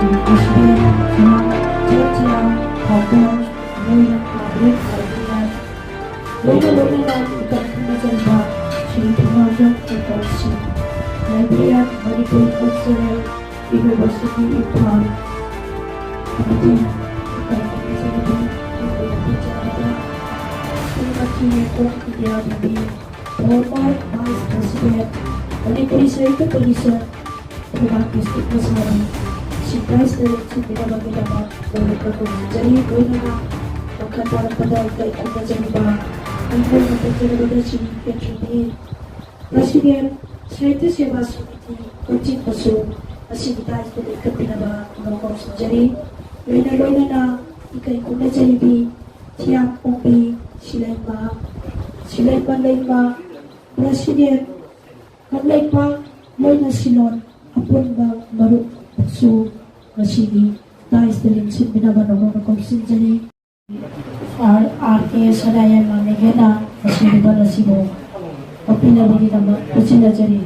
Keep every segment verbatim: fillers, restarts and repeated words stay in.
President, Church Young, Founder, Royal Public Librarian, ꯂꯣꯏꯅ ꯂꯣꯏꯅꯅ ꯏꯀꯥꯏ ꯈꯨꯝꯅꯖꯔꯤꯕ ꯁ꯭ꯔꯤ ꯊꯧꯅꯥꯎꯖꯝ ꯀꯣꯡꯀꯥꯏꯁꯤꯡ, Librarian, Manipur Cultural University, Imphal, ꯑꯃꯗꯤ ꯏꯀꯥꯏ ꯈꯨꯝꯅꯖꯔꯤꯕ ꯑꯩꯈꯣꯏ ꯄꯨꯟꯖꯕꯗ Shrimati ꯔꯦꯡꯀꯣꯡ Indira Devi, former Vice President, Manipuri Sahitya Parishad, Thoubal district ꯃꯁꯥꯅꯤ꯫ ꯁꯤꯇꯥꯏꯁꯇ ꯂꯦꯡꯁꯤꯟꯕꯤꯅꯕꯒꯤꯗꯃꯛ ꯂꯣꯏꯅꯃꯛ ꯈꯨꯔꯨꯝꯖꯔꯤ꯫ ꯂꯣꯏꯅꯅ ꯃꯈꯥ ꯇꯥꯔꯛꯄꯗ ꯏꯀꯥꯏ ꯈꯨꯝꯅꯖꯔꯤꯕ ꯑꯩꯈꯣꯏꯅ ꯄꯟꯖꯔꯕꯗ ꯁ꯭ꯔꯤ ꯀꯦꯇ꯭ꯔꯤꯅꯤ, President, ꯁꯥꯍꯤꯇ꯭ꯌ ꯁꯦꯕꯥ ꯁꯃꯤꯇꯤ ꯂꯨꯆꯤꯡꯕꯁꯨ ꯉꯁꯤꯒꯤ ꯇꯥꯏꯁꯇ ꯂꯦꯡꯈꯠꯄꯤꯅꯕ ꯈꯨꯔꯨꯝꯖꯔꯤ꯫ ꯂꯣꯏꯅ ꯂꯣꯏꯅꯅ ꯏꯀꯥꯏ ꯈꯨꯝꯅꯖꯔꯤꯕꯤ ꯊꯤꯌꯥꯝ ꯑꯣꯡꯕꯤ ꯁꯤꯂꯩꯃ, ꯁꯤꯂꯩꯃ ꯂꯩꯃ, President, ꯀꯪꯂꯩꯄꯥꯛ ꯂꯣꯏꯅ ꯁꯤꯂꯣꯟ ꯑꯄꯨꯟꯕ ꯃꯔꯨꯞꯁꯨ ꯉꯁꯤꯒꯤ ꯇꯥꯏꯁꯇ ꯂꯦꯡꯁꯤꯟꯕꯤꯅꯕ ꯅꯧꯅ ꯀꯧꯁꯤꯟꯖꯔꯤ꯫ ꯑꯥꯔ ꯀꯦ ꯁꯅꯥꯌꯥꯏꯃ ꯃꯦꯘꯦꯅ ꯉꯁꯤꯒꯤ ꯕꯟ ꯑꯁꯤꯕꯨ ꯀꯞꯄꯤꯅꯕꯒꯤꯗꯃꯛ ꯈꯨꯠꯁꯤꯟꯅꯖꯔꯤ꯫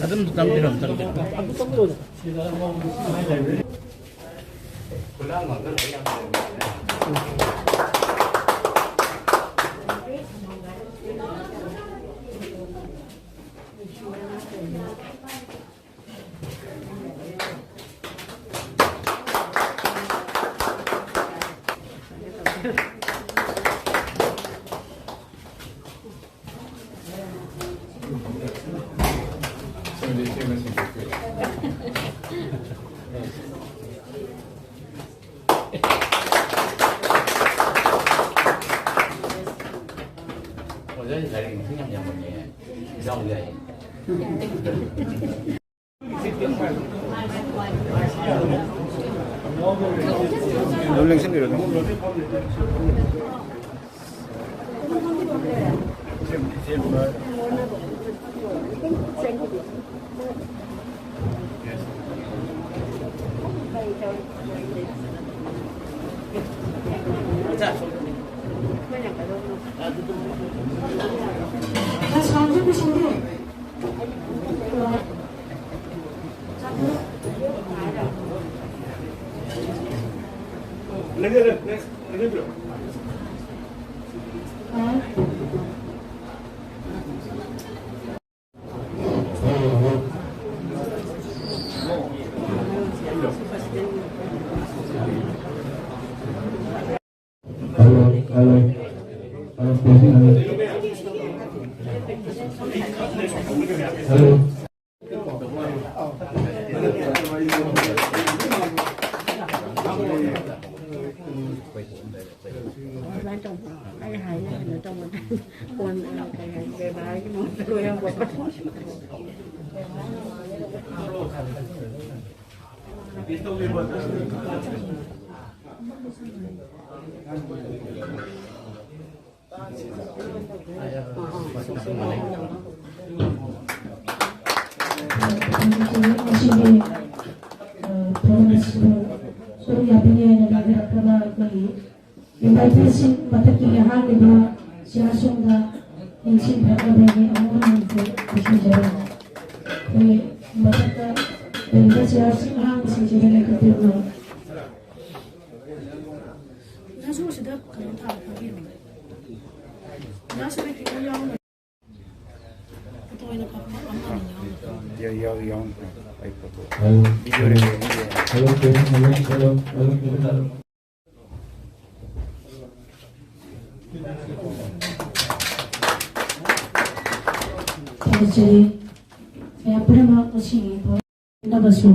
ꯑꯗꯨꯝ ꯆꯪꯕꯤꯔꯣ, ꯆꯪꯕꯤꯔꯣ꯫ ꯑꯣꯖꯥꯒꯤ ꯂꯥꯏꯔꯤꯛ ꯃꯁꯤꯡ ꯌꯥꯝ ꯌꯥꯝꯃꯝꯃꯦ꯫ ꯏꯖꯥꯎ ꯌꯥꯏ꯫ ꯑꯗꯨꯝ ꯂꯦꯡꯁꯤꯟꯕꯤꯔꯣ, ꯑꯗꯨꯝ꯫ Hello, hello. Hello, hello. Hello. ꯑꯗꯨꯃꯥꯏꯅ ꯇꯧꯕ꯭ꯔꯣ? ꯑꯩ ꯍꯥꯏꯅ ꯀꯩꯅꯣ ꯇꯧꯕꯗ ꯐꯣꯟ, ꯀꯩ ꯍꯥꯏ, ꯕꯦꯕꯥꯔꯒꯤ ꯃꯑꯣꯡꯗ ꯂꯣꯏ ꯍꯧꯕ꯫ ꯉꯁꯤꯒꯤ, ꯑ, ꯊꯧꯔꯝ ꯑꯁꯤꯕꯨ ꯁꯔꯨꯛ ꯌꯥꯕꯤꯅꯤ ꯍꯥꯏꯅ ꯂꯥꯛꯄꯤꯔꯛꯄꯗ ꯑꯩꯈꯣꯏꯒꯤ invited ꯁꯤꯡ ꯃꯊꯛꯀꯤ ꯑꯍꯥꯟꯕꯗ ꯆꯤꯌꯔꯁꯤꯡꯗ ꯅꯤꯡꯁꯤꯡꯕꯤꯔꯛꯅꯕꯒꯤ ꯑꯃꯨꯛ ꯍꯟꯅ ꯈꯨꯔꯨꯝꯖꯔꯤ꯫ ꯑꯩꯈꯣꯏꯒꯤ ꯃꯊꯛꯇ ꯂꯩꯔꯤꯕ ꯆꯤꯌꯔꯁꯤꯡ ꯑꯍꯥꯟꯕꯁꯤꯡꯁꯤꯗ ꯂꯦꯞꯈꯠꯄꯤꯔꯝꯂꯕ꯫ ꯉꯥꯁꯨ ꯑꯁꯤꯗ ꯀꯩꯅꯣ ꯊꯥꯕ ꯐꯥꯕꯤꯔꯣ꯫ ꯉꯥꯁꯨ ꯐꯤꯒꯔ ꯌꯥꯎꯔꯝꯃꯣꯏ꯫ ꯐꯣꯇꯣ ꯑꯣꯏꯅ ꯀꯥꯞꯄ ꯑꯃ ꯑꯅꯤ ꯌꯥꯎꯔꯝꯃꯣꯏ꯫ ꯌꯥꯎ, ꯌꯥꯎ, ꯌꯥꯎ꯫ ꯑꯩ ꯐꯣꯇꯣ꯫ ꯍꯜꯂꯣ꯫ ꯚꯤꯗꯤꯑꯣ ꯂꯩꯕ꯭ꯔꯣ? Video. Hello, hello, hello, hello, hello. ꯊꯥꯒꯠꯆꯔꯤ꯫ ꯃꯌꯥꯝ ꯄꯨꯝꯅꯃꯛ ꯉꯁꯤꯒꯤ ꯊꯧꯔꯝ ꯅꯕꯁꯨ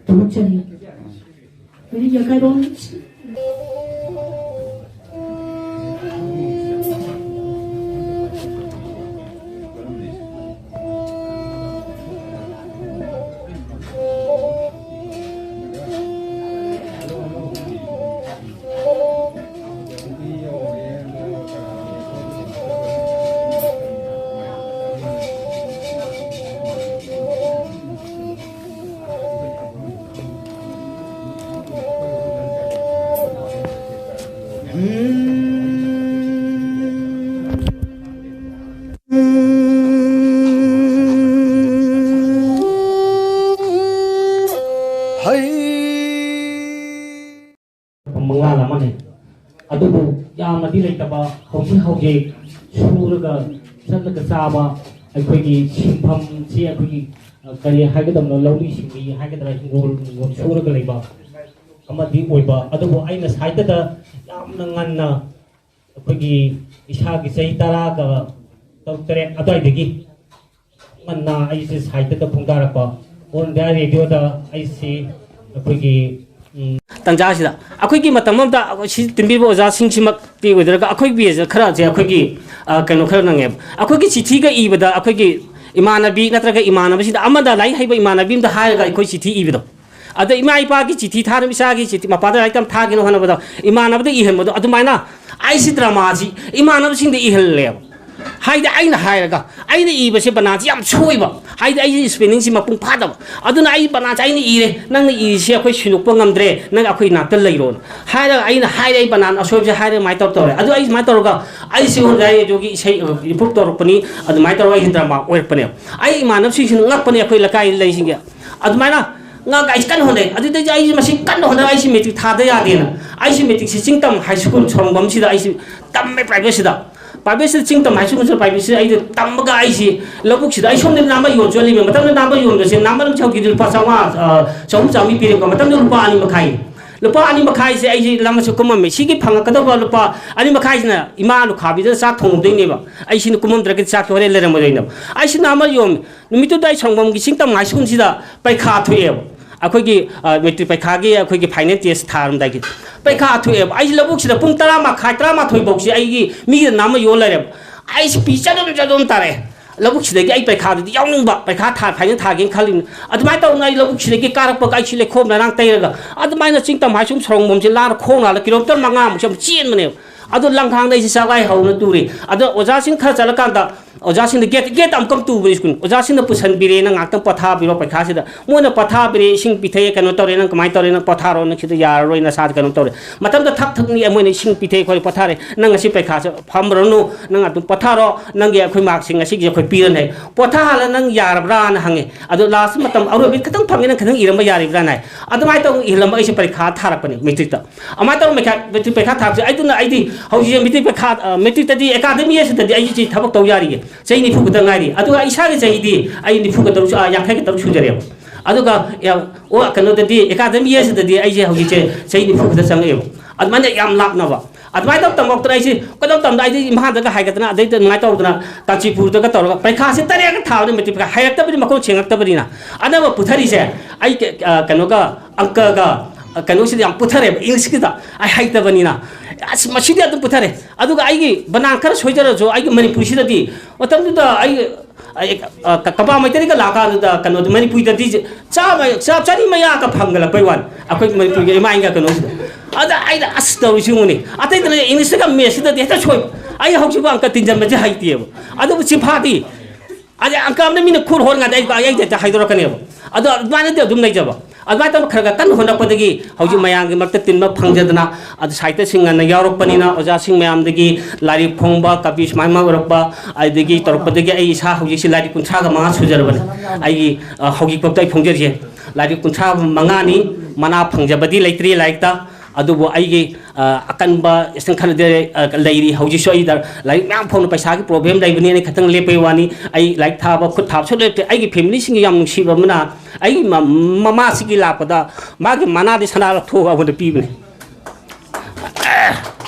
ꯇꯧꯖꯔꯤ꯫ ꯍꯧꯖꯤꯛ ꯌꯥꯀꯥꯏꯔꯣꯝ ꯗꯤ ꯂꯩꯇꯕ, ꯍꯧꯖꯤꯛ ꯍꯧꯖꯤꯛ ꯁꯨꯔꯒ ꯆꯠꯂꯒ ꯆꯥꯕ, ꯑꯩꯈꯣꯏꯒꯤ ꯁꯤꯟꯐꯝꯁꯤ ꯑꯩꯈꯣꯏꯒꯤ, ꯑ, ꯀꯔꯤ ꯍꯥꯏꯒꯗꯕꯅꯣ, ꯂꯧꯃꯤ ꯁꯤꯡꯃꯤ ꯍꯥꯏꯒꯗ꯭ꯔꯥ, ꯍꯤꯡꯒꯣꯜ ꯅꯨꯡꯒꯣꯜ ꯁꯨꯔꯒ ꯂꯩꯕ ꯑꯃꯗꯤ ꯑꯣꯏꯕ꯫ ꯑꯗꯨꯕꯨ ꯑꯩꯅ ꯁꯥꯏꯠꯇꯗ ꯌꯥꯝꯅ ꯉꯟꯅ ꯑꯩꯈꯣꯏꯒꯤ ꯏꯁꯥꯒꯤ ꯆꯍꯤ ꯇꯔꯥꯒ ꯇꯔꯨꯛ ꯇꯔꯦꯠ ꯑꯗꯨꯋꯥꯏꯗꯒꯤ ꯉꯟꯅ ꯑꯩꯁꯦ ꯁꯥꯏꯠꯇꯗ ꯈꯣꯡꯗꯥꯔꯛꯄ꯫ ꯑꯣꯜ ꯏꯟꯗꯤꯌꯥ ꯔꯦꯗꯤꯑꯣꯗ ꯑꯩꯁꯤ ꯑꯩꯈꯣꯏꯒꯤ, ꯎꯝ, ꯇꯥꯟꯖꯥꯁꯤꯗ ꯑꯩꯈꯣꯏꯒꯤ ꯃꯇꯝ ꯑꯃꯗ ꯁꯤ ꯇꯤꯟꯕꯤꯕ ꯑꯣꯖꯥꯁꯤꯡꯁꯤꯃꯛꯇꯤ ꯑꯣꯏꯗ꯭ꯔꯒ ꯑꯩꯈꯣꯏ ꯕꯦꯁꯇ ꯈꯔꯁꯦ ꯑꯩꯈꯣꯏꯒꯤ, ꯑ, ꯀꯩꯅꯣ ꯈꯔ ꯅꯪꯉꯦꯕ꯫ ꯑꯩꯈꯣꯏꯒꯤ ꯆꯤꯊꯤꯒ ꯏꯕꯗ ꯑꯩꯈꯣꯏꯒꯤ ꯏꯃꯥꯟꯅꯕꯤ ꯅꯠꯇ꯭ꯔꯒ ꯏꯃꯥꯟꯅꯕꯁꯤꯡꯗ ꯑꯃꯗ ꯂꯥꯏꯔꯤꯛ ꯍꯩꯕ ꯏꯃꯥꯟꯅꯕꯤ ꯑꯃꯗ ꯍꯥꯏꯔꯒ ꯑꯩꯈꯣꯏ ꯆꯤꯊꯤ ꯏꯕꯗꯣ꯫ ꯑꯗ ꯏꯃꯥ ꯏꯄꯥꯒꯤ ꯆꯤꯊꯤ ꯊꯥꯅꯕ, ꯏꯆꯥꯒꯤ ꯆꯤꯊꯤ ꯃꯄꯥꯗ ꯂꯥꯏꯔꯤꯛ ꯇꯝ ꯊꯥꯒꯦꯅ ꯍꯣꯠꯅꯕꯗ ꯏꯃꯥꯟꯅꯕꯗ ꯏꯍꯟꯕꯗꯣ, ꯑꯗꯨꯃꯥꯏꯅ ꯑꯩꯁꯤ ꯗ꯭ꯔꯃꯥꯁꯤ ꯏꯃꯥꯟꯅꯕꯁꯤꯡꯗ ꯏꯍꯜꯂꯦꯕ꯫ ꯍꯥꯏꯗꯤ ꯑꯩꯅ ꯍꯥꯏꯔꯒ, ꯑꯩꯅ ꯏꯕꯁꯦ ꯕꯅꯥꯟꯁꯤ ꯌꯥꯝ ꯁꯣꯏꯕ, ꯍꯥꯏꯗꯤ ꯑꯩꯒꯤ ꯁ꯭ꯄꯦꯂꯤꯡꯁꯤ ꯃꯄꯨꯡ ꯐꯥꯗꯕ꯫ ꯑꯗꯨꯅ ꯑꯩ ꯕꯅꯥꯟꯁꯦ ꯑꯩꯅ ꯏꯔꯦ, "ꯅꯪꯅ ꯏꯔꯤꯁꯤ ꯑꯩꯈꯣꯏ ꯁꯤꯟꯗꯣꯛꯄ ꯉꯝꯗ꯭ꯔꯦ, ꯅꯪ ꯑꯩꯈꯣꯏ ꯅꯥꯛꯇ ꯂꯩꯔꯣꯅ" ꯍꯥꯏꯔꯒ ꯑꯩꯅ ꯍꯥꯏꯔꯦ, ꯑꯩ ꯕꯅꯥꯟ ꯑꯁꯣꯏꯕꯁꯦ ꯍꯥꯏꯔꯒ ꯑꯗꯨꯃꯥꯏꯅ ꯇꯧꯔ ꯇꯧꯔꯦ꯫ ꯑꯗꯨ ꯑꯩ ꯁꯨꯃꯥꯏꯅ ꯇꯧꯔꯒ ꯑꯩꯁꯤ ꯑꯣꯟ ꯔꯦꯗꯤꯑꯣꯒꯤ ꯏꯁꯩ ꯏꯝꯄ꯭ꯔꯨꯞ ꯇꯧꯔꯛꯄꯅꯤ, ꯑꯗꯨꯃꯥꯏꯅ ꯇꯧꯔꯒ ꯑꯩꯁꯤ ꯗ꯭ꯔꯃꯥ ꯑꯣꯏꯔꯛꯄꯅꯦꯕ꯫ ꯑꯩ ꯏꯃꯥꯟꯅꯕꯁꯤꯡꯁꯤꯅ ꯉꯛꯄꯅꯦ, ꯑꯩꯈꯣꯏ ꯂꯩꯀꯥꯏꯗ ꯂꯩꯁꯤꯡꯁꯦ꯫ ꯑꯗꯨꯃꯥꯏꯅ ꯉꯥꯒ ꯑꯩꯁꯤ ꯀꯟꯅ ꯍꯣꯠꯅꯩ꯫ ꯑꯗꯨꯗꯩꯗꯤ ꯑꯩꯁꯤ ꯃꯁꯤ ꯀꯟꯅ ꯍꯣꯠꯅꯔ ꯑꯩꯁꯤ ꯃꯦꯇ꯭ꯔꯤꯛ ꯊꯥꯗ ꯌꯥꯗꯦꯅ ꯑꯩꯁꯤ ꯃꯦꯇ꯭ꯔꯤꯛꯁꯤ ꯆꯤꯡꯇꯝ ꯍꯥꯏ ꯁ꯭ꯀꯨꯜ ꯁꯣꯔꯣꯡꯕꯝꯁꯤꯗ ꯑꯩꯁꯤ ꯇꯝꯃꯦ, ꯄ꯭ꯔꯥꯏꯚꯦꯠꯁꯤꯗ꯫ ꯄ꯭ꯔꯥꯏꯚꯦꯠꯁꯤꯗ, ꯆꯤꯡꯇꯝ ꯍꯥꯏ ꯁ꯭ꯀꯨꯜꯁꯤꯗ ꯄ꯭ꯔꯥꯏꯚꯦꯠꯁꯤꯗ ꯑꯩꯁꯦ ꯇꯝꯃꯒ ꯑꯩꯁꯤ ꯂꯧꯕꯨꯛꯁꯤꯗ ꯑꯩ ꯁꯣꯝꯗ ꯅꯥꯃ ꯌꯣꯟ ꯆꯣꯠꯂꯤꯕ ꯃꯇꯝꯗ ꯅꯥꯃ ꯌꯣꯟꯕꯁꯦ ꯅꯥꯃ ꯑꯃ ꯍꯧꯈꯤꯗꯤ ꯂꯨꯄꯥ ꯆꯥꯝꯃꯉꯥ, ꯑ, ꯆꯍꯨꯝ ꯆꯥꯝꯃꯔꯤ ꯄꯤꯔꯦꯀꯣ꯫ ꯃꯇꯝꯗꯨ ꯂꯨꯄꯥ ꯑꯅꯤ ꯃꯈꯥꯏ꯫ ꯂꯨꯄꯥ ꯑꯅꯤ ꯃꯈꯥꯏꯁꯦ ꯑꯩꯁꯦ ꯂꯝ ꯑꯁꯤ ꯀꯨꯝꯃꯝꯃꯦ꯫ ꯁꯤꯒꯤ ꯐꯪꯉꯛꯀꯗꯧꯕ ꯂꯨꯄꯥ ꯑꯅꯤ ꯃꯈꯥꯏꯁꯤꯅ ꯏꯃꯥ ꯂꯨꯈꯥꯕꯤꯗ ꯆꯥꯛ ꯊꯣꯡꯉꯝꯗꯣꯏꯅꯦꯕ꯫ ꯑꯩ ꯁꯤꯅ ꯀꯨꯝꯃꯝꯗ꯭ꯔꯒꯗꯤ ꯆꯥꯛꯁꯦ ꯍꯣꯔꯦꯟ ꯂꯩꯔꯝꯃꯗꯣꯏꯅꯦꯕ꯫ ꯑꯩ ꯁꯤ ꯅꯥꯃ ꯌꯣꯟ ꯅꯨꯃꯤꯠꯇꯨꯗ ꯑꯩ ꯁꯣꯔꯣꯡꯕꯝꯒꯤ ꯆꯤꯡꯇꯝ ꯍꯥꯏ ꯁ꯭ꯀꯨꯜꯁꯤꯗ ꯄꯩꯈꯥ ꯊꯣꯛꯑꯦꯕ꯫ ꯑꯩꯈꯣꯏꯒꯤ, ꯑ, ꯃꯦꯇ꯭ꯔꯤꯛ ꯄꯩꯈꯥꯒꯤ ꯑꯩꯈꯣꯏꯒꯤ ꯐꯥꯏꯅꯦꯜ ꯇꯦꯁ ꯊꯥꯔꯝꯗꯥꯏꯒꯤ ꯄꯩꯈꯥ ꯊꯣꯛꯑꯦꯕ꯫ ꯑꯩꯁꯦ ꯂꯧꯕꯨꯛꯁꯤꯗ ꯄꯨꯡ ꯇꯔꯥ ꯃꯈꯥꯏ, ꯇꯔꯥꯃꯥꯊꯣꯏ ꯐꯥꯎꯁꯦ ꯑꯩꯒꯤ ꯃꯤꯗ ꯅꯥꯃ ꯌꯣꯟ ꯂꯩꯔꯦꯕ꯫ ꯑꯩꯁꯦ ꯄꯤ ꯆꯗꯨꯝ ꯆꯗꯨꯝ ꯇꯥꯔꯛꯑꯦ꯫ ꯂꯧꯕꯨꯛꯁꯤꯗꯒꯤ ꯑꯩ ꯄꯩꯈꯥꯗꯨꯗꯤ ꯌꯥꯎꯅꯤꯡꯕ, ꯄꯩꯈꯥ ꯊꯥ-, ꯐꯥꯏꯅꯦꯜ ꯊꯥꯒꯦꯅ ꯈꯜꯂꯤꯕꯅꯤ꯫ ꯑꯗꯨꯃꯥꯏꯅ ꯇꯧꯗꯅ ꯑꯩ ꯂꯧꯕꯨꯛꯁꯤꯗꯒꯤ ꯀꯥꯔꯛꯄꯒ ꯑꯩꯁꯤ ꯂꯩꯈꯣꯝ ꯂꯩꯅꯥꯡ ꯇꯩꯔꯒ ꯑꯗꯨꯃꯥꯏꯅ ꯆꯤꯡꯇꯝ ꯍꯥꯏ ꯁ꯭ꯀꯨꯜ ꯁꯣꯔꯣꯡꯕꯝꯁꯦ ꯂꯥꯟꯅ ꯈꯣꯡꯅ ꯍꯜꯂ ꯀꯤꯂꯣꯃꯤꯇꯔ ꯃꯉꯥꯃꯨꯛꯁꯦ ꯑꯃꯨꯛ ꯆꯦꯟꯕꯅꯦꯕ꯫ ꯑꯗꯣ ꯂꯝꯈꯥꯡꯗ ꯑꯩꯁꯦ ꯆꯥꯛꯂꯥꯏ ꯍꯧꯅ ꯇꯨꯔꯤ꯫ ꯑꯗꯣ ꯑꯣꯖꯥꯁꯤꯡ ꯈꯔ ꯆꯠꯂꯀꯥꯟꯗ ꯑꯣꯖꯥꯁꯤꯡꯅ ꯒꯦꯠ, ꯒꯦꯠꯇ ꯑꯃꯨꯛꯀ ꯇꯨꯕꯅꯤ ꯁ꯭ꯀꯨꯜ꯫ "ꯑꯣꯖꯥꯁꯤꯡꯅ ꯄꯨꯁꯟꯕꯤꯔꯦ, ꯅꯪ ꯉꯥꯏꯍꯥꯛꯇꯪ ꯄꯣꯊꯥꯕꯤꯔꯣ ꯄꯩꯈꯥꯁꯤꯗ"꯫ ꯃꯣꯏꯅ ꯄꯣꯊꯥꯕꯤꯔꯦ, ꯏꯁꯤꯡ ꯄꯤꯊꯛꯑꯦ, "ꯀꯩꯅꯣ ꯇꯧꯔꯦ, ꯅꯪ ꯀꯃꯥꯏꯅ ꯇꯧꯔꯦ, ꯅꯪ ꯄꯣꯊꯥꯔꯣ, ꯅꯪ ꯁꯤꯗ ꯌꯥꯔꯔꯣꯏ, ꯅꯁꯥꯗ ꯀꯩꯅꯣ ꯇꯧꯔꯦ"꯫ ꯃꯇꯝꯗ ꯊꯛ ꯊꯛꯅꯤ ꯃꯣꯏꯅ ꯏꯁꯤꯡ ꯄꯤꯊꯛꯑꯦ, "ꯑꯩꯈꯣꯏ ꯄꯣꯊꯥꯔꯦ, ꯅꯪ ꯉꯁꯤ ꯄꯩꯈꯥꯁꯦ ꯐꯝꯃꯨꯔꯅꯨ, ꯅꯪ ꯑꯗꯨꯝ ꯄꯣꯊꯥꯔꯣ, ꯅꯪꯒꯤ ꯑꯩꯈꯣꯏ ꯃꯥꯔꯛꯁꯤꯡ ꯉꯁꯤꯒꯤ ꯑꯩꯈꯣꯏ ꯄꯤꯔꯅꯤ"꯫ ꯄꯣꯊꯥꯍꯜꯂ "ꯅꯪ ꯌꯥꯔꯕ꯭ꯔꯥꯅ" ꯍꯪꯉꯦ꯫ ꯑꯗꯣ ꯂꯥꯁ ꯃꯇꯝ ꯑꯔꯣꯏꯕ ꯈꯤꯇꯪ ꯐꯪꯉꯦ, "ꯅꯪ ꯈꯤꯇꯪ ꯏꯔꯝꯕ ꯌꯥꯔꯤꯕ꯭ꯔꯥꯅ" ꯍꯥꯏ꯫ ꯑꯗꯨꯃꯥꯏꯅ ꯇꯧꯗꯅ ꯏꯍꯜꯂꯝꯕ ꯑꯩꯁꯦ ꯄꯔꯤꯈꯥ ꯊꯥꯔꯛꯄꯅꯤ ꯃꯦꯇ꯭ꯔꯤꯛꯇ꯫ ꯑꯗꯨꯃꯥꯏꯅ ꯇꯧꯔꯒ ꯃꯦꯇ꯭ꯔꯤꯛ ꯄꯔꯤꯈꯥ ꯊꯥꯔꯛꯄꯁꯦ ꯑꯩꯗꯨꯅ, ꯑꯩꯗꯤ ꯍꯧꯖꯤꯛꯁꯦ ꯃꯦꯇ꯭ꯔꯤꯛ ꯄꯔꯤꯈꯥ, ꯑ, ꯃꯦꯇ꯭ꯔꯤꯛꯇꯗꯤ ꯑꯦꯀꯥꯗꯃꯤ ꯑꯁꯤꯗꯗꯤ ꯑꯩꯁꯦ ꯊꯕꯛ ꯇꯧ ꯌꯥꯔꯤꯌꯦ꯫ ꯆꯍꯤ ꯅꯤꯐꯨ ꯈꯛꯇ ꯉꯥꯏꯔꯤ꯫ ꯑꯗꯨꯒ ꯏꯁꯥꯒꯤ ꯆꯍꯤꯗꯤ ꯑꯩ ꯅꯤꯐꯨꯒ ꯇꯔꯨꯛ, ꯑ, ꯌꯥꯡꯈꯩꯒ ꯇꯔꯨꯛ ꯁꯨꯖꯔꯦꯕ꯫ ꯑꯗꯨꯒ, ꯑ, ꯑꯣ, ꯀꯩꯅꯣꯗꯗꯤ, ꯑꯦꯀꯥꯗꯃꯤ ꯑꯁꯤꯗꯗꯤ ꯑꯩꯁꯦ ꯍꯧꯖꯤꯛꯁꯦ ꯆꯍꯤ ꯅꯤꯐꯨ ꯈꯛꯇ ꯆꯪꯉꯛꯑꯦꯕ꯫ ꯑꯗꯨꯃꯥꯏꯅ ꯌꯥꯝ ꯂꯥꯞꯅꯕ꯫ ꯑꯗꯨꯃꯥꯏꯅ ꯇꯧ ꯇꯝꯃꯛꯇꯅ ꯑꯩꯁꯦ ꯀꯩꯅꯣ ꯇꯝꯗ ꯑꯩꯗꯤ ꯏꯝꯐꯥꯜꯗꯒ ꯍꯥꯏꯒꯠꯇꯅ, ꯑꯗꯩꯗ ꯑꯗꯨꯃꯥꯏꯅ ꯇꯧꯗꯅ ꯀꯥꯟꯆꯤꯄꯨꯔꯗꯒ ꯇꯧꯔꯒ ꯄꯔꯤꯈꯥꯁꯦ ꯇꯔꯦꯠꯀ ꯊꯥꯕꯅꯤ ꯃꯦꯇ꯭ꯔꯤꯛ ꯄꯔꯤꯈꯥ꯫ ꯍꯩꯔꯛꯇꯕꯅꯤ, ꯃꯈꯣꯡ ꯁꯦꯡꯉꯛꯇꯕꯅꯤꯅ꯫ ꯑꯅꯝꯕ ꯄꯨꯊꯔꯤꯁꯦ ꯑꯩ ꯀ-, ꯑ, ꯀꯩꯅꯣꯒ, ꯑꯪꯀꯒ, ꯑ, ꯀꯩꯅꯣꯁꯤꯗ ꯌꯥꯝ ꯄꯨꯊꯔꯦꯕ, ꯏꯪꯂꯤꯁꯀꯤꯗ ꯑꯩ ꯍꯩꯇꯕꯅꯤꯅ꯫ ꯑꯁ, ꯃꯁꯤꯗꯤ ꯑꯗꯨꯝ ꯄꯨꯊꯔꯦ꯫ ꯑꯗꯨꯒ ꯑꯩꯒꯤ ꯕꯅꯥꯟ ꯈꯔ ꯁꯣꯏꯖꯔꯁꯨ ꯑꯩꯒꯤ ꯃꯅꯤꯄꯨꯔꯤꯁꯤꯗꯗꯤ ꯃꯇꯝꯗꯨꯗ ꯑꯩ ꯑꯩ, ꯑ, ꯀ-, ꯀꯄꯥ ꯃꯩꯇꯩꯒ ꯂꯥꯛꯀꯥꯟꯗꯨꯗ ꯀꯩꯅꯣꯗꯣ ꯃꯅꯤꯄꯨꯔꯤꯗꯗꯤ ꯆꯥꯝꯃ, ꯆꯥ-, ꯆꯅꯤ ꯃꯌꯥꯒ ꯐꯪꯒꯠꯂꯛꯄꯩ ꯋꯥꯅꯤ꯫ ꯑꯩꯈꯣꯏ ꯃꯅꯤꯄꯨꯔꯒꯤ ꯏꯃꯥ ꯏꯟꯒ ꯀꯩꯅꯣꯁꯤꯗ꯫ ꯑꯗ ꯑꯩꯅ "ꯑꯁ ꯇꯧꯔꯤꯁꯤ ꯌꯦꯡꯉꯨꯅꯦ, ꯑꯇꯩꯗꯅ ꯏꯪꯂꯤꯁꯇꯒ ꯃꯦꯠꯁꯤꯗꯗꯤ ꯍꯦꯛꯇ ꯁꯣꯏ, ꯑꯩ ꯍꯧꯖꯤꯛꯐꯥꯎ ꯑꯪꯀ ꯇꯤꯟꯖꯟꯕꯁꯦ ꯍꯩꯇꯦꯕ꯫ ꯑꯗꯨꯕꯨ ꯆꯤꯟꯐꯥꯗꯤ, ꯑꯗꯩ ꯑꯪꯀ ꯑꯃꯅ ꯃꯤꯅ ꯈꯨꯠ ꯍꯣꯠꯉꯥꯟꯗ ꯑꯩ, ꯑꯩ ꯍꯦꯛꯇ ꯍꯥꯏꯗꯣꯔꯛꯀꯅꯦꯕ꯫ ꯑꯗꯣ ꯑꯗꯨꯃꯥꯏꯅꯗꯤ ꯑꯗꯨꯝ ꯂꯩꯖꯕ꯫ ꯑꯗꯨꯃꯥꯏꯅ ꯇꯧꯅ ꯈꯔ ꯈꯔ ꯀꯟꯅ ꯍꯣꯠꯅꯔꯛꯄꯗꯒꯤ ꯍꯧꯖꯤꯛ ꯃꯌꯥꯝꯒꯤ ꯃꯔꯛꯇ ꯇꯤꯟꯕ ꯐꯪꯖꯗꯅ, ꯑꯗꯨ ꯁꯥꯍꯤꯇ꯭ꯌꯁꯤꯡ ꯉꯟꯅ ꯌꯥꯎꯔꯛꯄꯅꯤꯅ ꯑꯣꯖꯥꯁꯤꯡ ꯃꯌꯥꯝꯗꯒꯤ ꯂꯥꯏꯔꯤꯛ ꯐꯣꯡꯕ, ꯀꯕꯤ ꯁꯨꯃꯥꯏꯅ ꯑꯣꯏꯔꯛꯄ, ꯑꯗꯨꯗꯒꯤ ꯇꯧꯔꯛꯄꯗꯒꯤ ꯑꯩ ꯏꯁꯥ ꯍꯧꯖꯤꯛꯁꯤ ꯂꯥꯏꯔꯤꯛ ꯀꯨꯟꯊ꯭ꯔꯥꯒ ꯃꯉꯥ ꯁꯨꯖꯔꯕꯅꯤ꯫ ꯑꯩꯒꯤ, ꯑ, ꯍꯧꯖꯤꯛꯐꯥꯎꯗ ꯑꯩ ꯐꯣꯡꯖꯔꯤꯁꯦ ꯂꯥꯏꯔꯤꯛ ꯀꯨꯟꯊ꯭ꯔꯥ ꯃꯉꯥꯅꯤ꯫ ꯃꯅꯥ ꯐꯪꯖꯕꯗꯤ ꯂꯩꯇ꯭ꯔꯤ ꯂꯥꯏꯔꯤꯛꯇ, ꯑꯗꯨꯕꯨ ꯑꯩꯒꯤ, ꯑ, ꯑꯀꯟꯕ ꯏꯁꯇꯦꯟ ꯈꯔꯗꯤ, ꯑ, ꯂꯩꯔꯤ꯫ ꯍꯧꯖꯤꯛꯁꯨ ꯑꯩꯗ ꯂꯥꯏꯔꯤꯛ ꯃꯌꯥꯝ ꯐꯣꯡꯅ ꯄꯩꯁꯥꯒꯤ ꯄ꯭ꯔꯣꯕ꯭ꯂꯦꯝ ꯂꯩꯕꯅꯤꯅ ꯈꯤꯇꯪ ꯂꯦꯞꯄꯩ ꯋꯥꯅꯤ꯫ ꯑꯩ ꯂꯥꯏꯔꯤꯛ ꯊꯥꯕ ꯈꯨꯠ ꯊꯥꯕꯁꯨ ꯂꯦꯞꯇꯦ꯫ ꯑꯩꯒꯤ ꯐꯦꯃꯤꯂꯤꯁꯤꯡꯒꯤ ꯌꯥꯝ ꯅꯨꯡꯁꯤꯕ ꯑꯃꯅ ꯑꯩꯒꯤ ꯃ-, ꯃꯃꯥꯁꯤꯒꯤ ꯂꯥꯛꯄꯗ ꯃꯥꯒꯤ ꯃꯅꯥꯗꯤ ꯁꯅꯥ ꯂꯧꯊꯣꯛꯑꯒ ꯑꯩꯉꯣꯟꯗ ꯄꯤꯕꯅꯤ꯫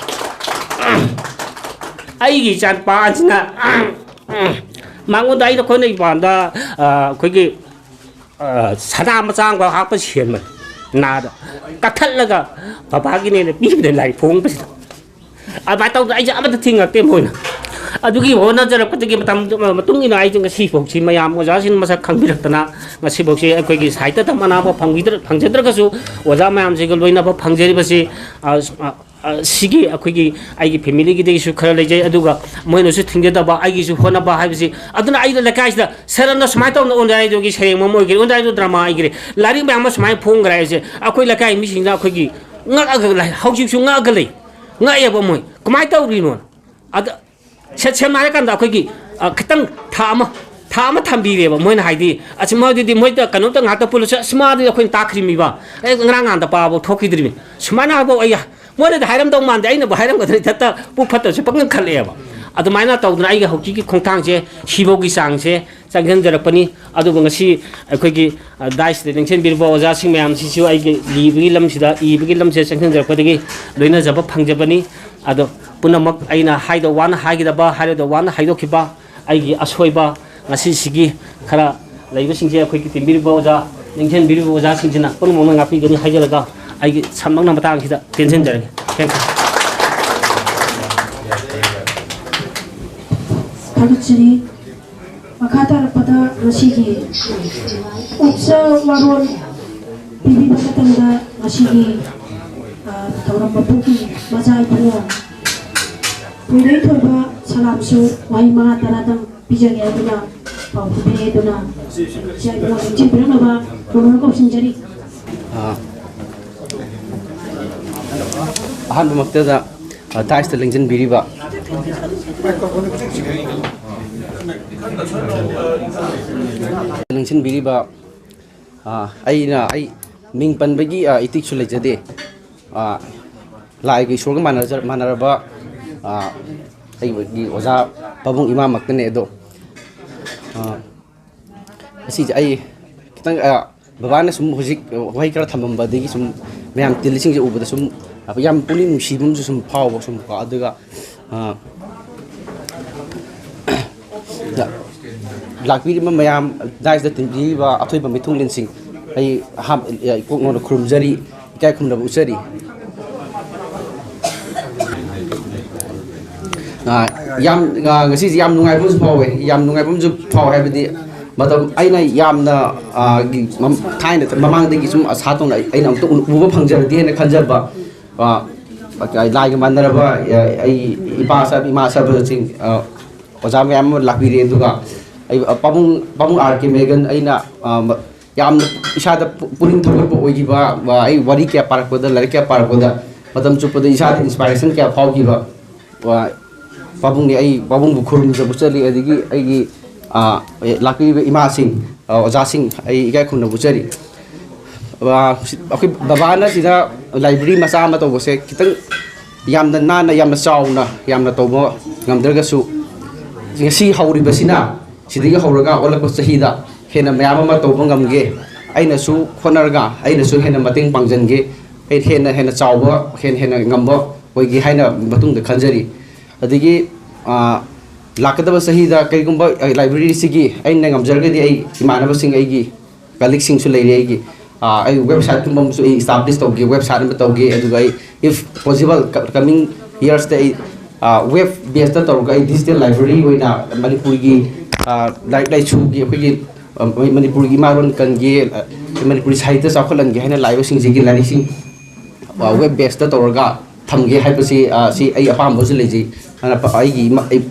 ꯑꯩꯒꯤ ꯏꯆꯥ ꯅꯨꯄꯥ ꯑꯁꯤꯅ, ꯃꯉꯣꯟꯗ ꯑꯩꯅ, ꯑꯩꯈꯣꯏꯅ ꯏꯄꯥꯟꯗ, ꯑ, ꯑꯩꯈꯣꯏꯒꯤ, ꯑ, ꯁꯅꯥ ꯃꯆꯥ ꯑꯃꯈꯛ ꯍꯥꯞꯄ ꯁꯦꯟꯕꯅꯤ꯫ ꯅꯥꯗ ꯀꯛꯊꯠꯂꯒ ꯕꯕꯥꯒꯤꯅꯦꯅ ꯄꯤꯕꯅꯦ ꯂꯥꯏꯔꯤꯛ ꯐꯣꯡꯕꯁꯤꯗ꯫ ꯑꯗꯨꯃꯥꯏꯅ ꯇꯧꯗꯅ ꯑꯩꯁꯦ ꯑꯃꯠꯇ ꯊꯤꯡꯉꯛꯇꯦ ꯃꯣꯏꯅ꯫ ꯑꯗꯨꯒꯤ ꯍꯣꯠꯅꯖꯔꯛꯄꯗꯒꯤ ꯃꯇꯝ ꯃꯇꯨꯡ ꯏꯟꯅ ꯑꯩꯁꯦ ꯉꯁꯤꯐꯥꯎꯁꯤ ꯃꯌꯥꯝ ꯑꯣꯖꯥꯁꯤꯡꯅ ꯃꯁꯛ ꯈꯪꯕꯤꯔꯛꯇꯅ ꯉꯁꯤꯐꯥꯎꯁꯤ ꯑꯩꯈꯣꯏꯒꯤ ꯁꯥꯍꯤꯇ꯭ꯌ ꯇꯝ ꯑꯅꯥꯕ ꯐꯪꯕꯤꯗ꯭ꯔ-, ꯐꯪꯖꯗ꯭ꯔꯒꯁꯨ ꯑꯣꯖꯥ ꯃꯌꯥꯝꯁꯤꯒ ꯂꯣꯏꯅꯕ ꯐꯪꯖꯔꯤꯕꯁꯤ, ꯑ, ꯑ, ꯑ, ꯁꯤꯒꯤ ꯑꯩꯈꯣꯏꯒꯤ, ꯑꯩꯒꯤ ꯐꯦꯃꯤꯂꯤꯒꯤꯗꯒꯤꯁꯨ ꯈꯔ ꯂꯩꯖꯩ, ꯑꯗꯨꯒ ꯃꯣꯏꯅꯁꯨ ꯊꯤꯡꯖꯗꯕ, ꯑꯩꯒꯤꯁꯨ ꯍꯣꯠꯅꯕ ꯍꯥꯏꯕꯁꯤ꯫ ꯑꯗꯨꯅ ꯑꯩꯗꯣ ꯂꯩꯀꯥꯏꯁꯤꯗ, "ꯁꯔꯅ ꯁꯨꯃꯥꯏꯅ ꯇꯧꯅ ꯑꯣꯟꯗꯥꯏꯗꯨꯒꯤ ꯁꯩꯔꯦꯡ ꯑꯃ ꯑꯣꯏꯒꯦꯔꯦ, ꯑꯣꯟꯗꯥꯏꯗꯨ ꯗ꯭ꯔꯃꯥ ꯑꯣꯏꯒꯦꯔꯦ, ꯂꯥꯏꯔꯤꯛ ꯃꯌꯥꯝ ꯑꯃ ꯁꯨꯃꯥꯏꯅ ꯐꯣꯡꯈ꯭ꯔꯦ" ꯍꯥꯏꯁꯦ, ꯑꯩꯈꯣꯏ ꯂꯩꯀꯥꯏ ꯃꯤꯁꯤꯡꯅ ꯑꯩꯈꯣꯏꯒꯤ ꯉꯛꯑꯒ ꯂꯩ, ꯍꯧꯖꯤꯛꯁꯨ ꯉꯛꯑꯒ ꯂꯩ, ꯉꯛꯑꯦꯕ ꯃꯣꯏ꯫ ꯀꯃꯥꯏꯅ ꯇꯧꯔꯤꯅꯣ? ꯑꯗ ꯁꯦ-, ꯁꯦꯡꯅ ꯍꯥꯏꯔꯀꯥꯟꯗ ꯑꯩꯈꯣꯏꯒꯤ, ꯑ, ꯈꯤꯇꯪ ꯊꯥ ꯑꯃ, ꯊꯥ ꯑꯃ ꯊꯝꯕꯤꯔꯦꯕ ꯃꯣꯏꯅ, ꯍꯥꯏꯗꯤ, ꯑꯁ, ꯃꯣꯏꯗꯨꯗꯤ ꯃꯣꯏꯗ ꯀꯩꯅꯣꯝꯇ ꯉꯥꯛꯇ ꯄꯨꯜꯂꯁꯨ, "ꯑꯁ, ꯃꯥꯗꯤ ꯑꯩꯈꯣꯏꯅ ꯇꯥꯛꯈ꯭ꯔꯤꯃꯤꯕ, ꯑꯦ, ꯉꯔꯥꯡ ꯅꯍꯥꯟꯗ ꯄꯥꯕ ꯊꯣꯛꯈꯤꯗ꯭ꯔꯤꯃꯤ", ꯁꯨꯃꯥꯏꯅ ꯍꯥꯏꯕ ꯑꯩ, ꯃꯣꯏꯅꯗꯤ ꯍꯥꯏꯔꯝꯗꯧ ꯃꯥꯟꯗꯦ, ꯑꯩꯅꯕꯨ ꯍꯥꯏꯔꯝꯒꯗ꯭ꯔꯥ, ꯏꯊꯟꯇ ꯄꯨꯛ ꯐꯠꯇꯕꯁꯦ ꯄꯪꯈꯟ ꯈꯜꯂꯛꯑꯦꯕ꯫ ꯑꯗꯨꯃꯥꯏꯅ ꯇꯧꯗꯅ ꯑꯩꯒꯤ ꯍꯧꯖꯤꯛꯀꯤ ꯈꯣꯡꯊꯥꯡꯁꯦ ꯁꯤꯐꯧꯒꯤ ꯆꯥꯡꯁꯦ ꯆꯪꯁꯤꯟꯖꯔꯛꯄꯅꯤ꯫ ꯑꯗꯨꯕꯨ ꯉꯁꯤ ꯑꯩꯈꯣꯏꯒꯤ, ꯑ, ꯗꯥꯏꯁꯇ ꯂꯦꯡꯁꯤꯟꯕꯤꯔꯤꯕ ꯑꯣꯖꯥꯁꯤꯡ ꯃꯌꯥꯝꯁꯤꯁꯨ ꯑꯩꯒꯤ ꯂꯤꯕꯒꯤ ꯂꯝꯁꯤꯗ, ꯏꯕꯒꯤ ꯂꯝꯁꯤꯗ ꯆꯪꯁꯤꯟꯖꯔꯛꯄꯗꯒꯤ ꯂꯣꯏꯅꯖꯕ ꯐꯪꯖꯕꯅꯤ꯫ ꯑꯗꯣ ꯄꯨꯝꯅꯃꯛ ꯑꯩꯅ ꯍꯥꯏꯗꯧ ꯋꯥꯅ ꯍꯥꯏꯒꯗꯕ, ꯍꯥꯏꯔꯣꯏꯗꯧ ꯋꯥꯅ ꯍꯥꯏꯗꯣꯛꯈꯤꯕ, ꯑꯩꯒꯤ ꯑꯁꯣꯏꯕ ꯉꯁꯤꯁꯤꯒꯤ ꯈꯔ ꯂꯩꯕꯁꯤꯡꯁꯦ ꯑꯩꯈꯣꯏꯒꯤ ꯇꯤꯟꯕꯤꯔꯤꯕ ꯑꯣꯖꯥ, ꯅꯤꯡꯁꯤꯡꯕꯤꯔꯤꯕ ꯑꯣꯖꯥꯁꯤꯡꯁꯤꯅ ꯄꯨꯝꯅꯃꯛꯅ ꯉꯥꯛꯄꯤꯒꯅꯤ ꯍꯥꯏꯖꯔꯒ ꯑꯩꯒꯤ ꯁꯝꯂꯞꯅ ꯃꯇꯥꯡꯁꯤꯗ ꯇꯦꯟꯁꯤꯟꯖꯔꯒꯦ꯫ Thank you꯫ ꯊꯥꯒꯠꯆꯔꯤ꯫ ꯃꯈꯥ ꯇꯥꯔꯛꯄꯗ ꯉꯁꯤꯒꯤ ꯎꯞꯆ ꯋꯥꯔꯣꯜ ꯄꯤꯕꯤꯕ ꯃꯇꯝꯗ ꯉꯁꯤꯒꯤ, ꯑ, ꯊꯧꯔꯝ ꯃꯄꯨꯒꯤ ꯃꯆꯥ ꯏꯕꯨꯡꯉꯣ ꯄꯨꯏꯂꯩꯊꯣꯏꯕ ꯁꯂꯥꯝꯁꯨ ꯋꯥꯍꯩ ꯃꯉꯥ ꯇꯔꯥꯗꯪ ꯄꯤꯖꯒꯦ ꯍꯥꯏꯗꯨꯅ ꯄꯥꯎ ꯄꯤꯕꯤꯔꯦ꯫ ꯑꯗꯨꯅ ꯏꯆꯥ ꯏꯕꯨꯡꯉꯣ ꯂꯦꯡꯁꯤꯟꯕꯤꯔꯛꯅꯕ ꯄꯨꯔꯣꯜ ꯀꯧꯁꯤꯟꯖꯔꯤ꯫ ꯑ, ꯑꯍꯥꯟꯕꯃꯛꯇꯗ, ꯑ, ꯗꯥꯏꯁꯇ ꯂꯦꯡꯁꯤꯟꯕꯤꯔꯤꯕ, ꯂꯦꯡꯁꯤꯟꯕꯤꯔꯤꯕ, ꯑ, ꯑꯩꯅ, ꯑꯩ ꯃꯤꯡ ꯄꯟꯕꯒꯤ, ꯑ, ꯏꯇꯤꯛꯁꯨ ꯂꯩꯖꯗꯦ꯫ ꯑ, ꯂꯥꯏꯒ ꯏꯁꯣꯔꯒ ꯃꯥꯟꯅꯖ-, ꯃꯥꯟꯅꯔꯕ, ꯑ, ꯑꯩꯒꯤ ꯑꯣꯖꯥ ꯄꯥꯕꯨꯡ ꯏꯃꯥꯃꯛꯇꯅꯦ꯫ ꯑꯗꯣ, ꯑ, ꯉꯁꯤꯁꯦ ꯑꯩ ꯈꯤꯇꯪ, ꯑ, ꯕꯕꯥꯅ ꯁꯨꯝ ꯍꯧꯖꯤꯛ ꯋꯥꯍꯩ ꯈꯔ ꯊꯝꯃꯝꯕꯗꯒꯤ ꯁꯨꯝ ꯃꯌꯥꯝ ꯇꯤꯜꯂꯤꯁꯤꯡꯁꯦ ꯎꯕꯗ ꯁꯨꯝ ꯌꯥꯝ ꯄꯨꯛꯅꯤꯡ ꯅꯨꯡꯁꯤꯕ ꯑꯃꯁꯨ ꯁꯨꯝ ꯐꯥꯎꯕ ꯁꯨꯝ ꯀꯣ꯫ ꯑꯗꯨꯒ, ꯑ, ꯂꯥꯛꯄꯤꯔꯤꯕ ꯃꯌꯥꯝ, ꯗꯥꯏꯁꯇ ꯇꯤꯟꯕꯤꯔꯤꯕ ꯑꯊꯣꯏꯕ ꯃꯤꯊꯨꯡꯂꯦꯟꯁꯤꯡ, ꯑꯩ ꯑꯍꯥꯟꯕ ꯏꯀꯣꯛ ꯅꯧꯅ ꯈꯨꯔꯨꯝꯖꯔꯤ, ꯏꯀꯥꯏ ꯈꯨꯝꯅꯕ ꯎꯠꯆꯔꯤ꯫ ꯑ, ꯌꯥꯝ, ꯑ, ꯉꯁꯤꯁꯦ ꯌꯥꯝ ꯅꯨꯡꯉꯥꯏꯕ ꯑꯃꯁꯨ ꯐꯥꯎꯋꯦ, ꯌꯥꯝ ꯅꯨꯡꯉꯥꯏꯕ ꯑꯃꯁꯨ ꯐꯥꯎꯋꯦ꯫ ꯍꯥꯏꯕꯗꯤ ꯃꯇꯝ ꯑꯩꯅ ꯌꯥꯝꯅ, ꯑ, ꯒꯤ-, ꯃꯝ-, ꯊꯥꯏꯅ ꯃꯃꯥꯡꯗꯒꯤ ꯁꯨꯝ ꯑꯁꯥ ꯇꯧꯅ ꯑꯩ-, ꯑꯩꯅ ꯑꯃꯨꯛꯇ ꯎ-, ꯎꯕ ꯐꯪꯖꯔꯗꯤ ꯍꯥꯏꯅ ꯈꯟꯖꯕ, ꯑ, ꯂꯥꯏꯒ ꯃꯥꯟꯅꯔꯕ, ꯑ, ꯑꯩ ꯏꯄꯥ ꯁꯥꯕ, ꯏꯃꯥ ꯁꯥꯕꯁꯤꯡ, ꯑ, ꯑꯣꯖꯥ ꯃꯌꯥꯝ ꯑꯃ ꯂꯥꯛꯄꯤꯔꯦ꯫ ꯑꯗꯨꯒ ꯑꯩ, ꯑ, ꯄꯥꯕꯨꯡ, ꯄꯥꯕꯨꯡ ꯑꯥꯔ ꯀꯦ ꯃꯦꯒꯟ, ꯑꯩꯅ, ꯑ, ꯃ-, ꯌꯥꯝꯅ ꯏꯁꯥꯗ ꯄꯨ-, ꯄꯨꯛꯅꯤꯡ ꯊꯧꯒꯠꯄ ꯑꯣꯏꯈꯤꯕ, ꯑ, ꯑꯩ ꯋꯥꯔꯤ ꯀꯌꯥ ꯄꯥꯔꯛꯄꯗ, ꯂꯥꯏꯔꯤꯛ ꯀꯌꯥ ꯄꯥꯔꯛꯄꯗ ꯃꯇꯝ ꯆꯨꯞꯄꯗ ꯏꯁꯥꯗ inspiration ꯀꯌꯥ ꯐꯥꯎꯈꯤꯕ, ꯑ, ꯄꯥꯕꯨꯡꯅꯤ꯫ ꯑꯩ ꯄꯥꯕꯨꯡꯕꯨ ꯈꯨꯔꯨꯝꯖꯕ ꯆꯠꯂꯤ꯫ ꯑꯗꯒꯤ ꯑꯩꯒꯤ, ꯑ, ꯂꯥꯛꯄꯤꯔꯤꯕ ꯏꯃꯥꯁꯤꯡ, ꯑ, ꯑꯣꯖꯥꯁꯤꯡ, ꯑꯩ ꯏꯀꯥꯏ ꯈꯨꯝꯅꯕ ꯆꯠꯂꯤ꯫ ꯑ, ꯁꯤ-, ꯑꯩꯈꯣꯏ ꯕꯕꯥꯅ ꯁꯤꯗ library ꯃꯆꯥ ꯑꯃ ꯇꯧꯕꯁꯦ ꯈꯤꯇꯪ ꯌꯥꯝꯅ ꯅꯥꯟꯅ, ꯌꯥꯝꯅ ꯆꯥꯎꯅ, ꯌꯥꯝꯅ ꯇꯧꯕ ꯉꯝꯗ꯭ꯔꯒꯁꯨ, ꯉꯁꯤ ꯍꯧꯔꯤꯕꯁꯤꯅ, ꯁꯤꯗꯒꯤ ꯍꯧꯔꯒ ꯑꯣꯜꯂꯛꯄ ꯆꯍꯤꯗ ꯍꯦꯟꯅ ꯃꯌꯥꯝ ꯑꯃ ꯇꯧꯕ ꯉꯝꯒꯦ꯫ ꯑꯩꯅꯁꯨ ꯍꯣꯠꯅꯔꯒ ꯑꯩꯅꯁꯨ ꯍꯦꯟꯅ ꯃꯇꯦꯡ ꯄꯥꯡꯖꯟꯒꯦ꯫ ꯑꯩ ꯍꯦꯟꯅ, ꯍꯦꯟꯅ ꯆꯥꯎꯕ, ꯍꯦꯟꯅ, ꯍꯦꯟꯅ ꯉꯝꯕ ꯑꯣꯏꯒꯦ ꯍꯥꯏꯅ ꯃꯇꯨꯡꯗ ꯈꯟꯖꯔꯤ꯫ ꯑꯗꯒꯤ, ꯑ, ꯂꯥꯛꯀꯗꯕ ꯆꯍꯤꯗ ꯀꯔꯤꯒꯨꯝꯕ, ꯑ, library ꯁꯤꯒꯤ ꯑꯩꯅ ꯉꯝꯖꯔꯒꯗꯤ, ꯑꯩ ꯏꯃꯥꯟꯅꯕꯁꯤꯡ, ꯑꯩꯒꯤ colleague ꯁꯤꯡꯁꯨ ꯂꯩꯔꯤ꯫ ꯑꯩꯒꯤ, ꯑ, ꯑꯩ website ꯀꯨꯝꯕ ꯑꯃꯁꯨ ꯑꯩ establish ꯇꯧꯒꯦ, website ꯑꯃ ꯇꯧꯒꯦ꯫ ꯑꯗꯨꯒ ꯑꯩ, if possible, ꯀ-, coming years ꯇ ꯑꯩ, ꯑ, web base ꯇ ꯇꯧꯔꯒ ꯑꯩ digital library ꯑꯣꯏꯅ ꯃꯅꯤꯄꯨꯔꯒꯤ, ꯑ, ꯂꯥꯏꯔꯤꯛ ꯂꯥꯏꯁꯨꯒꯤ ꯑꯩꯈꯣꯏꯒꯤ, ꯑ, ꯃꯅꯤꯄꯨꯔꯒꯤ ꯏꯃꯥ ꯂꯣꯟ ꯀꯟꯒꯦ, ꯑ, ꯃꯅꯤꯄꯨꯔꯤ ꯁꯥꯍꯤꯇ꯭ꯌ ꯆꯥꯎꯈꯠꯍꯟꯒꯦ ꯍꯥꯏꯅ ꯂꯥꯛꯏꯕꯁꯤꯡꯁꯤꯒꯤ ꯂꯥꯏꯔꯤꯛꯁꯤꯡ, ꯑ, web base ꯇ ꯇꯧꯔꯒ ꯊꯝꯒꯦ ꯍꯥꯏꯕꯁꯤ, ꯑ, ꯁꯤ ꯑꯩ ꯑꯄꯥꯝꯕꯁꯨ ꯂꯩꯖꯩ꯫ ꯑꯗꯨꯅ ꯄ-, ꯑꯩꯒꯤ ꯏꯃꯥ-, ꯑꯩ,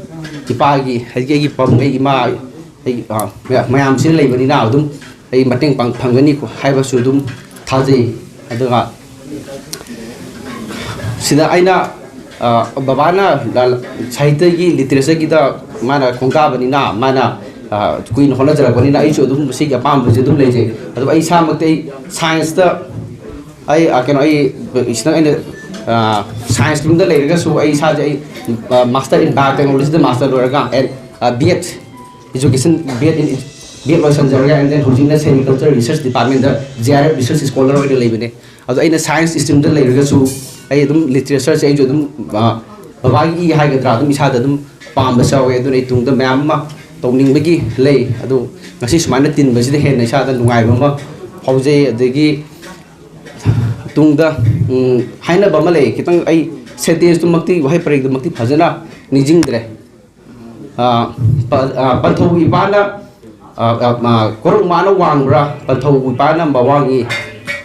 ꯏꯄꯥꯒꯤ, ꯍꯧꯖꯤꯛ ꯑꯩꯒꯤ ꯄꯥꯕꯨꯡ, ꯑꯩꯒꯤ ꯏꯃꯥ, ꯑꯩꯒꯤ, ꯑ, ꯃꯌꯥꯝ-, ꯃꯌꯥꯝꯁꯤꯅ ꯂꯩꯕꯅꯤꯅ ꯑꯗꯨꯝ ꯑꯩ ꯃꯇꯦꯡ ꯄꯥꯡ-, ꯐꯪꯒꯅꯤ ꯍꯥꯏꯕꯁꯨ ꯑꯗꯨꯝ ꯊꯥꯖꯩ꯫ ꯑꯗꯨꯒ ꯁꯤꯗ ꯑꯩꯅ, ꯑ, ꯕꯕꯥꯅ ꯂ-, ꯁꯥꯍꯤꯇ꯭ꯌꯒꯤ, literature ꯒꯤꯗ ꯃꯥꯅ ꯈꯣꯡꯗꯥꯕꯅꯤꯅ, ꯃꯥꯅ, ꯑ, ꯀꯨꯏꯅ ꯍꯣꯠꯅꯖꯔꯛꯄꯅꯤꯅ ꯑꯩꯁꯨ ꯑꯗꯨꯝ ꯁꯤꯒꯤ ꯑꯄꯥꯝꯕꯁꯦ ꯑꯗꯨꯝ ꯂꯩꯖꯩ꯫ ꯑꯗꯨꯕꯨ ꯑꯩ ꯏꯁꯥꯃꯛꯇꯤ ꯑꯩ science ꯇ ꯑꯩ, ꯑ, ꯀꯩꯅꯣ, ꯑꯩ ꯈꯤꯇꯪ ꯑꯩꯅ, ꯑ, science stream ꯗ ꯂꯩꯔꯒꯁꯨ ꯑꯩ ꯏꯁꯥꯁꯦ ꯑꯩ, ꯑ, master in biotechnology the master ꯂꯣꯏꯔꯒ, and, ꯑ, B Ed education, B Ed in, B Ed ꯂꯣꯏꯁꯤꯟꯖꯔꯒ, and then ꯍꯧꯖꯤꯛꯅ Sericulture Research Department ꯗ J R F research scholar ꯑꯣꯏꯅ ꯂꯩꯕꯅꯦ꯫ ꯑꯗꯣ ꯑꯩꯅ science stream ꯗ ꯂꯩꯔꯒꯁꯨ ꯑꯩ ꯑꯗꯨꯝ literature ꯁꯦ ꯑꯩꯁꯨ ꯑꯗꯨꯝ, ꯑ, ꯕꯕꯥꯒꯤ ꯏ ꯍꯥꯏꯒꯗ꯭ꯔꯥ, ꯑꯗꯨꯝ ꯏꯁꯥꯗ ꯑꯗꯨꯝ ꯄꯥꯝꯕꯁꯨ ꯌꯥꯎꯋꯦ꯫ ꯑꯗꯨꯅ ꯑꯩ ꯇꯨꯡꯗ ꯃꯌꯥꯝ ꯑꯃ ꯇꯧꯅꯤꯡꯕꯒꯤ ꯂꯩ꯫ ꯑꯗꯨ ꯉꯁꯤ ꯁꯨꯃꯥꯏꯅ ꯇꯤꯟꯕꯁꯤꯗ ꯍꯦꯟꯅ ꯏꯁꯥꯗ ꯅꯨꯡꯉꯥꯏꯕ ꯑꯃ ꯐꯥꯎꯖꯩ꯫ ꯑꯗꯒꯤ ꯇꯨꯡꯗ, ꯎꯝ, ꯍꯥꯏꯅꯕ ꯑꯃ ꯂꯩ, ꯈꯤꯇꯪ ꯑꯩ sentence ꯇꯨꯃꯛꯇꯤ, ꯋꯥꯍꯩ ꯄꯔꯦꯡꯗꯨꯃꯛꯇꯤ ꯐꯖꯅ ꯅꯤꯡꯁꯤꯡꯗ꯭ꯔꯦ꯫ ꯑ, ꯄ-, ꯑ, ꯄꯟꯊꯧ ꯏꯄꯥꯅ, ꯑ, ꯑ, ꯑ, ꯀꯣꯔꯧ ꯃꯥꯅ ꯋꯥꯡꯕ꯭ꯔꯥ, ꯄꯟꯊꯧ ꯏꯄꯥꯅ ꯃꯋꯥꯡꯉꯤ꯫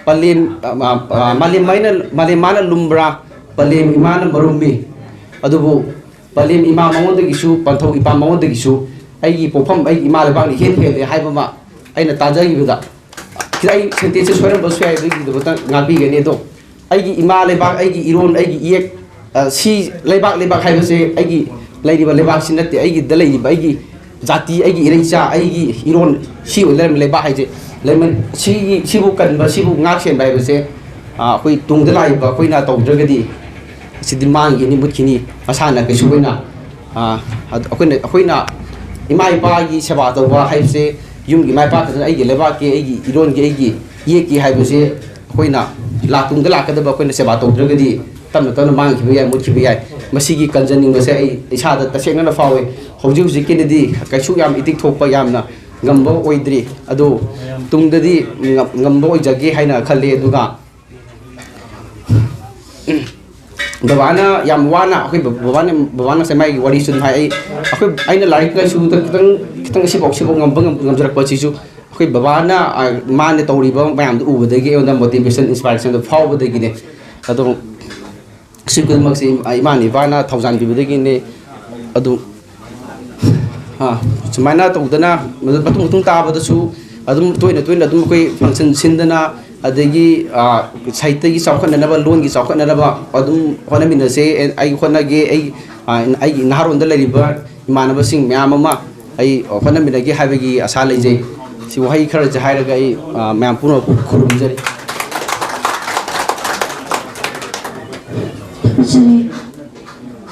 ꯄꯂꯦꯝ, ꯑ, ꯑ, ꯑ, ꯃꯥꯂꯦꯝ ꯃꯥꯏꯅ, ꯃꯥꯂꯦꯝ ꯃꯥꯅ ꯂꯨꯝꯕ꯭ꯔꯥ, ꯄꯂꯦꯝ ꯏꯃꯥꯅ ꯃꯔꯨꯝꯃꯤ꯫ ꯑꯗꯨꯕꯨ ꯄꯂꯦꯝ ꯏꯃꯥ ꯃꯉꯣꯟꯗꯒꯤꯁꯨ, ꯄꯟꯊꯧ ꯏꯄꯥ ꯃꯉꯣꯟꯗꯒꯤꯁꯨ ꯑꯩꯒꯤ ꯄꯣꯛꯐꯝ, ꯑꯩꯒꯤ ꯏꯃꯥ ꯂꯩꯕꯥꯛꯅ ꯏꯍꯦꯟ ꯍꯦꯜꯂꯦ ꯍꯥꯏꯕ ꯑꯃ ꯑꯩꯅ ꯇꯥꯖꯈꯤꯕꯗ, ꯈꯤꯇꯪ ꯑꯩ ꯁꯦꯟꯇꯦꯟꯁꯁꯦ ꯁꯣꯏꯔꯝꯕꯁꯨ ꯌꯥꯏ, ꯑꯗꯨꯒꯤꯗꯃꯛꯇ ꯉꯥꯛꯄꯤꯒꯅꯤ꯫ ꯑꯗꯣ ꯑꯩꯒꯤ ꯏꯃꯥ ꯂꯩꯕꯥꯛ, ꯑꯩꯒꯤ ꯏꯔꯣꯟ, ꯑꯩꯒꯤ ꯏꯌꯦꯛ, ꯑ, ꯁꯤ ꯂꯩꯕꯥꯛ, ꯂꯩꯕꯥꯛ ꯍꯥꯏꯕꯁꯦ ꯑꯩꯒꯤ ꯂꯩꯔꯤꯕ ꯂꯩꯕꯥꯛꯁꯤ ꯅꯠꯇꯦ, ꯑꯩꯒꯤꯗ ꯂꯩꯔꯤꯕ ꯑꯩꯒꯤ ꯖꯥꯇꯤ, ꯑꯩꯒꯤ ꯏꯔꯩꯆꯥ, ꯑꯩꯒꯤ ꯏꯔꯣꯟ, ꯁꯤ ꯑꯣꯏ ꯂꯩꯔꯝꯃꯤ ꯂꯩꯕꯥꯛ ꯍꯥꯏꯁꯦ꯫ ꯂꯩꯃꯟ-, ꯁꯤꯒꯤ, ꯁꯤꯕꯨ ꯀꯟꯕ, ꯁꯤꯕꯨ ꯉꯥꯛ ꯁꯦꯟꯕ ꯍꯥꯏꯕꯁꯦ, ꯑ, ꯑꯩꯈꯣꯏ ꯇꯨꯡꯗ ꯂꯥꯛꯏꯕ ꯑꯩꯈꯣꯏꯅ ꯇꯧꯗ꯭ꯔꯒꯗꯤ ꯁꯤꯗꯤ ꯃꯥꯡꯈꯤꯅꯤ, ꯃꯨꯠꯈꯤꯅꯤ꯫ ꯃꯁꯥꯅ ꯀꯩꯁꯨ ꯑꯣꯏꯅ, ꯑ, ꯑꯗ ꯑꯩꯈꯣꯏꯅ, ꯑꯩꯈꯣꯏꯅ ꯏꯃꯥ ꯏꯄꯥꯒꯤ ꯁꯦꯕꯥ ꯇꯧꯕ ꯍꯥꯏꯕꯁꯦ ꯌꯨꯝꯒꯤ ꯏꯃꯥ ꯏꯄꯥ ꯈꯛꯇꯅ, ꯑꯩꯒꯤ ꯂꯩꯕꯥꯛꯀꯤ, ꯑꯩꯒꯤ ꯏꯔꯣꯟꯒꯤ, ꯑꯩꯒꯤ ꯏꯌꯦꯛꯀꯤ ꯍꯥꯏꯕꯁꯦ ꯑꯩꯈꯣꯏꯅ ꯂꯥꯛ-, ꯇꯨꯡꯗ ꯂꯥꯛꯀꯗꯕ ꯑꯩꯈꯣꯏꯅ ꯁꯦꯕꯥ ꯇꯧꯗ꯭ꯔꯒꯗꯤ ꯇꯞꯅ ꯇꯞꯅ ꯃꯥꯡꯈꯤꯕ ꯌꯥꯏ, ꯃꯨꯠꯈꯤꯕ ꯌꯥꯏ꯫ ꯃꯁꯤꯒꯤ ꯀꯟꯖꯅꯤꯡꯕꯁꯦ ꯑꯩ ꯏꯁꯥꯗ ꯇꯁꯦꯡꯅ ꯐꯥꯎꯏ꯫ ꯍꯧꯖꯤꯛ ꯍꯧꯖꯤꯛꯀꯤꯗꯗꯤ ꯀꯩꯁꯨ ꯌꯥꯝ ꯏꯇꯤꯛ ꯊꯣꯛꯄ, ꯌꯥꯝꯅ ꯉꯝꯕ ꯑꯣꯏꯗ꯭ꯔꯤ꯫ ꯑꯗꯨ ꯇꯨꯡꯗꯗꯤ ꯉꯝ-, ꯉꯝꯕ ꯑꯣꯏꯖꯒꯦ ꯍꯥꯏꯅ ꯈꯜꯂꯤ꯫ ꯑꯗꯨꯒ ꯕꯕꯥꯅ ꯌꯥꯝ ꯋꯥꯅ, ꯑꯩꯈꯣꯏ ꯕ-, ꯕꯕꯥꯅ, ꯕꯕꯥꯅ ꯉꯁꯥꯏ ꯃꯥꯒꯤ ꯋꯥꯔꯤꯁꯨ ꯑꯗꯨꯝ ꯍꯥꯏ꯫ ꯑꯩ, ꯑꯩꯈꯣꯏ, ꯑꯩꯅ ꯂꯥꯏꯔꯤꯛ ꯂꯥꯏꯁꯨꯗ ꯈꯤꯇꯪ, ꯈꯤꯇꯪ ꯁꯤꯐꯥꯎ, ꯁꯤꯐꯥꯎ ꯉꯝꯕ ꯉꯝ-, ꯉꯝꯖꯔꯛꯄꯁꯤꯁꯨ ꯑꯩꯈꯣꯏ ꯕꯕꯥꯅ, ꯑ, ꯃꯥꯅ ꯇꯧꯔꯤꯕ ꯃꯌꯥꯝꯗꯨ ꯎꯕꯗꯒꯤ ꯑꯩꯉꯣꯟꯗ motivation, inspirationꯗꯨ ꯐꯥꯎꯕꯗꯒꯤꯅꯦ꯫ ꯑꯗꯣ ꯁꯤ ꯈꯨꯗꯤꯡꯃꯛꯁꯤ ꯏꯃꯥ ꯏꯄꯥꯅ ꯊꯧꯖꯥꯟꯕꯤꯕꯗꯒꯤꯅꯦ꯫ ꯑꯗꯨ, ꯑ, ꯁꯨꯃꯥꯏꯅ ꯇꯧꯗꯅ ꯃꯇꯨꯡ, ꯃꯇꯨꯡ ꯇꯥꯕꯗꯁꯨ ꯑꯗꯨꯝ ꯇꯣꯏꯅ ꯇꯣꯏꯅ ꯑꯗꯨꯝ ꯑꯩꯈꯣꯏ function ꯁꯤꯟꯗꯅ, ꯑꯗꯒꯤ, ꯑ, ꯁꯥꯍꯤꯇ꯭ꯌꯒꯤ ꯆꯥꯎꯈꯠꯅꯅꯕ, ꯂꯣꯟꯒꯤ ꯆꯥꯎꯈꯠꯅꯅꯕ ꯑꯗꯨꯝ ꯍꯣꯠꯅꯃꯤꯟꯅꯁꯦ꯫ ꯑꯩ ꯍꯣꯠꯅꯒꯦ, ꯑꯩ, ꯑ, ꯑꯩꯒꯤ ꯅꯍꯥꯔꯣꯟꯗ ꯂꯩꯔꯤꯕ ꯏꯃꯥꯟꯅꯕꯁꯤꯡ ꯃꯌꯥꯝ ꯑꯃ ꯑꯩ ꯍꯣꯠꯅꯃꯤꯟꯅꯒꯦ ꯍꯥꯏꯕꯒꯤ ꯑꯁꯥ ꯂꯩꯖꯩ꯫ ꯁꯤ ꯋꯥꯍꯩ ꯈꯔꯁꯦ ꯍꯥꯏꯔꯒ ꯑꯩ, ꯑ, ꯃꯌꯥꯝ ꯄꯨꯝꯅꯃꯛꯄꯨ ꯈꯨꯔꯨꯝꯖꯔꯤ꯫ ꯊꯥꯒꯠꯆꯔꯤ꯫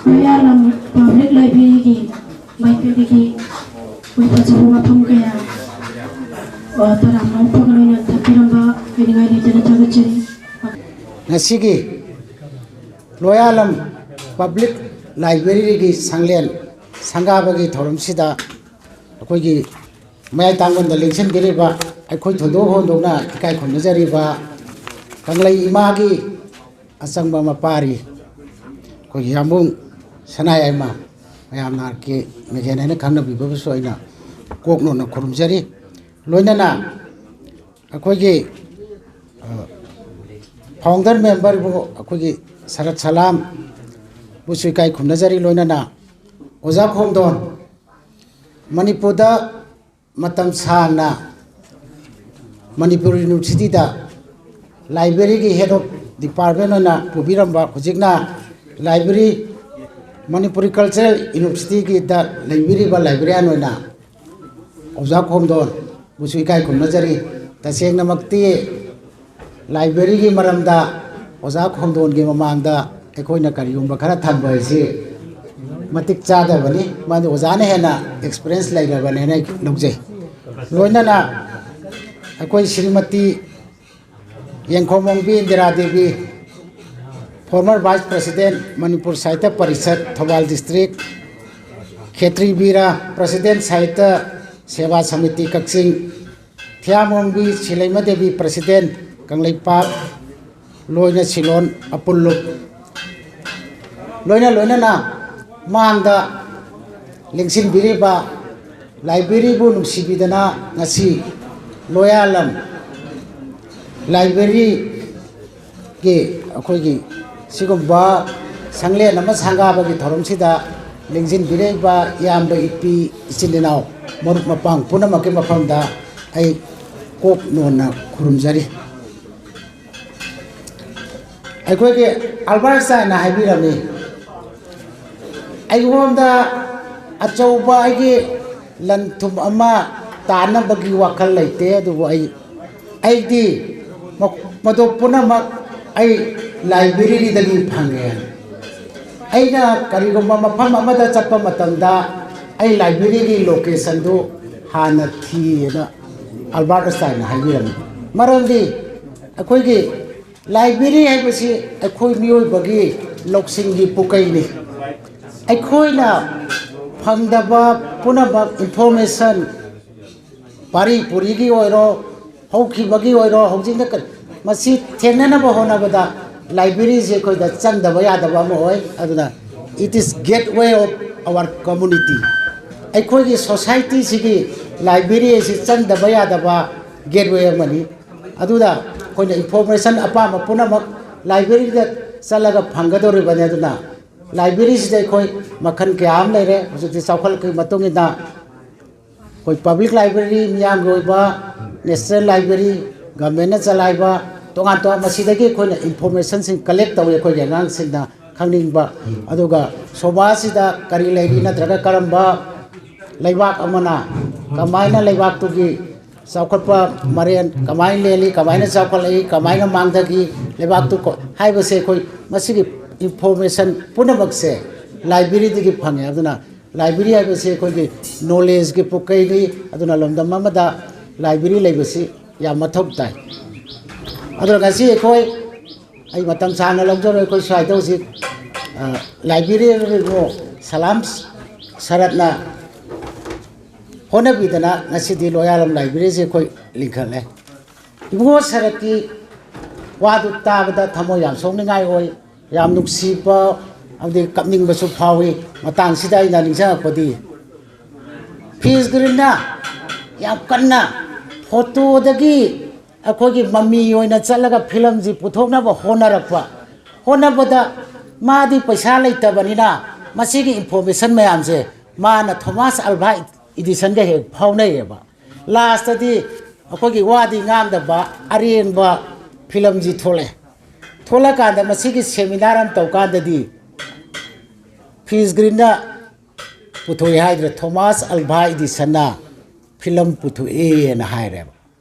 ꯃꯌꯥꯂꯝ ꯄꯕ꯭ꯂꯤꯛ ꯂꯥꯏꯕ꯭ꯔꯦꯔꯤꯒꯤ ꯃꯥꯏꯀꯩꯗꯒꯤ ꯑꯩꯈꯣꯏ ꯐꯖꯕ ꯋꯥꯐꯝ ꯀꯌꯥ, ꯑ, ꯇꯔꯥꯝꯅ ꯑꯣꯛꯄꯒ ꯂꯣꯏꯅ ꯊꯝꯕꯤꯔꯝꯕ ꯍꯥꯏꯅꯤꯡꯉꯥꯏ ꯂꯩꯇꯅ ꯊꯥꯒꯠꯆꯔꯤ꯫ ꯉꯁꯤꯒꯤ ꯂꯣꯌꯥꯂꯝ ꯄꯕ꯭ꯂꯤꯛ ꯂꯥꯏꯕ꯭ꯔꯦꯔꯤꯒꯤ ꯁꯪꯂꯦꯟ ꯁꯪꯒꯥꯕꯒꯤ ꯊꯧꯔꯝꯁꯤꯗ ꯑꯩꯈꯣꯏꯒꯤ ꯃꯌꯥꯏ ꯇꯥꯡꯕꯟꯗ ꯂꯦꯡꯁꯤꯟꯕꯤꯔꯤꯕ ꯑꯩꯈꯣꯏ ꯊꯣꯏꯗꯣꯛ ꯍꯣꯟꯗꯣꯛꯅ ꯏꯀꯥꯏ ꯈꯨꯝꯅꯖꯔꯤꯕ ꯀꯪꯂꯩ ꯏꯃꯥꯒꯤ ꯑꯆꯪꯕ ꯃꯄꯥꯔꯤ ꯑꯩꯈꯣꯏꯒꯤ ꯌꯥꯝꯕꯨꯡ ꯁꯅꯥꯌꯥꯏꯃ, ꯃꯌꯥꯝꯅ ꯀꯦ ꯃꯦꯒꯦꯟ ꯍꯥꯏꯅ ꯈꯪꯅꯕꯤꯕꯕꯨꯁꯨ ꯑꯩꯅ ꯀꯣꯛ ꯅꯣꯟꯅ ꯈꯨꯔꯨꯝꯖꯔꯤ꯫ ꯂꯣꯏꯅꯅ ꯑꯩꯈꯣꯏꯒꯤ, ꯑ, founder memberꯕꯨ ꯑꯩꯈꯣꯏꯒꯤ ꯁꯔꯠ ꯁꯂꯥꯝ ꯕꯨꯁꯨ ꯏꯀꯥꯏ ꯈꯨꯝꯅꯖꯔꯤ꯫ ꯂꯣꯏꯅꯅ ꯑꯣꯖꯥ ꯈꯣꯝꯗꯣꯟ, ꯃꯅꯤꯄꯨꯔꯗ ꯃꯇꯝ ꯁꯥꯡꯅ ꯃꯅꯤꯄꯨꯔ ꯌꯨꯅꯤꯚꯔꯁꯤꯇꯤꯗ ꯂꯥꯏꯕ꯭ꯔꯦꯔꯤꯒꯤ ꯍꯦꯗ ꯑꯣꯐ ꯗꯤꯄꯥꯔꯠꯃꯦꯟ ꯑꯣꯏꯅ ꯄꯨꯕꯤꯔꯝꯕ, ꯍꯧꯖꯤꯛꯅ ꯂꯥꯏꯕ꯭ꯔꯦꯔꯤ, ꯃꯅꯤꯄꯨꯔꯤ ꯀꯜꯆꯔꯦꯜ ꯌꯨꯅꯤꯚꯔꯁꯤꯇꯤꯒꯤꯗ ꯂꯩꯕꯤꯔꯤꯕ ꯂꯥꯏꯕ꯭ꯔꯦꯔꯤꯌꯥꯟ ꯑꯣꯏꯅ ꯑꯣꯖꯥ ꯈꯣꯝꯗꯣꯟꯕꯨꯁꯨ ꯏꯀꯥꯏ ꯈꯨꯝꯅꯖꯔꯤ꯫ ꯇꯁꯦꯡꯅꯃꯛꯇꯤ ꯂꯥꯏꯕ꯭ꯔꯦꯔꯤꯒꯤ ꯃꯔꯝꯗ ꯑꯣꯖꯥ ꯈꯣꯝꯗꯣꯟꯒꯤ ꯃꯃꯥꯡꯗ ꯑꯩꯈꯣꯏꯅ ꯀꯔꯤꯒꯨꯝꯕ ꯈꯔ ꯊꯝꯕ ꯍꯥꯏꯁꯤ ꯃꯇꯤꯛ ꯆꯥꯗꯕꯅꯤ꯫ ꯃꯥꯗꯤ ꯑꯣꯖꯥꯅ ꯍꯦꯟꯅ ꯑꯦꯛꯁꯄꯤꯔꯤꯌꯦꯟꯁ ꯂꯩꯔꯕꯅꯦꯅ ꯑꯩ ꯂꯧꯖꯩ꯫ ꯂꯣꯏꯅꯅ ꯑꯩꯈꯣꯏ Shrimati ꯌꯦꯡꯈꯣꯝꯕꯝꯒꯤ Indira Devi, former vice president, Manipur ꯁꯥꯍꯤꯇ꯭ꯌ ꯄꯔꯤꯁꯠ, ꯊꯧꯕꯥꯜ district, ꯈꯦꯇ꯭ꯔꯤ ꯕꯤꯔꯥ, president, ꯁꯥꯍꯤꯇ꯭ꯌ ꯁꯦꯕꯥ ꯁꯃꯤꯇꯤ, ꯀꯛꯆꯤꯡ, ꯊꯤꯌꯥꯃꯣꯝꯕꯤ ꯁꯤꯂꯩꯃ ꯗꯦꯕꯤ, president, ꯀꯪꯂꯩꯄꯥꯛ, ꯂꯣꯏꯅ ꯁꯤꯂꯣꯟ ꯑꯄꯨꯜꯂꯨꯞ, ꯂꯣꯏꯅ ꯂꯣꯏꯅꯅ ꯃꯥꯡꯗ ꯂꯦꯡꯁꯤꯟꯕꯤꯔꯤꯕ ꯂꯥꯏꯕ꯭ꯔꯦꯔꯤꯕꯨ ꯅꯨꯡꯁꯤꯕꯤꯗꯅ ꯉꯁꯤ ꯂꯣꯌꯥꯂꯝ ꯂꯥꯏꯕ꯭ꯔꯦꯔꯤꯒꯤ ꯑꯩꯈꯣꯏꯒꯤ ꯁꯤꯒꯨꯝꯕ ꯁꯪꯂꯦꯟ ꯑꯃ ꯁꯪꯒꯥꯕꯒꯤ ꯊꯧꯔꯝꯁꯤꯗ ꯂꯦꯡꯁꯤꯟꯕꯤꯔꯛꯏꯕ ꯏꯌꯥꯝꯕ, ꯏꯄꯤ, ꯏꯆꯤꯟ ꯏꯅꯥꯎ, ꯃꯔꯨꯞ ꯃꯄꯥꯡ ꯄꯨꯝꯅꯃꯛꯀꯤ ꯃꯐꯝꯗ ꯑꯩ ꯀꯣꯛ ꯅꯣꯟꯅ ꯈꯨꯔꯨꯝꯖꯔꯤ꯫ ꯑꯩꯈꯣꯏꯒꯤ ꯑꯜꯕꯥꯔꯠ ꯑꯥꯏꯟꯁꯇꯥꯏꯟꯅ ꯍꯥꯏꯕꯤꯔꯝꯃꯤ, "ꯑꯩꯉꯣꯟꯗ ꯑꯆꯧꯕ ꯑꯩꯒꯤ ꯂꯟ ꯊꯨꯝ ꯑꯃ ꯇꯥꯅꯕꯒꯤ ꯋꯥꯈꯜ ꯂꯩꯇꯦ, ꯑꯗꯨꯕꯨ ꯑꯩ, ꯑꯩꯗꯤ ꯃ-, ꯃꯗꯨ ꯄꯨꯝꯅꯃꯛ ꯑꯩ ꯂꯥꯏꯕ꯭ꯔꯦꯔꯤꯗꯒꯤ ꯐꯪꯉꯦ꯫ ꯑꯩꯅ ꯀꯔꯤꯒꯨꯝꯕ ꯃꯐꯝ ꯑꯃꯗ ꯆꯠꯄ ꯃꯇꯝꯗ ꯑꯩ ꯂꯥꯏꯕ꯭ꯔꯦꯔꯤꯒꯤ ꯂꯣꯀꯦꯁꯟꯗꯨ ꯍꯥꯟꯅ ꯊꯤꯌꯦꯅ" ꯑꯜꯕꯥꯔꯠ ꯑꯥꯏꯟꯁꯇꯥꯏꯟꯅ ꯍꯥꯏꯕꯤꯔꯝꯃꯤ꯫ ꯃꯔꯝꯗꯤ ꯑꯩꯈꯣꯏꯒꯤ ꯂꯥꯏꯕ꯭ꯔꯦꯔꯤ ꯍꯥꯏꯕꯁꯤ ꯑꯩꯈꯣꯏ ꯃꯤꯑꯣꯏꯕꯒꯤ ꯂꯧꯁꯤꯡꯒꯤ ꯄꯨꯀꯩꯅꯤ꯫ ꯑꯩꯈꯣꯏꯅ ꯐꯪꯗꯕ ꯄꯨꯝꯅꯃꯛ, ꯏꯟꯐꯣꯔꯃꯦꯁꯟ, ꯄꯥꯔꯤ ꯄꯨꯔꯤꯒꯤ ꯑꯣꯏꯔꯣ, ꯍꯧꯈꯤꯕꯒꯤ ꯑꯣꯏꯔꯣ, ꯍꯧꯖꯤꯛꯅ ꯀ-, ꯃꯁꯤ ꯊꯦꯡꯅꯅꯕ ꯍꯣꯠꯅꯕꯗ ꯂꯥꯏꯕ꯭ꯔꯦꯔꯤꯁꯤ ꯑꯩꯈꯣꯏꯗ ꯆꯪꯗꯕ ꯌꯥꯗꯕ ꯑꯃ ꯑꯣꯏ꯫ ꯑꯗꯨꯅ it is gateway of our community꯫ ꯑꯩꯈꯣꯏꯒꯤ ꯁꯣꯁꯥꯏꯇꯤꯁꯤꯒꯤ ꯂꯥꯏꯕ꯭ꯔꯦꯔꯤ ꯑꯁꯤ ꯆꯪꯗꯕ ꯌꯥꯗꯕ ꯒꯦꯠꯋꯦ ꯑꯃꯅꯤ꯫ ꯑꯗꯨꯗ ꯑꯩꯈꯣꯏꯅ ꯏꯟꯐꯣꯔꯃꯦꯁꯟ ꯑꯄꯥꯝꯕ ꯄꯨꯝꯅꯃꯛ ꯂꯥꯏꯕ꯭ꯔꯦꯔꯤꯗ ꯆꯠꯂꯒ ꯐꯪꯒꯗꯧꯔꯤꯕꯅꯤ꯫ ꯑꯗꯨꯅ ꯂꯥꯏꯕ꯭ꯔꯦꯔꯤꯁꯤꯗ ꯑꯩꯈꯣꯏ ꯃꯈꯜ ꯀꯌꯥ ꯑꯃ ꯂꯩꯔꯦ꯫ ꯍꯧꯖꯤꯛꯇꯤ ꯆꯥꯎꯈꯠꯂꯛꯄꯒꯤ ꯃꯇꯨꯡ ꯏꯟꯅ ꯑꯩꯈꯣꯏ ꯄꯕ꯭ꯂꯤꯛ ꯂꯥꯏꯕ꯭ꯔꯦꯔꯤ, ꯃꯤꯌꯥꯝꯒꯤ ꯑꯣꯏꯕ ꯅꯦꯁꯅꯦꯜ ꯂꯥꯏꯕ꯭ꯔꯦꯔꯤ, ꯒꯚꯔꯟꯃꯦꯟꯅ ꯆꯂꯥꯏꯕ, ꯇꯣꯉꯥꯟ ꯇꯣꯉꯥꯟ, ꯃꯁꯤꯗꯒꯤ ꯑꯩꯈꯣꯏꯅ ꯏꯟꯐꯣꯔꯃꯦꯁꯟꯁꯤꯡ ꯀꯂꯦꯛ ꯇꯧꯏ ꯑꯩꯈꯣꯏꯒꯤ ꯑꯉꯥꯡꯁꯤꯡꯅ ꯈꯪꯅꯤꯡꯕ꯫ ꯑꯗꯨꯒ ꯁꯣꯃꯥꯖꯁꯤꯗ ꯀꯔꯤ ꯂꯩꯔꯤ, ꯅꯠꯇ꯭ꯔꯒ ꯀꯔꯝꯕ ꯂꯩꯕꯥꯛ ꯑꯃꯅ ꯀꯃꯥꯏꯅ ꯂꯩꯕꯥꯛꯇꯨꯒꯤ ꯆꯥꯎꯈꯠꯄ ꯃꯔꯦꯟ ꯀꯃꯥꯏꯅ ꯂꯦꯜꯂꯤ, ꯀꯃꯥꯏꯅ ꯆꯥꯎꯈꯠꯂꯛꯏ, ꯀꯃꯥꯏꯅ ꯃꯥꯡꯊꯈꯤ, ꯂꯩꯕꯥꯛꯇꯨ ꯀꯣ-, ꯍꯥꯏꯕꯁꯦ ꯑꯩꯈꯣꯏ ꯃꯁꯤꯒꯤ ꯏꯟꯐꯣꯔꯃꯦꯁꯟ ꯄꯨꯝꯅꯃꯛꯁꯦ ꯂꯥꯏꯕ꯭ꯔꯦꯔꯤꯗꯒꯤ ꯐꯪꯉꯦ꯫ ꯑꯗꯨꯅ ꯂꯥꯏꯕ꯭ꯔꯦꯔꯤ ꯍꯥꯏꯕꯁꯤ ꯑꯩꯈꯣꯏꯒꯤ ꯅꯣꯂꯦꯖꯀꯤ ꯄꯨꯀꯩꯅꯤ꯫ ꯑꯗꯨꯅ ꯂꯝꯗꯝ ꯑꯃꯗ ꯂꯥꯏꯕ꯭ꯔꯦꯔꯤ ꯂꯩꯕꯁꯤ ꯌꯥꯝ ꯃꯊꯧ ꯇꯥꯏ꯫ ꯑꯗꯨꯅ ꯉꯁꯤ ꯑꯩꯈꯣꯏ, ꯑꯩ ꯃꯇꯝ ꯁꯥꯡꯅ ꯂꯧꯖꯔꯣꯏ, ꯑꯩꯈꯣꯏ ꯁ꯭ꯋꯥꯏꯗ ꯍꯧꯖꯤꯛ, ꯑ, ꯂꯥꯏꯕ꯭ꯔꯦꯔꯤꯌꯟ ꯁꯂꯥꯝ ꯁꯔꯠꯅ ꯍꯣꯠꯅꯕꯤꯗꯅ ꯉꯁꯤꯗꯤ ꯂꯣꯌꯥꯂꯝ ꯂꯥꯏꯕ꯭ꯔꯦꯔꯤꯁꯦ ꯑꯩꯈꯣꯏ ꯂꯤꯡꯈꯠꯂꯦ꯫ ꯏꯕꯨꯡꯉꯣ ꯁꯔꯠꯀꯤ ꯋꯥꯗꯨ ꯇꯥꯕꯗ ꯊꯃꯣꯏ ꯌꯥꯝ ꯁꯣꯛꯅꯤꯡꯉꯥꯏ ꯑꯣꯏ, ꯌꯥꯝ ꯅꯨꯡꯁꯤꯕ ꯑꯃꯗꯤ ꯀꯞꯅꯤꯡꯕꯁꯨ ꯐꯥꯎꯏ꯫ ꯃꯇꯥꯡꯁꯤꯗ ꯑꯩꯅ ꯅꯤꯡꯁꯤꯡꯉꯛꯄꯗꯤ, ꯐꯤꯁ ꯒ꯭ꯔꯤꯟꯅ ꯌꯥꯝ ꯀꯟꯅ ꯐꯣꯇꯣꯗꯒꯤ ꯑꯩꯈꯣꯏꯒꯤ ꯃꯃꯤ ꯑꯣꯏꯅ ꯆꯠꯂꯒ ꯐꯤꯂꯝꯁꯤ ꯄꯨꯊꯣꯛꯅꯕ ꯍꯣꯠꯅꯔꯛꯄ, ꯍꯣꯠꯅꯕꯗ ꯃꯥꯗꯤ ꯄꯩꯁꯥ ꯂꯩꯇꯕꯅꯤꯅ ꯃꯁꯤꯒꯤ ꯏꯟꯐꯣꯔꯃꯦꯁꯟ ꯃꯌꯥꯝꯁꯦ ꯃꯥꯅ ꯊꯣꯃꯥꯁ ꯑꯜꯚꯥ ꯏꯗꯤꯁꯟꯒ ꯍꯦꯛ ꯐꯥꯎꯅꯩꯌꯦꯕ꯫ ꯂꯥꯁꯇꯗꯤ ꯑꯩꯈꯣꯏꯒꯤ ꯋꯥꯗꯤ ꯉꯥꯡꯗꯕ ꯑꯔꯦꯝꯕ ꯐꯤꯂꯝꯁꯤ ꯊꯣꯛꯂꯛꯑꯦ꯫ ꯊꯣꯛꯂꯀꯥꯟꯗ ꯃꯁꯤꯒꯤ ꯁꯦꯃꯤꯅꯥꯔ ꯑꯃ ꯇꯧꯀꯥꯟꯗꯗꯤ ꯐꯤꯁ ꯒ꯭ꯔꯤꯟꯅ ꯄꯨꯊꯣꯛꯑꯦ ꯍꯥꯏꯗ꯭ꯔꯦ, ꯊꯣꯃꯥꯁ ꯑꯜꯚꯥ ꯏꯗꯤꯁꯟꯅ ꯐꯤꯂꯝ ꯄꯨꯊꯣꯛꯑꯦꯅ ꯍꯥꯏꯔꯦꯕ꯫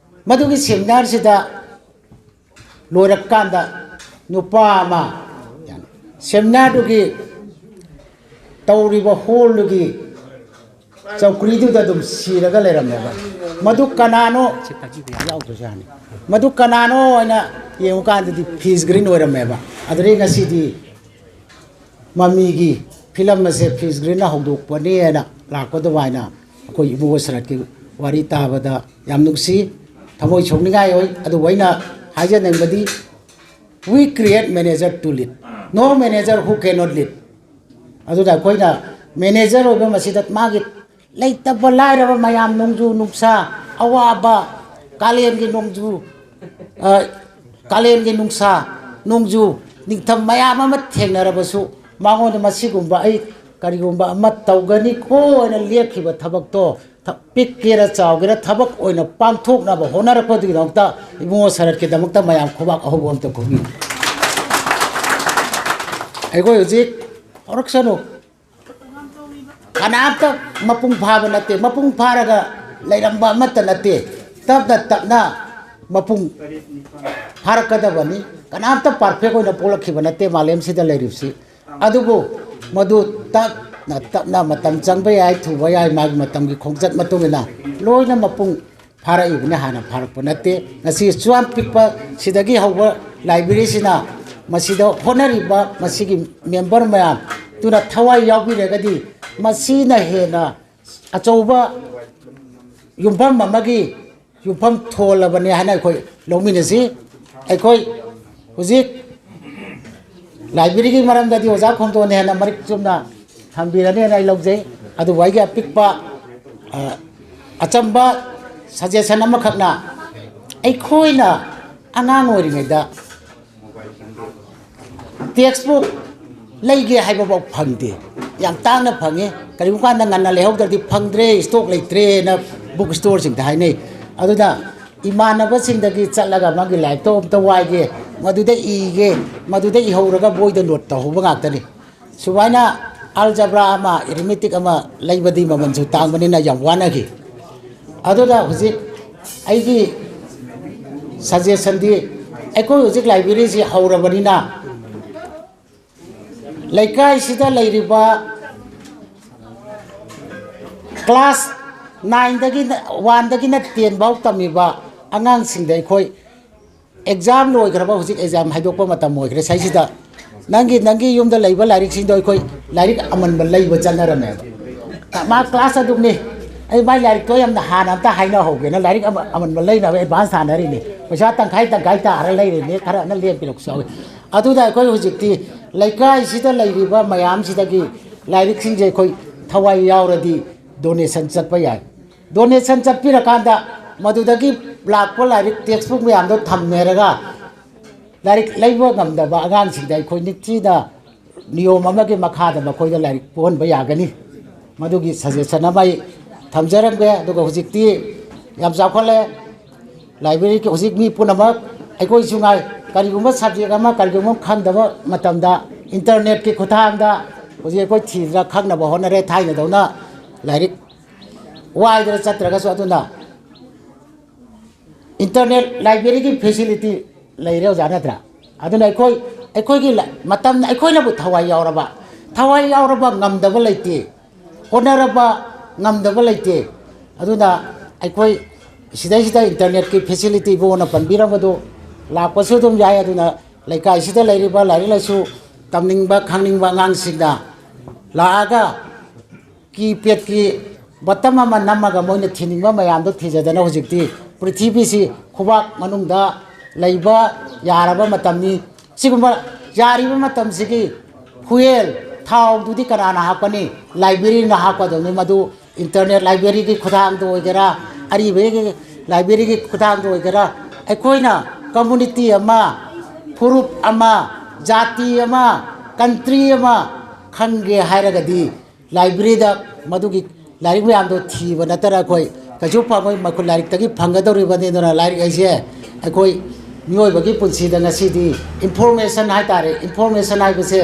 ꯃꯗꯨꯒꯤ ꯁꯦꯃꯤꯅꯥꯔꯁꯤꯗ ꯂꯣꯏꯔꯛꯀꯥꯟꯗ ꯅꯨꯄꯥ ꯑꯃ ꯁꯦꯃꯤꯅꯥꯔꯗꯨꯒꯤ ꯇꯧꯔꯤꯕ ꯍꯣꯜꯗꯨꯒꯤ ꯆꯧꯀ꯭ꯔꯤꯗꯨꯗ ꯑꯗꯨꯝ ꯁꯤꯔꯒ ꯂꯩꯔꯝꯃꯦꯕ꯫ ꯃꯗꯨ ꯀꯅꯥꯅꯣ? ꯌꯥꯎꯗ꯭ꯔꯁꯨ ꯌꯥꯅꯤ꯫ ꯃꯗꯨ ꯀꯅꯥꯅꯣ ꯍꯥꯏꯅ ꯌꯦꯡꯉꯨꯀꯥꯟꯗꯗꯤ ꯐꯤꯁ ꯒ꯭ꯔꯤꯟ ꯑꯣꯏꯔꯝꯃꯦꯕ꯫ ꯑꯗꯨꯗꯒꯤ ꯉꯁꯤꯗꯤ ꯃꯃꯤꯒꯤ ꯐꯤꯂꯝ ꯑꯁꯦ ꯐꯤꯁ ꯒ꯭ꯔꯤꯟꯅ ꯍꯧꯗꯣꯛꯄꯅꯦꯅ ꯂꯥꯛꯄ ꯑꯗꯨꯃꯥꯏꯅ ꯑꯩꯈꯣꯏ ꯏꯕꯨꯡꯉꯣ ꯁꯔꯠꯀꯤ ꯋꯥꯔꯤ ꯇꯥꯕꯗ ꯌꯥꯝ ꯅꯨꯡꯁꯤ, ꯊꯃꯣꯏ ꯁꯣꯛꯅꯤꯡꯉꯥꯏ ꯑꯣꯏ꯫ ꯑꯗꯨꯕꯨ ꯑꯩꯅ ꯍꯥꯏꯖꯅꯤꯡꯕꯗꯤ, "We create manager to lead, no manager who cannot lead"꯫ ꯑꯗꯨꯅ ꯑꯩꯈꯣꯏꯅ ꯃꯦꯅꯦꯖꯔ ꯑꯣꯏꯕ ꯃꯁꯤꯗ ꯃꯥꯒꯤ ꯂꯩꯇꯕ ꯂꯥꯏꯔꯕ ꯃꯌꯥꯝ, ꯅꯣꯡꯖꯨ ꯅꯨꯡꯁꯥ, ꯑꯋꯥꯕ, ꯀꯥꯂꯦꯟꯒꯤ ꯅꯣꯡꯖꯨ, ꯑ, ꯀꯥꯂꯦꯟꯒꯤ ꯅꯨꯡꯁꯥ, ꯅꯣꯡꯖꯨ ꯅꯤꯡꯊꯝ ꯃꯌꯥꯝ ꯑꯃ ꯊꯦꯡꯅꯔꯕꯁꯨ, ꯃꯉꯣꯟꯗ ꯃꯁꯤꯒꯨꯝꯕ ꯑꯩ ꯀꯔꯤꯒꯨꯝꯕ ꯑꯃ ꯇꯧꯒꯅꯤꯀꯣ ꯍꯥꯏꯅ ꯂꯦꯞꯈꯤꯕ ꯊꯕꯛꯇꯣ, ꯊ-, ꯄꯤꯛꯀꯦꯔꯥ ꯆꯥꯎꯒꯦꯔꯥ, ꯊꯕꯛ ꯑꯣꯏꯅ ꯄꯥꯡꯊꯣꯛꯅꯕ ꯍꯣꯠꯅꯔꯛꯄꯗꯨꯒꯤꯗꯃꯛꯇ ꯏꯕꯨꯡꯉꯣ ꯁꯔꯠꯀꯤꯗꯃꯛꯇ ꯃꯌꯥꯝ ꯈꯨꯕꯥꯛ ꯑꯍꯧꯕ ꯑꯝꯇ ꯈꯨꯕꯤꯌꯨ꯫ ꯑꯩꯈꯣꯏ ꯍꯧꯖꯤꯛ ꯍꯧꯔꯛꯁꯅꯨ, ꯀꯅꯥꯝꯇ ꯃꯄꯨꯡ ꯐꯥꯕ ꯅꯠꯇꯦ, ꯃꯄꯨꯡ ꯐꯥꯔꯒ ꯂꯩꯔꯝꯕ ꯑꯃꯠꯇ ꯅꯠꯇꯦ꯫ ꯇꯞꯅ ꯇꯞꯅ ꯃꯄꯨꯡ ꯐꯥꯔꯛꯀꯗꯕꯅꯤ꯫ ꯀꯅꯥꯝꯇ ꯄꯥꯔꯐꯦꯛ ꯑꯣꯏꯅ ꯄꯣꯛꯂꯛꯈꯤꯕ ꯅꯠꯇꯦ ꯃꯥꯂꯦꯝꯁꯤꯗ ꯂꯩꯔꯤꯕꯁꯤ꯫ ꯑꯗꯨꯕꯨ ꯃꯗꯨ ꯇꯞꯅ ꯇꯞꯅ, ꯃꯇꯝ ꯆꯪꯕ ꯌꯥꯏ, ꯊꯨꯕ ꯌꯥꯏ, ꯃꯥꯒꯤ ꯃꯇꯝꯒꯤ ꯈꯣꯡꯆꯠ ꯃꯇꯨꯡ ꯏꯟꯅ ꯂꯣꯏꯅ ꯃꯄꯨꯡ ꯐꯥꯔꯛꯏꯕꯅꯤ, ꯍꯥꯟꯅ ꯐꯥꯔꯛꯄ ꯅꯠꯇꯦ꯫ ꯉꯁꯤ ꯑꯁꯨꯌꯥꯝ ꯄꯤꯛꯄ ꯁꯤꯗꯒꯤ ꯍꯧꯕ ꯂꯥꯏꯕ꯭ꯔꯦꯔꯤꯁꯤꯅ, ꯃꯁꯤꯗ ꯍꯣꯠꯅꯔꯤꯕ ꯃꯁꯤꯒꯤ ꯃꯦꯝꯕꯔ ꯃꯌꯥꯝ ꯑꯗꯨꯅ ꯊꯋꯥꯏ ꯌꯥꯎꯕꯤꯔꯒꯗꯤ, ꯃꯁꯤꯅ ꯍꯦꯟꯅ ꯑꯆꯧꯕ ꯌꯨꯝꯐꯝ ꯑꯃꯒꯤ ꯌꯨꯝꯐꯝ ꯊꯣꯜꯂꯕꯅꯤ ꯍꯥꯏꯅ ꯑꯩꯈꯣꯏ ꯂꯧꯃꯤꯟꯅꯁꯤ꯫ ꯑꯩꯈꯣꯏ ꯍꯧꯖꯤꯛ ꯂꯥꯏꯕ꯭ꯔꯦꯔꯤꯒꯤ ꯃꯔꯝꯗꯗꯤ ꯑꯣꯖꯥ ꯈꯣꯝꯗꯣꯟꯅ ꯍꯦꯟꯅ ꯃꯔꯤꯛ ꯆꯨꯝꯅ ꯊꯝꯕꯤꯔꯅꯦꯅ ꯑꯩ ꯂꯧꯖꯩ꯫ ꯑꯗꯨꯕꯨ ꯑꯩꯒꯤ ꯑꯄꯤꯛꯄ, ꯑ, ꯑꯆꯝꯕ ꯁꯖꯦꯁꯟ ꯑꯃꯈꯛꯅ, ꯑꯩꯈꯣꯏꯅ ꯑꯉꯥꯡ ꯑꯣꯏꯔꯤꯉꯩꯗ ꯇꯦꯛꯁꯕꯨꯛ ꯂꯩꯒꯦ ꯍꯥꯏꯕꯐꯥꯎ ꯐꯪꯗꯦ, ꯌꯥꯝ ꯇꯥꯡꯅ ꯐꯪꯉꯤ꯫ ꯀꯔꯤꯒꯨꯝꯕ ꯀꯥꯟꯗ ꯉꯟꯅ ꯂꯩꯍꯧꯗ꯭ꯔꯗꯤ ꯐꯪꯗ꯭ꯔꯦ, ꯏꯁꯇꯣꯛ ꯂꯩꯇ꯭ꯔꯦꯅ ꯕꯨꯛ ꯏꯁꯇꯣꯔꯁꯤꯡꯗ ꯍꯥꯏꯅꯩ꯫ ꯑꯗꯨꯅ ꯏꯃꯥꯟꯅꯕꯁꯤꯡꯗꯒꯤ ꯆꯠꯂꯒ ꯃꯥꯒꯤ ꯂꯥꯏꯔꯤꯛꯇꯣ ꯑꯝꯇ ꯋꯥꯏꯒꯦ, ꯃꯗꯨꯗ ꯏꯒꯦ, ꯃꯗꯨꯗ ꯏꯍꯧꯔꯒ ꯕꯣꯏꯗ ꯅꯣꯠ ꯇꯧꯍꯧꯕ ꯉꯥꯛꯇꯅꯤ꯫ ꯁꯨꯃꯥꯏꯅ ꯑꯜꯖꯕ꯭ꯔꯥ ꯑꯃ, ꯑꯦꯔꯤꯃꯦꯇꯤꯛ ꯑꯃ ꯂꯩꯕꯗꯤ ꯃꯃꯜꯁꯨ ꯇꯥꯡꯕꯅꯤꯅ ꯌꯥꯝ ꯋꯥꯅꯈꯤ꯫ ꯑꯗꯨꯅ ꯍꯧꯖꯤꯛ ꯑꯩꯒꯤ ꯁꯖꯦꯁꯟꯗꯤ, ꯑꯩꯈꯣꯏ ꯍꯧꯖꯤꯛ ꯂꯥꯏꯕ꯭ꯔꯦꯔꯤꯁꯤ ꯍꯧꯔꯕꯅꯤꯅ, ꯂꯩꯀꯥꯏꯁꯤꯗ ꯂꯩꯔꯤꯕ ꯀ꯭ꯂꯥꯁ ꯅꯥꯏꯟꯗꯒꯤꯅ, ꯋꯥꯟꯗꯒꯤꯅ ꯇꯦꯟ ꯐꯥꯎ ꯇꯝꯃꯤꯕ ꯑꯉꯥꯡꯁꯤꯡꯗ ꯑꯩꯈꯣꯏ ꯑꯦꯛꯖꯥꯝ ꯂꯣꯏꯈ꯭ꯔꯕ, ꯍꯧꯖꯤꯛ ꯑꯦꯛꯖꯥꯝ ꯍꯥꯏꯗꯣꯛꯄ ꯃꯇꯝ ꯑꯣꯏꯈ꯭ꯔꯦ꯫ ꯁꯤꯗꯩꯁꯤꯗ ꯅꯪꯒꯤ, ꯅꯪꯒꯤ ꯌꯨꯝꯗ ꯂꯩꯕ ꯂꯥꯏꯔꯤꯛꯁꯤꯡꯗꯣ ꯑꯩꯈꯣꯏ ꯂꯥꯏꯔꯤꯛ ꯑꯃꯟꯕ ꯂꯩꯕ ꯆꯠꯅꯔꯝꯃꯦꯕ꯫ ꯃꯥ ꯀ꯭ꯂꯥꯁ ꯑꯗꯨꯝꯅꯤ, ꯑꯩ ꯃꯥꯏ ꯂꯥꯏꯔꯤꯛꯇꯣ ꯌꯥꯝꯅ ꯍꯥꯟꯅ ꯑꯝꯇ ꯍꯥꯏꯅꯍꯧꯒꯦꯅ ꯂꯥꯏꯔꯤꯛ ꯑꯃ-, ꯑꯃꯟꯕ ꯂꯩꯅꯕ ꯑꯦꯗꯚꯥꯟꯁ ꯊꯥꯅꯔꯤꯅꯤ꯫ ꯄꯩꯁꯥ ꯇꯪꯈꯥꯏ ꯇꯪꯈꯥꯏ ꯇꯥꯔ ꯂꯩꯔꯤꯅꯤ, ꯈꯔꯅ ꯂꯦꯝꯄꯤꯔꯛꯄꯁꯨ ꯌꯥꯎꯏ꯫ ꯑꯗꯨꯗ ꯑꯩꯈꯣꯏ ꯍꯧꯖꯤꯛꯇꯤ ꯂꯩꯀꯥꯏꯁꯤꯗ ꯂꯩꯔꯤꯕ ꯃꯌꯥꯝꯁꯤꯗꯒꯤ ꯂꯥꯏꯔꯤꯛꯁꯤꯡꯁꯦ ꯑꯩꯈꯣꯏ ꯊꯋꯥꯏ ꯌꯥꯎꯔꯗꯤ ꯗꯣꯅꯦꯁꯟ ꯆꯠꯄ ꯌꯥꯏ꯫ ꯗꯣꯅꯦꯁꯟ ꯆꯠꯄꯤꯔꯀꯥꯟꯗ ꯃꯗꯨꯗꯒꯤ ꯂꯥꯛꯄ ꯂꯥꯏꯔꯤꯛ ꯇꯦꯛꯁꯕꯨꯛ ꯃꯌꯥꯝꯗꯣ ꯊꯝꯅꯔꯒ ꯂꯥꯏꯔꯤꯛ ꯂꯩꯕ ꯉꯝꯗꯕ ꯑꯉꯥꯡꯁꯤꯡꯗ ꯑꯩꯈꯣꯏ ꯅꯤꯡꯊꯤꯅ ꯅꯤꯌꯣꯝ ꯑꯃꯒꯤ ꯃꯈꯥꯗ ꯃꯈꯣꯏꯗ ꯂꯥꯏꯔꯤꯛ ꯄꯣꯛꯍꯟꯕ ꯌꯥꯒꯅꯤ꯫ ꯃꯗꯨꯒꯤ ꯁꯖꯦꯁꯟ ꯑꯃ ꯑꯩ ꯊꯝꯖꯔꯝꯒꯦ꯫ ꯑꯗꯨꯒ ꯍꯧꯖꯤꯛꯇꯤ ꯌꯥꯝ ꯆꯥꯎꯈꯠꯂꯦ꯫ ꯂꯥꯏꯕ꯭ꯔꯦꯔꯤꯒꯤ ꯍꯧꯖꯤꯛ ꯃꯤ ꯄꯨꯝꯅꯃꯛ, ꯑꯩꯈꯣꯏꯁꯨ ꯉꯥꯏ, ꯀꯔꯤꯒꯨꯝꯕ ꯁꯕꯖꯦꯛ ꯑꯃ ꯀꯔꯤꯒꯨꯝꯕ ꯑꯃ ꯈꯪꯗꯕ ꯃꯇꯝꯗ ꯏꯟꯇꯔꯅꯦꯠꯀꯤ ꯈꯨꯠꯊꯥꯡꯗ ꯍꯧꯖꯤꯛ ꯑꯩꯈꯣꯏ ꯊꯤꯗꯅ ꯈꯪꯅꯕ ꯍꯣꯠꯅꯔꯦ꯫ ꯊꯥꯏꯅꯗꯧꯅ ꯂꯥꯏꯔꯤꯛ ꯋꯥꯏꯗꯅ ꯆꯠꯇ꯭ꯔꯒꯁꯨ꯫ ꯑꯗꯨꯅ ꯏꯟꯇꯔꯅꯦꯠ ꯂꯥꯏꯕ꯭ꯔꯦꯔꯤꯒꯤ ꯐꯦꯁꯤꯂꯤꯇꯤ ꯂꯩꯔꯦ, ꯑꯣꯖꯥ, ꯅꯠꯇ꯭ꯔꯥ? ꯑꯗꯨꯅ ꯑꯩꯈꯣꯏ, ꯑꯩꯈꯣꯏꯒꯤ ꯂ-, ꯃꯇꯝ, ꯑꯩꯈꯣꯏꯅꯕꯨ ꯊꯋꯥꯏ ꯌꯥꯎꯔꯕ, ꯊꯋꯥꯏ ꯌꯥꯎꯔꯕ ꯉꯝꯗꯕ ꯂꯩꯇꯦ, ꯍꯣꯠꯅꯔꯕ ꯉꯝꯗꯕ ꯂꯩꯇꯦ꯫ ꯑꯗꯨꯅ ꯑꯩꯈꯣꯏ ꯁꯤꯗꯩꯁꯤꯗ ꯏꯟꯇꯔꯅꯦꯠꯀꯤ ꯐꯦꯁꯤꯂꯤꯇꯤ ꯏꯕꯣꯅ ꯄꯟꯕꯤꯔꯝꯕꯗꯨ ꯂꯥꯛꯄꯁꯨ ꯑꯗꯨꯝ ꯌꯥꯏ꯫ ꯑꯗꯨꯅ ꯂꯩꯀꯥꯏꯁꯤꯗ ꯂꯩꯔꯤꯕ ꯂꯥꯏꯔꯤꯛ ꯂꯥꯏꯁꯨ ꯇꯝꯅꯤꯡꯕ ꯈꯪꯅꯤꯡꯕ ꯑꯉꯥꯡꯁꯤꯡꯅ ꯂꯥꯛꯑꯒ ꯀꯤꯄꯦꯗꯀꯤ ꯕꯇꯝ ꯑꯃ ꯅꯝꯃꯒ ꯃꯣꯏꯅ ꯊꯤꯅꯤꯡꯕ ꯃꯌꯥꯝꯗꯣ ꯊꯤꯖꯗꯅ ꯍꯧꯖꯤꯛꯇꯤ ꯄ꯭ꯔꯤꯊꯤꯕꯤꯁꯤ ꯈꯨꯕꯥꯛ ꯃꯅꯨꯡꯗ ꯂꯩꯕ ꯌꯥꯔꯕ ꯃꯇꯝꯅꯤ꯫ ꯁꯤꯒꯨꯝꯕ ꯌꯥꯔꯤꯕ ꯃꯇꯝꯁꯤꯒꯤ ꯐꯨꯌꯦꯜ, ꯊꯥꯎꯗꯨꯗꯤ ꯀꯅꯥꯅ ꯍꯥꯞꯀꯅꯤ? ꯂꯥꯏꯕ꯭ꯔꯦꯔꯤꯅ ꯍꯥꯞꯀꯗꯕꯅꯤ꯫ ꯃꯗꯨ ꯏꯟꯇꯔꯅꯦꯠ ꯂꯥꯏꯕ꯭ꯔꯦꯔꯤꯒꯤ ꯈꯨꯠꯊꯥꯡꯗ ꯑꯣꯏꯒꯦꯔꯥ, ꯑꯔꯤꯕꯒꯤ ꯂꯥꯏꯕ꯭ꯔꯦꯔꯤꯒꯤ ꯈꯨꯠꯊꯥꯡꯗ ꯑꯣꯏꯒꯦꯔꯥ, ꯑꯩꯈꯣꯏꯅ ꯀꯝꯃꯨꯅꯤꯇꯤ ꯑꯃ, ꯐꯨꯔꯨꯞ ꯑꯃ, ꯖꯥꯇꯤ ꯑꯃ, ꯀꯟꯇ꯭ꯔꯤ ꯑꯃ ꯈꯪꯒꯦ ꯍꯥꯏꯔꯒꯗꯤ ꯂꯥꯏꯕ꯭ꯔꯦꯔꯤꯗ ꯃꯗꯨꯒꯤ ꯂꯥꯏꯔꯤꯛ ꯃꯌꯥꯝꯗꯣ ꯊꯤꯕ ꯅꯠꯇꯅ ꯑꯩꯈꯣꯏ ꯀꯩꯁꯨ ꯐꯪꯉꯣꯏ꯫ ꯃꯈꯣꯏ ꯂꯥꯏꯔꯤꯛꯇꯒꯤ ꯐꯪꯒꯗꯧꯔꯤꯕꯅꯤ꯫ ꯑꯗꯨꯅ ꯂꯥꯏꯔꯤꯛ ꯍꯥꯏꯁꯦ ꯑꯩꯈꯣꯏ ꯃꯤꯑꯣꯏꯕꯒꯤ ꯄꯨꯟꯁꯤꯗ ꯉꯁꯤꯗꯤ ꯏꯟꯐꯣꯔꯃꯦꯁꯟ ꯍꯥꯏꯇꯥꯔꯦ, ꯏꯟꯐꯣꯔꯃꯦꯁꯟ ꯍꯥꯏꯕꯁꯦ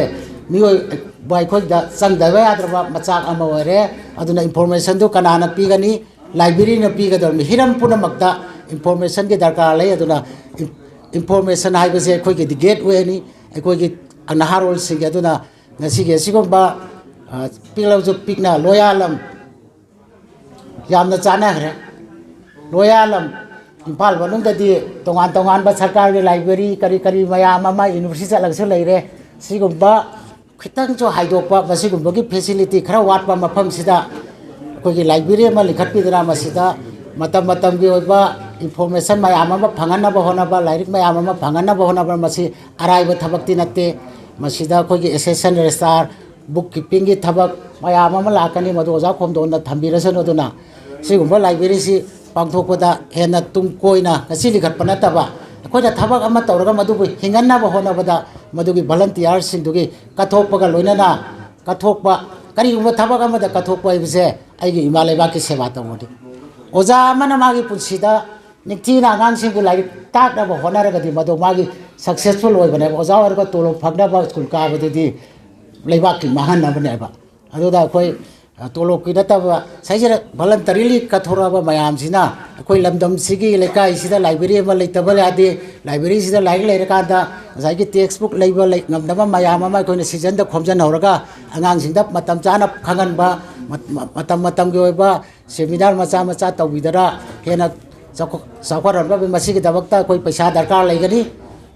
ꯃꯤꯑꯣꯏꯕ ꯑꯩꯈꯣꯏꯗ ꯆꯪꯗꯕ ꯌꯥꯗ꯭ꯔꯕ ꯃꯆꯥꯛ ꯑꯃ ꯑꯣꯏꯔꯦ꯫ ꯑꯗꯨꯅ ꯏꯟꯐꯣꯔꯃꯦꯁꯟꯗꯨ ꯀꯅꯥꯅ ꯄꯤꯒꯅꯤ? ꯂꯥꯏꯕ꯭ꯔꯦꯔꯤꯅ ꯄꯤꯒꯗꯧꯔꯤꯕꯅꯤ꯫ ꯍꯤꯔꯝ ꯄꯨꯝꯅꯃꯛꯇ ꯏꯟꯐꯣꯔꯃꯦꯁꯟꯒꯤ ꯗꯔꯀꯥꯔ ꯂꯩ꯫ ꯑꯗꯨꯅ ꯏꯟꯐꯣꯔꯃꯦꯁꯟ ꯍꯥꯏꯕꯁꯦ ꯑꯩꯈꯣꯏꯒꯤꯗꯤ ꯒꯦꯠꯋꯦꯅꯤ, ꯑꯩꯈꯣꯏꯒꯤ ꯅꯍꯥꯔꯣꯜꯁꯤꯡꯒꯤ꯫ ꯑꯗꯨꯅ ꯉꯁꯤꯒꯤ ꯑꯁꯤꯒꯨꯝꯕ, ꯑ, ꯄꯤꯛꯂꯕꯁꯨ ꯄꯤꯛꯅ ꯂꯣꯌꯥꯂꯝ ꯌꯥꯝꯅ ꯆꯥꯟꯅꯈ꯭ꯔꯦ꯫ ꯂꯣꯌꯥꯂꯝ ꯏꯝꯐꯥꯜ ꯃꯅꯨꯡꯗꯗꯤ ꯇꯣꯉꯥꯟ ꯇꯣꯉꯥꯟꯕ ꯁꯔꯀꯥꯔꯒꯤ ꯂꯥꯏꯕ꯭ꯔꯦꯔꯤ ꯀꯔꯤ ꯀꯔꯤ ꯃꯌꯥꯝ ꯑꯃ ꯌꯨꯅꯤꯚꯔꯁꯤꯇꯤ ꯆꯠꯂꯒꯁꯨ ꯂꯩꯔꯦ꯫ ꯁꯤꯒꯨꯝꯕ ꯈꯤꯇꯪꯁꯨ ꯍꯥꯏꯗꯣꯛꯄ, ꯃꯁꯤꯒꯨꯝꯕꯒꯤ ꯐꯦꯁꯤꯂꯤꯇꯤ ꯈꯔ ꯋꯥꯠꯄ ꯃꯐꯝꯁꯤꯗ ꯑꯩꯈꯣꯏꯒꯤ ꯂꯥꯏꯕ꯭ꯔꯦꯔꯤ ꯑꯃ ꯂꯤꯡꯈꯠꯄꯤꯗꯅ ꯃꯁꯤꯗ ꯃꯇꯝ ꯃꯇꯝꯒꯤ ꯑꯣꯏꯕ ꯏꯟꯐꯣꯔꯃꯦꯁꯟ ꯃꯌꯥꯝ ꯑꯃ ꯐꯪꯍꯟꯅꯕ ꯍꯣꯠꯅꯕ, ꯂꯥꯏꯔꯤꯛ ꯃꯌꯥꯝ ꯑꯃ ꯐꯪꯍꯟꯅꯕ ꯍꯣꯠꯅꯕ, ꯃꯁꯤ ꯑꯔꯥꯏꯕ ꯊꯕꯛꯇꯤ ꯅꯠꯇꯦ꯫ ꯃꯁꯤꯗ ꯑꯩꯈꯣꯏꯒꯤ ꯑꯦꯁꯤꯁꯇꯦꯟ ꯔꯦꯖꯤꯁꯇ꯭ꯔꯥꯔ, ꯕꯨꯛ ꯀꯤꯄꯤꯡꯒꯤ ꯊꯕꯛ ꯃꯌꯥꯝ ꯑꯃ ꯂꯥꯛꯀꯅꯤ, ꯃꯗꯨ ꯑꯣꯖꯥ ꯈꯣꯝꯗꯣꯟꯅ ꯊꯝꯕꯤꯔꯁꯅꯨ꯫ ꯑꯗꯨꯅ ꯁꯤꯒꯨꯝꯕ ꯂꯥꯏꯕ꯭ꯔꯦꯔꯤꯁꯤ ꯄꯥꯡꯊꯣꯛꯄꯗ ꯍꯦꯟꯅ ꯇꯨꯡ ꯀꯣꯏꯅ ꯉꯁꯤ ꯂꯤꯡꯈꯠꯄ ꯅꯠꯇꯕ, ꯑꯩꯈꯣꯏꯅ ꯊꯕꯛ ꯑꯃ ꯇꯧꯔꯒ ꯃꯗꯨꯕꯨ ꯍꯤꯡꯍꯟꯅꯕ ꯍꯣꯠꯅꯕꯗ ꯃꯗꯨꯒꯤ ꯚꯣꯂꯟꯇꯤꯌꯥꯔꯁꯤꯡꯗꯨꯒꯤ ꯀꯠꯊꯣꯛꯄꯒ ꯂꯣꯏꯅꯅ, ꯀꯠꯊꯣꯛꯄ, ꯀꯔꯤꯒꯨꯝꯕ ꯊꯕꯛ ꯑꯃꯗ ꯀꯠꯊꯣꯛꯄ ꯍꯥꯏꯕꯁꯦ ꯑꯩꯒꯤ ꯏꯃꯥ ꯂꯩꯕꯥꯛꯀꯤ ꯁꯦꯕꯥ ꯇꯧꯕꯅꯤ꯫ ꯑꯣꯖꯥ ꯑꯃꯅ ꯃꯥꯒꯤ ꯄꯨꯟꯁꯤꯗ ꯅꯤꯡꯊꯤꯅ ꯑꯉꯥꯡꯁꯤꯡꯕꯨ ꯂꯥꯏꯔꯤꯛ ꯇꯥꯛꯅꯕ ꯍꯣꯠꯅꯔꯒꯗꯤ ꯃꯗꯨ ꯃꯥꯒꯤ ꯁꯛꯁꯦꯁꯐꯨꯜ ꯑꯣꯏꯕꯅꯦꯕ꯫ ꯑꯣꯖꯥ ꯑꯣꯏꯔꯒ ꯇꯣꯂꯣꯞ ꯐꯪꯅꯕ ꯁ꯭ꯀꯨꯜ ꯀꯥꯕꯗꯨꯗꯤ ꯂꯩꯕꯥꯛꯀꯤ ꯃꯥꯡꯍꯟꯅꯕꯅꯦꯕ꯫ ꯑꯗꯨꯗ ꯑꯩꯈꯣꯏ, ꯑ, ꯇꯣꯂꯣꯞꯀꯤ ꯅꯠꯇꯕ ꯁꯥꯏꯁꯤꯗ ꯚꯣꯂꯟꯇꯔꯤꯂꯤ ꯀꯠꯊꯣꯔꯛꯑꯕ ꯃꯌꯥꯝꯁꯤꯅ ꯑꯩꯈꯣꯏ ꯂꯝꯗꯝꯁꯤꯒꯤ ꯂꯩꯀꯥꯏꯁꯤꯗ ꯂꯥꯏꯕ꯭ꯔꯦꯔꯤ ꯑꯃ ꯂꯩꯇꯕ ꯌꯥꯗꯦ꯫ ꯂꯥꯏꯕ꯭ꯔꯦꯔꯤꯁꯤꯗ ꯂꯥꯏꯔꯤꯛ ꯂꯩꯔꯀꯥꯟꯗ ꯉꯁꯥꯏꯒꯤ ꯇꯦꯛꯁ ꯕꯨꯛ ꯂꯩꯕ ꯂꯩ-, ꯉꯝꯗꯕ ꯃꯌꯥꯝ ꯑꯃ ꯑꯩꯈꯣꯏꯅ ꯁꯤꯖꯟꯗ ꯈꯣꯝꯖꯤꯟꯍꯧꯔꯒ ꯑꯉꯥꯡꯁꯤꯡꯗ ꯃꯇꯝ ꯆꯥꯅ ꯈꯪꯍꯟꯕ, ꯃꯠ-, ꯃ-, ꯃꯇꯝ ꯃꯇꯝꯒꯤ ꯑꯣꯏꯕ ꯁꯦꯃꯤꯅꯥꯔ ꯃꯆꯥ ꯃꯆꯥ ꯇꯧꯕꯤꯗꯅ ꯍꯦꯟꯅ ꯆꯥꯎꯈꯠ-, ꯆꯥꯎꯈꯠꯍꯟꯕ꯫ ꯃꯁꯤꯒꯤꯗꯃꯛꯇ ꯑꯩꯈꯣꯏ ꯄꯩꯁꯥ ꯗꯔꯀꯥꯔ ꯂꯩꯒꯅꯤ꯫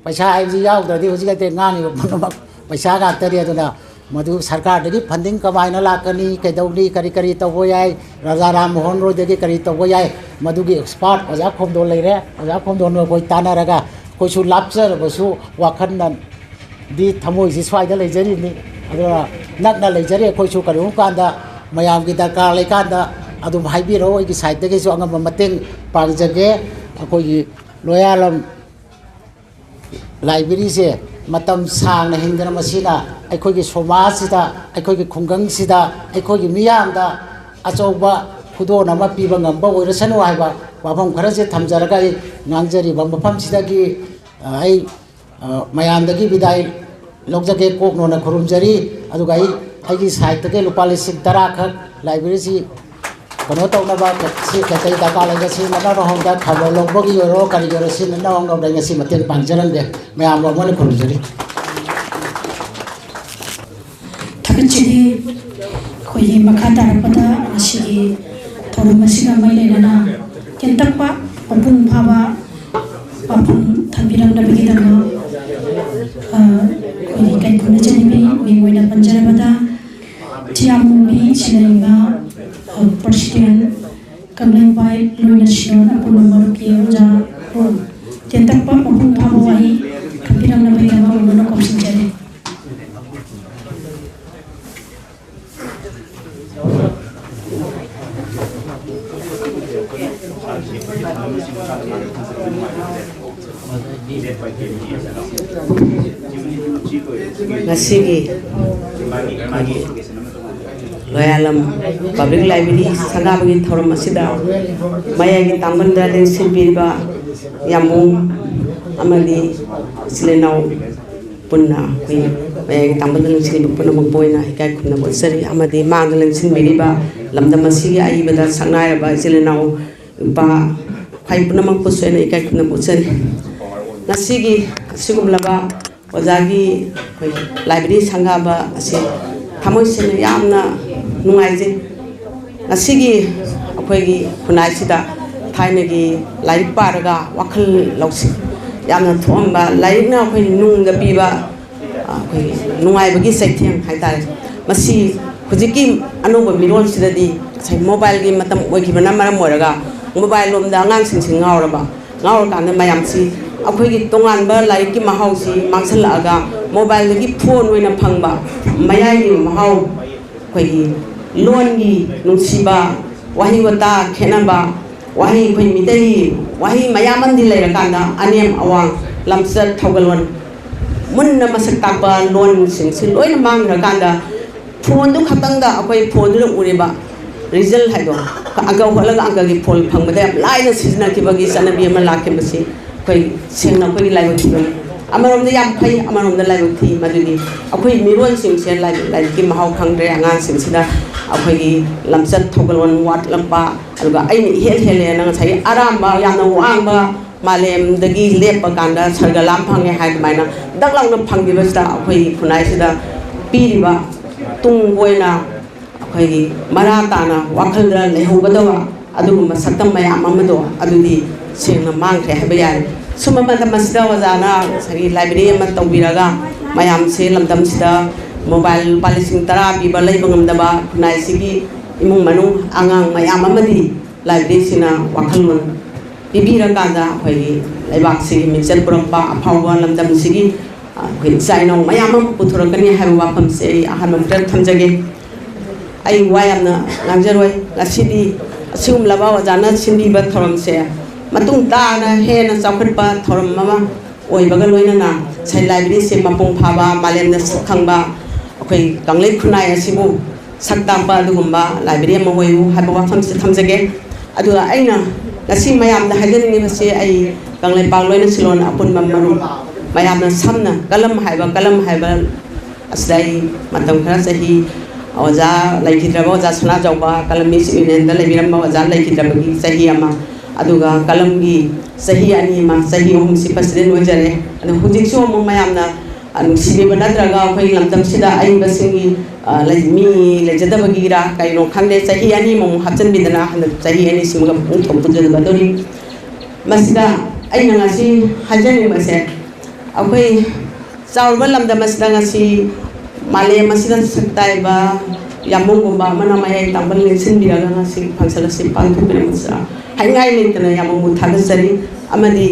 ꯄꯩꯁꯥ ꯍꯥꯏꯕꯁꯤ ꯌꯥꯎꯗ꯭ꯔꯗꯤ ꯍꯧꯖꯤꯛ ꯍꯧꯖꯤꯛ ꯉꯥꯡꯉꯤꯕ ꯄꯨꯝꯅꯃꯛ ꯄꯩꯁꯥ ꯉꯥꯛꯇꯅꯤ꯫ ꯑꯗꯨꯅ ꯃꯗꯨ ꯁꯔꯀꯥꯔꯗꯒꯤ ꯐꯟꯗꯤꯡ ꯀꯃꯥꯏꯅ ꯂꯥꯛꯀꯅꯤ, ꯀꯩꯗꯧꯅꯤ, ꯀꯔꯤ ꯀꯔꯤ ꯇꯧꯕ ꯌꯥꯏ, ꯔꯥꯖꯥ ꯔꯥꯝ ꯃꯣꯍꯟ ꯔꯣꯏꯗꯒꯤ ꯀꯔꯤ ꯇꯧꯕ ꯌꯥꯏ, ꯃꯗꯨꯒꯤ ꯑꯦꯛꯁꯄꯥꯔꯠ ꯑꯣꯖꯥ ꯈꯣꯝꯗꯣꯟ ꯂꯩꯔꯦ꯫ ꯑꯣꯖꯥ ꯈꯣꯝꯗꯣꯟ ꯑꯩꯈꯣꯏ ꯇꯥꯟꯅꯔꯒ ꯑꯩꯈꯣꯏꯁꯨ ꯂꯥꯞꯆꯔꯕꯁꯨ ꯋꯥꯈꯜꯅꯗꯤ ꯊꯃꯣꯏꯁꯤ ꯁ꯭ꯋꯥꯏꯗ ꯂꯩꯖꯔꯤꯕꯅꯤ꯫ ꯑꯗꯨꯅ ꯅꯛꯅ ꯂꯩꯖꯔꯤ꯫ ꯑꯩꯈꯣꯏꯁꯨ ꯀꯔꯤꯒꯨꯝꯕ ꯀꯥꯟꯗ ꯃꯌꯥꯝꯒꯤ ꯗꯔꯀꯥꯔ ꯂꯩꯀꯥꯟꯗ ꯑꯗꯨꯝ ꯍꯥꯏꯕꯤꯔꯛꯑꯣ, ꯑꯩꯒꯤ ꯁꯥꯏꯠꯇꯒꯤꯁꯨ ꯑꯉꯝꯕ ꯃꯇꯦꯡ ꯄꯥꯡꯖꯒꯦ꯫ ꯑꯩꯈꯣꯏꯒꯤ ꯂꯣꯌꯥꯂꯝ ꯂꯥꯏꯕ꯭ꯔꯦꯔꯤꯁꯦ ꯃꯇꯝ ꯁꯥꯡꯅ ꯍꯤꯡꯗꯅ ꯃꯁꯤꯅ ꯑꯩꯈꯣꯏꯒꯤ ꯁꯃꯥꯖꯁꯤꯗ, ꯑꯩꯈꯣꯏꯒꯤ ꯈꯨꯡꯒꯪꯁꯤꯗ, ꯑꯩꯈꯣꯏꯒꯤ ꯃꯤꯌꯥꯝꯗ ꯑꯆꯧꯕ ꯈꯨꯗꯣꯜ ꯑꯃ ꯄꯤꯕ ꯉꯝꯕ ꯑꯣꯏꯔꯁꯅꯨ ꯍꯥꯏꯕ ꯋꯥꯐꯝ ꯈꯔꯁꯦ ꯊꯝꯖꯔꯒ ꯑꯩ ꯉꯥꯡꯖꯔꯤꯕ ꯃꯐꯝꯁꯤꯗꯒꯤ, ꯑ, ꯑꯩ, ꯑ, ꯃꯌꯥꯝꯗꯒꯤ ꯕꯤꯗꯥꯏ ꯂꯧꯖꯒꯦ, ꯀꯣꯛꯅꯣꯅ ꯈꯨꯔꯨꯝꯖꯔꯤ꯫ ꯑꯗꯨꯒ ꯑꯩ, ꯑꯩꯒꯤ ꯁꯥꯏꯠꯇꯒꯤ ꯂꯨꯄꯥ ꯂꯤꯁꯤꯡ ꯇꯔꯥ ꯈꯛ ꯂꯥꯏꯕ꯭ꯔꯦꯔꯤꯁꯤ ꯀꯩꯅꯣ ꯇꯧꯅꯕ, ꯁꯤ ꯀꯩꯀꯩ ꯗꯔꯀꯥꯔ ꯂꯩꯕ ꯁꯤꯖꯤꯟꯅꯅꯕ ꯍꯣꯝꯗ ꯈꯕꯔ ꯂꯧꯕꯒꯤ ꯑꯣꯏꯔꯣ, ꯀꯔꯤꯒꯤ ꯑꯣꯏꯔꯣ, ꯁꯤꯖꯤꯟꯅꯅꯕ ꯍꯣꯝꯗ ꯑꯩ ꯉꯁꯤ ꯃꯇꯦꯡ ꯄꯥꯡꯖꯔꯝꯒꯦ꯫ ꯃꯌꯥꯝꯕꯨ ꯑꯃꯨꯛ ꯍꯟꯅ ꯈꯨꯔꯨꯝꯖꯔꯤ꯫ ꯊꯥꯒꯠꯆꯔꯤ꯫ ꯑꯩꯈꯣꯏꯒꯤ ꯃꯈꯥ ꯇꯥꯔꯛꯄꯗ ꯉꯁꯤꯒꯤ ꯊꯧꯔꯝ ꯑꯁꯤꯒ ꯃꯔꯤ ꯂꯩꯅꯅ ꯇꯦꯟꯇꯛꯄ ꯃꯄꯨꯡ ꯐꯥꯕ ꯋꯥꯐꯝ ꯊꯝꯕꯤꯔꯝꯅꯕꯒꯤꯗꯃꯛ, ꯑ, ꯑꯩꯈꯣꯏꯒꯤ ꯀꯩ ꯈꯨꯝꯅꯖꯅꯤꯡꯉꯤ꯫ ꯃꯤꯡ ꯑꯣꯏꯅ ꯄꯟꯖꯔꯕꯗ ꯆꯤꯌꯥꯃꯨꯡꯕꯤ ꯁꯤꯟꯅꯔꯤꯕ, ꯑ, ꯄ꯭ꯔꯁꯤꯗꯦꯟ ꯀꯪꯂꯩꯄꯥꯛ ꯂꯣꯏꯅ ꯁꯤꯔꯣꯟ ꯑꯄꯨꯟꯕ ꯃꯔꯨꯞꯀꯤ ꯑꯣꯖꯥ ꯇꯦꯟꯇꯛꯄ ꯃꯄꯨꯡ ꯐꯥꯕ ꯋꯥꯍꯩ ꯊꯝꯕꯤꯔꯝꯅꯕꯒꯤꯗꯃꯛ ꯑꯃꯨꯛ ꯍꯟꯅ ꯈꯨꯔꯨꯝꯖꯔꯤ꯫ ꯉꯁꯤꯒꯤ ꯂꯣꯌꯥꯂꯝ ꯄꯕ꯭ꯂꯤꯛ ꯂꯥꯏꯕ꯭ꯔꯦꯔꯤ ꯁꯪꯒꯥꯕꯒꯤ ꯊꯧꯔꯝ ꯑꯁꯤꯗ ꯃꯌꯥꯏꯒꯤ ꯇꯥꯡꯕꯟꯗ ꯂꯦꯡꯁꯤꯟꯕꯤꯔꯤꯕ ꯌꯥꯝꯕꯨꯡ ꯑꯃꯗꯤ ꯏꯆꯤꯜ ꯏꯅꯥꯎ ꯄꯨꯟꯅ ꯑꯩꯈꯣꯏ ꯃꯌꯥꯏꯒꯤ ꯇꯥꯡꯕꯟꯗ ꯂꯦꯡꯁꯤꯟꯕ ꯄꯨꯝꯅꯃꯛꯄꯨ ꯑꯣꯏꯅ ꯏꯀꯥꯏ ꯈꯨꯝꯅꯕ ꯎꯠꯆꯔꯤ꯫ ꯑꯃꯗꯤ ꯃꯥꯡꯗ ꯂꯦꯡꯁꯤꯟꯕꯤꯔꯤꯕ ꯂꯝꯗꯝ ꯑꯁꯤꯒꯤ ꯑꯏꯕꯗ ꯁꯛꯅꯥꯏꯔꯕ ꯏꯆꯤꯜ ꯏꯅꯥꯎ ꯅꯨꯄꯥ ꯈ꯭ꯋꯥꯏ ꯄꯨꯝꯅꯃꯛꯄꯨꯁꯨ ꯑꯩꯅ ꯏꯀꯥꯏ ꯈꯨꯝꯅꯕ ꯎꯠꯆꯔꯤ꯫ ꯉꯁꯤꯒꯤ ꯑꯁꯤꯒꯨꯝꯂꯕ ꯑꯣꯖꯥꯒꯤ ꯑꯩꯈꯣꯏ ꯂꯥꯏꯕ꯭ꯔꯦꯔꯤ ꯁꯪꯒꯥꯕ ꯑꯁꯤ ꯊꯃꯣꯏ ꯁꯦꯡꯅ ꯌꯥꯝꯅ ꯅꯨꯡꯉꯥꯏꯖꯩ꯫ ꯉꯁꯤꯒꯤ ꯑꯩꯈꯣꯏꯒꯤ ꯈꯨꯟꯅꯥꯏꯁꯤꯗ ꯊꯥꯏꯅꯒꯤ ꯂꯥꯏꯔꯤꯛ ꯄꯥꯔꯒ ꯋꯥꯈꯜ ꯂꯧꯁꯤꯡ ꯌꯥꯝꯅ ꯊꯣꯛꯑꯝꯕ, ꯂꯥꯏꯔꯤꯛꯅ ꯑꯩꯈꯣꯏ ꯅꯨꯡꯗ ꯄꯤꯕ ꯑꯩꯈꯣꯏꯒꯤ ꯅꯨꯡꯉꯥꯏꯕꯒꯤ ꯆꯩꯊꯦꯡ ꯍꯥꯏꯇꯥꯔꯦ꯫ ꯃꯁꯤ ꯍꯧꯖꯤꯛꯀꯤ ꯑꯅꯧꯕ ꯃꯤꯔꯣꯜꯁꯤꯗꯗꯤ ꯉꯁꯥꯏ ꯃꯣꯕꯥꯏꯜꯒꯤ ꯃꯇꯝ ꯑꯣꯏꯈꯤꯕꯅ ꯃꯔꯝ ꯑꯣꯏꯔꯒ ꯃꯣꯕꯥꯏꯜ ꯂꯣꯝꯗ ꯑꯉꯥꯡꯁꯤꯡꯁꯤ ꯉꯥꯎꯔꯕ, ꯉꯥꯎꯔꯀꯥꯟꯗ ꯃꯌꯥꯝꯁꯤ ꯑꯩꯈꯣꯏꯒꯤ ꯇꯣꯉꯥꯟꯕ ꯂꯥꯏꯔꯤꯛꯀꯤ ꯃꯍꯥꯎꯁꯤ ꯃꯥꯡꯁꯤꯜꯂꯛꯑꯒ ꯃꯣꯕꯥꯏꯜꯗꯒꯤ ꯐꯣꯟ ꯑꯣꯏꯅ ꯐꯪꯕ ꯃꯌꯥꯏꯒꯤ ꯃꯍꯥꯎ, ꯑꯩꯈꯣꯏꯒꯤ ꯂꯣꯟꯒꯤ ꯅꯨꯡꯁꯤꯕ, ꯋꯥꯍꯩ ꯋꯥꯇꯥ ꯈꯦꯠꯅꯕ, ꯋꯥꯍꯩ ꯑꯩꯈꯣꯏ ꯃꯤꯇꯩꯒꯤ ꯋꯥꯍꯩ ꯃꯌꯥꯝ ꯑꯃꯗꯤ ꯂꯩꯔꯀꯥꯟꯗ ꯑꯅꯦꯝ ꯑꯋꯥꯡ, ꯂꯝꯆꯠ ꯊꯧꯒꯜꯂꯣꯟ ꯃꯨꯟꯅ ꯃꯁꯛ ꯇꯥꯛꯄ ꯂꯣꯟꯁꯤꯡꯁꯤ ꯂꯣꯏꯅ ꯃꯥꯡꯈ꯭ꯔꯀꯥꯟꯗ ꯐꯣꯟꯗꯨ ꯈꯛꯇꯪꯗ ꯑꯩꯈꯣꯏ ꯐꯣꯟꯗꯨꯗ ꯎꯔꯤꯕ ꯔꯤꯖꯜ ꯍꯥꯏꯗꯣ, ꯑꯪꯀ ꯍꯣꯠꯂꯒ ꯑꯪꯀꯒꯤ ꯐꯣꯜ ꯐꯪꯕꯗ ꯌꯥꯝ ꯂꯥꯏꯅ ꯁꯤꯖꯤꯟꯅꯈꯤꯕꯒꯤ ꯆꯠꯅꯕꯤ ꯑꯃ ꯂꯥꯛꯈꯤꯕꯁꯤ ꯑꯩꯈꯣꯏ ꯁꯦꯡꯅ ꯑꯩꯈꯣꯏꯒꯤ ꯂꯥꯏꯕꯛ ꯊꯤꯕꯅꯤ꯫ ꯑꯃꯔꯣꯝꯗ ꯌꯥꯝ ꯐꯩ, ꯑꯃꯔꯣꯝꯗ ꯂꯥꯏꯕꯛ ꯊꯤ꯫ ꯃꯗꯨꯗꯤ ꯑꯩꯈꯣꯏ ꯃꯤꯔꯣꯟꯁꯤꯡꯁꯦ ꯂꯥꯏꯔꯤꯛ, ꯂꯥꯏꯔꯤꯛꯀꯤ ꯃꯍꯥꯎ ꯈꯪꯗ꯭ꯔꯦ꯫ ꯑꯉꯥꯡꯁꯤꯡꯁꯤꯗ ꯑꯩꯈꯣꯏꯒꯤ ꯂꯝꯆꯠ ꯊꯧꯒꯜꯂꯣꯟ ꯋꯥꯠꯂꯛꯄ, ꯑꯗꯨꯒ ꯑꯩꯅ ꯏꯍꯦꯜ ꯍꯦꯜꯂꯦꯅ ꯉꯁꯥꯏꯒꯤ ꯑꯔꯥꯝꯕ ꯌꯥꯝꯅ ꯋꯥꯡꯕ ꯃꯥꯂꯦꯝꯗꯒꯤ ꯂꯦꯞꯄ ꯀꯥꯟꯗ ꯁꯔꯒ ꯂꯥꯝ ꯐꯪꯉꯦ ꯍꯥꯏ ꯑꯗꯨꯃꯥꯏꯅ ꯗꯛ ꯂꯥꯎꯅ ꯐꯪꯈꯤꯕꯁꯤꯗ ꯑꯩꯈꯣꯏꯒꯤ ꯈꯨꯟꯅꯥꯏꯁꯤꯗ ꯄꯤꯔꯤꯕ ꯇꯨꯡ ꯀꯣꯏꯅ ꯑꯩꯈꯣꯏꯒꯤ ꯃꯔꯥ ꯇꯥꯅ ꯋꯥꯈꯜꯗ ꯂꯩꯍꯧꯒꯗꯕ ꯑꯗꯨꯒꯨꯝꯕ ꯁꯛꯇꯝ ꯃꯌꯥꯝ ꯑꯃꯗꯣ ꯑꯗꯨꯗꯤ ꯁꯦꯡꯅ ꯃꯥꯡꯈ꯭ꯔꯦ ꯍꯥꯏꯕ ꯌꯥꯔꯦ꯫ ꯁꯨꯝꯕ ꯃꯇꯝ ꯑꯁꯤꯗ ꯑꯣꯖꯥꯅ ꯉꯁꯥꯏꯒꯤ ꯂꯥꯏꯕ꯭ꯔꯦꯔꯤ ꯑꯃ ꯇꯧꯕꯤꯔꯒ ꯃꯌꯥꯝꯁꯦ ꯂꯝꯗꯝꯁꯤꯗ ꯃꯣꯕꯥꯏꯜ ꯂꯨꯄꯥ ꯂꯤꯁꯤꯡ ꯇꯔꯥ ꯄꯤꯕ ꯂꯩꯕ ꯉꯝꯗꯕ ꯈꯨꯟꯅꯥꯏꯁꯤꯒꯤ ꯏꯃꯨꯡ ꯃꯅꯨꯡ ꯑꯉꯥꯡ ꯃꯌꯥꯝ ꯑꯃꯗꯤ ꯂꯥꯏꯕ꯭ꯔꯦꯔꯤꯁꯤꯅ ꯋꯥꯈꯜꯂꯣꯟ ꯄꯤꯕꯤꯔꯀꯥꯟꯗ ꯑꯩꯈꯣꯏꯒꯤ ꯂꯩꯕꯥꯛꯁꯤꯒꯤ ꯃꯤꯡꯆꯠ ꯄꯨꯔꯛꯄ ꯑꯐꯥꯎꯕ ꯂꯝꯗꯝꯁꯤꯒꯤ ꯑꯩꯈꯣꯏ ꯏꯆꯥ ꯏꯅꯥꯎ ꯃꯌꯥꯝ ꯑꯃ ꯄꯨꯊꯣꯔꯛꯀꯅꯤ ꯍꯥꯏꯕ ꯋꯥꯐꯝꯁꯦ ꯑꯩ ꯑꯍꯥꯟꯕ ꯑꯝꯇ ꯊꯝꯖꯒꯦ꯫ ꯑꯩ ꯋꯥ ꯌꯥꯝꯅ ꯉꯥꯡꯖꯔꯣꯏ꯫ ꯉꯁꯤꯗꯤ ꯑꯁꯤꯒꯨꯝꯂꯕ ꯑꯣꯖꯥꯅ ꯁꯤꯟꯕꯤꯕ ꯊꯧꯔꯝꯁꯦ ꯃꯇꯨꯡ ꯇꯥꯅ ꯍꯦꯟꯅ ꯆꯥꯎꯈꯠꯄ ꯊꯧꯔꯝ ꯑꯃ ꯑꯣꯏꯕꯒ ꯂꯣꯏꯅꯅ ꯉꯁꯥꯏ ꯂꯥꯏꯕ꯭ꯔꯦꯔꯤꯁꯦ ꯃꯄꯨꯡ ꯐꯥꯕ, ꯃꯥꯂꯦꯝꯅ ꯁꯛ ꯈꯪꯕ ꯑꯩꯈꯣꯏ ꯀꯪꯂꯩ ꯈꯨꯟꯅꯥꯏ ꯑꯁꯤꯕꯨ ꯁꯛ ꯇꯥꯛꯄ ꯑꯗꯨꯒꯨꯝꯕ ꯂꯥꯏꯕ꯭ꯔꯦꯔꯤ ꯑꯃ ꯑꯣꯏꯌꯨ ꯍꯥꯏꯕ ꯋꯥꯐꯝꯁꯤ ꯊꯝꯖꯒꯦ꯫ ꯑꯗꯨꯒ ꯑꯩꯅ ꯉꯁꯤ ꯃꯌꯥꯝꯗ ꯍꯥꯏꯖꯅꯤꯡꯉꯤꯕꯁꯤ, ꯑꯩ ꯀꯪꯂꯩꯄꯥꯛ ꯂꯣꯏꯅ ꯁꯤꯂꯣꯟ ꯑꯄꯨꯟꯕ ꯃꯔꯨꯞ ꯃꯌꯥꯝꯅ ꯁꯝꯅ ꯀꯂꯝ ꯍꯥꯏꯕ, ꯀꯂꯝ ꯍꯥꯏꯕ ꯑꯁꯤꯗ ꯑꯩ ꯃꯇꯝ ꯈꯔ ꯆꯍꯤ ꯑꯣꯖꯥ ꯂꯩꯈꯤꯗ꯭ꯔꯕ ꯑꯣꯖꯥ ꯁꯅꯥꯖꯥꯎꯕ ꯀꯂꯝ ꯃꯤꯁ ꯌꯨꯅꯤꯌꯟꯗ ꯂꯩꯕꯤꯔꯝꯕ ꯑꯣꯖꯥ ꯂꯩꯈꯤꯗ꯭ꯔꯕꯒꯤ ꯆꯍꯤ ꯑꯃ, ꯑꯗꯨꯒ ꯀꯂꯝꯒꯤ ꯆꯍꯤ ꯑꯅꯤ ꯑꯃ, ꯆꯍꯤ ꯑꯍꯨꯝꯁꯤ ꯄ꯭ꯔꯁꯤꯗꯦꯟ ꯑꯣꯏꯖꯔꯦ꯫ ꯑꯗꯣ ꯍꯧꯖꯤꯛꯁꯨ ꯑꯃꯨꯛ ꯃꯌꯥꯝꯅ, ꯑ, ꯅꯨꯡꯁꯤꯕꯤꯕ ꯅꯠꯇ꯭ꯔꯒ ꯑꯩꯈꯣꯏꯒꯤ ꯂꯝꯗꯝꯁꯤꯗ ꯑꯏꯕꯁꯤꯡꯒꯤ, ꯑ, ꯂꯩ-, ꯃꯤ ꯂꯩꯖꯗꯕꯒꯤꯔꯥ ꯀꯩꯅꯣ ꯈꯪꯗꯦ, ꯆꯍꯤ ꯑꯅꯤ ꯑꯃꯃꯨꯛ ꯍꯥꯞꯆꯤꯟꯕꯤꯗꯅ ꯍꯟꯗꯛ ꯆꯍꯤ ꯑꯅꯤꯁꯤꯃꯒ ꯄꯨꯡ ꯊꯣꯛ ꯄꯨꯟꯁꯤꯟꯒꯗꯧꯔꯤ꯫ ꯃꯁꯤꯗ ꯑꯩꯅ ꯉꯁꯤ ꯍꯥꯏꯖꯅꯤꯡꯕꯁꯦ, ꯑꯩꯈꯣꯏ ꯆꯥꯎꯔꯕ ꯂꯝꯗꯝ ꯑꯁꯤꯗ ꯉꯁꯤ ꯃꯥꯂꯦꯝ ꯑꯁꯤꯗ ꯁꯛ ꯇꯥꯛꯏꯕ ꯌꯥꯝꯕꯨꯡꯒꯨꯝꯕ ꯑꯃꯅ ꯃꯌꯥꯏ ꯇꯥꯡꯕ ꯂꯦꯡꯁꯤꯟꯕꯤꯔꯒ ꯉꯁꯤ ꯐꯪꯁꯟ ꯑꯁꯤ ꯄꯥꯡꯊꯣꯛꯄꯤꯔꯝꯕꯁꯤꯗ ꯍꯥꯏꯅꯤꯡꯉꯥꯏ ꯂꯩꯇꯅ ꯌꯥꯝꯕꯨꯡꯕꯨ ꯊꯥꯒꯠꯆꯔꯤ꯫ ꯑꯃꯗꯤ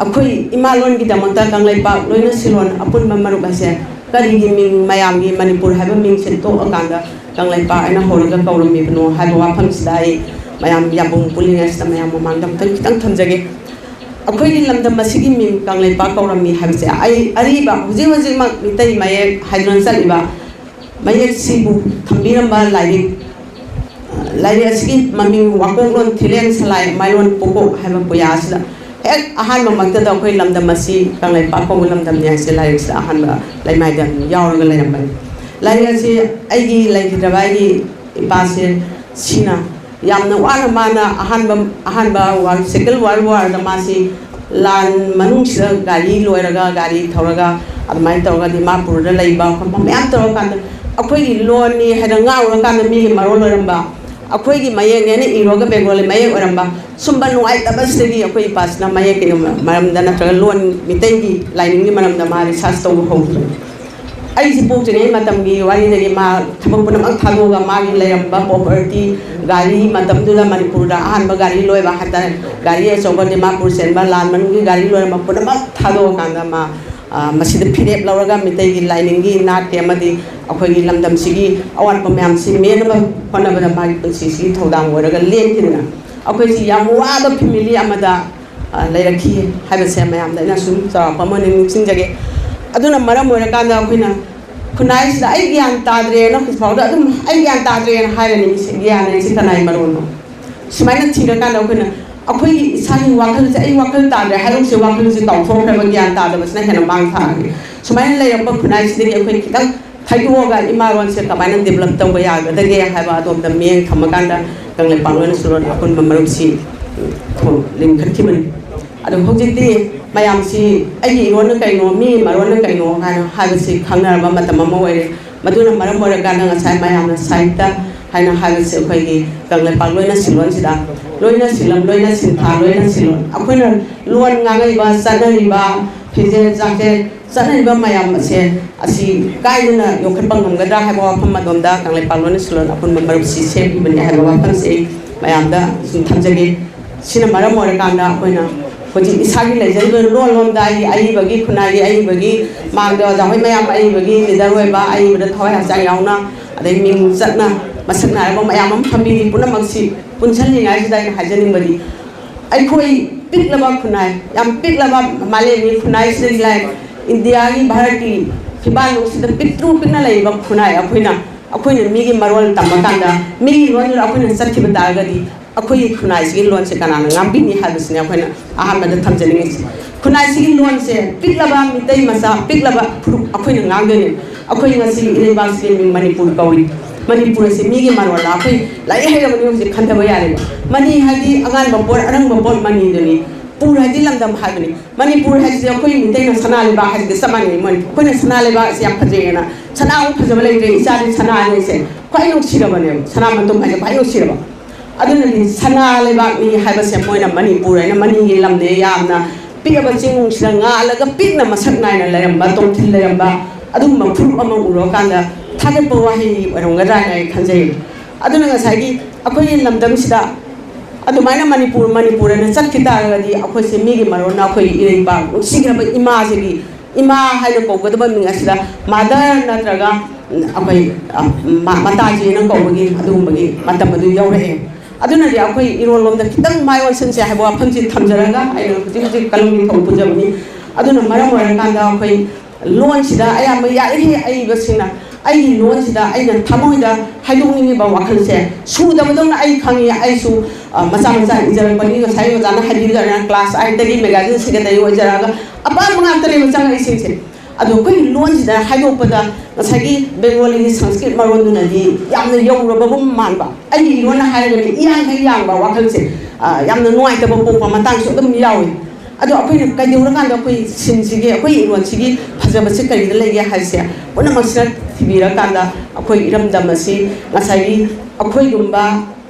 ꯑꯩꯈꯣꯏ ꯏꯃꯥ ꯂꯣꯟꯒꯤꯗꯃꯛꯇ ꯀꯪꯂꯩꯄꯥꯛ ꯂꯣꯏꯅ ꯁꯤꯂꯣꯟ ꯑꯄꯨꯟꯕ ꯃꯔꯨꯞ ꯑꯁꯦ ꯀꯔꯤꯒꯤ ꯃꯤꯡ ꯃꯌꯥꯝꯒꯤ ꯃꯅꯤꯄꯨꯔ ꯍꯥꯏꯕ ꯃꯤꯡꯁꯦ ꯇꯣꯛꯑꯀꯥꯟꯗ ꯀꯪꯂꯩꯄꯥꯛ ꯍꯥꯏꯅ ꯍꯧꯔꯒ ꯀꯧꯔꯝꯃꯤꯕꯅꯣ ꯍꯥꯏꯕ ꯋꯥꯐꯝꯁꯤꯗ ꯑꯩ ꯃꯌꯥꯝ ꯌꯥꯝꯕꯨꯡ ꯄꯨꯜꯂꯤꯉꯩꯁꯤꯗ ꯃꯌꯥꯝ ꯃꯃꯥꯡꯗ ꯑꯃꯨꯛꯇꯪ ꯈꯤꯇꯪ ꯊꯝꯖꯒꯦ꯫ ꯑꯩꯈꯣꯏꯒꯤ ꯂꯝꯗꯝ ꯑꯁꯤꯒꯤ ꯃꯤꯡ ꯀꯪꯂꯩꯄꯥꯛ ꯀꯧꯔꯝꯃꯤ ꯍꯥꯏꯕꯁꯦ ꯑꯩ ꯑꯔꯤꯕ, ꯍꯧꯖꯤꯛ ꯍꯧꯖꯤꯛꯃꯛ ꯃꯤꯇꯩ ꯃꯌꯦꯛ ꯍꯥꯏꯗꯨꯅ ꯆꯠꯂꯤꯕ ꯃꯌꯦꯛꯁꯤꯕꯨ ꯊꯝꯕꯤꯔꯝꯕ ꯂꯥꯏꯔꯤꯛ, ꯂꯥꯏꯔꯤꯛ ꯑꯁꯤꯒꯤ ꯃꯃꯤꯡ ꯋꯥꯀꯣꯛꯂꯣꯟ ꯊꯤꯂꯦꯟ ꯁꯂꯥꯏ ꯃꯥꯏꯂꯣꯟ ꯄꯣꯀꯣꯛ ꯍꯥꯏꯕ ꯄꯨꯌꯥ ꯑꯁꯤꯗ ꯍꯦꯛ ꯑꯍꯥꯟꯕꯃꯛꯇꯗ ꯑꯩꯈꯣꯏ ꯂꯝꯗꯝ ꯑꯁꯤ ꯀꯪꯂꯩꯄꯥꯛ ꯀꯧꯕ ꯂꯝꯗꯝꯅꯤ ꯍꯥꯏꯁꯦ ꯂꯥꯏꯔꯤꯛꯁꯤꯗ ꯑꯍꯥꯟꯕ ꯂꯩꯃꯥꯏꯗ ꯌꯥꯎꯔꯒ ꯂꯩꯔꯝꯕꯅꯤ꯫ ꯂꯥꯏꯔꯤꯛ ꯑꯁꯤ ꯑꯩꯒꯤ ꯂꯩꯈꯤꯗ꯭ꯔꯕ ꯑꯩꯒꯤ ꯏꯄꯥꯁꯦ ꯁꯤꯅ ꯌꯥꯝꯅ ꯋꯥꯅ ꯃꯥꯅ ꯑꯍꯥꯟꯕ, ꯑꯍꯥꯟꯕ ꯋꯥꯔꯜ, ꯁꯦꯀꯦꯟ ꯋꯥꯔꯜ ꯋꯥꯔꯗ ꯃꯥꯁꯤ ꯂꯥꯟ ꯃꯅꯨꯡꯁꯤꯗ ꯒꯥꯔꯤ ꯂꯣꯏꯔꯒ, ꯒꯥꯔꯤ ꯊꯧꯔꯒ ꯑꯗꯨꯃꯥꯏꯅ ꯇꯧꯔꯒ ꯗꯤꯃꯥꯄꯨꯔꯗ ꯂꯩꯕ ꯈꯣꯠꯄ ꯃꯌꯥꯝ ꯇꯧꯔꯀꯥꯟꯗ ꯑꯩꯈꯣꯏꯒꯤ ꯂꯣꯟꯅꯤ ꯍꯥꯏꯅ ꯉꯥꯎꯔꯀꯥꯟꯗ ꯃꯤꯒꯤ ꯃꯔꯣꯟ ꯑꯣꯏꯔꯝꯕ, ꯑꯩꯈꯣꯏꯒꯤ ꯃꯌꯦꯛꯅꯦꯅ ꯏꯔꯨꯔꯒ ꯕꯦꯡꯒꯣꯂꯤ ꯃꯌꯦꯛ ꯑꯣꯏꯔꯝꯕ, ꯁꯨꯝꯕ ꯅꯨꯡꯉꯥꯏꯇꯕꯁꯤꯗꯒꯤ ꯑꯩꯈꯣꯏ ꯏꯄꯥꯁꯤꯅ ꯃꯌꯦꯛꯀꯤ ꯃꯔꯝꯗ ꯅꯠꯇ꯭ꯔꯒ ꯂꯣꯟ, ꯃꯤꯇꯩꯒꯤ ꯂꯥꯏꯅꯤꯡꯒꯤ ꯃꯔꯝꯗ ꯃꯥ ꯔꯤꯁꯥꯔꯁ ꯇꯧꯕ ꯍꯧꯈꯤꯕꯅꯤ꯫ ꯑꯩꯁꯤ ꯄꯣꯛꯇ꯭ꯔꯤꯉꯩ ꯃꯇꯝꯒꯤ ꯋꯥꯔꯤꯗꯒꯤ ꯃꯥ ꯊꯕꯛ ꯄꯨꯝꯅꯃꯛ ꯊꯥꯗꯣꯛꯑꯒ ꯃꯥꯒꯤ ꯂꯩꯔꯝꯕ ꯄ꯭ꯔꯣꯄꯔꯇꯤ, ꯒꯥꯔꯤ, ꯃꯇꯝꯗꯨꯗ ꯃꯅꯤꯄꯨꯔꯗ ꯑꯍꯥꯟꯕ ꯒꯥꯔꯤ ꯂꯣꯏꯕ ꯍꯥꯏꯇꯥꯔꯦ, ꯒꯥꯔꯤ ꯑꯆꯧꯕ ꯗꯤꯃꯥꯄꯨꯔ ꯆꯦꯟꯕ ꯂꯥꯟ ꯃꯅꯨꯡꯒꯤ ꯒꯥꯔꯤ ꯂꯣꯏꯔꯝꯕ ꯄꯨꯝꯅꯃꯛ ꯊꯥꯗꯣꯛꯑꯀꯥꯟꯗ ꯃꯥ, ꯑ, ꯃꯁꯤꯗ ꯐꯤꯔꯦꯞ ꯂꯧꯔꯒ ꯃꯤꯇꯩꯒꯤ ꯂꯥꯏꯅꯤꯡꯒꯤ, ꯅꯥꯠꯀꯤ ꯑꯃꯗꯤ ꯑꯩꯈꯣꯏꯒꯤ ꯂꯝꯗꯝꯁꯤꯒꯤ ꯑꯋꯥꯠꯄ ꯃꯌꯥꯝꯁꯤ ꯃꯦꯟꯅꯕ ꯍꯣꯠꯅꯕꯗ ꯃꯥꯒꯤ ꯄꯨꯟꯁꯤꯁꯤꯒꯤ ꯊꯧꯗꯥꯡ ꯑꯣꯏꯔꯒ ꯂꯦꯟꯈꯤꯗꯅ ꯑꯩꯈꯣꯏꯁꯤ ꯌꯥꯝ ꯋꯥꯕ ꯐꯦꯃꯤꯂꯤ ꯑꯃꯗ, ꯑ, ꯂꯩꯔꯛꯈꯤ ꯍꯥꯏꯕꯁꯦ ꯃꯌꯥꯝꯗ ꯑꯩꯅ ꯁꯨꯝ ꯆꯥꯎꯔꯥꯛꯄ ꯑꯃ ꯑꯣꯏꯅ ꯅꯤꯡꯁꯤꯡꯖꯒꯦ꯫ ꯑꯗꯨꯅ ꯃꯔꯝ ꯑꯣꯏꯔꯀꯥꯟꯗ ꯑꯩꯈꯣꯏꯅ ꯈꯨꯟꯅꯥꯏꯁꯤꯗ "ꯑꯩ ꯒ꯭ꯌꯥꯟ ꯇꯥꯗ꯭ꯔꯦꯅ" ꯍꯧꯖꯤꯛꯐꯥꯎꯗ ꯑꯗꯨꯝ "ꯑꯩ ꯒ꯭ꯌꯥꯟ ꯇꯥꯗ꯭ꯔꯦꯅ" ꯍꯥꯏꯔꯅꯤ꯫ ꯃꯤꯁꯦ ꯒ꯭ꯌꯥꯟ ꯍꯥꯏꯁꯦ ꯀꯅꯥꯏ ꯃꯔꯣꯟꯅꯣ? ꯁꯨꯃꯥꯏꯅ ꯊꯤꯔꯀꯥꯟꯗ ꯑꯩꯈꯣꯏꯅ ꯑꯩꯈꯣꯏꯒꯤ ꯏꯁꯥꯒꯤ ꯋꯥꯈꯜꯁꯦ, "ꯑꯩ ꯋꯥꯈꯜ ꯇꯥꯗ꯭ꯔꯦ" ꯍꯥꯏꯔꯨꯛꯁꯦ, ꯋꯥꯈꯜꯁꯦ ꯀꯥꯎꯊꯣꯛꯈ꯭ꯔꯕ, ꯒ꯭ꯌꯥꯟ ꯇꯥꯗꯕꯁꯤꯅ ꯍꯦꯟꯅ ꯃꯥꯡ ꯊꯥꯔꯅꯤ꯫ ꯁꯨꯃꯥꯏꯅ ꯂꯩꯔꯛꯄ ꯈꯨꯟꯅꯥꯏꯁꯤꯗꯒꯤ ꯑꯩꯈꯣꯏ ꯈꯤꯇꯪ ꯊꯩꯗꯣꯛꯑꯒ ꯏꯃꯥ ꯂꯣꯟꯁꯦ ꯀꯃꯥꯏꯅ ꯗꯤꯕꯂꯞ ꯇꯧꯕ ꯌꯥꯒꯗꯒꯦ ꯍꯥꯏꯕ ꯑꯗꯣꯝꯗ ꯃꯤꯠꯌꯦꯡ ꯊꯝꯃꯀꯥꯟꯗ ꯀꯪꯂꯩꯄꯥꯛ ꯂꯣꯟ ꯁꯨꯔꯣꯟ ꯑꯄꯨꯟꯕ ꯃꯔꯨꯞꯁꯤ, ꯎꯝ, ꯂꯤꯡꯈꯠꯈꯤꯕꯅꯤ꯫ ꯑꯗꯣ ꯍꯧꯖꯤꯛꯇꯤ ꯃꯌꯥꯝꯁꯤ "ꯑꯩꯒꯤ ꯏꯔꯣꯟꯅ ꯀꯩꯅꯣ, ꯃꯤꯒꯤ ꯃꯔꯣꯟꯅ ꯀꯩꯅꯣ" ꯍꯥꯏꯅ ꯍꯥꯏꯕꯁꯤ ꯈꯪꯅꯔꯕ ꯃꯇꯝ ꯑꯃ ꯑꯣꯏꯔꯦ꯫ ꯃꯗꯨꯅ ꯃꯔꯝ ꯑꯣꯏꯔꯀꯥꯟꯗ ꯉꯁꯥꯏ ꯃꯌꯥꯝꯅ ꯁꯥꯍꯤꯇ꯭ꯌ ꯍꯥꯏꯅ ꯍꯥꯏꯕꯁꯦ ꯑꯩꯈꯣꯏꯒꯤ ꯀꯪꯂꯩꯄꯥꯛ ꯂꯣꯏꯅ ꯁꯤꯟꯂꯣꯟꯁꯤꯗ, ꯂꯣꯏꯅ ꯁꯤꯟꯂꯝ, ꯂꯣꯏꯅ ꯁꯤꯟꯊꯥ, ꯂꯣꯏꯅ ꯁꯤꯟꯂꯣꯟ, ꯑꯩꯈꯣꯏꯅ ꯂꯣꯟ ꯉꯥꯡꯉꯛꯏꯕ, ꯆꯠꯅꯔꯤꯕ, ꯐꯤꯖꯦꯠ ꯆꯥꯛꯆꯦꯠ, ꯆꯠꯅꯔꯤꯕ ꯃꯌꯥꯝ ꯑꯁꯦ, ꯑꯁꯤ ꯀꯥꯏꯗꯅ ꯌꯣꯛꯈꯠꯄ ꯉꯝꯒꯗ꯭ꯔꯥ ꯍꯥꯏꯕ ꯋꯥꯐꯝ ꯑꯗꯣꯝꯗ ꯀꯪꯂꯩꯄꯥꯛ ꯂꯣꯟ ꯁꯤꯟꯂꯣꯟ ꯑꯄꯨꯟꯕ ꯃꯔꯨꯞꯁꯤ ꯁꯦꯝꯈꯤꯕꯅꯤ ꯍꯥꯏꯕ ꯋꯥꯐꯝꯁꯤ ꯑꯩ ꯃꯌꯥꯝꯗ ꯁꯨꯝ ꯊꯝꯖꯒꯦ꯫ ꯁꯤꯅ ꯃꯔꯝ ꯑꯣꯏꯔꯀꯥꯟꯗ ꯑꯩꯈꯣꯏꯅ ꯍꯧꯖꯤꯛ ꯏꯁꯥꯒꯤ ꯂꯩꯖꯔꯤꯕ ꯂꯣꯟ ꯂꯣꯝꯗ ꯑꯩꯒꯤ ꯑꯏꯕꯒꯤ, ꯈꯨꯟꯅꯥꯏꯒꯤ ꯑꯏꯕꯒꯤ ꯃꯥꯡꯗ ꯑꯣꯖꯥ ꯍꯣꯏ ꯃꯌꯥꯝ ꯑꯏꯕꯒꯤ ꯂꯤꯗꯔ ꯑꯣꯏꯕ, ꯑꯏꯕꯗ ꯊꯋꯥꯏ ꯍꯛꯆꯥꯡ ꯌꯥꯎꯅ, ꯑꯗꯩ ꯃꯤꯡ ꯆꯠꯅ ꯃꯁꯛ ꯅꯥꯏꯔꯕ ꯃꯌꯥꯝ ꯑꯃ ꯊꯝꯕꯤꯔꯤ꯫ ꯄꯨꯝꯅꯃꯛꯁꯤ ꯄꯨꯟꯁꯤꯜꯂꯤꯉꯩꯁꯤꯗ ꯑꯩꯅ ꯍꯥꯏꯖꯅꯤꯡꯕꯗꯤ, ꯑꯩꯈꯣꯏ ꯄꯤꯛꯂꯕ ꯈꯨꯟꯅꯥꯏ, ꯌꯥꯝ ꯄꯤꯛꯂꯕ ꯃꯥꯂꯦꯝꯒꯤ ꯈꯨꯟꯅꯥꯏꯁꯤꯗꯒꯤ ꯂꯥꯏ, ꯏꯟꯗꯤꯌꯥꯒꯤ, ꯚꯥꯔꯠꯀꯤ ꯐꯤꯕꯥꯜ ꯅꯨꯡꯁꯤꯗ ꯄꯤꯛꯇ꯭ꯔꯨ ꯄꯤꯛꯅ ꯂꯩꯔꯤꯕ ꯈꯨꯟꯅꯥꯏ ꯑꯩꯈꯣꯏꯅ, ꯑꯩꯈꯣꯏꯅ ꯃꯤꯒꯤ ꯃꯔꯣꯜ ꯇꯝꯃꯀꯥꯟꯗ, ꯃꯤꯒꯤ ꯂꯣꯟꯗꯨꯗ ꯑꯩꯈꯣꯏꯅ ꯆꯠꯈꯤꯕ ꯇꯥꯔꯒꯗꯤ, ꯑꯩꯈꯣꯏꯒꯤ ꯈꯨꯟꯅꯥꯏꯁꯤꯒꯤ ꯂꯣꯟꯁꯦ ꯀꯅꯥꯅ ꯉꯥꯡꯕꯤꯅꯤ ꯍꯥꯏꯕꯁꯤꯅꯦ ꯑꯩꯈꯣꯏꯅ ꯑꯍꯥꯟꯕꯗ ꯊꯝꯖꯅꯤꯡꯉꯤꯁꯦ꯫ ꯈꯨꯟꯅꯥꯏꯁꯤꯒꯤ ꯂꯣꯟꯁꯦ ꯄꯤꯛꯂꯕ ꯃꯤꯇꯩ ꯃꯆꯥ, ꯄꯤꯛꯂꯕ ꯐꯨꯔꯨꯞ ꯑꯩꯈꯣꯏꯅ ꯉꯥꯡꯗꯣꯏꯅꯦ꯫ ꯑꯩꯈꯣꯏ ꯉꯁꯤ ꯏꯔꯩꯕꯥꯛꯁꯤꯒꯤ ꯃꯤꯡ ꯃꯅꯤꯄꯨꯔ ꯀꯧꯏ꯫ ꯃꯅꯤꯄꯨꯔ ꯑꯁꯤ ꯃꯤꯒꯤ ꯃꯔꯣꯜꯂ? ꯑꯩꯈꯣꯏ ꯂꯥꯏꯔꯤꯛ ꯍꯩꯔꯕꯅꯤ ꯍꯧꯖꯤꯛ ꯈꯟꯊꯕ ꯌꯥꯔꯦꯕ꯫ ꯃꯅꯤ ꯍꯥꯏꯗꯤ ꯑꯉꯥꯟꯕ ꯄꯣꯠ, ꯑꯔꯪꯕ ꯄꯣꯠ, ꯃꯅꯤꯗꯨꯅꯤ꯫ ꯄꯨꯔ ꯍꯥꯏꯗꯤ ꯂꯝꯗꯝ ꯍꯥꯏꯕꯅꯤ꯫ ꯃꯅꯤꯄꯨꯔ ꯍꯥꯏꯁꯤꯗꯤ ꯑꯩꯈꯣꯏ ꯃꯤꯇꯩꯅ ꯁꯅꯥ ꯂꯩꯕꯥꯛ ꯍꯥꯏꯁꯤꯒ ꯆꯞ ꯃꯥꯟꯅꯩ꯫ ꯃꯅꯤꯄꯨꯔ, ꯑꯩꯈꯣꯏꯅ ꯁꯅꯥ ꯂꯩꯕꯥꯛ ꯑꯁꯤ ꯌꯥꯝ ꯐꯖꯩꯌꯦꯅ, ꯁꯅꯥꯃꯨꯛ ꯐꯖꯕ ꯂꯩꯇ꯭ꯔꯦ, ꯏꯆꯥꯗꯤ ꯁꯅꯥꯅꯦꯁꯦ ꯈ꯭ꯋꯥꯏ ꯅꯨꯡꯁꯤꯔꯕꯅꯦꯕ, ꯁꯅꯥ ꯃꯇꯨꯝ ꯍꯥꯏꯁꯦ ꯈ꯭ꯋꯥꯏ ꯅꯨꯡꯁꯤꯔꯕ꯫ ꯑꯗꯨꯅꯗꯤ ꯁꯅꯥ ꯂꯩꯕꯥꯛꯅꯤ ꯍꯥꯏꯕꯁꯦ ꯃꯣꯏꯅ ꯃꯅꯤꯄꯨꯔ ꯍꯥꯏꯅ ꯃꯅꯤꯒꯤ ꯂꯝꯅꯦ, ꯌꯥꯝꯅ ꯄꯤꯛꯑꯕ ꯆꯤꯡꯅꯨꯡꯁꯤꯗ ꯉꯥꯜꯂꯒ ꯄꯤꯛꯅ ꯃꯁꯛ ꯅꯥꯏꯅ ꯂꯩꯔꯝꯕ, ꯇꯣꯡꯊꯤꯜ ꯂꯩꯔꯝꯕ ꯑꯗꯨꯒꯨꯝꯕ ꯐꯨꯔꯨꯞ ꯑꯃ ꯎꯔꯀꯥꯟꯗ ꯊꯥꯒꯠꯄ ꯋꯥꯍꯩ ꯑꯣꯏꯔꯝꯒꯗ꯭ꯔꯥ ꯍꯥꯏꯅ ꯑꯩ ꯈꯟꯖꯩ꯫ ꯑꯗꯨꯅ ꯉꯁꯥꯏꯒꯤ ꯑꯩꯈꯣꯏꯒꯤ ꯂꯝꯗꯝꯁꯤꯗ ꯑꯗꯨꯃꯥꯏꯅ ꯃꯅꯤꯄꯨꯔ, ꯃꯅꯤꯄꯨꯔ ꯍꯥꯏꯅ ꯆꯠꯈꯤ ꯇꯥꯔꯒꯗꯤ ꯑꯩꯈꯣꯏꯁꯦ ꯃꯤꯒꯤ ꯃꯔꯣꯟꯅ ꯑꯩꯈꯣꯏꯒꯤ ꯏꯔꯩꯄꯥꯛ ꯅꯨꯡꯁꯤꯈ꯭ꯔꯕ ꯏꯃꯥꯁꯤꯒꯤ, ꯏꯃꯥ ꯍꯥꯏꯅ ꯀꯧꯒꯗꯕ ꯃꯤꯡ ꯑꯁꯤꯗ ꯃꯥꯗꯔ ꯅꯠꯇ꯭ꯔꯒ ꯑꯩꯈꯣꯏ, ꯑ, ꯃ-, ꯃꯇꯥꯖꯦꯅ ꯀꯧꯕꯒꯤ ꯑꯗꯨꯒꯨꯝꯕꯒꯤ ꯃꯇꯝ ꯑꯗꯨ ꯌꯧꯔꯛꯑꯦ꯫ ꯑꯗꯨꯅꯗꯤ ꯑꯩꯈꯣꯏ ꯏꯔꯣꯟꯂꯣꯝꯗ ꯈꯤꯇꯪ ꯃꯥꯏ ꯑꯣꯟꯁꯤꯟꯁꯦ ꯍꯥꯏꯕ ꯋꯥꯐꯝꯁꯤ ꯊꯝꯖꯔꯒ, ꯑꯩꯅ ꯍꯧꯖꯤꯛ ꯍꯧꯖꯤꯛ ꯀꯂꯝꯒꯤ ꯊꯧ ꯄꯨꯖꯕꯅꯤ꯫ ꯑꯗꯨꯅ ꯃꯔꯝ ꯑꯣꯏꯔꯀꯥꯟꯗ ꯑꯩꯈꯣꯏ ꯂꯣꯟꯁꯤꯗ ꯑꯌꯥꯝꯕ ꯌꯥꯔꯤꯈꯩ ꯑꯏꯕꯁꯤꯡꯅ ꯑꯩꯒꯤ ꯂꯣꯟꯁꯤꯗ ꯑꯩꯅ ꯊꯃꯣꯏꯗ ꯍꯥꯏꯗꯣꯛꯅꯤꯡꯉꯤꯕ ꯋꯥꯈꯜꯁꯦ ꯁꯨꯗꯕꯗꯧꯅ ꯑꯩ ꯈꯪꯉꯤ꯫ ꯑꯩꯁꯨ, ꯑ, ꯃꯆꯥ ꯃꯆꯥ ꯏꯖꯔꯛꯄꯅꯤ꯫ ꯉꯁꯥꯏ ꯑꯣꯖꯥꯅ ꯍꯥꯏꯕꯤꯕꯗ class eightꯇꯒꯤ magazine secretary ꯑꯣꯏꯖꯔꯛꯑꯒ ꯑꯄꯥꯝꯕ ꯉꯥꯛꯇꯅꯦꯕ ꯆꯪꯉꯛꯏꯁꯤꯡꯁꯦ꯫ ꯑꯗꯣ ꯑꯩꯈꯣꯏꯒꯤ ꯂꯣꯟꯁꯤꯗ ꯍꯥꯏꯗꯣꯛꯄꯗ ꯉꯁꯥꯏꯒꯤ ꯕꯦꯡꯒꯣꯂꯤꯒꯤ ꯁꯪꯁꯀ꯭ꯔꯤꯠ ꯃꯔꯣꯟꯗꯨꯅꯗꯤ ꯌꯥꯝꯅ ꯌꯧꯔꯕꯒꯨꯝ ꯃꯥꯟꯕ꯫ ꯑꯩꯒꯤ ꯏꯔꯣꯟꯅ ꯍꯥꯏꯔꯒꯗꯤ ꯏꯌꯥꯡ ꯍꯦꯛ ꯌꯥꯡꯕ ꯋꯥꯈꯜꯁꯦ, ꯑ, ꯌꯥꯝꯅ ꯅꯨꯡꯉꯥꯏꯇꯕ ꯄꯣꯛꯄ ꯃꯇꯥꯡꯁꯨ ꯑꯗꯨꯝ ꯌꯥꯎꯏ꯫ ꯑꯗꯣ ꯑꯩꯈꯣꯏꯅ ꯀꯩꯗꯧꯔꯀꯥꯟꯗ ꯑꯩꯈꯣꯏ ꯁꯤꯟꯁꯤꯒꯦ, ꯑꯩꯈꯣꯏ ꯏꯔꯣꯟꯁꯤꯒꯤ ꯐꯖꯕꯁꯦ ꯀꯔꯤꯗ ꯂꯩꯒꯦ ꯍꯥꯏꯁꯦ ꯄꯨꯝꯅꯃꯛꯁꯤꯅ ꯊꯤꯕꯤꯔꯀꯥꯟꯗ ꯑꯩꯈꯣꯏ ꯏꯔꯝꯗꯝ ꯑꯁꯤ ꯉꯁꯥꯏꯒꯤ ꯑꯩꯈꯣꯏꯒꯨꯝꯕ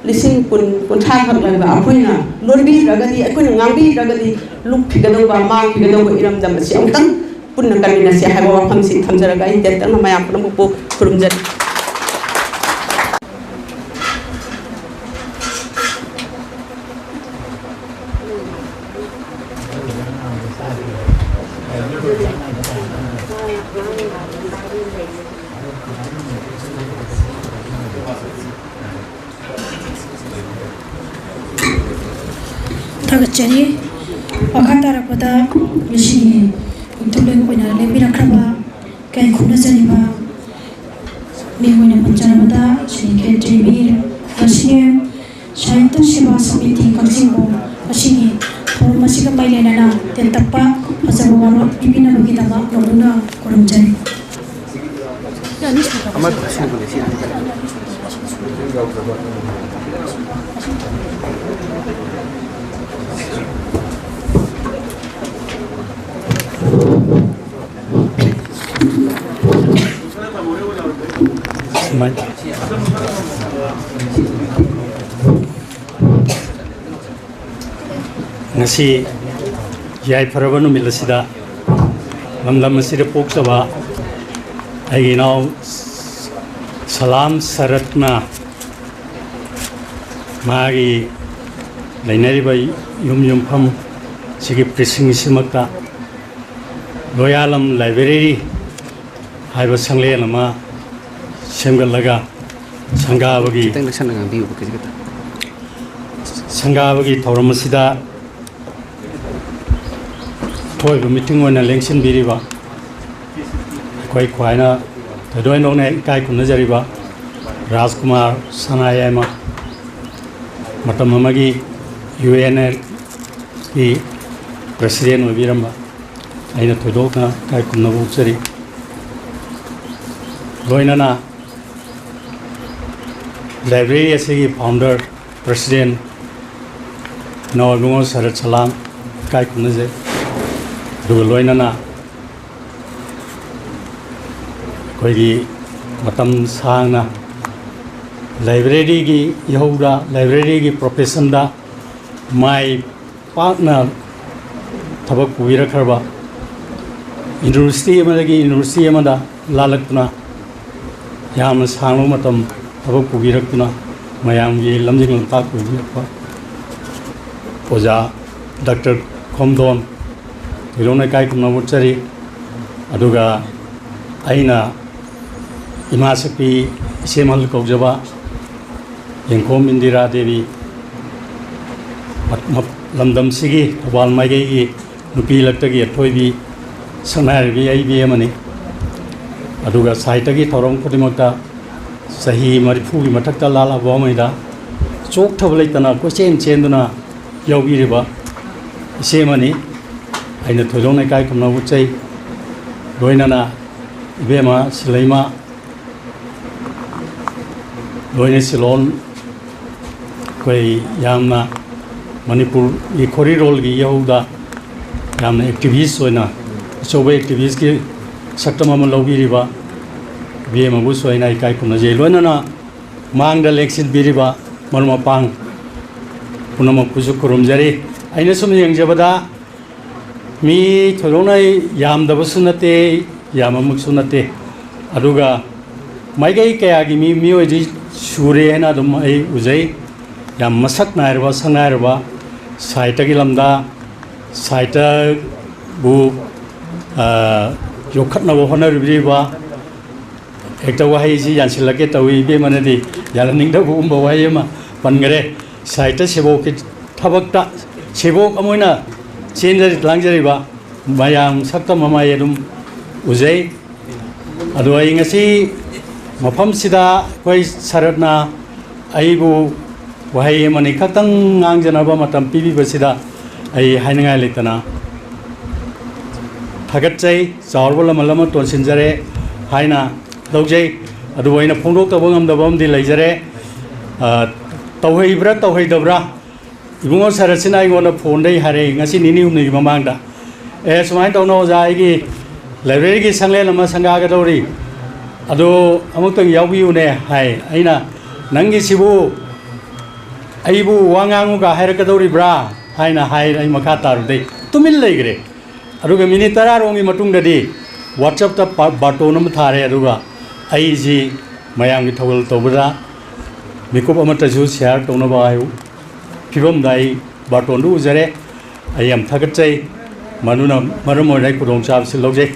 ꯂꯤꯁꯤꯡ ꯀꯨꯟ, ꯀꯨꯟꯊ꯭ꯔꯥ ꯈꯛ ꯂꯩꯕ ꯑꯩꯈꯣꯏꯅ ꯂꯣꯟꯕꯤꯗ꯭ꯔꯒꯗꯤ, ꯑꯩꯈꯣꯏꯅ ꯉꯥꯡꯕꯤꯗ꯭ꯔꯒꯗꯤ ꯂꯨꯞꯈꯤꯒꯗꯧꯕ, ꯃꯥꯡꯈꯤꯒꯗꯧꯕ ꯏꯔꯝꯗꯝ ꯑꯁꯤ ꯑꯃꯨꯛꯇꯪ ꯄꯨꯟꯅ ꯀꯟꯃꯤꯟꯅꯁꯤ ꯍꯥꯏꯕ ꯋꯥꯐꯝꯁꯤ ꯊꯝꯖꯔꯒ ꯑꯩ ꯇꯦꯟꯇꯛꯅ ꯃꯌꯥꯝ ꯄꯨꯝꯅꯃꯛꯄꯨ ꯈꯨꯔꯨꯝꯖꯔꯤ꯫ ꯊꯥꯒꯠꯆꯔꯤ꯫ ꯃꯈꯥ ꯇꯥꯔꯛꯄꯗ ꯉꯁꯤꯒꯤ ꯃꯤꯡꯊꯣꯜ ꯑꯣꯏꯅ ꯂꯦꯡꯕꯤꯔꯛꯈ꯭ꯔꯕ ꯏꯀꯥꯏ ꯈꯨꯝꯅꯖꯔꯤꯕ ꯃꯤꯡ ꯑꯣꯏꯅ ꯄꯟꯖꯔꯕꯗ ꯁ꯭ꯔꯤ ꯀꯦ ꯇ꯭ꯔꯤꯕꯤꯔ ꯉꯁꯤ ꯁꯥꯍꯤꯇ꯭ꯌ ꯁꯦꯕꯥ ꯁꯃꯤꯇꯤ ꯀꯛꯆꯤꯡꯕꯨ ꯉꯁꯤꯒꯤ ꯊꯧꯔꯝ ꯑꯁꯤꯒ ꯃꯔꯤ ꯂꯩꯅꯅ ꯇꯦꯟꯇꯛꯄ ꯐꯖꯕ ꯋꯥꯔꯣꯜ ꯄꯤꯕꯤꯅꯕꯒꯤꯗꯃꯛ ꯅꯧꯅ ꯈꯨꯔꯨꯝꯖꯔꯤ꯫ ꯑꯃꯗꯨ ꯁꯤꯟꯅꯕꯅꯦ, ꯁꯤ ꯑꯅꯤ꯫ ꯁꯨꯃꯥꯏꯅ꯫ ꯉꯁꯤ ꯌꯥꯏꯐꯔꯕ ꯅꯨꯃꯤꯠ ꯑꯁꯤꯗ ꯂꯝꯗꯝ ꯑꯁꯤꯗ ꯄꯣꯛꯆꯕ ꯑꯩꯒꯤ ꯏꯅꯥꯎ ꯁꯂꯥꯝ ꯁꯔꯠꯅ ꯃꯥꯒꯤ ꯂꯩꯅꯔꯤꯕ ꯌꯨꯝ ꯌꯨꯝꯐꯝ ꯁꯤꯒꯤ precinct ꯁꯤꯃꯛꯇ ꯂꯣꯌꯥꯂꯝ library ꯍꯥꯏꯕ ꯁꯪꯂꯦꯟ ꯑꯃ ꯁꯦꯝꯒꯠꯂꯒ ꯁꯪꯒꯥꯕꯒꯤ ꯈꯤꯇꯪ ꯅꯛꯁꯟꯅ ꯉꯥꯡꯕꯤꯌꯨꯕ, ꯈꯖꯤꯛ ꯈꯛꯇ꯫ ꯁꯪꯒꯥꯕꯒꯤ ꯊꯧꯔꯝ ꯑꯁꯤꯗ ꯑꯊꯣꯏꯕ ꯃꯤꯇꯤꯡ ꯑꯣꯏꯅ ꯂꯦꯡꯁꯤꯟꯕꯤꯔꯤꯕ ꯑꯩꯈꯣꯏ ꯈ꯭ꯋꯥꯏꯅ ꯊꯣꯏꯗꯣꯛ ꯍꯦꯟꯗꯣꯛꯅ ꯏꯀꯥꯏ ꯈꯨꯝꯅꯖꯔꯤꯕ ꯔꯥꯖꯀꯨꯃꯥꯔ ꯁꯅꯥꯌꯥꯏꯃ, ꯃꯇꯝ ꯑꯃꯒꯤ ꯌꯨ ꯑꯦꯟ ꯑꯦꯜꯒꯤ ꯄ꯭ꯔꯁꯤꯗꯦꯟ ꯑꯣꯏꯕꯤꯔꯝꯕ, ꯑꯩꯅ ꯊꯣꯏꯗꯣꯛꯅ ꯏꯀꯥꯏ ꯈꯨꯝꯅꯕ ꯎꯠꯆꯔꯤ꯫ ꯂꯣꯏꯅꯅ ꯂꯥꯏꯕ꯭ꯔꯦꯔꯤ ꯑꯁꯤꯒꯤ ꯐꯥꯎꯟꯗꯔ, ꯄ꯭ꯔꯁꯤꯗꯦꯟ ꯏꯅꯥꯎ ꯏꯕꯨꯡꯉꯣ ꯁꯔꯠ ꯁꯂꯥꯝ ꯏꯀꯥꯏ ꯈꯨꯝꯅꯖꯩ꯫ ꯑꯗꯨꯒ ꯂꯣꯏꯅꯅ ꯑꯩꯈꯣꯏꯒꯤ ꯃꯇꯝ ꯁꯥꯡꯅ ꯂꯥꯏꯕ꯭ꯔꯦꯔꯤꯒꯤ ꯏꯍꯧꯗ, ꯂꯥꯏꯕ꯭ꯔꯦꯔꯤꯒꯤ ꯄ꯭ꯔꯣꯐꯦꯁꯟꯗ ꯃꯥꯏ ꯄꯥꯛꯅ ꯊꯕꯛ ꯄꯨꯕꯤꯔꯛꯈ꯭ꯔꯕ, ꯌꯨꯅꯤꯚꯔꯁꯤꯇꯤ ꯑꯃꯗꯒꯤ ꯌꯨꯅꯤꯚꯔꯁꯤꯇꯤ ꯑꯃꯗ ꯂꯥꯜꯂꯛꯇꯨꯅ, ꯌꯥꯝꯅ ꯁꯥꯡꯂꯕ ꯃꯇꯝ ꯊꯕꯛ ꯄꯨꯕꯤꯔꯛꯇꯨꯅ, ꯃꯌꯥꯝꯒꯤ ꯂꯝꯖꯤꯡ ꯂꯝꯇꯥꯛ ꯑꯣꯏꯕꯤꯔꯛꯄ ꯑꯣꯖꯥ ꯗꯥꯛꯇꯔ ꯈꯣꯝꯗꯣꯟ ꯊꯣꯏꯗꯣꯛꯅ ꯏꯀꯥꯏ ꯈꯨꯝꯅꯕ ꯎꯠꯆꯔꯤ꯫ ꯑꯗꯨꯒ ꯑꯩꯅ ꯏꯃꯥ ꯁꯛꯄꯤ ꯏꯆꯦꯃꯜ ꯀꯧꯖꯕ ꯌꯦꯡꯈꯣꯝ ꯏꯟꯗꯤꯔꯥ ꯗꯦꯕꯤ, ꯃ-, ꯃ-, ꯂꯝꯗꯝꯁꯤꯒꯤ ꯊꯧꯕꯥꯜ ꯃꯥꯏꯀꯩꯒꯤ ꯅꯨꯄꯤ ꯂꯛꯇꯒꯤ ꯑꯊꯣꯏꯕꯤ ꯁꯛꯅꯥꯏꯔꯕꯤ ꯑꯩ ꯏꯕꯦꯝ ꯑꯃꯅꯤ꯫ ꯑꯗꯨꯒ ꯁꯥꯍꯤꯇ꯭ꯌꯒꯤ ꯊꯧꯔꯝ ꯈꯨꯗꯤꯡꯃꯛꯇ ꯆꯍꯤ ꯃꯔꯤꯐꯨꯒꯤ ꯃꯊꯛꯇ ꯂꯥꯜꯂꯛꯂꯕ ꯐꯥꯎꯉꯩꯗ ꯆꯣꯛꯊꯕ ꯂꯩꯇꯅ ꯀꯣꯏꯆꯦꯟ ꯆꯦꯟꯗꯨꯅ ꯌꯥꯎꯕꯤꯔꯤꯕ ꯏꯆꯦ ꯑꯃꯅꯤ꯫ ꯑꯩꯅ ꯊꯣꯏꯗꯣꯛꯅ ꯏꯀꯥꯏ ꯈꯨꯝꯅꯕ ꯎꯠꯆꯩ꯫ ꯂꯣꯏꯅꯅ ꯏꯕꯦꯝꯃ ꯁꯤꯂꯩꯃ, ꯂꯣꯏꯅ ꯁꯤꯂꯣꯟ, ꯑꯩꯈꯣꯏ ꯌꯥꯝꯅ ꯃꯅꯤꯄꯨꯔꯒꯤ ꯈꯣꯔꯤꯔꯣꯜꯒꯤ ꯏꯍꯧꯗ ꯌꯥꯝꯅ ꯑꯦꯛꯇꯤꯚꯤꯁ ꯑꯣꯏꯅ, ꯑꯆꯧꯕ ꯑꯦꯛꯇꯤꯚꯤꯁꯀꯤ ꯁꯛꯇꯝ ꯑꯃ ꯂꯧꯕꯤꯔꯤꯕ ꯏꯕꯦꯝꯃꯕꯨꯁꯨ ꯑꯩꯅ ꯏꯀꯥꯏ ꯈꯨꯝꯅꯖꯩ꯫ ꯂꯣꯏꯅꯅ ꯃꯥꯡꯗ ꯂꯦꯡꯁꯤꯟꯕꯤꯔꯤꯕ ꯃꯔꯨꯞ ꯃꯄꯥꯡ ꯄꯨꯝꯅꯃꯛꯄꯨꯁꯨ ꯈꯨꯔꯨꯝꯖꯔꯤ꯫ ꯑꯩꯅ ꯁꯨꯝ ꯌꯦꯡꯖꯕꯗ, ꯃꯤ ꯊꯣꯏꯗꯣꯛꯅ ꯌꯥꯝꯗꯕꯁꯨ ꯅꯠꯇꯦ, ꯌꯥꯝꯕꯃꯛꯁꯨ ꯅꯠꯇꯦ, ꯑꯗꯨꯒ ꯃꯥꯏꯀꯩ ꯀꯌꯥꯒꯤ ꯃꯤ, ꯃꯤꯑꯣꯏꯗꯤ ꯁꯨꯔꯦ ꯍꯥꯏꯅ ꯑꯗꯨꯝ ꯑꯩ ꯎꯖꯩ꯫ ꯌꯥꯝ ꯃꯁꯛ ꯅꯥꯏꯔꯕ, ꯁꯛ ꯅꯥꯏꯔꯕ ꯁꯥꯍꯤꯇ꯭ꯌꯒꯤ ꯂꯝꯗ, ꯁꯥꯍꯤꯇ꯭ꯌꯕꯨ, ꯑ, ꯌꯣꯛꯈꯠꯅꯕ ꯍꯣꯠꯅꯕꯤꯔꯤꯕ, ꯍꯦꯛꯇ ꯋꯥꯍꯩꯁꯤ ꯌꯥꯟꯁꯤꯜꯂꯛꯀꯦ ꯇꯧꯏ, ꯏꯕꯦꯝꯃꯅꯗꯤ ꯌꯥꯜꯍꯟꯅꯤꯡꯗꯕꯒꯨꯝꯕ ꯋꯥꯍꯩ ꯑꯃ ꯄꯟꯈꯔꯦ꯫ ꯁꯥꯍꯤꯇ꯭ꯌ ꯁꯦꯕꯣꯛꯀꯤ ꯊꯕꯛꯇ ꯁꯦꯕꯣꯛ ꯑꯃ ꯑꯣꯏꯅ ꯆꯦꯟꯖꯔꯤ, ꯂꯥꯡꯖꯔꯤꯕ ꯃꯌꯥꯝ ꯁꯛꯇꯝ ꯑꯃ ꯑꯩ ꯑꯗꯨꯝ ꯎꯖꯩ꯫ ꯑꯗꯣ ꯑꯩ ꯉꯁꯤ ꯃꯐꯝꯁꯤꯗ ꯑꯩꯈꯣꯏ ꯁꯔꯠꯅ ꯑꯩꯕꯨ ꯋꯥꯍꯩ ꯑꯃꯅꯤ ꯈꯛꯇꯪ ꯉꯥꯡꯖꯅꯕ ꯃꯇꯝ ꯄꯤꯕꯤꯕꯁꯤꯗ ꯑꯩ ꯍꯥꯏꯅꯤꯡꯉꯥꯏ ꯂꯩꯇꯅ ꯊꯥꯒꯠꯆꯩ꯫ ꯆꯥꯎꯔꯕ ꯂꯃꯜ ꯑꯃ ꯇꯣꯟꯁꯤꯟꯖꯔꯦ ꯍꯥꯏꯅ ꯂꯧꯖꯩ꯫ ꯑꯗꯨꯕꯨ ꯑꯩꯅ ꯐꯣꯡꯗꯣꯛꯇꯕ ꯉꯝꯗꯕ ꯑꯃꯗꯤ ꯂꯩꯖꯔꯦ꯫ ꯑ, ꯇꯧꯍꯩꯕ꯭ꯔꯥ ꯇꯧꯍꯩꯗꯕ꯭ꯔꯥ? ꯏꯕꯨꯡꯉꯣ ꯁꯔꯠꯁꯤꯅ ꯑꯩꯉꯣꯟꯗ ꯐꯣꯟꯗꯒꯤ ꯍꯥꯏꯔꯛꯏ ꯉꯁꯤ ꯅꯤꯅꯤ ꯍꯨꯝꯅꯤꯒꯤ ꯃꯃꯥꯡꯗ, "ꯑꯦ, ꯁꯨꯃꯥꯏꯅ ꯇꯧꯅ ꯑꯣꯖꯥ, ꯑꯩꯒꯤ ꯂꯥꯏꯕ꯭ꯔꯦꯔꯤꯒꯤ ꯁꯪꯂꯦꯟ ꯑꯃ ꯁꯪꯒꯥꯒꯗꯧꯔꯤ, ꯑꯗꯣ ꯑꯃꯨꯛꯇꯪ ꯌꯥꯎꯕꯤꯌꯨꯅꯦ" ꯍꯥꯏ꯫ ꯑꯩꯅ, "ꯅꯪꯒꯤꯁꯤꯕꯨ ꯑꯩꯕꯨ ꯋꯥ ꯉꯥꯡꯉꯨꯒ ꯍꯥꯏꯔꯛꯀꯗꯧꯔꯤꯕ꯭ꯔꯥ?" ꯍꯥꯏꯅ ꯍꯥꯏꯔ ꯑꯩ ꯃꯈꯥ ꯇꯥꯔꯨꯗꯩ ꯇꯨꯃꯤꯟ ꯂꯩꯈ꯭ꯔꯦ꯫ ꯑꯗꯨꯒ ꯃꯤꯅꯤꯠ ꯇꯔꯥꯔꯣꯝꯒꯤ ꯃꯇꯨꯡꯗꯗꯤ WhatsApp-ꯇ ꯄꯥ-, ꯕꯥꯔꯇꯣꯟ ꯑꯃ ꯊꯥꯔꯦ꯫ ꯑꯗꯨꯒ ꯑꯩꯁꯤ ꯃꯌꯥꯝꯒꯤ ꯊꯧꯒꯜ ꯇꯧꯕꯗ ꯃꯤꯀꯨꯞ ꯑꯃꯠꯇꯁꯨ share ꯇꯧꯅꯕ ꯍꯥꯏꯌꯨ ꯐꯤꯕꯝꯗ ꯑꯩ ꯕꯥꯔꯇꯣꯟꯗꯨ ꯎꯖꯔꯦ꯫ ꯑꯩ ꯌꯥꯝ ꯊꯥꯒꯠꯆꯩ꯫ ꯃꯗꯨꯅ ꯃꯔꯝ ꯑꯣꯏꯔꯒ ꯑꯩ ꯈꯨꯗꯣꯡꯆꯥꯕꯁꯤ ꯂꯧꯖꯩ꯫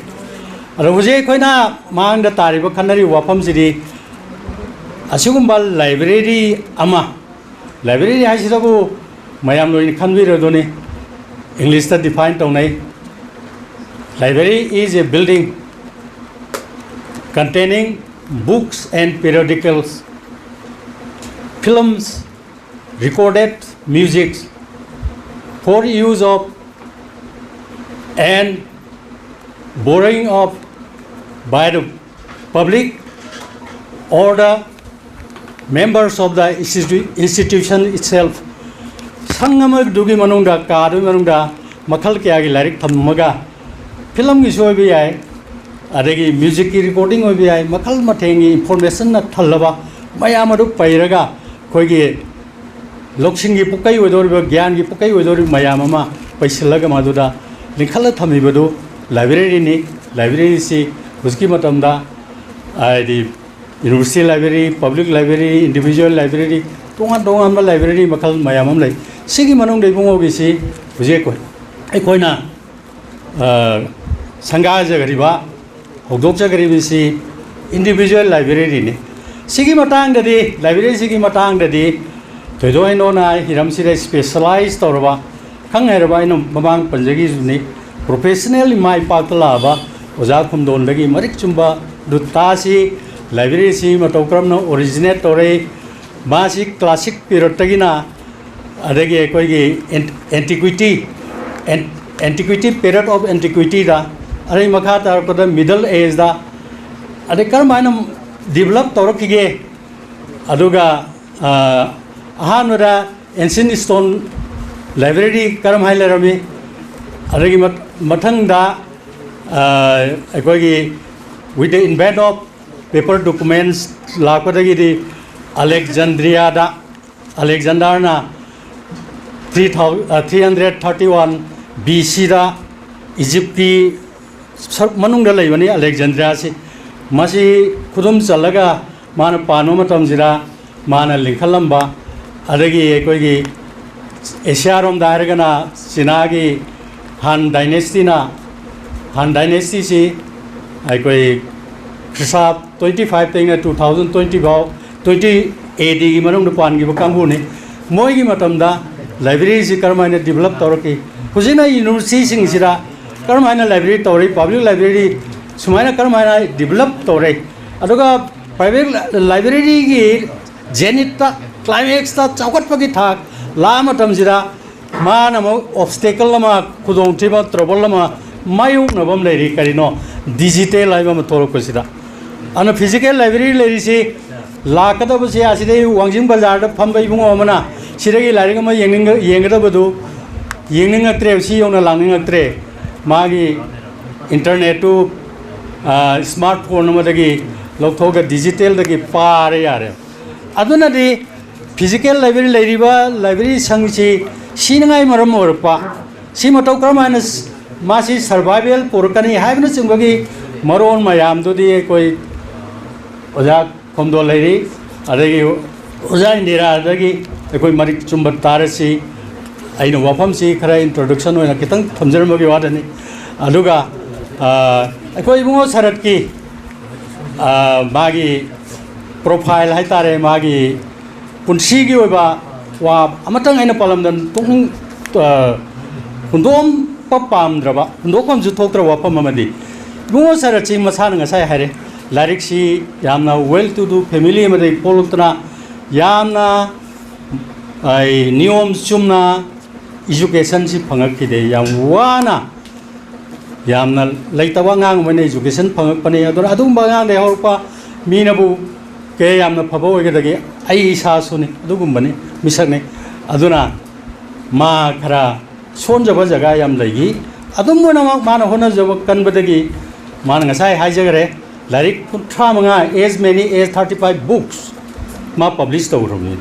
ꯑꯗꯣ ꯍꯧꯖꯤꯛ ꯑꯩꯈꯣꯏꯅ ꯃꯥꯡꯗ ꯇꯥꯔꯤꯕ ꯈꯟꯅꯔꯤꯕ ꯋꯥꯐꯝꯁꯤꯗꯤ ꯑꯁꯤꯒꯨꯝꯕ library ꯑꯃ, library ꯍꯥꯏꯁꯤꯗꯕꯨ ꯃꯌꯥꯝ ꯂꯣꯏꯅ ꯈꯟꯕꯤꯔꯗꯨꯅꯤ, English-ꯇ define ꯇꯧꯅꯩ꯫ Library is a building containing books and periodicals, films, recorded music for use of and borrowing of by the public or the members of the institu-, institution itself꯫ ꯁꯪ ꯑꯃꯗꯨꯒꯤ ꯃꯅꯨꯡꯗ, ꯀꯥꯗꯨꯒꯤ ꯃꯅꯨꯡꯗ ꯃꯈꯜ ꯀꯌꯥꯒꯤ ꯂꯥꯏꯔꯤꯛ ꯊꯝꯃꯒ, film-ꯒꯤꯁꯨ ꯑꯣꯏꯕ ꯌꯥꯏ, ꯑꯗꯒꯤ music-ꯀꯤ recording ꯑꯣꯏꯕ ꯌꯥꯏ, ꯃꯈꯜ ꯃꯊꯦꯜꯒꯤ information-ꯅ ꯊꯜꯂꯕ ꯃꯌꯥꯝ ꯑꯗꯨ ꯄꯩꯔꯒ ꯑꯩꯈꯣꯏꯒꯤ ꯂꯧꯁꯤꯡꯒꯤ ꯄꯨꯀꯩ ꯑꯣꯏꯗꯧꯔꯤꯕ, ꯒ꯭ꯌꯥꯟꯒꯤ ꯄꯨꯀꯩ ꯑꯣꯏꯗꯧꯔꯤꯕ ꯃꯌꯥꯝ ꯑꯃ ꯄꯩꯁꯤꯜꯂꯒ ꯃꯗꯨꯗ ꯂꯤꯡꯈꯠꯂ ꯊꯝꯃꯤꯕꯗꯨ library-ꯅꯤ꯫ Library-ꯁꯤ ꯍꯧꯖꯤꯛꯀꯤ ꯃꯇꯝꯗ, ꯍꯥꯏꯗꯤ, university library, public library, individual library, ꯇꯣꯉꯥꯟ ꯇꯣꯉꯥꯟꯕ library ꯃꯈꯜ ꯃꯌꯥꯝ ꯑꯃ ꯂꯩ꯫ ꯁꯤꯒꯤ ꯃꯅꯨꯡꯗ ꯏꯕꯨꯡꯉꯣꯒꯤꯁꯤ ꯍꯧꯖꯤꯛ ꯑꯩꯈꯣꯏ, ꯑꯩꯈꯣꯏꯅ, ꯑ, ꯁꯪꯒꯥꯖꯈ꯭ꯔꯤꯕ, ꯍꯧꯗꯣꯛꯆꯈ꯭ꯔꯤꯕꯁꯤ individual library-ꯅꯤ꯫ ꯁꯤꯒꯤ ꯃꯇꯥꯡꯗꯗꯤ, library-ꯁꯤꯒꯤ ꯃꯇꯥꯡꯗꯗꯤ ꯊꯣꯏꯗꯣꯛ ꯍꯦꯟꯗꯣꯛꯅ ꯍꯤꯔꯝꯁꯤꯗ specialize ꯇꯧꯔꯕ, ꯈꯪ ꯍꯩꯔꯕ, ꯑꯩꯅ ꯃꯃꯥꯡ ꯄꯟꯖꯈꯤꯕꯗꯨꯅꯤ, professionally ꯃꯥꯏ ꯄꯥꯛꯇ ꯂꯥꯛꯑꯕ ꯑꯣꯖꯥ ꯈꯨꯝꯗꯣꯟꯗꯒꯤ ꯃꯔꯤꯛ ꯆꯨꯝꯕ ꯗꯨ ꯇꯥꯁꯤ꯫ Library ꯑꯁꯤ ꯃꯇꯧ ꯀꯔꯝꯅ originate ꯇꯧꯔꯛꯏ? ꯃꯥꯁꯤ classic periodꯇꯒꯤꯅ, ꯑꯗꯒꯤ ꯑꯩꯈꯣꯏꯒꯤ antiquity, antiquity, period of antiquityꯗ, ꯑꯗꯩ ꯃꯈꯥ ꯇꯥꯔꯛꯄꯗ Middle Ageꯗ, ꯑꯗꯩ ꯀꯔꯝ ꯍꯥꯏꯅ develop ꯇꯧꯔꯛꯈꯤꯒꯦ? ꯑꯗꯨꯒ, ꯑ, ꯑꯍꯥꯟꯕꯗ Ancient Stone Library ꯀꯔꯝ ꯍꯥꯏꯅ ꯂꯩꯔꯝꯃꯤ? ꯑꯗꯒꯤ ꯃ-, ꯃꯊꯪꯗ, ꯑ, ꯑꯩꯈꯣꯏꯒꯤ with the invent of paper documents ꯂꯥꯛꯄꯗꯒꯤꯗꯤ Alexandriaꯗ, Alexanderꯅ three thousand, ꯑ, three hundred thirty one BCꯗ Egyptꯀꯤ ꯁꯔꯨꯛ ꯃꯅꯨꯡꯗ ꯂꯩꯕꯅꯤ Alexandriaꯁꯤ꯫ ꯃꯁꯤ ꯈꯨꯗꯨꯝ ꯆꯜꯂꯒ ꯃꯥꯅ ꯄꯥꯟꯕ ꯃꯇꯝꯁꯤꯗ ꯃꯥꯅ ꯂꯤꯡꯈꯠꯂꯝꯕ, ꯑꯗꯒꯤ ꯑꯩꯈꯣꯏꯒꯤ ꯑꯦꯁꯤꯌꯥꯔꯣꯝꯗ ꯍꯥꯏꯔꯒꯅ ꯆꯤꯅꯥꯒꯤ Han dynastyꯅ, Han dynastyꯁꯤ ꯑꯩꯈꯣꯏ Christ twenty fiveꯇꯩꯅ two thousand twenty ꯐꯥꯎ, twenty ADꯒꯤ ꯃꯅꯨꯡꯗ ꯄꯥꯟꯈꯤꯕ ꯀꯥꯡꯕꯨꯅꯤ꯫ ꯃꯣꯏꯒꯤ ꯃꯇꯝꯗ libraryꯁꯤ ꯀꯔꯝ ꯍꯥꯏꯅ develop ꯇꯧꯔꯛꯈꯤ? ꯍꯧꯖꯤꯛꯅ universityꯁꯤꯡꯁꯤꯗ ꯀꯔꯝ ꯍꯥꯏꯅ library ꯇꯧꯔꯛꯏ? Public library ꯁꯨꯃꯥꯏꯅ ꯀꯔꯝ ꯍꯥꯏꯅ develop ꯇꯧꯔꯛꯏ? ꯑꯗꯨꯒ private libraryꯒꯤ zenithꯇ, climaxꯇ, ꯆꯥꯎꯈꯠꯄꯒꯤ ꯊꯥꯛ ꯂꯥꯛꯑ ꯃꯇꯝꯁꯤꯗ ꯃꯥꯅ ꯑꯃꯨꯛ obstacle ꯑꯃ, ꯈꯨꯗꯣꯡꯊꯤꯕ, trouble ꯑꯃ ꯃꯥꯌꯣꯛꯅꯕ ꯑꯃ ꯂꯩꯔꯤ꯫ ꯀꯔꯤꯅꯣ? Digital ꯍꯥꯏꯕ ꯑꯃ ꯊꯣꯛꯂꯛꯄꯁꯤꯗ꯫ ꯑꯗꯨꯅ physical library ꯂꯩꯔꯤꯁꯤ ꯂꯥꯛꯀꯗꯕꯁꯦ ꯑꯁꯤꯗꯩ ꯋꯥꯡꯖꯤꯡ ꯕꯖꯥꯔꯗ ꯐꯝꯕ ꯏꯕꯨꯡꯉꯣ ꯑꯃꯅ ꯁꯤꯗꯒꯤ ꯂꯥꯏꯔꯤꯛ ꯑꯃ ꯌꯦꯡꯅꯤꯡ-, ꯌꯦꯡꯒꯗꯕꯗꯨ ꯌꯦꯡꯅꯤꯡꯉꯛꯇ꯭ꯔꯦ, ꯁꯤ ꯌꯧꯅ ꯂꯥꯛꯅꯤꯡꯉꯛꯇ꯭ꯔꯦ꯫ ꯃꯥꯒꯤ internetꯇꯨ, ꯑ, smartphone ꯑꯃꯗꯒꯤ ꯂꯧꯊꯣꯛꯑꯒ digitalꯗꯒꯤ ꯄꯥꯔꯦ ꯌꯥꯔꯦ꯫ ꯑꯗꯨꯅꯗꯤ physical library ꯂꯩꯔꯤꯕ library ꯁꯪꯁꯤ ꯁꯤꯅꯉꯥꯏ ꯃꯔꯝ ꯑꯣꯏꯔꯛꯄ, ꯁꯤ ꯃꯇꯧ ꯀꯔꯝ ꯍꯥꯏꯅ ꯃꯥꯁꯤ survival ꯄꯨꯔꯛꯀꯅꯤ ꯍꯥꯏꯕꯅꯆꯤꯡꯕꯒꯤ ꯃꯔꯣꯜ ꯃꯌꯥꯝꯗꯨꯗꯤ ꯑꯩꯈꯣꯏ ꯑꯣꯖꯥ ꯈꯣꯝꯗꯣ ꯂꯩꯔꯤ, ꯑꯗꯒꯤ ꯑꯣꯖꯥ ꯏꯟꯗꯤꯔꯥꯗꯒꯤ ꯑꯩꯈꯣꯏ ꯃꯔꯤꯛ ꯆꯨꯝꯕ ꯇꯥꯔꯁꯤ꯫ ꯑꯩꯅ ꯋꯥꯐꯝꯁꯤ ꯈꯔ introduction ꯑꯣꯏꯅ ꯈꯤꯇꯪ ꯊꯝꯖꯔꯝꯕꯒꯤ ꯋꯥꯗꯅꯤ꯫ ꯑꯗꯨꯒ, ꯑ, ꯑꯩꯈꯣꯏ ꯏꯕꯨꯡꯉꯣ ꯁꯔꯠꯀꯤ, ꯑ, ꯃꯥꯒꯤ profile ꯍꯥꯏꯇꯥꯔꯦ, ꯃꯥꯒꯤ ꯄꯨꯟꯁꯤꯒꯤ ꯑꯣꯏꯕ ꯋꯥ ꯑꯃꯇꯪ ꯑꯩꯅ ꯄꯥꯜꯂꯝꯗꯅ ꯇꯣꯛꯅꯤꯡ-, ꯑ, ꯍꯨꯟꯗꯣꯛꯄ ꯄꯥꯝꯗ꯭ꯔꯕ, ꯍꯨꯟꯗꯣꯛꯐꯝꯁꯨ ꯊꯣꯛꯇ꯭ꯔꯕ ꯋꯥꯐꯝ ꯑꯃꯗꯤ, ꯏꯕꯨꯡꯉꯣ ꯁꯔꯠꯁꯤ ꯃꯁꯥꯅ ꯉꯁꯥꯏ ꯍꯥꯏꯔꯦ, ꯂꯥꯏꯔꯤꯛꯁꯤ ꯌꯥꯝꯅ well to do family ꯑꯃꯗꯒꯤ ꯄꯣꯛꯂꯛꯇꯅ, ꯌꯥꯝꯅ, ꯑꯩ, ꯅꯤꯌꯣꯝ ꯆꯨꯝꯅ educationꯁꯤ ꯐꯪꯉꯛꯈꯤꯗꯦ, ꯌꯥꯝ ꯋꯥꯅ, ꯌꯥꯝꯅ ꯂꯩꯇꯕ ꯑꯉꯥꯡ ꯑꯃꯅ education ꯐꯪꯉꯛꯄꯅꯤ꯫ ꯑꯗꯨꯅ ꯑꯗꯨꯒꯨꯝꯕ ꯑꯉꯥꯡꯗꯒꯤ ꯍꯧꯔꯛꯄ ꯃꯤꯅꯕꯨ ꯀꯌꯥ ꯌꯥꯝꯅ ꯐꯕ ꯑꯣꯏꯒꯗꯒꯦ? ꯑꯩ ꯏꯁꯥꯁꯨꯅꯤ, ꯑꯗꯨꯒꯨꯝꯕꯅꯤ, ꯃꯤꯁꯛꯅꯤ꯫ ꯑꯗꯨꯅ ꯃꯥ ꯈꯔ ꯁꯣꯟꯖꯕ ꯖꯒꯥ ꯌꯥꯝ ꯂꯩꯈꯤ꯫ ꯑꯗꯨꯝ ꯑꯣꯏꯅꯃꯛ ꯃꯥꯅ ꯍꯣꯠꯅꯖꯕ ꯀꯟꯕꯗꯒꯤ ꯃꯥꯅ ꯉꯁꯥꯏ ꯍꯥꯏꯖꯈꯔꯦ, ꯂꯥꯏꯔꯤꯛ ꯀꯨꯟꯊ꯭ꯔꯥ ꯃꯉꯥ, as many as thirty five books ꯃꯥ publish ꯇꯧꯈ꯭ꯔꯕꯅꯤ꯫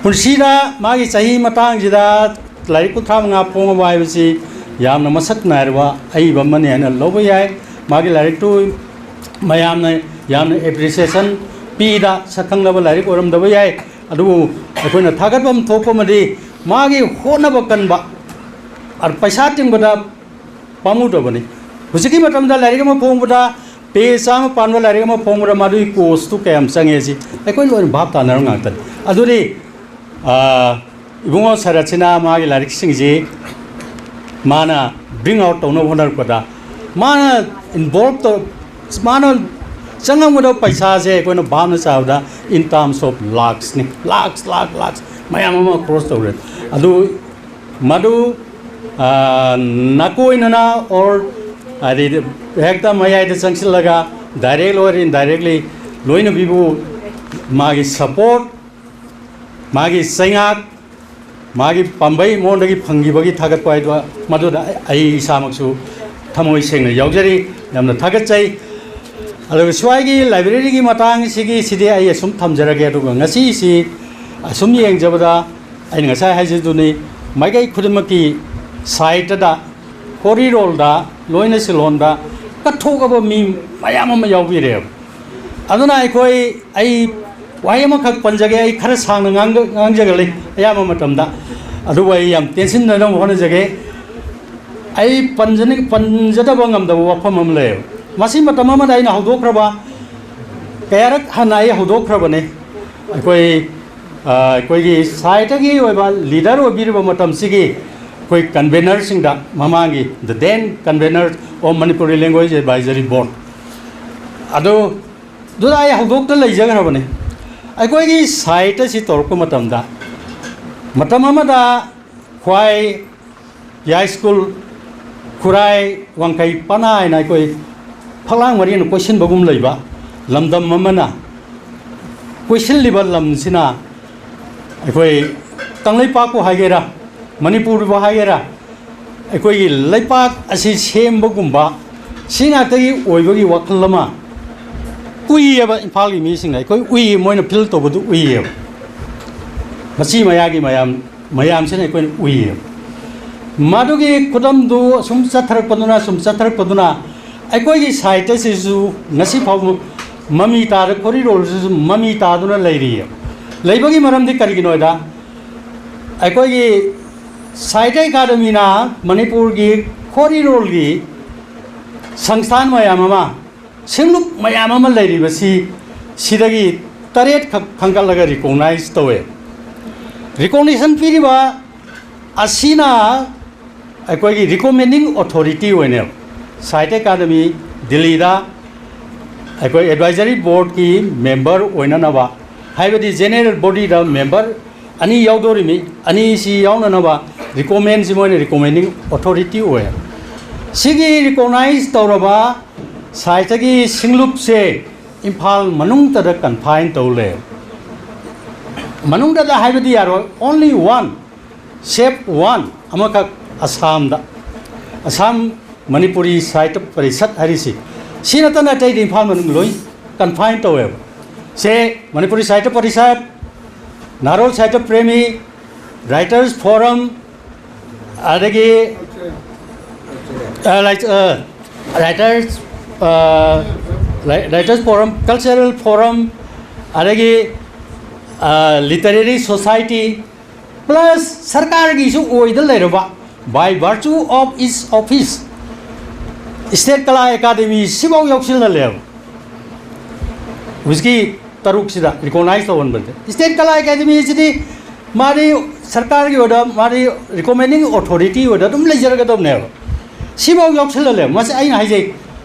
ꯄꯨꯟꯁꯤꯗ ꯃꯥꯒꯤ ꯆꯍꯤ ꯃꯇꯥꯡꯁꯤꯗ ꯂꯥꯏꯔꯤꯛ ꯀꯨꯟꯊ꯭ꯔꯥ ꯃꯉꯥ ꯐꯣꯡꯉꯕ ꯍꯥꯏꯕꯁꯤ ꯌꯥꯝꯅ ꯃꯁꯛ ꯅꯥꯏꯔꯕ ꯑꯏꯕ ꯑꯃꯅꯤ ꯍꯥꯏꯅ ꯂꯧꯕ ꯌꯥꯏ꯫ ꯃꯥꯒꯤ ꯂꯥꯏꯔꯤꯛꯇꯨ ꯃꯌꯥꯝꯅ ꯌꯥꯝꯅ appreciation ꯄꯤꯗ ꯁꯛꯈꯪꯂꯕ ꯂꯥꯏꯔꯤꯛ ꯑꯣꯏꯔꯝꯗꯕ ꯌꯥꯏ, ꯑꯗꯨꯕꯨ ꯑꯩꯈꯣꯏꯅ ꯊꯥꯒꯠꯐꯝ ꯊꯣꯛꯄ ꯑꯃꯗꯤ ꯃꯥꯒꯤ ꯍꯣꯠꯅꯕ ꯀꯟꯕ, ꯑ, ꯄꯩꯁꯥ ꯇꯤꯡꯕꯗ ꯄꯥꯝꯃꯨꯗꯕꯅꯤ꯫ ꯍꯧꯖꯤꯛꯀꯤ ꯃꯇꯝꯗ ꯂꯥꯏꯔꯤꯛ ꯑꯃ ꯐꯣꯡꯕꯗ, page ꯆꯥꯝꯃ ꯄꯥꯟꯕ ꯂꯥꯏꯔꯤꯛ ꯑꯃ ꯐꯣꯡꯕꯗ ꯃꯗꯨꯒꯤ costꯇꯨ ꯀꯌꯥꯝ ꯆꯪꯉꯦ ꯁꯤ ꯑꯩꯈꯣꯏ ꯂꯣꯏꯅ ꯚꯥꯞ ꯇꯥꯅꯔꯕ ꯉꯥꯛꯇꯅꯤ꯫ ꯑꯗꯨꯗꯤ, ꯑ, ꯏꯕꯨꯡꯉꯣ ꯁꯔꯠꯁꯤꯅ ꯃꯥꯒꯤ ꯂꯥꯏꯔꯤꯛꯁꯤꯡꯁꯤ ꯃꯥꯅ bring out ꯇꯧꯅꯕ ꯍꯣꯠꯅꯔꯛꯄꯗ, ꯃꯥꯅ involve ꯇꯧ-, ꯃꯥꯅ ꯆꯪꯉꯝꯒꯗꯕ ꯄꯩꯁꯥꯁꯦ ꯑꯩꯈꯣꯏꯅ ꯚꯥꯞꯅ ꯆꯥꯕꯗ in terms of lakhsꯅꯤ, lakhs, lakh, lakhs ꯃꯌꯥꯝ ꯑꯃ cross ꯇꯧꯔꯦ꯫ ꯑꯗꯨ ꯃꯗꯨ, ꯑ, ꯅꯥꯀꯣꯏꯅꯅ or ꯍꯥꯏꯗꯤ ꯍꯦꯛꯇ ꯃꯌꯥꯏꯗ ꯆꯪꯁꯤꯜꯂꯒ direct or indirectly ꯂꯣꯏꯅꯕꯤꯕꯨ ꯃꯥꯒꯤ support, ꯃꯥꯒꯤ ꯆꯩꯉꯥꯛ, ꯃꯥꯒꯤ ꯄꯥꯝꯕꯩ ꯃꯉꯣꯟꯗꯒꯤ ꯐꯪꯈꯤꯕꯒꯤ ꯊꯥꯒꯠꯄ ꯍꯥꯏꯗꯣ ꯃꯗꯨꯗ ꯑꯩ ꯏꯁꯥꯃꯛꯁꯨ ꯊꯃꯣꯏ ꯁꯦꯡꯅ ꯌꯥꯎꯖꯔꯤ, ꯌꯥꯝꯅ ꯊꯥꯒꯠꯆꯩ꯫ ꯑꯗꯨꯒ ꯁ꯭ꯋꯥꯏꯒꯤ libraryꯒꯤ ꯃꯇꯥꯡꯁꯤꯒꯤ ꯁꯤꯗꯤ ꯑꯩ ꯑꯁꯨꯝ ꯊꯝꯖꯔꯒꯦ꯫ ꯑꯗꯨꯒ ꯉꯁꯤꯁꯤ ꯑꯁꯨꯝ ꯌꯦꯡꯖꯕꯗ ꯑꯩꯅ ꯉꯁꯥꯏ ꯍꯥꯏꯖꯗꯨꯅꯤ, ꯃꯥꯏꯀꯩ ꯈꯨꯗꯤꯡꯃꯛꯀꯤ sideꯇ ꯍꯣꯔꯤꯔꯣꯜꯗ, ꯂꯣꯏꯅ ꯁꯤꯜꯍꯣꯟꯗ ꯀꯠꯊꯣꯛꯑꯕ ꯃꯤ ꯃꯌꯥꯝ ꯑꯃ ꯌꯥꯎꯕꯤꯔꯦꯕ꯫ ꯑꯗꯨꯅ ꯑꯩꯈꯣꯏ, ꯑꯩ ꯋꯥꯍꯩ ꯑꯃꯈꯛ ꯄꯟꯖꯒꯦ, ꯑꯩ ꯈꯔ ꯁꯥꯡꯅ ꯉꯥꯡꯖ-, ꯉꯥꯡꯖꯒꯜꯂꯤ ꯑꯌꯥꯝꯕ ꯃꯇꯝꯗ, ꯑꯗꯨꯕꯨ ꯑꯩ ꯌꯥꯝ ꯇꯦꯟꯁꯤꯟꯅꯅꯕ ꯍꯣꯠꯅꯖꯒꯦ꯫ ꯑꯩ ꯄꯟꯖꯅꯤꯡ-, ꯄꯟꯖꯗꯕ ꯉꯝꯗꯕ ꯋꯥꯐꯝ ꯑꯃ ꯂꯩꯌꯦꯕ꯫ ꯃꯁꯤ ꯃꯇꯝ ꯑꯃꯗ ꯑꯩꯅ ꯍꯧꯗꯣꯛꯈ꯭ꯔꯕ, ꯀꯌꯥꯔꯛ ꯍꯟꯅ ꯑꯩ ꯍꯧꯗꯣꯛꯈ꯭ꯔꯕꯅꯤ꯫ ꯑꯩꯈꯣꯏ ꯑꯩꯈꯣꯏꯒꯤ ꯁꯥꯏꯠꯇꯒꯤ ꯑꯣꯏꯕ ꯂꯤꯗꯔ ꯑꯣꯏꯕꯤꯔꯤꯕ ꯃꯇꯝꯁꯤꯒꯤ ꯑꯩꯈꯣꯏ ꯀꯟꯚꯦꯅꯔꯁꯤꯡꯗ, ꯃꯃꯥꯡꯒꯤ the then convener of Manipuri Language Advisory Board ꯑꯗꯨ, ꯑꯗꯨꯗ ꯑꯩ ꯍꯧꯗꯣꯛꯇ ꯂꯩꯖꯈ꯭ꯔꯕꯅꯤ꯫ ꯑꯩꯈꯣꯏꯒꯤ ꯁꯥꯏꯠ ꯑꯁꯤ ꯇꯧꯔꯛꯄ ꯃꯇꯝꯗ, ꯃꯇꯝ ꯑꯃꯗ ꯈ꯭ꯋꯥꯏ ꯌꯥꯏꯁ꯭ꯀꯨꯜ, ꯈꯨꯔꯥꯏ, ꯋꯥꯡꯈꯩ, ꯄꯅꯥ ꯍꯥꯏꯅ ꯑꯩꯈꯣꯏ ꯐꯛꯂꯥꯡ ꯃꯔꯤꯅ ꯀꯣꯏꯁꯤꯟꯕꯒꯨꯝ ꯂꯩꯕ ꯂꯝꯗꯝ ꯑꯃꯅ, ꯀꯣꯏꯁꯤꯜꯂꯤꯕ ꯂꯝꯁꯤꯅ ꯑꯩꯈꯣꯏ ꯀꯪꯂꯩꯄꯥꯛꯄꯨ ꯍꯥꯏꯒꯦꯔꯥ, ꯃꯅꯤꯄꯨꯔꯕꯨ ꯍꯥꯏꯒꯦꯔꯥ, ꯑꯩꯈꯣꯏꯒꯤ ꯂꯩꯄꯥꯛ ꯑꯁꯤ ꯁꯦꯝꯕꯒꯨꯝꯕ, ꯁꯤ ꯉꯥꯛꯇꯒꯤ ꯑꯣꯏꯕꯒꯤ ꯋꯥꯈꯜ ꯑꯃ ꯎꯏꯌꯦꯕ꯫ ꯏꯝꯐꯥꯜꯒꯤ ꯃꯤꯁꯤꯡꯅ ꯑꯩꯈꯣꯏ ꯎꯏꯌꯦ, ꯃꯣꯏꯅ ꯐꯤꯜ ꯇꯧꯕꯗꯨ ꯎꯏꯌꯦꯕ꯫ ꯃꯆꯤ ꯃꯌꯥꯒꯤ ꯃꯌꯥꯝ, ꯃꯌꯥꯝꯁꯤꯅ ꯑꯩꯈꯣꯏꯅ ꯎꯏꯌꯦꯕ꯫ ꯃꯗꯨꯒꯤ ꯈꯨꯗꯝꯗꯨ ꯑꯁꯨꯝ ꯆꯠꯊꯔꯛꯄꯗꯨꯅ, ꯑꯁꯨꯝ ꯆꯠꯊꯔꯛꯄꯗꯨꯅ, ꯑꯩꯈꯣꯏꯒꯤ ꯁꯥꯏꯠ ꯑꯁꯤꯁꯨ ꯉꯁꯤ ꯐꯥꯎꯕ ꯃꯃꯤ ꯇꯥꯗ, ꯈꯣꯔꯤꯔꯣꯜꯁꯤꯁꯨ ꯃꯃꯤ ꯇꯥꯗꯨꯅ ꯂꯩꯔꯤꯌꯦ꯫ ꯂꯩꯕꯒꯤ ꯃꯔꯝꯗꯤ ꯀꯔꯤꯒꯤꯅꯣ ꯍꯥꯏꯗ, ꯑꯩꯈꯣꯏꯒꯤ ꯁꯥꯍꯤꯇ꯭ꯌ ꯑꯦꯀꯥꯗꯃꯤꯅ ꯃꯅꯤꯄꯨꯔꯒꯤ ꯈꯣꯔꯤꯔꯣꯜꯒꯤ ꯁꯪꯁꯊꯥꯟ ꯃꯌꯥꯝ ꯑꯃ, ꯁꯤꯡꯂꯨꯞ ꯃꯌꯥꯝ ꯑꯃ ꯂꯩꯔꯤꯕꯁꯤ, ꯁꯤꯗꯒꯤ ꯇꯔꯦꯠꯈꯛ ꯈꯟꯒꯠꯂꯒ ꯔꯤꯀꯣꯛꯅꯥꯏꯖ ꯇꯧꯋꯦ꯫ ꯔꯤꯀꯣꯛꯅꯤꯁꯟ ꯄꯤꯔꯤꯕ ꯑꯁꯤꯅ ꯑꯩꯈꯣꯏꯒꯤ ꯔꯤꯀꯣꯃꯦꯟꯗꯤꯡ ꯑꯣꯊꯣꯔꯤꯇꯤ ꯑꯣꯏꯅ ꯁꯥꯍꯤꯇ꯭ꯌ ꯑꯦꯀꯥꯗꯃꯤ ꯗꯤꯜꯂꯤꯗ ꯑꯩꯈꯣꯏ ꯑꯦꯗꯚꯥꯏꯖꯔꯤ ꯕꯣꯔꯗꯀꯤ ꯃꯦꯝꯕꯔ ꯑꯣꯏꯅꯅꯕ, ꯍꯥꯏꯕꯗꯤ ꯖꯦꯅꯔꯦꯜ ꯕꯣꯗꯤꯗ ꯃꯦꯝꯕꯔ ꯑꯅꯤ ꯌꯥꯎꯗꯣꯔꯤꯃꯤ, ꯑꯅꯤꯁꯤ ꯌꯥꯎꯅꯅꯕ ꯔꯤꯀꯣꯃꯦꯟꯁꯤ ꯃꯣꯏꯅ ꯔꯤꯀꯣꯃꯦꯟꯗꯤꯡ ꯑꯣꯊꯣꯔꯤꯇꯤ ꯑꯣꯏ꯫ ꯁꯤꯒꯤ ꯔꯤꯀꯣꯛꯅꯥꯏꯖ ꯇꯧꯔꯕ ꯁꯥꯍꯤꯇ꯭ꯌꯒꯤ ꯁꯤꯡꯂꯨꯞꯁꯦ ꯏꯝꯐꯥꯜ ꯃꯅꯨꯡꯗꯗ ꯀꯟꯐꯥꯏꯟ ꯇꯧ ꯂꯩ꯫ ꯃꯅꯨꯡꯗꯗ ꯍꯥꯏꯕꯗꯤ ꯌꯥꯔꯣꯏ, only one, ꯁꯦꯞ ꯋꯥꯟ ꯑꯃꯈꯛ ꯑꯁꯥꯝꯗ, ꯑꯁꯥꯝ ꯃꯅꯤꯄꯨꯔꯤ ꯁꯥꯍꯤꯇ꯭ꯌ ꯄꯔꯤꯁꯠ ꯍꯥꯏꯔꯤꯁꯤ, ꯁꯤ ꯅꯠꯇꯅ ꯑꯇꯩꯗꯤ ꯏꯝꯐꯥꯜ ꯃꯅꯨꯡ ꯂꯣꯏ ꯀꯟꯐꯥꯏꯟ ꯇꯧꯋꯦꯕ꯫ ꯁꯦ ꯃꯅꯤꯄꯨꯔꯤ ꯁꯥꯍꯤꯇ꯭ꯌ ꯄꯔꯤꯁꯠ, ꯅꯥꯔꯣꯜ ꯁꯥꯍꯤꯇ꯭ꯌ ꯄ꯭ꯔꯦꯃꯤ, ꯔꯥꯏꯇꯔꯁ ꯐꯣꯔꯝ, ꯑꯗꯒꯤ ꯔꯥꯏꯇꯔꯁ, ꯔꯥꯏꯇꯔꯁ ꯐꯣꯔꯝ, ꯀꯜꯆꯔꯦꯜ ꯐꯣꯔꯝ, ꯑꯗꯒꯤ ꯂꯤꯇꯔꯦꯔꯤ ꯁꯣꯁꯥꯏꯇꯤ, ꯄ꯭ꯂꯁ ꯁꯔꯀꯥꯔꯒꯤꯁꯨ ꯑꯣꯏꯗ ꯂꯩꯔꯕ, by virtue of its office, state ꯀꯂꯥ ꯑꯦꯀꯥꯗꯃꯤ ꯁꯤꯐꯥꯎ ꯌꯥꯎꯁꯤꯜꯍꯜꯂꯦꯕ꯫ ꯍꯧꯖꯤꯛꯀꯤ ꯇꯔꯨꯛꯁꯤꯗ ꯔꯤꯀꯣꯛꯅꯥꯏꯖ ꯇꯧꯍꯟꯕꯗ ꯁ꯭ꯇꯦꯠ ꯀꯂꯥ ꯑꯦꯀꯥꯗꯃꯤꯁꯤꯗꯤ ꯃꯥꯗꯤ ꯁꯔꯀꯥꯔꯒꯤ ꯑꯣꯏꯅ ꯃꯥꯗꯤ ꯔꯤꯀꯣꯃꯦꯟꯗꯤꯡ ꯑꯣꯊꯣꯔꯤꯇꯤ ꯑꯣꯏꯅ ꯑꯗꯨꯝ ꯂꯩꯖꯔꯒꯗꯕꯅꯦꯕ꯫ ꯁꯤꯐꯥꯎ ꯌꯥꯎꯁꯜꯂ ꯂꯩ꯫ ꯃꯁꯤ ꯑꯩꯅ ꯍꯥꯏꯖꯩ,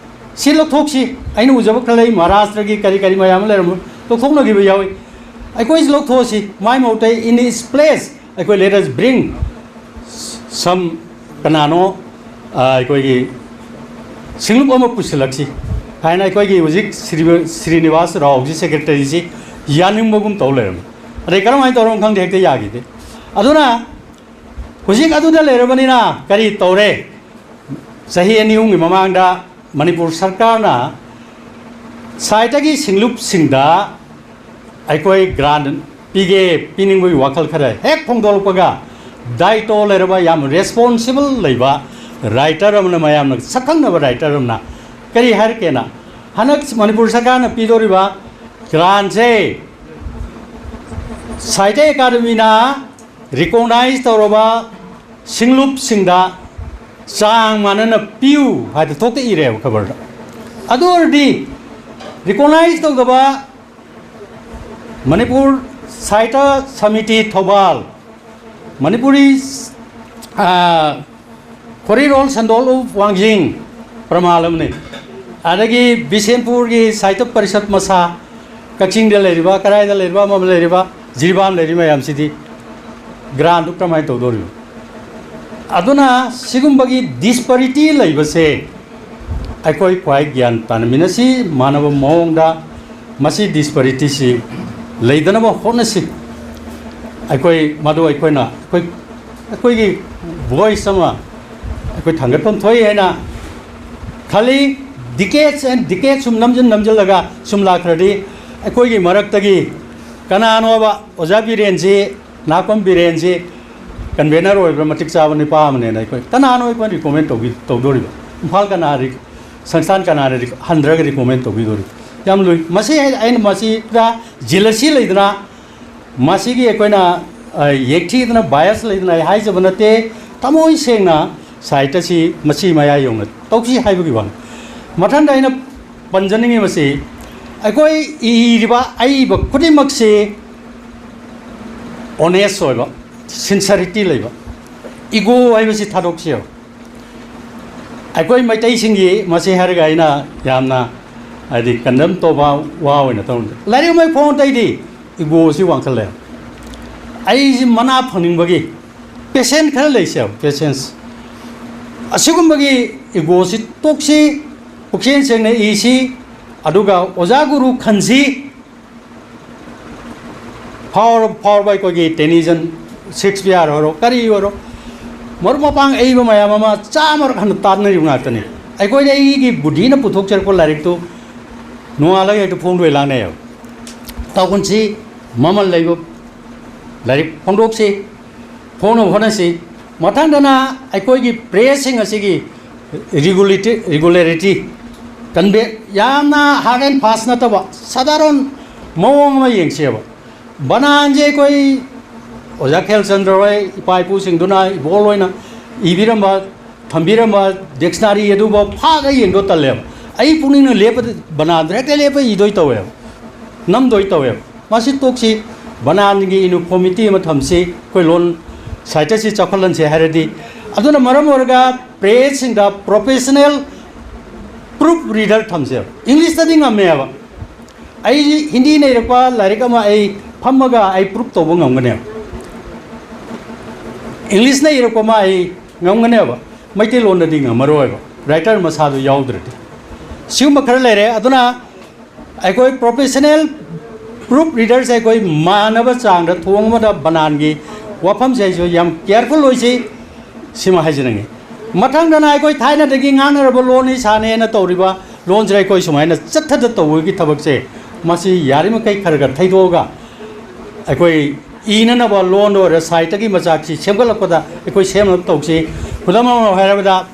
ꯁꯤ ꯂꯧꯊꯣꯛꯁꯤ꯫ ꯑꯩꯅ ꯎꯖꯕ ꯈꯔ ꯂꯩ, ꯃꯍꯥꯔꯥꯁꯇ꯭ꯔꯒꯤ ꯀꯔꯤ ꯀꯔꯤ ꯃꯌꯥꯝ ꯑꯃ ꯂꯩꯔꯝꯕ ꯂꯧꯊꯣꯛꯅꯈꯤꯕ ꯌꯥꯎꯏ꯫ ꯑꯩꯈꯣꯏꯁꯤ ꯂꯧꯊꯣꯛꯑꯁꯤ, ꯃꯥꯏ ꯃꯍꯨꯠꯇ in its place ꯑꯩꯈꯣꯏ let us bring some ꯀꯅꯥꯅꯣ ꯑꯩꯈꯣꯏꯒꯤ ꯁꯤꯡꯂꯨꯞ ꯑꯃ ꯄꯨꯁꯤꯜꯂꯛꯁꯤ ꯍꯥꯏꯅ ꯑꯩꯈꯣꯏꯒꯤ ꯍꯧꯖꯤꯛ ꯁ꯭ꯔꯤꯅꯤꯕꯥꯁ ꯔꯥꯎꯁꯤ ꯁꯦꯀ꯭ꯔꯦꯇꯔꯤꯁꯤ ꯌꯥꯅꯤꯡꯕꯒꯨꯝ ꯇꯧ ꯂꯩꯔꯝꯃꯤ꯫ ꯑꯗꯩ ꯀꯔꯝꯍꯥꯏꯅ ꯇꯧꯔꯝꯅꯣ ꯈꯪꯗꯦ, ꯍꯦꯛꯇ ꯌꯥꯈꯤꯗꯦ꯫ ꯑꯗꯨꯅ ꯍꯧꯖꯤꯛ ꯑꯗꯨꯗ ꯂꯩꯔꯕꯅꯤꯅ ꯀꯔꯤ ꯇꯧꯔꯦ? ꯆꯍꯤ ꯑꯅꯤ ꯑꯍꯨꯝꯒꯤ ꯃꯃꯥꯡꯗ ꯃꯅꯤꯄꯨꯔ ꯁꯔꯀꯥꯔꯅ ꯁꯥꯏꯠꯇꯒꯤ ꯁꯤꯡꯂꯨꯞꯁꯤꯡꯗ ꯑꯩꯈꯣꯏ ꯒ꯭ꯔꯥꯟ ꯄꯤꯒꯦ, ꯄꯤꯅꯤꯡꯕꯒꯤ ꯋꯥꯈꯜ ꯈꯔ ꯍꯦꯛ ꯐꯣꯡꯗꯣꯛꯂꯛꯄꯒ, ꯗꯥꯏꯇꯣ ꯂꯩꯔꯕ, ꯌꯥꯝ ꯔꯦꯁꯄꯣꯟꯁꯤꯕꯜ ꯂꯩꯕ ꯔꯥꯏꯇꯔ ꯑꯃꯅ, ꯃꯌꯥꯝꯅ ꯁꯛꯈꯪꯅꯕ ꯔꯥꯏꯇꯔ ꯑꯃꯅ ꯀꯔꯤ ꯍꯥꯏꯔꯛꯀꯦꯅ, ꯍꯟꯗꯛ ꯃꯅꯤꯄꯨꯔ ꯁꯔꯀꯥꯔꯅ ꯄꯤꯗꯣꯔꯤꯕ ꯒ꯭ꯔꯥꯟꯁꯦ ꯁꯥꯍꯤꯇ꯭ꯌ ꯑꯦꯀꯥꯗꯃꯤꯅ ꯔꯤꯀꯣꯛꯅꯥꯏꯖ ꯇꯧꯔꯕ ꯁꯤꯡꯂꯨꯞꯁꯤꯡꯗ ꯆꯥꯡ ꯃꯥꯟꯅꯅ ꯄꯤꯌꯨ ꯍꯥꯏꯗ ꯊꯣꯛꯇ ꯏꯔꯦꯕ ꯈꯕꯔꯗ꯫ ꯑꯗꯨ ꯑꯣꯏꯔꯗꯤ ꯔꯤꯀꯣꯛꯅꯥꯏꯖ ꯇꯧꯗꯕ ꯃꯅꯤꯄꯨꯔ ꯁꯥꯍꯤꯇ꯭ꯌ ꯁꯃꯤꯇꯤ ꯊꯧꯕꯥꯜ, ꯃꯅꯤꯄꯨꯔꯤ, ꯑꯥ, ꯈꯣꯔꯤꯔꯣꯜ ꯁꯟꯗꯣꯜ ꯑꯣꯐ ꯋꯥꯡꯖꯤꯡ ꯄ꯭ꯔꯃꯥꯟ ꯑꯃꯅꯤ꯫ ꯑꯗꯒꯤ ꯕꯤꯁꯦꯟꯄꯨꯔꯒꯤ ꯁꯥꯍꯤꯇ꯭ꯌ ꯄꯔꯤꯁꯠ ꯃꯁꯥ, ꯀꯛꯆꯤꯡꯗ ꯂꯩꯔꯤꯕ, ꯀꯗꯥꯏꯗ ꯂꯩꯔꯤꯕ, ꯑꯃ ꯂꯩꯔꯤꯕ, ꯖꯤꯔꯤꯕꯥꯝ ꯂꯩꯔꯤ ꯃꯌꯥꯝꯁꯤꯗꯤ ꯒ꯭ꯔꯥꯟꯗꯨ ꯀꯔꯝꯍꯥꯏꯅ ꯇꯧꯗꯣꯔꯤꯅꯣ? ꯑꯗꯨꯅ ꯁꯤꯒꯨꯝꯕꯒꯤ ꯗꯤꯁꯄꯔꯤꯇꯤ ꯂꯩꯕꯁꯦ ꯑꯩꯈꯣꯏ ꯈ꯭ꯋꯥꯏ ꯒ꯭ꯌꯥꯟ ꯇꯥꯅꯃꯤꯟꯅꯁꯤ, ꯃꯥꯟꯅꯕ ꯃꯑꯣꯡꯗ ꯃꯁꯤ ꯗꯤꯁꯄꯔꯤꯇꯤꯁꯤ ꯂꯩꯗꯅꯕ ꯍꯣꯠꯅꯁꯤ꯫ ꯑꯩꯈꯣꯏ ꯃꯗꯨ ꯑꯩꯈꯣꯏꯅ ꯑꯩꯈꯣꯏ, ꯑꯩꯈꯣꯏꯒꯤ ꯚꯣꯏꯁ ꯑꯃ ꯑꯩꯈꯣꯏ ꯊꯥꯡꯒꯠꯐꯝ ꯊꯣꯛꯏ ꯍꯥꯏꯅ ꯈꯜꯂꯤ꯫ ꯗꯤꯀꯦꯠꯁ ꯑꯦꯟ ꯗꯤꯀꯦꯠꯁ ꯁꯨꯝ ꯅꯝꯖꯤꯟ ꯅꯝꯖꯤꯜꯂꯒ ꯁꯨꯝ ꯂꯥꯛꯈ꯭ꯔꯗꯤ ꯑꯩꯈꯣꯏꯒꯤ ꯃꯔꯛꯇꯒꯤ ꯀꯅꯥꯅꯣꯕ ꯑꯣꯖꯥ ꯕꯤꯔꯦꯟꯁꯤ, ꯅꯥꯀꯣꯝ ꯕꯤꯔꯦꯟꯁꯤ ꯀꯟꯚꯦꯅꯔ ꯑꯣꯏꯕ꯭ꯔꯥ, ꯃꯇꯤꯛ ꯆꯥꯕ ꯅꯨꯄꯥ ꯑꯃꯅꯦꯅ ꯑꯩꯈꯣꯏ ꯀꯅꯥꯅꯣ ꯑꯩꯈꯣꯏꯅ ꯔꯤꯀꯣꯃꯦꯟ ꯇꯧꯕꯤ-, ꯇꯧꯗꯣꯔꯤꯕ? ꯏꯝꯐꯥꯜ ꯀꯅꯥ ꯔꯤ-, ꯁꯪꯁꯊꯥꯟ ꯀꯅꯥꯅ ꯔꯤ-, ꯍꯟꯊꯔꯒ ꯔꯤꯀꯣꯃꯦꯟ ꯇꯧꯕꯤꯗꯣꯔꯤꯕ? ꯌꯥꯝ ꯂꯨꯏ꯫ ꯃꯁꯤ ꯑꯩ-, ꯑꯩꯅ ꯃꯁꯤꯗ ꯖꯤꯂꯁꯤ ꯂꯩꯗꯅ, ꯃꯁꯤꯒꯤ ꯑꯩꯈꯣꯏꯅ, ꯑ, ꯌꯦꯛꯊꯤꯗꯅ ꯕꯥꯏꯁ ꯂꯩꯗꯅ ꯑꯩ ꯍꯥꯏꯖꯕ ꯅꯠꯇꯦ꯫ ꯊꯃꯣꯏ ꯁꯦꯡꯅ ꯁꯥꯍꯤꯇ꯭ꯌꯁꯤ ꯃꯁꯤ ꯃꯌꯥ ꯌꯧꯅ ꯇꯧꯁꯤ ꯍꯥꯏꯕꯒꯤ ꯋꯥꯅꯤ꯫ ꯃꯊꯪꯗ ꯑꯩꯅ ꯄꯟꯖꯅꯤꯡꯉꯤꯕꯁꯤ, ꯑꯩꯈꯣꯏ ꯏꯔꯤꯕ ꯑꯏꯕ ꯈꯨꯗꯤꯡꯃꯛꯁꯤ honest ꯑꯣꯏꯕ, sincerity ꯂꯩꯕ, ego ꯍꯥꯏꯕꯁꯤ ꯊꯥꯗꯣꯛꯁꯦꯕ꯫ ꯑꯩꯈꯣꯏ ꯃꯩꯇꯩꯁꯤꯡꯒꯤ ꯃꯁꯤ ꯍꯥꯏꯔꯒ ꯑꯩꯅ ꯌꯥꯝꯅ, ꯍꯥꯏꯗꯤ, condemn ꯇꯧꯕ ꯋꯥ ꯑꯣꯏꯅ ꯇꯧꯔꯝꯗꯦ꯫ ꯂꯥꯏꯔꯤꯛ ꯑꯃ ꯐꯣꯡ ꯑꯇꯩꯗꯤ egoꯁꯤ ꯋꯥꯡꯈꯠꯂꯦ꯫ ꯑꯩꯁꯤ ꯃꯅꯥ ꯐꯪꯅꯤꯡꯕꯒꯤ patient ꯈꯔ ꯂꯩꯁꯦꯕ, patience꯫ ꯑꯁꯤꯒꯨꯝꯕꯒꯤ egoꯁꯤ ꯇꯣꯛꯁꯤ, ꯄꯨꯛꯆꯦꯜ ꯁꯦꯡꯅ ꯏꯁꯤ, ꯑꯗꯨꯒ ꯑꯣꯖꯥ ꯒꯨꯔꯨ ꯈꯟꯁꯤ꯫ ꯐꯥꯎꯔ-, ꯐꯥꯎꯔꯕ ꯑꯩꯈꯣꯏꯒꯤ Tennyson, Shakespeare ꯑꯣꯏꯔꯣ, ꯀꯔꯤ ꯑꯣꯏꯔꯣ, ꯃꯔꯨꯞ ꯃꯄꯥꯡ ꯑꯏꯕ ꯃꯌꯥꯝ ꯑꯃ ꯆꯥꯝꯃꯔꯛ ꯍꯟꯅ ꯇꯥꯟꯅꯔꯤꯕ ꯉꯥꯛꯇꯅꯤ꯫ ꯑꯩꯈꯣꯏꯗ ꯑꯩꯒꯤ ꯕꯨꯙꯤꯅ ꯄꯨꯊꯣꯛꯆꯔꯛꯄ ꯂꯥꯏꯔꯤꯛꯇꯨ ꯅꯣꯡꯉꯥꯜꯂꯒ ꯍꯦꯛꯇ ꯐꯣꯡꯗꯣꯏ ꯂꯥꯡꯅꯩꯌꯦꯕ꯫ ꯇꯧꯒꯨꯟꯁꯤ ꯃꯃꯜ ꯂꯩꯕ ꯂꯥꯏꯔꯤꯛ ꯐꯣꯡꯗꯣꯛꯁꯤ, ꯐꯣꯡꯅꯕ ꯍꯣꯠꯅꯁꯤ꯫ ꯃꯊꯪꯗꯅ ꯑꯩꯈꯣꯏꯒꯤ pressꯁꯤꯡ ꯑꯁꯤꯒꯤ regularity, regularity, convey, ꯌꯥꯝꯅ hard and fast ꯅꯠꯇꯕ ꯁꯥꯙꯥꯔꯟ ꯃꯑꯣꯡ ꯑꯃ ꯌꯦꯡꯁꯦꯕ꯫ ꯕꯅꯥꯟꯁꯦ ꯑꯩꯈꯣꯏ ꯑꯣꯖꯥ ꯈꯦꯜꯆꯟꯗ꯭ꯔ ꯍꯣꯏ, ꯏꯄꯥ ꯏꯄꯨꯁꯤꯡꯗꯨꯅ ꯏꯕꯣꯜ ꯑꯣꯏꯅ ꯏꯕꯤꯔꯝꯕ, ꯊꯝꯕꯤꯔꯝꯕ dictionary ꯑꯗꯨꯐꯥꯎ ꯐꯥꯛꯑ ꯌꯦꯡꯗꯣ ꯇꯜꯂꯦꯕ꯫ ꯑꯩ ꯄꯨꯛꯅꯤꯡꯅ ꯂꯦꯞꯄꯗ ꯕꯅꯥꯟꯗ ꯍꯦꯛꯇ ꯂꯦꯞꯄ ꯏꯗꯣꯏ ꯇꯧꯋꯦꯕ, ꯅꯝꯗꯣꯏ ꯇꯧꯋꯦꯕ꯫ ꯃꯁꯤ ꯇꯣꯛꯁꯤ, ꯕꯅꯥꯟꯒꯤ uniformity ꯑꯃ ꯊꯝꯁꯤ, ꯑꯩꯈꯣꯏ ꯂꯣꯟ ꯁꯥꯍꯤꯇ꯭ꯌꯁꯤ ꯆꯥꯎꯈꯠꯍꯟꯁꯦ ꯍꯥꯏꯔꯗꯤ꯫ ꯑꯗꯨꯅ ꯃꯔꯝ ꯑꯣꯏꯔꯒ pressꯁꯤꯡꯗ professional proof reader ꯊꯝꯁꯦꯕ꯫ Englishꯇꯗꯤ ꯉꯝꯃꯦꯕ꯫ ꯑꯩ ꯍꯤꯟꯗꯤꯅ ꯏꯔꯛꯄ ꯂꯥꯏꯔꯤꯛ ꯑꯃ ꯑꯩ ꯐꯝꯃꯒ ꯑꯩ proof ꯇꯧꯕ ꯉꯝꯒꯅꯦꯕ꯫ Englishꯅ ꯏꯔꯛꯄ ꯑꯃ ꯑꯩ ꯉꯝꯒꯅꯦꯕ, ꯃꯩꯇꯩꯂꯣꯟꯗꯗꯤ ꯉꯝꯃꯔꯣꯏꯕ, writer ꯃꯁꯥꯗꯣ ꯌꯥꯎꯗ꯭ꯔꯗꯤ꯫ ꯁꯤꯒꯨꯝꯕ ꯈꯔ ꯂꯩꯔꯦ꯫ ꯑꯗꯨꯅ ꯑꯩꯈꯣꯏ professional proof readerꯁꯦ ꯑꯩꯈꯣꯏ ꯃꯥꯟꯅꯕ ꯆꯥꯡꯗ ꯊꯣꯡ ꯑꯃꯗ ꯕꯅꯥꯟꯒꯤ ꯋꯥꯐꯝꯁꯦ ꯑꯩꯁꯨ ꯌꯥꯝ careful ꯑꯣꯏꯁꯤ, ꯁꯤꯃ ꯍꯥꯏꯖꯅꯤꯡꯉꯤ꯫ ꯃꯊꯪꯗꯅ ꯑꯩꯈꯣꯏ ꯊꯥꯏꯅꯗꯒꯤ ꯉꯥꯡꯅꯔꯕ ꯂꯣꯟꯅꯤ ꯁꯥꯅꯦꯅ ꯇꯧꯔꯤꯕ ꯂꯣꯟꯁꯤꯗ ꯑꯩꯈꯣꯏ ꯁꯨꯃꯥꯏꯅ ꯆꯠꯊꯗ ꯇꯧꯕꯒꯤ ꯊꯕꯛꯁꯦ, ꯃꯁꯤ ꯌꯥꯔꯤꯃꯈꯩ ꯈꯔ ꯈꯔ ꯊꯩꯗꯣꯛꯑꯒ ꯑꯩꯈꯣꯏ ꯏꯅꯅꯕ ꯂꯣꯟꯗ ꯑꯣꯏꯔꯣ, ꯁꯥꯍꯤꯇ꯭ꯌꯒꯤ ꯃꯆꯥꯛꯁꯤ ꯁꯦꯝꯒꯠꯂꯛꯄꯗ ꯑꯩꯈꯣꯏ ꯁꯦꯝꯅꯕ ꯇꯧꯁꯤ꯫ ꯈꯨꯗꯝ ꯑꯃ ꯍꯥꯏꯔꯕꯗ,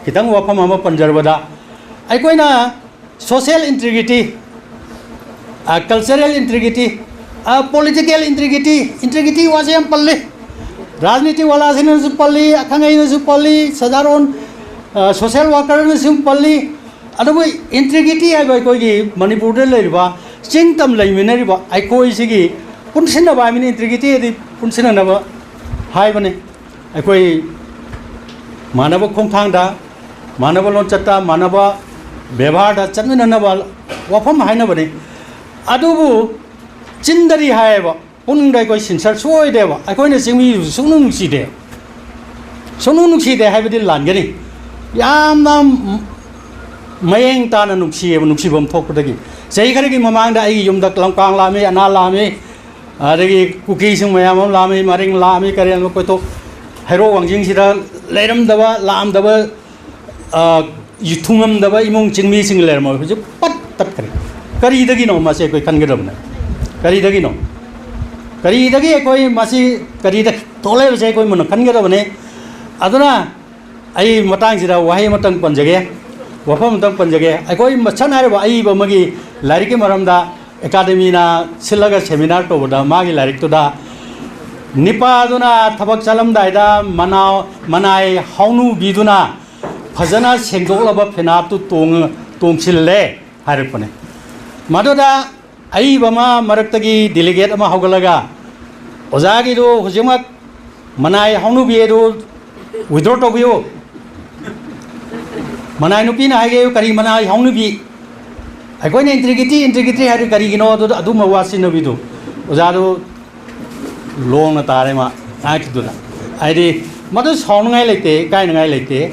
ꯈꯤꯇꯪ ꯋꯥꯐꯝ ꯑꯃ ꯄꯟꯖꯔꯕꯗ, ꯑꯩꯈꯣꯏꯅ social integrity, ꯑ, cultural integrity, ꯑ, political integrity, integrity ꯋꯥꯁꯦ ꯌꯥꯝ ꯄꯜꯂꯤ꯫ ꯔꯥꯖꯅꯤꯇꯤ ꯋꯥꯂꯥꯁꯤꯡꯅꯁꯨ ꯄꯜꯂꯤ, ꯑꯈꯪ ꯑꯍꯩꯅꯁꯨ ꯄꯜꯂꯤ, ꯁꯗꯥꯔꯣꯟ, ꯑ, social workerꯅꯁꯨ ꯄꯜꯂꯤ꯫ ꯑꯗꯨꯕꯨ ꯏꯟꯇꯤꯒ꯭ꯔꯤꯇꯤ ꯍꯥꯏꯕ ꯑꯩꯈꯣꯏꯒꯤ ꯃꯅꯤꯄꯨꯔꯗ ꯂꯩꯔꯤꯕ ꯆꯤꯡ ꯇꯝ ꯂꯩꯃꯤꯟꯅꯔꯤꯕ ꯑꯩꯈꯣꯏꯁꯤꯒꯤ ꯄꯨꯟꯁꯤꯟꯅꯕ ꯍꯥꯏꯕꯅꯤ꯫ ꯏꯟꯇꯤꯒ꯭ꯔꯤꯇꯤ ꯍꯥꯏꯗꯤ ꯄꯨꯟꯁꯤꯟꯅꯅꯕ ꯍꯥꯏꯕꯅꯤ꯫ ꯑꯩꯈꯣꯏ ꯃꯥꯟꯅꯕ ꯈꯣꯡꯊꯥꯡꯗ, ꯃꯥꯟꯅꯕ ꯂꯣꯟꯆꯠꯇ, ꯃꯥꯟꯅꯕ ꯕꯦꯕꯥꯔꯗ ꯆꯠꯃꯤꯟꯅꯅꯕ ꯋꯥꯐꯝ ꯍꯥꯏꯅꯕꯅꯤ꯫ ꯑꯗꯨꯕꯨ ꯆꯤꯟꯗꯗꯤ ꯍꯥꯏꯌꯦꯕ, ꯄꯨꯛꯅꯤꯡꯗ ꯑꯩꯈꯣꯏ ꯁꯤꯟꯁꯔ ꯁꯣꯏꯗꯦꯕ꯫ ꯑꯩꯈꯣꯏꯅ ꯆꯤꯡꯃꯤꯕꯨ ꯁꯨꯡꯅꯨꯡ ꯅꯨꯡꯁꯤꯗꯦ꯫ ꯁꯨꯡꯅꯨꯡ ꯅꯨꯡꯁꯤꯗꯦ ꯍꯥꯏꯕꯗꯤ ꯂꯥꯟꯒꯅꯤ꯫ ꯌꯥꯝꯅ ꯃꯌꯦꯡ ꯇꯥꯅ ꯅꯨꯡꯁꯤꯌꯦꯕ, ꯅꯨꯡꯁꯤꯐꯝ ꯊꯣꯛꯄꯗꯒꯤ꯫ ꯆꯍꯤ ꯈꯔꯒꯤ ꯃꯃꯥꯡꯗ ꯑꯩꯒꯤ ꯌꯨꯝꯗ ꯂꯝꯀꯥꯡ ꯂꯥꯛꯑꯝꯃꯤ, ꯑꯅꯥ ꯂꯥꯛꯑꯝꯃꯤ, ꯑꯗꯒꯤ ꯀꯨꯀꯤꯁꯤꯡ ꯃꯌꯥꯝ ꯑꯃ ꯂꯥꯛꯑꯝꯃꯤ, ꯃꯔꯤꯡ ꯂꯥꯛꯑꯝꯃꯤ, ꯀꯔꯤ ꯑꯃ ꯀꯣꯏꯊꯣꯛ, ꯍꯩꯔꯣꯛ ꯋꯥꯡꯖꯤꯡꯁꯤꯗ ꯂꯩꯔꯝꯗꯕ, ꯂꯥꯛꯑꯝꯗꯕ, ꯑ, ꯊꯨꯡꯉꯝꯗꯕ ꯏꯃꯨꯡ ꯆꯤꯡꯃꯤꯁꯤꯡ ꯂꯩꯔꯝꯃꯣꯏ꯫ ꯍꯧꯖꯤꯛ ꯄꯠ ꯇꯠꯈ꯭ꯔꯦ꯫ ꯀꯔꯤꯗꯒꯤꯅꯣ ꯃꯁꯤ ꯑꯩꯈꯣꯏ ꯈꯟꯒꯗꯕꯅꯦ꯫ ꯀꯔꯤꯗꯒꯤꯅꯣ? ꯀꯔꯤꯗꯒꯤ ꯑꯩꯈꯣꯏ ꯃꯁꯤ, ꯀꯔꯤꯗ ꯊꯣꯛꯂꯛꯏꯕꯁꯦ ꯑꯩꯈꯣꯏ ꯃꯨꯟꯅ ꯈꯟꯒꯗꯕꯅꯤ꯫ ꯑꯗꯨꯅ ꯑꯩ ꯃꯇꯥꯡꯁꯤꯗ ꯋꯥꯍꯩ ꯑꯃꯇꯪ ꯄꯟꯖꯒꯦ, ꯋꯥꯐꯝ ꯑꯃꯇꯪ ꯄꯟꯖꯒꯦ꯫ ꯑꯩꯈꯣꯏ ꯃꯁꯛ ꯍꯥꯏꯔꯤꯕ ꯑꯏꯕ ꯑꯃꯒꯤ ꯂꯥꯏꯔꯤꯛꯀꯤ ꯃꯔꯝꯗ ꯑꯦꯀꯥꯗꯃꯤꯅ ꯁꯤꯜꯂꯒ ꯁꯦꯃꯤꯅꯥꯔ ꯇꯧꯕꯗ ꯃꯥꯒꯤ ꯂꯥꯏꯔꯤꯛꯇꯨꯗ ꯅꯤꯄꯥꯗꯨꯅ ꯊꯕꯛ ꯆꯠꯂꯝꯗꯥꯏꯗ ꯃꯅꯥ-, ꯃꯅꯥꯏ ꯍꯥꯎꯅꯨꯕꯤꯗꯨꯅ ꯐꯖꯅ ꯁꯦꯡꯗꯣꯛꯂꯕ ꯐꯦꯅꯥꯠꯇꯨ ꯇꯣꯡ-, ꯇꯣꯡꯁꯤꯜꯂꯦ ꯍꯥꯏꯔꯛꯄꯅꯦ꯫ ꯃꯗꯨꯗ ꯑꯏꯕ ꯑꯃ ꯃꯔꯛꯇꯒꯤ ꯗꯦꯂꯤꯒꯦꯠ ꯑꯃ ꯍꯧꯒꯠꯂꯒ, "ꯑꯣꯖꯥꯒꯤꯗꯨ ꯍꯧꯖꯤꯛꯃꯛ ꯃꯅꯥꯏ ꯍꯧꯅꯨꯕꯤ ꯑꯗꯨ ꯋꯤꯗ꯭ꯔꯣ ꯇꯧꯕꯤꯌꯨ꯫ ꯃꯅꯥꯏ ꯅꯨꯄꯤꯅ ꯍꯥꯏꯒꯦ, ꯀꯔꯤ ꯃꯅꯥꯏ ꯍꯧꯅꯨꯕꯤ? ꯑꯩꯈꯣꯏꯅ ꯏꯟꯇꯤꯒ꯭ꯔꯤꯇꯤ, ꯏꯟꯇꯤꯒ꯭ꯔꯤꯇꯤ ꯍꯥꯏꯔꯤ ꯀꯔꯤꯒꯤꯅꯣ?" ꯑꯗꯨꯗ ꯑꯗꯨꯝꯕ ꯋꯥ ꯁꯤꯖꯤꯟꯅꯕꯤꯗꯨ ꯑꯣꯖꯥꯗꯨ ꯂꯣꯡꯅ ꯇꯥꯔꯦ ꯃꯥ ꯉꯥꯡꯈꯤꯗꯨꯅ꯫ ꯍꯥꯏꯗꯤ ꯃꯗꯨ ꯁꯥꯎꯅꯤꯡꯉꯥꯏ ꯂꯩꯇꯦ, ꯏꯀꯥꯏꯅꯤꯡꯉꯥꯏ ꯂꯩꯇꯦ꯫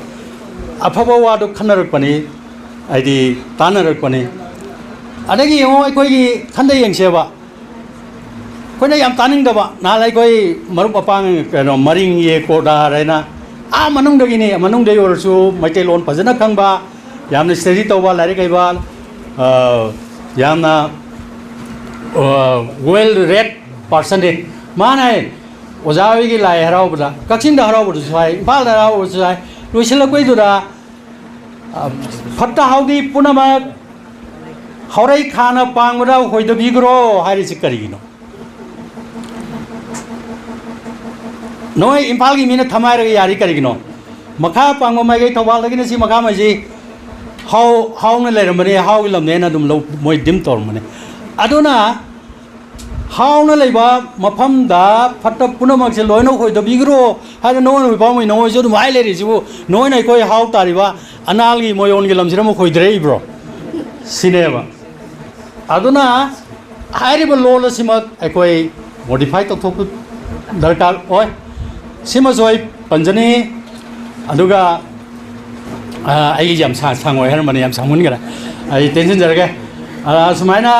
ꯑꯐꯕ ꯋꯥꯗꯨ ꯈꯟꯅꯔꯛꯄꯅꯤ, ꯍꯥꯏꯗꯤ ꯇꯥꯟꯅꯔꯛꯄꯅꯤ꯫ ꯑꯗꯒꯤ ꯌꯦꯡꯉꯣ, ꯑꯩꯈꯣꯏꯒꯤ ꯈꯟꯗ ꯌꯦꯡꯁꯦꯕ꯫ ꯑꯩꯈꯣꯏꯅ ꯌꯥꯝ ꯇꯥꯅꯤꯡꯗꯕ, ꯅꯍꯥꯟ ꯑꯩꯈꯣꯏ ꯃꯔꯨꯞ ꯃꯄꯥꯡ, ꯀꯩꯅꯣ, ꯃꯔꯤꯡ ꯌꯦ ꯀꯣꯔꯗꯥꯔ ꯍꯥꯏꯅ, ꯑꯥ ꯃꯅꯨꯡꯗꯒꯤꯅꯤ, ꯃꯅꯨꯡꯗꯒꯤ ꯑꯣꯏꯔꯁꯨ ꯃꯩꯇꯩꯂꯣꯟ ꯐꯖꯅ ꯈꯪꯕ, ꯌꯥꯝꯅ ꯁ꯭ꯇꯗꯤ ꯇꯧꯕ, ꯂꯥꯏꯔꯤꯛ ꯍꯩꯕ, ꯑ, ꯌꯥꯝꯅ, ꯑ, ꯋꯦꯜ ꯔꯦꯠ ꯄꯥꯔꯁꯟꯅꯤ꯫ ꯃꯥꯅ ꯍꯥꯏ, "ꯑꯣꯖꯥ ꯍꯣꯏꯒꯤ ꯂꯥꯏ ꯍꯔꯥꯎꯕꯗ, ꯀꯛꯆꯤꯡꯗ ꯍꯔꯥꯎꯕꯗꯁꯨ ꯍꯥꯏ, ꯏꯝꯐꯥꯜꯗ ꯍꯔꯥꯎꯕꯗꯁꯨ ꯍꯥꯏ, ꯂꯣꯏꯁꯤꯜꯂꯛꯄꯩꯗꯨꯗ, ꯑ, ꯐꯠꯇ ꯍꯥꯎꯗꯤ ꯄꯨꯝꯅꯃꯛ ꯍꯧꯔꯩ ꯈꯥꯅ ꯄꯥꯡꯕꯗ ꯍꯣꯏꯗꯕꯤꯈ꯭ꯔꯣ" ꯍꯥꯏꯔꯤꯁꯤ ꯀꯔꯤꯒꯤꯅꯣ? ꯅꯣꯏ ꯏꯝꯐꯥꯜꯒꯤ ꯃꯤꯅ ꯊꯝ ꯍꯥꯏꯔꯒ ꯌꯥꯔꯤ ꯀꯔꯤꯒꯤꯅꯣ? ꯃꯈꯥ ꯄꯥꯡꯕ ꯃꯥꯏꯀꯩ, ꯊꯧꯕꯥꯜꯗꯒꯤꯅ ꯁꯤ ꯃꯈꯥ ꯃꯥꯏꯁꯤ ꯍꯥꯎ ꯍꯥꯎꯅ ꯂꯩꯔꯝꯕꯅꯤ, ꯍꯥꯎꯒꯤ ꯂꯝꯅꯦꯅ ꯑꯗꯨꯝ ꯂꯧ, ꯃꯣꯏ ꯗꯤꯝ ꯇꯧꯔꯝꯕꯅꯤ꯫ ꯑꯗꯨꯅ ꯍꯥꯎꯅ ꯂꯩꯕ ꯃꯐꯝꯗ ꯐꯠꯇ ꯄꯨꯝꯅꯃꯛꯁꯦ ꯂꯣꯏꯅ ꯈꯣꯏꯗꯕꯤꯈ꯭ꯔꯣ ꯍꯥꯏꯅ ꯅꯉꯣꯟ ꯅꯨꯄꯥ ꯃꯣꯏ ꯅꯉꯣꯏꯁꯨ ꯑꯗꯨꯝ ꯍꯥꯏ ꯂꯩꯔꯤꯁꯤꯕꯨ, ꯅꯉꯣꯏꯅ ꯑꯩꯈꯣꯏ ꯍꯥꯎ ꯇꯥꯔꯤꯕ ꯑꯅꯥꯜꯒꯤ ꯃꯣꯌꯣꯟꯒꯤ ꯂꯝꯁꯤꯗ ꯑꯃꯨꯛ ꯈꯣꯏꯗꯔꯛꯏꯕ꯭ꯔꯣ? ꯁꯤꯅꯦꯕ꯫ ꯑꯗꯨꯅ ꯍꯥꯏꯔꯤꯕ ꯂꯣꯜ ꯑꯁꯤꯃꯛ ꯑꯩꯈꯣꯏ ꯃꯣꯗꯤꯐꯥꯏ ꯇꯧꯊꯣꯛꯄ ꯗꯔꯀꯥꯔ ꯑꯣꯏ꯫ ꯁꯤꯃꯁꯨ ꯑꯩ ꯄꯟꯖꯅꯤꯡꯉꯤ꯫ ꯑꯗꯨꯒ ꯑꯩꯒꯤ ꯌꯥꯝ ꯁꯥꯡ ꯁꯥꯡꯉꯣꯏ ꯍꯥꯏꯔꯝꯕꯅꯤ, ꯌꯥꯝ ꯁꯥꯡꯃꯟꯈꯔꯦ, ꯑꯩ ꯇꯦꯟꯁꯤꯟꯖꯔꯒꯦ꯫ ꯁꯨꯃꯥꯏꯅ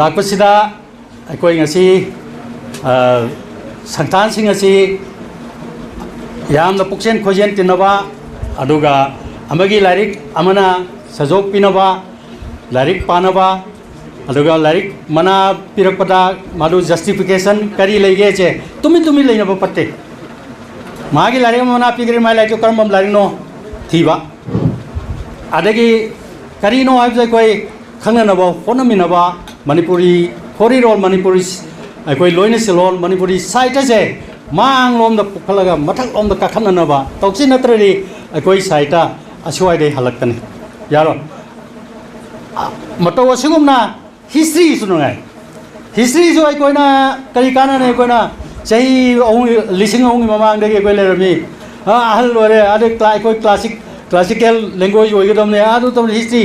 ꯂꯥꯛꯄꯁꯤꯗ ꯑꯩꯈꯣꯏ ꯉꯁꯤ ꯁꯪꯁꯊꯥꯟꯁꯤꯡ ꯑꯁꯤ ꯌꯥꯝꯅ ꯄꯨꯛꯆꯦꯟ ꯈꯣꯏꯖꯦꯟ ꯇꯤꯟꯅꯕ, ꯑꯗꯨꯒ ꯑꯃꯒꯤ ꯂꯥꯏꯔꯤꯛ ꯑꯃꯅ ꯁꯖꯣꯛ ꯄꯤꯅꯕ, ꯂꯥꯏꯔꯤꯛ ꯄꯥꯅꯕ, ꯑꯗꯨꯒ ꯂꯥꯏꯔꯤꯛ ꯃꯅꯥ ꯄꯤꯔꯛꯄꯗ ꯃꯗꯨ ꯖꯁꯇꯤꯐꯤꯀꯦꯁꯟ ꯀꯔꯤ ꯂꯩꯒꯦꯁꯦ ꯇꯨꯃꯤꯟ ꯇꯨꯃꯤꯟ ꯂꯩꯅꯕ ꯐꯠꯇꯦ꯫ ꯃꯥꯒꯤ ꯂꯥꯏꯔꯤꯛ ꯑꯃ ꯃꯅꯥ ꯄꯤꯈ꯭ꯔꯦ, ꯃꯥꯒꯤ ꯂꯥꯏꯔꯤꯛꯇꯨ ꯀꯔꯝꯕ ꯂꯥꯏꯔꯤꯛꯅꯣ ꯊꯤꯕ꯫ ꯑꯗꯒꯤ ꯀꯔꯤꯅꯣ ꯍꯥꯏꯕꯁꯦ ꯑꯩꯈꯣꯏ ꯈꯪꯅꯅꯕ ꯍꯣꯠꯅꯃꯤꯟꯅꯕ, ꯃꯅꯤꯄꯨꯔꯤ ꯈꯣꯔꯤꯔꯣꯜ, ꯃꯅꯤꯄꯨꯔꯤ ꯑꯩꯈꯣꯏ ꯂꯣꯏꯅ ꯁꯤꯜꯂꯣꯜ, ꯃꯅꯤꯄꯨꯔꯤ ꯁꯥꯍꯤꯇ꯭ꯌꯁꯦ ꯃꯥꯡꯂꯣꯝꯗ ꯄꯨꯈꯠꯂꯒ ꯃꯊꯛꯂꯣꯝꯗ ꯀꯥꯈꯠꯅꯅꯕ ꯇꯧꯁꯤ, ꯅꯠꯇ꯭ꯔꯗꯤ ꯑꯩꯈꯣꯏ ꯁꯥꯍꯤꯇ꯭ꯌ ꯑꯁ꯭ꯋꯥꯏꯗꯩ ꯍꯜꯂꯛꯀꯅꯤ꯫ ꯌꯥꯔꯣꯏ꯫ ꯃꯇꯧ ꯑꯁꯤꯒꯨꯝꯅ ꯍꯤꯁꯇ꯭ꯔꯤꯁꯨ ꯅꯨꯡꯉꯥꯏ꯫ ꯍꯤꯁꯇ꯭ꯔꯤꯁꯨ ꯑꯩꯈꯣꯏꯅ ꯀꯔꯤ ꯀꯥꯟꯅꯅꯤ? ꯑꯩꯈꯣꯏꯅ ꯆꯍꯤ ꯑꯍꯨꯝ, ꯂꯤꯁꯤꯡ ꯑꯍꯨꯝꯒꯤ ꯃꯃꯥꯡꯗꯒꯤ ꯑꯩꯈꯣꯏ ꯂꯩꯔꯝꯃꯤ꯫ ꯑ, ꯑꯍꯜ ꯑꯣꯏꯔꯦ, ꯑꯗꯩ ꯀ꯭ꯂꯥ-, ꯑꯩꯈꯣꯏ ꯀ꯭ꯂꯥꯁꯤꯛ, ꯀ꯭ꯂꯥꯁꯤꯀꯦꯜ ꯂꯦꯡꯒ꯭ꯋꯦꯖ ꯑꯣꯏꯒꯗꯕꯅꯦ, ꯑꯗꯨ ꯇꯧꯕꯅꯤ꯫ ꯍꯤꯁꯇ꯭ꯔꯤ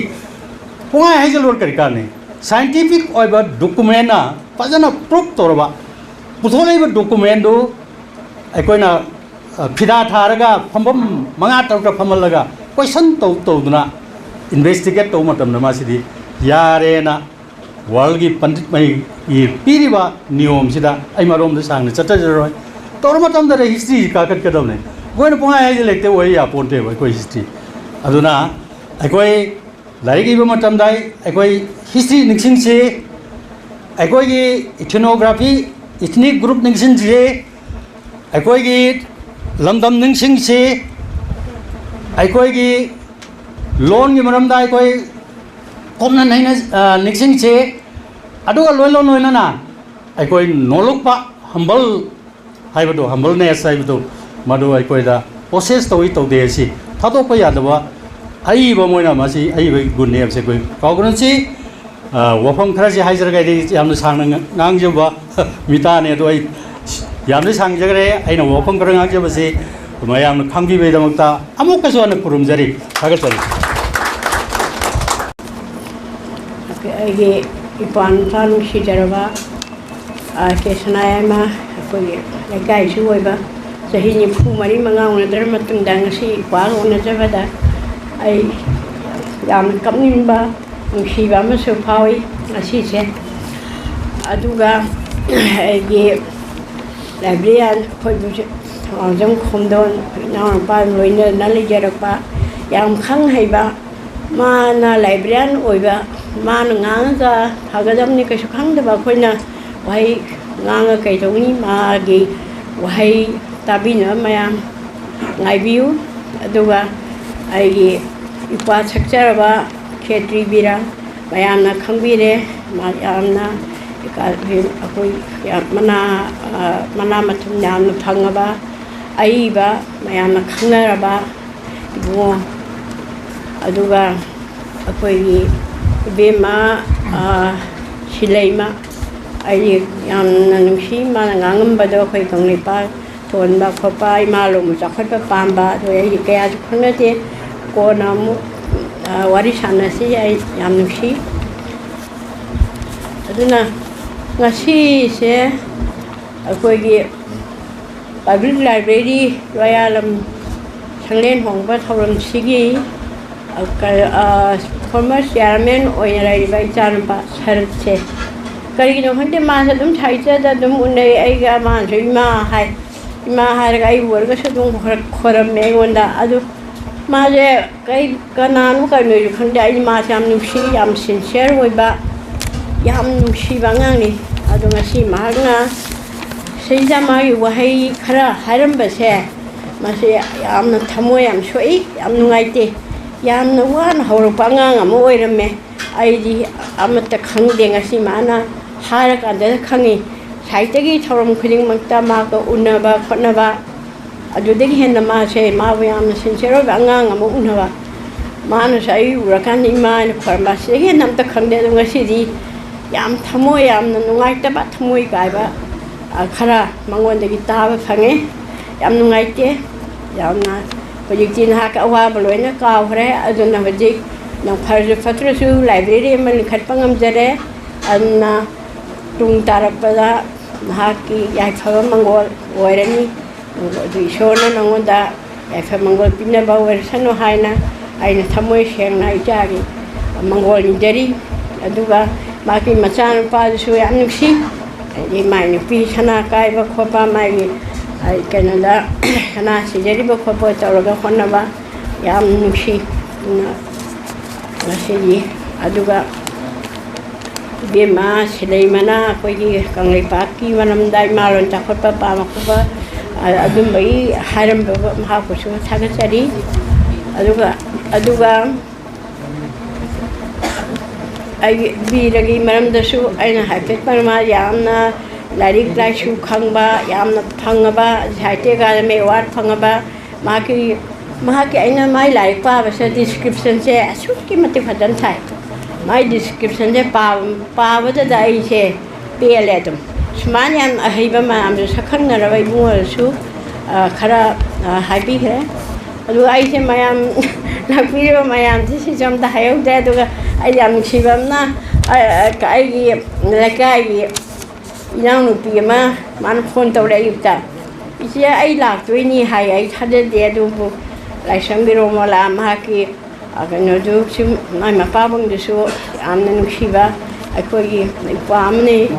ꯄꯨꯡꯍꯥꯏ ꯍꯥꯏꯖꯜꯂꯨꯔ ꯀꯔꯤ ꯀꯥꯟꯅꯤ? ꯁꯥꯏꯟꯇꯤꯐꯤꯛ ꯑꯣꯏꯕ ꯗꯣꯀꯨꯃꯦꯟꯅ ꯐꯖꯅ ꯄ꯭ꯔꯨꯐ ꯇꯧꯔꯕ, ꯄꯨꯊꯣꯛꯂꯛꯏꯕ ꯗꯣꯀꯨꯃꯦꯟꯗꯨ ꯑꯩꯈꯣꯏꯅ, ꯑ, ꯐꯤꯗꯥ ꯊꯥꯔꯒ ꯐꯝꯐꯝ ꯃꯉꯥ ꯇꯔꯨꯛꯇ ꯐꯝꯍꯜꯂꯒ ꯀꯣꯏꯁꯟ ꯇꯧ ꯇꯧꯗꯨꯅ ꯏꯟꯚꯦꯁꯇꯤꯒꯦꯠ ꯇꯧꯕ ꯃꯇꯝꯗ ꯃꯁꯤꯗꯤ ꯌꯥꯔꯦꯅ ꯋꯥꯔꯜꯒꯤ ꯄꯟꯗꯤꯠ ꯃꯩꯒꯤ ꯄꯤꯔꯤꯕ ꯅꯤꯌꯣꯝꯁꯤꯗ ꯑꯩ ꯃꯔꯣꯝꯗ ꯁꯥꯡꯅ ꯆꯠꯊꯖꯔꯣꯏ꯫ ꯇꯧꯔ ꯃꯇꯝꯗꯗ ꯍꯤꯁꯇ꯭ꯔꯤꯁꯤ ꯀꯥꯈꯠꯀꯗꯕꯅꯤ꯫ ꯑꯩꯈꯣꯏꯅ ꯄꯨꯡꯍꯥꯏ ꯍꯥꯏꯁꯦ ꯂꯩꯇꯦ ꯑꯣꯏ ꯌꯥꯄꯣꯟꯇꯦꯕ ꯑꯩꯈꯣꯏ ꯍꯤꯁꯇ꯭ꯔꯤ꯫ ꯑꯗꯨꯅ ꯑꯩꯈꯣꯏ ꯂꯥꯏꯔꯤꯛ ꯏꯕ ꯃꯇꯝꯗ ꯑꯩꯈꯣꯏ ꯍꯤꯁꯇ꯭ꯔꯤ ꯅꯤꯡꯁꯤꯡꯁꯤ, ꯑꯩꯈꯣꯏꯒꯤ ꯏꯊꯤꯅꯣꯒ꯭ꯔꯥꯐꯤ, ꯏꯊꯅꯤꯛ ꯒ꯭ꯔꯨꯞ ꯅꯤꯡꯁꯤꯡꯁꯤ, ꯑꯩꯈꯣꯏꯒꯤ ꯂꯝꯗꯝ ꯅꯤꯡꯁꯤꯡꯁꯤ, ꯑꯩꯈꯣꯏꯒꯤ ꯂꯣꯟꯒꯤ ꯃꯔꯝꯗ ꯑꯩꯈꯣꯏ ꯀꯨꯞꯅ ꯅꯩꯅ, ꯑ, ꯅꯤꯡꯁꯤꯡꯁꯤ꯫ ꯑꯗꯨꯒ ꯂꯣꯏꯅ ꯂꯣꯏꯅꯅ ꯑꯩꯈꯣꯏ ꯅꯣꯂꯨꯛꯄ, ꯍꯝꯕꯜ ꯍꯥꯏꯕꯗꯨ, ꯍꯝꯕꯜꯅꯦꯁ ꯍꯥꯏꯕꯗꯨ, ꯃꯗꯨ ꯑꯩꯈꯣꯏꯗ ꯄꯣꯁꯦꯁ ꯇꯧꯏ ꯇꯧꯗꯦ ꯍꯥꯏꯁꯤ ꯊꯥꯗꯣꯛꯄ ꯌꯥꯗꯕ ꯑꯏꯕ ꯑꯃ ꯑꯣꯏꯅ ꯃꯁꯤ ꯑꯏꯕꯒꯤ ꯒꯨꯟꯅꯦ ꯍꯥꯏꯕꯁꯦ ꯑꯩꯈꯣꯏ ꯀꯥꯎꯒꯅꯁꯤ꯫ ꯑ, ꯋꯥꯐꯝ ꯈꯔꯁꯤ ꯍꯥꯏꯖꯔꯒ ꯑꯩꯗꯤ ꯌꯥꯝꯅ ꯁꯥꯡꯅ ꯉ-, ꯉꯥꯡꯖꯕ ꯃꯤꯇꯥꯅꯦ, ꯑꯗꯣ ꯑꯩ ꯌꯥꯝꯅ ꯁꯥꯡꯖꯈ꯭ꯔꯦ꯫ ꯑꯩꯅ ꯋꯥꯐꯝ ꯈꯔ ꯉꯥꯡꯖꯕꯁꯤ ꯃꯌꯥꯝꯅ ꯈꯪꯕꯤꯕꯒꯤꯗꯃꯛꯇ ꯑꯃꯨꯛꯀꯁꯨ ꯍꯟꯅ ꯈꯨꯔꯨꯝꯖꯔꯤ, ꯊꯥꯒꯠꯆꯔꯤ꯫ ꯑꯩꯒꯤ ꯏꯄ꯭ꯋꯥ ꯅꯨꯄꯥ ꯅꯨꯡꯁꯤꯖꯔꯕ, ꯑ, ꯀꯦ ꯁꯅꯥꯌꯥꯏꯃ, ꯑꯩꯈꯣꯏꯒꯤ ꯂꯩꯀꯥꯏꯁꯨ ꯑꯣꯏꯕ, ꯆꯍꯤ ꯅꯤꯐꯨ ꯃꯔꯤ ꯃꯉꯥ ꯎꯅꯗ꯭ꯔ ꯃꯇꯨꯡꯗ ꯉꯁꯤ ꯏꯄ꯭ꯋꯥꯒ ꯎꯅꯖꯕꯗ ꯑꯩ ꯌꯥꯝꯅ ꯀꯞꯅꯤꯡꯕ, ꯅꯨꯡꯁꯤꯕ ꯑꯃꯁꯨ ꯐꯥꯎꯏ ꯉꯁꯤꯁꯦ꯫ ꯑꯗꯨꯒ ꯑꯩꯒꯤ ꯂꯥꯏꯕ꯭ꯔꯦꯔꯤꯌꯥꯟ ꯑꯩꯈꯣꯏꯕꯨꯁꯨ ꯊꯧꯅꯥꯎꯖꯝ ꯈꯣꯝꯗꯣꯟ ꯏꯅꯥꯎꯅꯨꯄꯥ ꯂꯣꯏꯅꯅ ꯂꯩꯖꯔꯛꯄ ꯌꯥꯝ ꯈꯪ ꯍꯩꯕ, ꯃꯥꯅ ꯂꯥꯏꯕ꯭ꯔꯦꯔꯤꯌꯥꯟ ꯑꯣꯏꯕ, ꯃꯥꯅ ꯉꯥꯡꯉꯒ ꯐꯒꯗꯕꯅꯤ ꯀꯩꯁꯨ ꯈꯪꯗꯕ ꯑꯩꯈꯣꯏꯅ ꯋꯥꯍꯩ ꯉꯥꯡꯉ ꯀꯩꯗꯧꯅꯤ? ꯃꯥꯒꯤ ꯋꯥꯍꯩ ꯇꯥꯕꯤꯅꯕ ꯃꯌꯥꯝ ꯉꯥꯏꯕꯤꯌꯨ꯫ ꯑꯗꯨꯒ ꯑꯩꯒꯤ ꯏꯄ꯭ꯋꯥ ꯁꯛꯆꯔꯕ ꯈꯦꯇ꯭ꯔꯤ ꯕꯤꯔ ꯃꯌꯥꯝꯅ ꯈꯪꯕꯤꯔꯦ꯫ ꯃꯥ ꯌꯥꯝꯅ ꯑꯩꯈꯣꯏ ꯌꯥꯝ ꯃꯅꯥ, ꯑ, ꯃꯅꯥ ꯃꯊꯨꯝ ꯌꯥꯝꯅ ꯐꯪꯉꯕ, ꯑꯏꯕ ꯃꯌꯥꯝꯅ ꯈꯪꯅꯔꯕ ꯏꯕꯨꯡꯉꯣ꯫ ꯑꯗꯨꯒ ꯑꯩꯈꯣꯏꯒꯤ ꯏꯕꯦꯝꯃ, ꯑ, ꯁꯤꯂꯩꯃ, ꯑꯩ ꯌꯥꯝꯅ ꯅꯨꯡꯁꯤ꯫ ꯃꯥꯅ ꯉꯥꯡꯉꯝꯕꯗꯣ ꯑꯩꯈꯣꯏ ꯀꯪꯂꯩꯄꯥꯛ ꯊꯣꯟꯕ ꯈꯣꯠꯄ, ꯏꯃꯥ ꯂꯣꯝꯕ ꯆꯥꯎꯈꯠꯄ ꯄꯥꯝꯕ, ꯑꯗꯣ ꯑꯩꯗꯤ ꯀꯌꯥꯁꯨ ꯈꯪꯅꯗꯦ꯫ ꯀꯣꯟꯅ ꯑꯃꯨꯛ, ꯑ, ꯋꯥꯔꯤ ꯁꯥꯟꯅꯁꯤ꯫ ꯑꯩ ꯌꯥꯝ ꯅꯨꯡꯁꯤ꯫ ꯑꯗꯨꯅ ꯉꯁꯤꯁꯦ ꯑꯩꯈꯣꯏꯒꯤ ꯄꯕ꯭ꯂꯤꯛ ꯂꯥꯏꯕ꯭ꯔꯦꯔꯤ ꯂꯣꯌꯥꯂꯝ ꯁꯪꯂꯦꯟ ꯍꯣꯡꯕ ꯊꯧꯔꯝꯁꯤꯒꯤ, ꯑ, ꯀ-, ꯑ, ꯐꯣꯔꯃꯔ ꯆꯤꯌꯥꯔꯃꯦꯟ ꯑꯣꯏꯅ ꯂꯩꯔꯤꯕ ꯏꯆꯥꯅꯨꯄꯥ ꯁꯔꯠꯁꯦ, ꯀꯔꯤꯒꯤꯅꯣ ꯈꯪꯗꯦ, ꯃꯥꯁꯦ ꯑꯗꯨꯝ ꯁꯥꯍꯤꯇ꯭ꯌꯗ ꯑꯗꯨꯝ ꯎꯅꯩ꯫ ꯑꯩꯒ ꯃꯥꯅꯁꯨ ꯏꯃꯥ ꯍꯥꯏ, ꯏꯃꯥ ꯍꯥꯏꯔꯒ ꯑꯩꯕꯨ ꯑꯣꯏꯔꯒꯁꯨ ꯑꯗꯨꯝ ꯈꯣꯏꯔꯝꯃꯦ ꯑꯩꯉꯣꯟꯗ꯫ ꯑꯗꯨ ꯃꯥꯁꯦ ꯀꯩ, ꯀꯅꯥꯅꯣ ꯀꯩꯅꯣꯁꯨ ꯈꯪꯗꯦ, ꯑꯩ ꯃꯥꯁꯦ ꯌꯥꯝ ꯅꯨꯡꯁꯤ, ꯌꯥꯝ ꯁꯤꯟꯁꯤꯌꯔ ꯑꯣꯏꯕ, ꯌꯥꯝ ꯅꯨꯡꯁꯤꯕ ꯑꯉꯥꯡꯅꯤ꯫ ꯑꯗꯣ ꯉꯁꯤ ꯃꯍꯥꯛꯅ ꯁꯤꯗꯩꯁꯤꯗ ꯃꯥꯒꯤ ꯋꯥꯍꯩ ꯈꯔ ꯍꯥꯏꯔꯝꯕꯁꯦ, ꯃꯁꯤ ꯌꯥꯝꯅ ꯊꯃꯣꯏ ꯌꯥꯝ ꯁꯣꯛꯏ, ꯌꯥꯝ ꯅꯨꯡꯉꯥꯏꯇꯦ꯫ ꯌꯥꯝꯅ ꯋꯥꯅ ꯍꯧꯔꯛꯄ ꯑꯉꯥꯡ ꯑꯃ ꯑꯣꯏꯔꯝꯃꯦ꯫ ꯑꯩꯗꯤ ꯑꯃꯠꯇ ꯈꯪꯗꯦ꯫ ꯉꯁꯤ ꯃꯥꯅ ꯍꯥꯏꯔꯀꯥꯟꯗ ꯈꯪꯉꯤ꯫ ꯁꯥꯏꯠꯇꯒꯤ ꯊꯧꯔꯝ ꯈꯨꯗꯤꯡꯃꯛꯇ ꯃꯥꯒ ꯎꯅꯕ ꯈꯣꯠꯅꯕ, ꯑꯗꯨꯗꯒꯤ ꯍꯦꯟꯅ ꯃꯥꯁꯦ, ꯃꯥꯕꯨ ꯌꯥꯝꯅ ꯁꯤꯟꯁꯤꯌꯔ ꯑꯣꯏꯕ ꯑꯉꯥꯡ ꯑꯃ ꯎꯅꯕ꯫ ꯃꯥꯅꯁꯨ ꯑꯩ ꯎꯔꯀꯥꯟꯗ ꯏꯃꯥ ꯍꯥꯏꯅ ꯈꯣꯏꯔꯝꯕ, ꯁꯤꯗꯒꯤ ꯍꯦꯟꯅ ꯑꯝꯇ ꯈꯪꯗꯦ꯫ ꯑꯗꯣ ꯉꯁꯤꯗꯤ ꯌꯥꯝ ꯊꯃꯣꯏ ꯌꯥꯝꯅ ꯅꯨꯡꯉꯥꯏꯇꯕ, ꯊꯃꯣꯏ ꯀꯥꯏꯕ, ꯑ, ꯈꯔ ꯃꯉꯣꯟꯗꯒꯤ ꯇꯥꯕ ꯐꯪꯉꯦ꯫ ꯌꯥꯝ ꯅꯨꯡꯉꯥꯏꯇꯦ꯫ ꯌꯥꯝꯅ ꯍꯧꯖꯤꯛꯇꯤ ꯅꯍꯥꯛꯀꯤ ꯑꯋꯥꯕ ꯂꯣꯏꯅ ꯀꯥꯎꯈ꯭ꯔꯦ꯫ ꯑꯗꯨꯅ ꯍꯧꯖꯤꯛ ꯅꯪ ꯐꯔꯁꯨ ꯐꯠꯇ꯭ꯔꯁꯨ ꯂꯥꯏꯕ꯭ꯔꯦꯔꯤ ꯑꯃ ꯂꯤꯡꯈꯠꯄ ꯉꯝꯖꯔꯦ꯫ ꯑꯗꯨꯅ ꯇꯨꯡ ꯇꯥꯔꯛꯄꯗ ꯅꯍꯥꯛꯀꯤ ꯌꯥꯏꯐꯕ ꯃꯪꯒꯣꯜ ꯑꯣꯏꯔꯅꯤ꯫ ꯑꯗꯨ ꯏꯁꯣꯔꯅ ꯅꯪꯉꯣꯟꯗ ꯌꯥꯏꯐ ꯃꯪꯒꯣꯜ ꯄꯤꯅꯕ ꯑꯣꯏꯔꯁꯅꯨ ꯍꯥꯏꯅ ꯑꯩꯅ ꯊꯃꯣꯏ ꯁꯦꯡꯅ ꯏꯆꯥꯒꯤ ꯃꯪꯒꯣꯜ ꯅꯤꯖꯔꯤ꯫ ꯑꯗꯨꯒ ꯃꯥꯒꯤ ꯃꯆꯥꯅꯨꯄꯥꯗꯨꯁꯨ ꯌꯥꯝ ꯅꯨꯡꯁꯤ꯫ ꯍꯥꯏꯗꯤ ꯃꯥꯏ ꯅꯨꯄꯤ ꯁꯅꯥ ꯀꯥꯏꯕ ꯈꯣꯠꯄ, ꯃꯥꯒꯤ, ꯑ, ꯀꯩꯅꯣꯗ, ꯁꯅꯥ ꯁꯤꯖꯔꯤꯕ ꯈꯣꯠꯄ ꯇꯧꯔꯒ ꯍꯣꯠꯅꯕ ꯌꯥꯝ ꯅꯨꯡꯁꯤ꯫ ꯑꯗꯨꯅ ꯉꯁꯤꯗꯤ, ꯑꯗꯨꯒ ꯏꯕꯦꯝꯃ ꯁꯤꯂꯩꯃꯅ ꯑꯩꯈꯣꯏꯒꯤ ꯀꯪꯂꯩꯄꯥꯛꯀꯤ ꯃꯔꯝꯗ ꯏꯃꯥꯂꯣꯟ ꯆꯥꯎꯈꯠꯄ ꯄꯥꯝꯃꯛꯄ, ꯑ-, ꯑꯗꯨꯝꯕꯒꯤ ꯍꯥꯏꯔꯝꯕ ꯃꯍꯥꯛꯄꯨꯁꯨ ꯊꯥꯒꯠꯆꯔꯤ꯫ ꯑꯗꯨꯒ, ꯑꯗꯨꯒ ꯑꯩ ꯕꯤꯔꯒꯤ ꯃꯔꯝꯗꯁꯨ ꯑꯩꯅ ꯍꯥꯏꯐꯦꯠ ꯄꯟꯕ, ꯌꯥꯝꯅ ꯂꯥꯏꯔꯤꯛ ꯂꯥꯏꯁꯨ ꯈꯪꯕ, ꯌꯥꯝꯅ ꯐꯪꯉꯕ, ꯁꯥꯍꯤꯇ꯭ꯌ ꯑꯀꯥꯗꯃꯤ ꯑꯦꯋꯥꯔꯗ ꯐꯪꯉꯕ, ꯃꯍꯥꯛꯀꯤ, ꯃꯍꯥꯛꯀꯤ ꯑꯩꯅ ꯃꯥꯏ ꯂꯥꯏꯔꯤꯛ ꯄꯥꯕꯁꯦ ꯗꯤꯁꯀ꯭ꯔꯤꯞꯁꯟꯁꯦ ꯑꯁꯨꯛꯀꯤ ꯃꯇꯤꯛ ꯐꯖꯅ ꯁꯥꯏ꯫ ꯃꯥꯏ ꯗꯤꯁꯀ꯭ꯔꯤꯞꯁꯟꯁꯦ ꯄꯥꯕ-, ꯄꯥꯕꯗꯗ ꯑꯩꯁꯦ ꯄꯦꯜꯂꯦ ꯑꯗꯨꯝ꯫ ꯁꯨꯃꯥꯏꯅ ꯌꯥꯝ ꯑꯍꯩꯕ ꯃꯌꯥꯝꯁꯨ ꯁꯛꯈꯪꯅꯔꯕ ꯏꯕꯨꯡ ꯑꯣꯏꯔꯁꯨ, ꯑ, ꯈꯔ, ꯑ, ꯍꯥꯏꯕꯤꯈ꯭ꯔꯦ꯫ ꯑꯗꯨꯒ ꯑꯩꯁꯦ ꯃꯌꯥꯝ, ꯂꯥꯛꯄꯤꯔꯤꯕ ꯃꯌꯥꯝꯁꯦ ꯁꯤꯁꯨ ꯑꯝꯇ ꯍꯥꯏꯍꯧꯗ꯭ꯔꯦ꯫ ꯑꯗꯨꯒ ꯑꯩ ꯌꯥꯝ ꯅꯨꯡꯁꯤꯕ ꯑꯃꯅ, ꯑ, ꯑ, ꯑꯩꯒꯤ ꯂꯩꯀꯥꯏꯒꯤ ꯏꯅꯥꯎꯅꯨꯄꯤ ꯑꯃ, ꯃꯥꯅ ꯐꯣꯟ ꯇꯧꯔꯛꯑꯦ ꯑꯌꯨꯛꯇ, "ꯏꯆꯦ, ꯑꯩ ꯂꯥꯛꯇꯣꯏꯅꯤ" ꯍꯥꯏ꯫ ꯑꯩ ꯊꯥꯖꯗꯦ, ꯑꯗꯨꯕꯨ ꯂꯥꯏꯁ꯭ꯔꯝꯒꯤ ꯔꯣꯃꯣꯂꯥ, ꯃꯍꯥꯛꯀꯤ, ꯑ, ꯀꯩꯅꯣꯗꯨ, ꯁꯨꯝ ꯃꯥꯏ ꯃꯄꯥꯕꯨꯡꯗꯨꯁꯨ ꯌꯥꯝꯅ ꯅꯨꯡꯁꯤꯕ ꯑꯩꯈꯣꯏꯒꯤ ꯏꯄ꯭ꯋꯥ ꯑꯃꯅꯤ꯫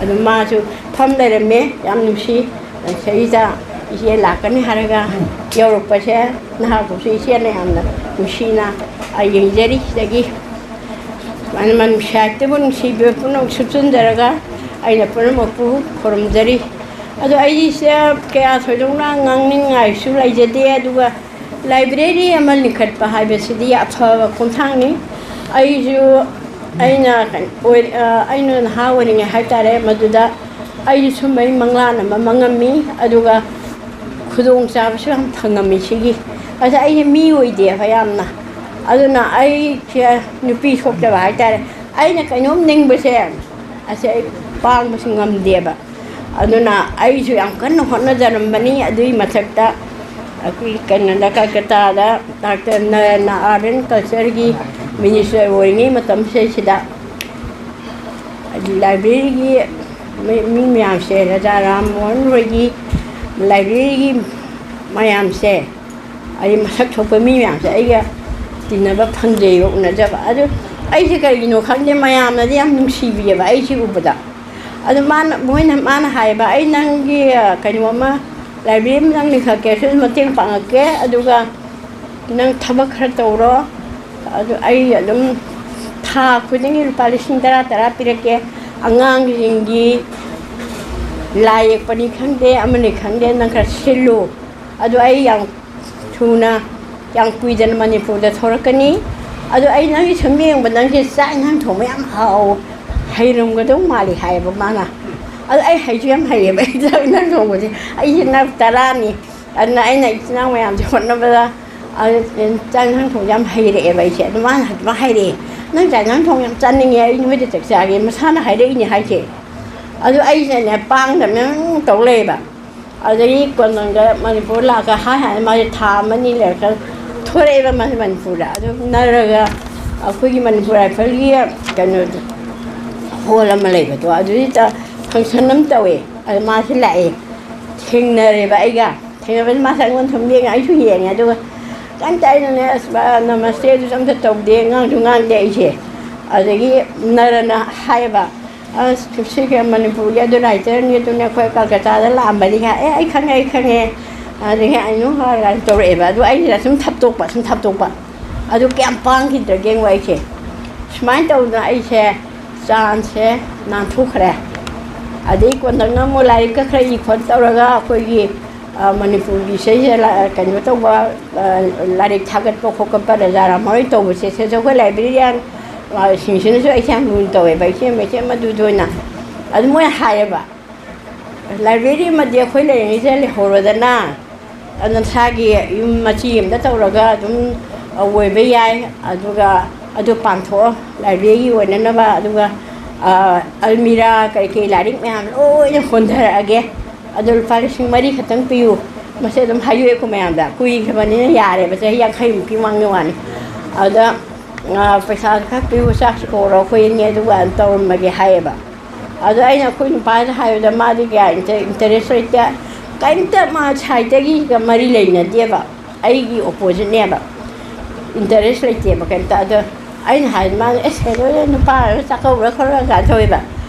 ꯑꯗꯨ ꯃꯥꯁꯨ ꯐꯝ ꯂꯩꯔꯝꯃꯦ, ꯌꯥꯝ ꯅꯨꯡꯁꯤ꯫ ꯁꯤꯗꯩꯗ ꯏꯆꯦ ꯂꯥꯛꯀꯅꯤ ꯍꯥꯏꯔꯒ ꯌꯧꯔꯛꯄꯁꯦ, ꯅꯍꯥꯛꯄꯨꯁꯨ ꯏꯆꯦꯅ ꯌꯥꯝꯅ ꯅꯨꯡꯁꯤꯅ, ꯑ, ꯌꯦꯡꯖꯔꯤ꯫ ꯁꯤꯗꯒꯤ ꯁꯨꯃꯥꯏꯅ ꯃꯅꯨꯡ ꯁꯥꯏꯠꯇꯕꯨ ꯅꯨꯡꯁꯤꯕꯤꯕ ꯄꯨꯝꯅꯃꯛ ꯁꯨꯞꯆꯤꯟꯖꯔꯒ ꯑꯩꯅ ꯄꯨꯝꯅꯃꯛꯄꯨ ꯈꯨꯔꯨꯝꯖꯔꯤ꯫ ꯑꯗꯣ ꯑꯩꯁꯦ ꯀꯌꯥ ꯊꯣꯏꯗꯣꯛꯅ ꯉꯥꯡꯅꯤꯡꯉꯥꯏꯁꯨ ꯂꯩꯖꯗꯦ, ꯑꯗꯨꯒ ꯂꯥꯏꯕ꯭ꯔꯦꯔꯤ ꯑꯃ ꯂꯤꯡꯈꯠꯄ ꯍꯥꯏꯕꯁꯤꯗꯤ ꯑꯐꯕ ꯈꯣꯡꯊꯥꯡꯅꯤ꯫ ꯑꯩꯁꯨ, ꯑꯩꯅ ꯀꯩꯅꯣ ꯑꯣꯏ-, ꯑ, ꯑꯩꯅ ꯅꯍꯥ ꯑꯣꯏꯔꯤꯉꯩ ꯍꯥꯏꯇꯥꯔꯦ, ꯃꯗꯨꯗ ꯑꯩꯁꯨ ꯁꯨꯝꯕꯒꯤ ꯃꯪꯂꯥꯟ ꯑꯃ ꯃꯪꯉꯝꯃꯤ, ꯑꯗꯨꯒ ꯈꯨꯗꯣꯡꯆꯥꯕꯁꯨ ꯌꯥꯝ ꯐꯪꯉꯝꯃꯤ ꯁꯤꯒꯤ꯫ ꯑꯗ ꯑꯩꯁꯦ ꯃꯤ ꯑꯣꯏꯗꯦꯕ ꯌꯥꯝꯅ, ꯑꯗꯨꯅ ꯑꯩꯁꯦ ꯅꯨꯄꯤ ꯊꯣꯛꯇꯕ ꯍꯥꯏꯇꯥꯔꯦ꯫ ꯑꯩꯅ ꯀꯩꯅꯣꯝ ꯅꯤꯡꯕꯁꯦ, ꯑꯁꯦ ꯑꯩ ꯄꯥꯡꯕꯁꯨ ꯉꯝꯗꯦꯕ꯫ ꯑꯗꯨꯅ ꯑꯩꯁꯨ ꯌꯥꯝ ꯀꯟꯅ ꯍꯣꯠꯅꯖꯔꯝꯕꯅꯤ꯫ ꯑꯗꯨꯒꯤ ꯃꯊꯛꯇ ꯑꯩꯈꯣꯏ ꯀꯩꯅꯣꯗ, ꯀꯜꯀꯇꯥꯗ ꯗꯥꯛꯇꯔ ꯅꯔꯅ ꯑꯥꯔꯠ ꯑꯦꯟ ꯀꯜꯆꯔꯒꯤ ꯃꯤꯅꯤꯁꯇꯔ ꯑꯣꯏꯔꯤꯉꯩ ꯃꯇꯝꯁꯤꯗꯩꯁꯤꯗ ꯂꯥꯏꯕ꯭ꯔꯦꯔꯤꯒꯤ ꯃꯤ, ꯃꯤ ꯃꯌꯥꯝꯁꯦ, ꯔꯥꯖꯥ ꯔꯥꯝ ꯃꯣꯍꯟ ꯍꯣꯏꯒꯤ ꯂꯥꯏꯕ꯭ꯔꯦꯔꯤꯒꯤ ꯃꯌꯥꯝꯁꯦ, ꯑꯩ ꯃꯁꯛ ꯊꯣꯛꯄ ꯃꯤ ꯃꯌꯥꯝꯁꯦ ꯑꯩꯒ ꯇꯤꯟꯅꯕ ꯐꯪꯖꯩꯕ, ꯎꯅꯖꯕ꯫ ꯑꯗꯨ ꯑꯩꯁꯦ ꯀꯔꯤꯒꯤꯅꯣ ꯈꯪꯗꯦ, ꯃꯌꯥꯝꯅꯗꯤ ꯌꯥꯝ ꯅꯨꯡꯁꯤꯕꯤꯌꯦꯕ ꯑꯩꯁꯦ ꯎꯕꯗ꯫ ꯑꯗꯨ ꯃꯥꯅ, ꯃꯣꯏꯅ, ꯃꯥꯅ ꯍꯥꯏꯌꯦꯕ, "ꯑꯩ ꯅꯪꯒꯤ, ꯑ, ꯀꯩꯅꯣ ꯑꯃ, ꯂꯥꯏꯕ꯭ꯔꯦꯔꯤ ꯑꯃ ꯅꯪ ꯂꯤꯡꯈꯠꯀꯦ, ꯁꯤꯗ ꯃꯇꯦꯡ ꯄꯥꯡꯉꯛꯀꯦ, ꯑꯗꯨꯒ ꯅꯪ ꯊꯕꯛ ꯈꯔ ꯇꯧꯔꯣ, ꯑꯗꯨ ꯑꯩ ꯑꯗꯨꯝ ꯊꯥ ꯈꯨꯗꯤꯡꯒꯤ ꯂꯨꯄꯥ ꯂꯤꯁꯤꯡ ꯇꯔꯥ, ꯇꯔꯥ ꯄꯤꯔꯛꯀꯦ, ꯑꯉꯥꯡꯁꯤꯡꯒꯤ ꯂꯥꯏ ꯌꯦꯛꯄꯅꯤ ꯈꯪꯗꯦ, ꯑꯃꯅꯤ ꯈꯪꯗꯦ, ꯅꯪ ꯈꯔ ꯁꯤꯜꯂꯨ, ꯑꯗꯨ ꯑꯩ ꯌꯥꯝ ꯊꯨꯅ, ꯌꯥꯝ ꯀꯨꯏꯗꯅ ꯃꯅꯤꯄꯨꯔꯗ ꯊꯣꯔꯛꯀꯅꯤ꯫ ꯑꯗꯣ ꯑꯩ ꯅꯪꯒꯤ ꯁꯨꯝ ꯌꯦꯡꯕ, ꯅꯪꯁꯦ ꯆꯥꯛ ꯏꯟꯁꯥꯡ ꯊꯣꯡꯕ ꯌꯥꯝ ꯍꯥꯎ, ꯍꯩꯔꯝꯒꯗꯧ ꯃꯥꯜꯂꯤ" ꯍꯥꯏꯌꯦꯕ ꯃꯥꯅ꯫ ꯑꯗꯣ ꯑꯩ ꯍꯩꯁꯨ ꯌꯥꯝ ꯍꯩꯌꯦꯕ, ꯑꯩ ꯆꯥꯛ ꯏꯟꯁꯥꯡ ꯊꯣꯡꯕꯁꯦ꯫ ꯑꯩꯁꯦ ꯅꯔꯁ ꯇꯔꯥꯅꯤ꯫ ꯑꯗꯨꯅ ꯑꯩꯅ ꯏꯆꯤꯟ ꯏꯅꯥꯎ ꯃꯌꯥꯝꯁꯦ ꯍꯣꯠꯅꯕꯗ, ꯑꯗꯨ ꯆꯥꯛ ꯏꯟꯁꯥꯡ ꯊꯣꯡꯕ ꯌꯥꯝ ꯍꯩꯔꯛꯑꯦꯕ ꯑꯩꯁꯦ꯫ ꯑꯗꯨ ꯃꯥꯅ ꯑꯗꯨꯃꯥꯏꯅ ꯍꯥꯏꯔꯛꯑꯦ, "ꯅꯪ ꯆꯥꯛ ꯏꯟꯁꯥꯡ ꯊꯣꯡꯕ ꯌꯥꯝ ꯆꯥꯅꯤꯡꯉꯦ, ꯑꯩ ꯅꯣꯏꯗ ꯆꯥꯛ ꯆꯥꯒꯦ", ꯃꯁꯥꯅ ꯍꯥꯏꯔꯛꯏꯅꯦ ꯍꯥꯏꯁꯦ꯫ ꯑꯗꯨ ꯑꯩꯁꯤꯅꯅꯦ, ꯄꯥꯡꯗꯕꯅ ꯑꯗꯨꯝ ꯇꯧ ꯂꯩꯌꯦꯕ꯫ ꯑꯗꯨꯗꯒꯤ ꯀꯣꯟꯅꯪꯗ ꯃꯅꯤꯄꯨꯔ ꯂꯥꯛꯑꯒ ꯍꯥꯏ ꯍꯥꯏꯅ ꯃꯥꯁꯦ ꯊꯥ ꯑꯃ ꯑꯅꯤ ꯂꯩꯔꯒ ꯊꯣꯔꯛꯑꯦꯕ ꯃꯥꯁꯦ ꯃꯅꯤꯄꯨꯔꯗ꯫ ꯑꯗꯨ ꯅꯔꯒ ꯑꯩꯈꯣꯏꯒꯤ ꯃꯅꯤꯄꯨꯔ ꯔꯥꯏꯐꯜꯒꯤ ꯀꯩꯅꯣꯗꯣ, ꯍꯣꯜ ꯑꯃ ꯂꯩꯕꯗꯣ, ꯑꯗꯨꯗꯩꯗ ꯐꯪꯁꯟ ꯑꯃ ꯇꯧꯋꯦ꯫ ꯑꯗ ꯃꯥꯁꯦ ꯂꯥꯛꯑꯦ, ꯊꯦꯡꯅꯔꯦꯕ ꯑꯩꯒ꯫ ꯊꯦꯡꯅꯕꯁꯦ ꯃꯥꯁꯦ ꯑꯩꯉꯣꯟꯗ ꯁꯨꯝ ꯌꯦꯡꯉꯦ, ꯑꯩꯁꯨ ꯌꯦꯡꯉꯦ꯫ ꯑꯗꯨꯒ ꯀꯩꯝꯇ ꯑꯩꯅꯅꯦ, ꯑꯁ, ꯕ-, ꯅꯃꯁꯇꯦꯗꯨꯁꯨ ꯑꯝꯇ ꯇꯧꯗꯦ, ꯉꯥꯡꯁꯨ ꯉꯥꯡꯗꯦ ꯑꯩꯁꯦ꯫ ꯑꯗꯒꯤ ꯅꯔꯅ ꯍꯥꯏꯌꯦꯕ, "ꯑꯁ, ꯁꯤꯒꯤ ꯃꯅꯤꯄꯨꯔꯒꯤ ꯑꯗꯨ ꯔꯥꯏꯇꯔꯅꯤ, ꯑꯗꯨꯅꯦ, ꯑꯩꯈꯣꯏ ꯀꯜꯀꯇꯥꯗ ꯂꯥꯛꯑꯝꯕꯅꯤ" ꯍꯥꯏ꯫ "ꯑꯦ, ꯑꯩ ꯈꯪꯉꯦ, ꯑꯩ ꯈꯪꯉꯦ", ꯑꯗꯒꯤ "ꯑꯩ ꯅꯨꯡ ꯍꯥꯏꯔꯒ" ꯇꯧꯔꯛꯑꯦꯕ꯫ ꯑꯗꯨ ꯑꯩꯁꯤꯅ ꯁꯨꯝ ꯊꯞꯇꯣꯛꯄ, ꯁꯨꯝ ꯊꯞꯇꯣꯛꯄ꯫ ꯑꯗꯨ ꯀꯌꯥꯝ ꯄꯥꯡꯈꯤꯗ꯭ꯔꯒꯦ ꯌꯦꯡꯉꯣ ꯑꯩꯁꯦ꯫ ꯁꯨꯃꯥꯏꯅ ꯇꯧꯗꯅ ꯑꯩꯁꯦ ꯆꯥꯟꯁꯁꯦ ꯅꯥꯟꯊꯣꯛꯈ꯭ꯔꯦ꯫ ꯑꯗꯩ ꯀꯣꯟꯅ ꯑꯃꯨꯛ ꯂꯥꯏꯔꯤꯛꯀ ꯈꯔ ꯏ ꯈꯣꯠ ꯇꯧꯔꯒ ꯑꯩꯈꯣꯏꯒꯤ, ꯑ, ꯃꯅꯤꯄꯨꯔꯒꯤ ꯏꯁꯩꯁꯦ ꯂ-, ꯀꯩꯅꯣ ꯇꯧꯕ, ꯑ, ꯂꯥꯏꯔꯤꯛ ꯊꯥꯒꯠꯄ ꯈꯣꯠꯀꯠꯄ ꯔꯥꯖꯥ ꯔꯥꯝꯃꯣꯍꯟ ꯍꯣꯏ ꯇꯧꯕꯁꯦ, ꯁꯤꯗꯁꯨ ꯑꯩꯈꯣꯏ ꯂꯥꯏꯕ꯭ꯔꯦꯔꯤꯌꯥꯟ, ꯑ, ꯁꯤꯡꯁꯤꯅꯁꯨ ꯑꯩꯁꯦ ꯌꯥꯝ ꯂꯨꯅ ꯇꯧꯋꯦꯕ, "ꯏꯆꯦ, ꯏꯆꯦ, ꯃꯗꯨꯗ ꯑꯣꯏꯅ", ꯑꯗꯨ ꯃꯣꯏ ꯍꯥꯏꯌꯦꯕ, "ꯂꯥꯏꯕ꯭ꯔꯦꯔꯤ ꯑꯃꯗꯤ ꯑꯩꯈꯣꯏ ꯂꯩꯔꯤꯉꯩꯁꯤꯗ ꯂꯩꯍꯧꯔꯣꯗꯅ, ꯑꯗꯨ ꯅꯁꯥꯒꯤ ꯌꯨꯝ ꯃꯆꯤ ꯑꯃꯗ ꯇꯧꯔꯒ ꯑꯗꯨꯝ ꯑꯣꯏꯕ ꯌꯥꯏ꯫ ꯑꯗꯨꯒ ꯑꯗꯨ ꯄꯥꯡꯊꯣꯛꯑꯣ, ꯂꯥꯏꯕ꯭ꯔꯦꯔꯤꯒꯤ ꯑꯣꯏꯅꯅꯕ꯫ ꯑꯗꯨꯒ, ꯑ, ꯑꯜꯃꯤꯔꯥ ꯀꯔꯤ ꯀꯔꯤ ꯂꯥꯏꯔꯤꯛ ꯃꯌꯥꯝ ꯂꯣꯏꯅ ꯍꯣꯟꯊꯔꯛꯑꯒꯦ꯫ ꯑꯗꯨ ꯂꯨꯄꯥ ꯂꯤꯁꯤꯡ ꯃꯔꯤ ꯈꯛꯇꯪ ꯄꯤꯌꯨ꯫ ꯃꯁꯤ ꯑꯗꯨꯝ ꯍꯥꯏꯗꯣꯛꯑꯦꯀꯣ ꯃꯌꯥꯝꯗ꯫ ꯀꯨꯏꯈ꯭ꯔꯕꯅꯤꯅ ꯌꯥꯔꯦꯕ, ꯆꯍꯤ ꯌꯥꯡꯈꯩꯃꯨꯛꯀꯤ ꯃꯃꯥꯡꯒꯤ ꯋꯥꯅꯤ꯫ ꯑꯗꯨꯗ, ꯑ, "ꯄꯩꯁꯥ ꯈꯔ ꯄꯤꯌꯨ, ꯆꯥꯛꯁꯨ ꯀꯧꯔꯣ ꯑꯩꯈꯣꯏ ꯑꯅꯤ", ꯑꯗꯨꯒ ꯇꯧꯔꯝꯃꯒꯦ ꯍꯥꯏꯌꯦꯕ꯫ ꯑꯗꯣ ꯑꯩꯅ ꯑꯩꯈꯣꯏ ꯅꯨꯄꯥꯗ ꯍꯥꯏꯕꯗ ꯃꯥꯗꯤ ꯀꯌꯥ ꯏꯟꯇ-, ꯏꯟꯇꯔꯦꯁ ꯂꯩꯇꯦ꯫ ꯀꯔꯤꯝꯇ ꯃꯥ ꯁꯥꯏꯠꯇꯒꯤꯒ ꯃꯔꯤ ꯂꯩꯅꯗꯦꯕ꯫ ꯑꯩꯒꯤ ꯑꯣꯄꯣꯖꯤꯠꯅꯦꯕ꯫ ꯏꯟꯇꯔꯦꯁ ꯂꯩꯇꯦꯕ ꯀꯔꯤꯝꯇ꯫ ꯑꯗꯣ ꯑꯩꯅ ꯍꯥꯏ, ꯃꯥꯅ, "ꯑꯦꯁ, ꯀꯩꯅꯣ, ꯅꯨꯄꯥ ꯑꯣꯏꯔꯒ ꯆꯥꯛꯀꯧꯔ ꯈꯣꯠꯂꯒ" ꯀꯥꯏꯅ ꯇꯧꯋꯦꯕ꯫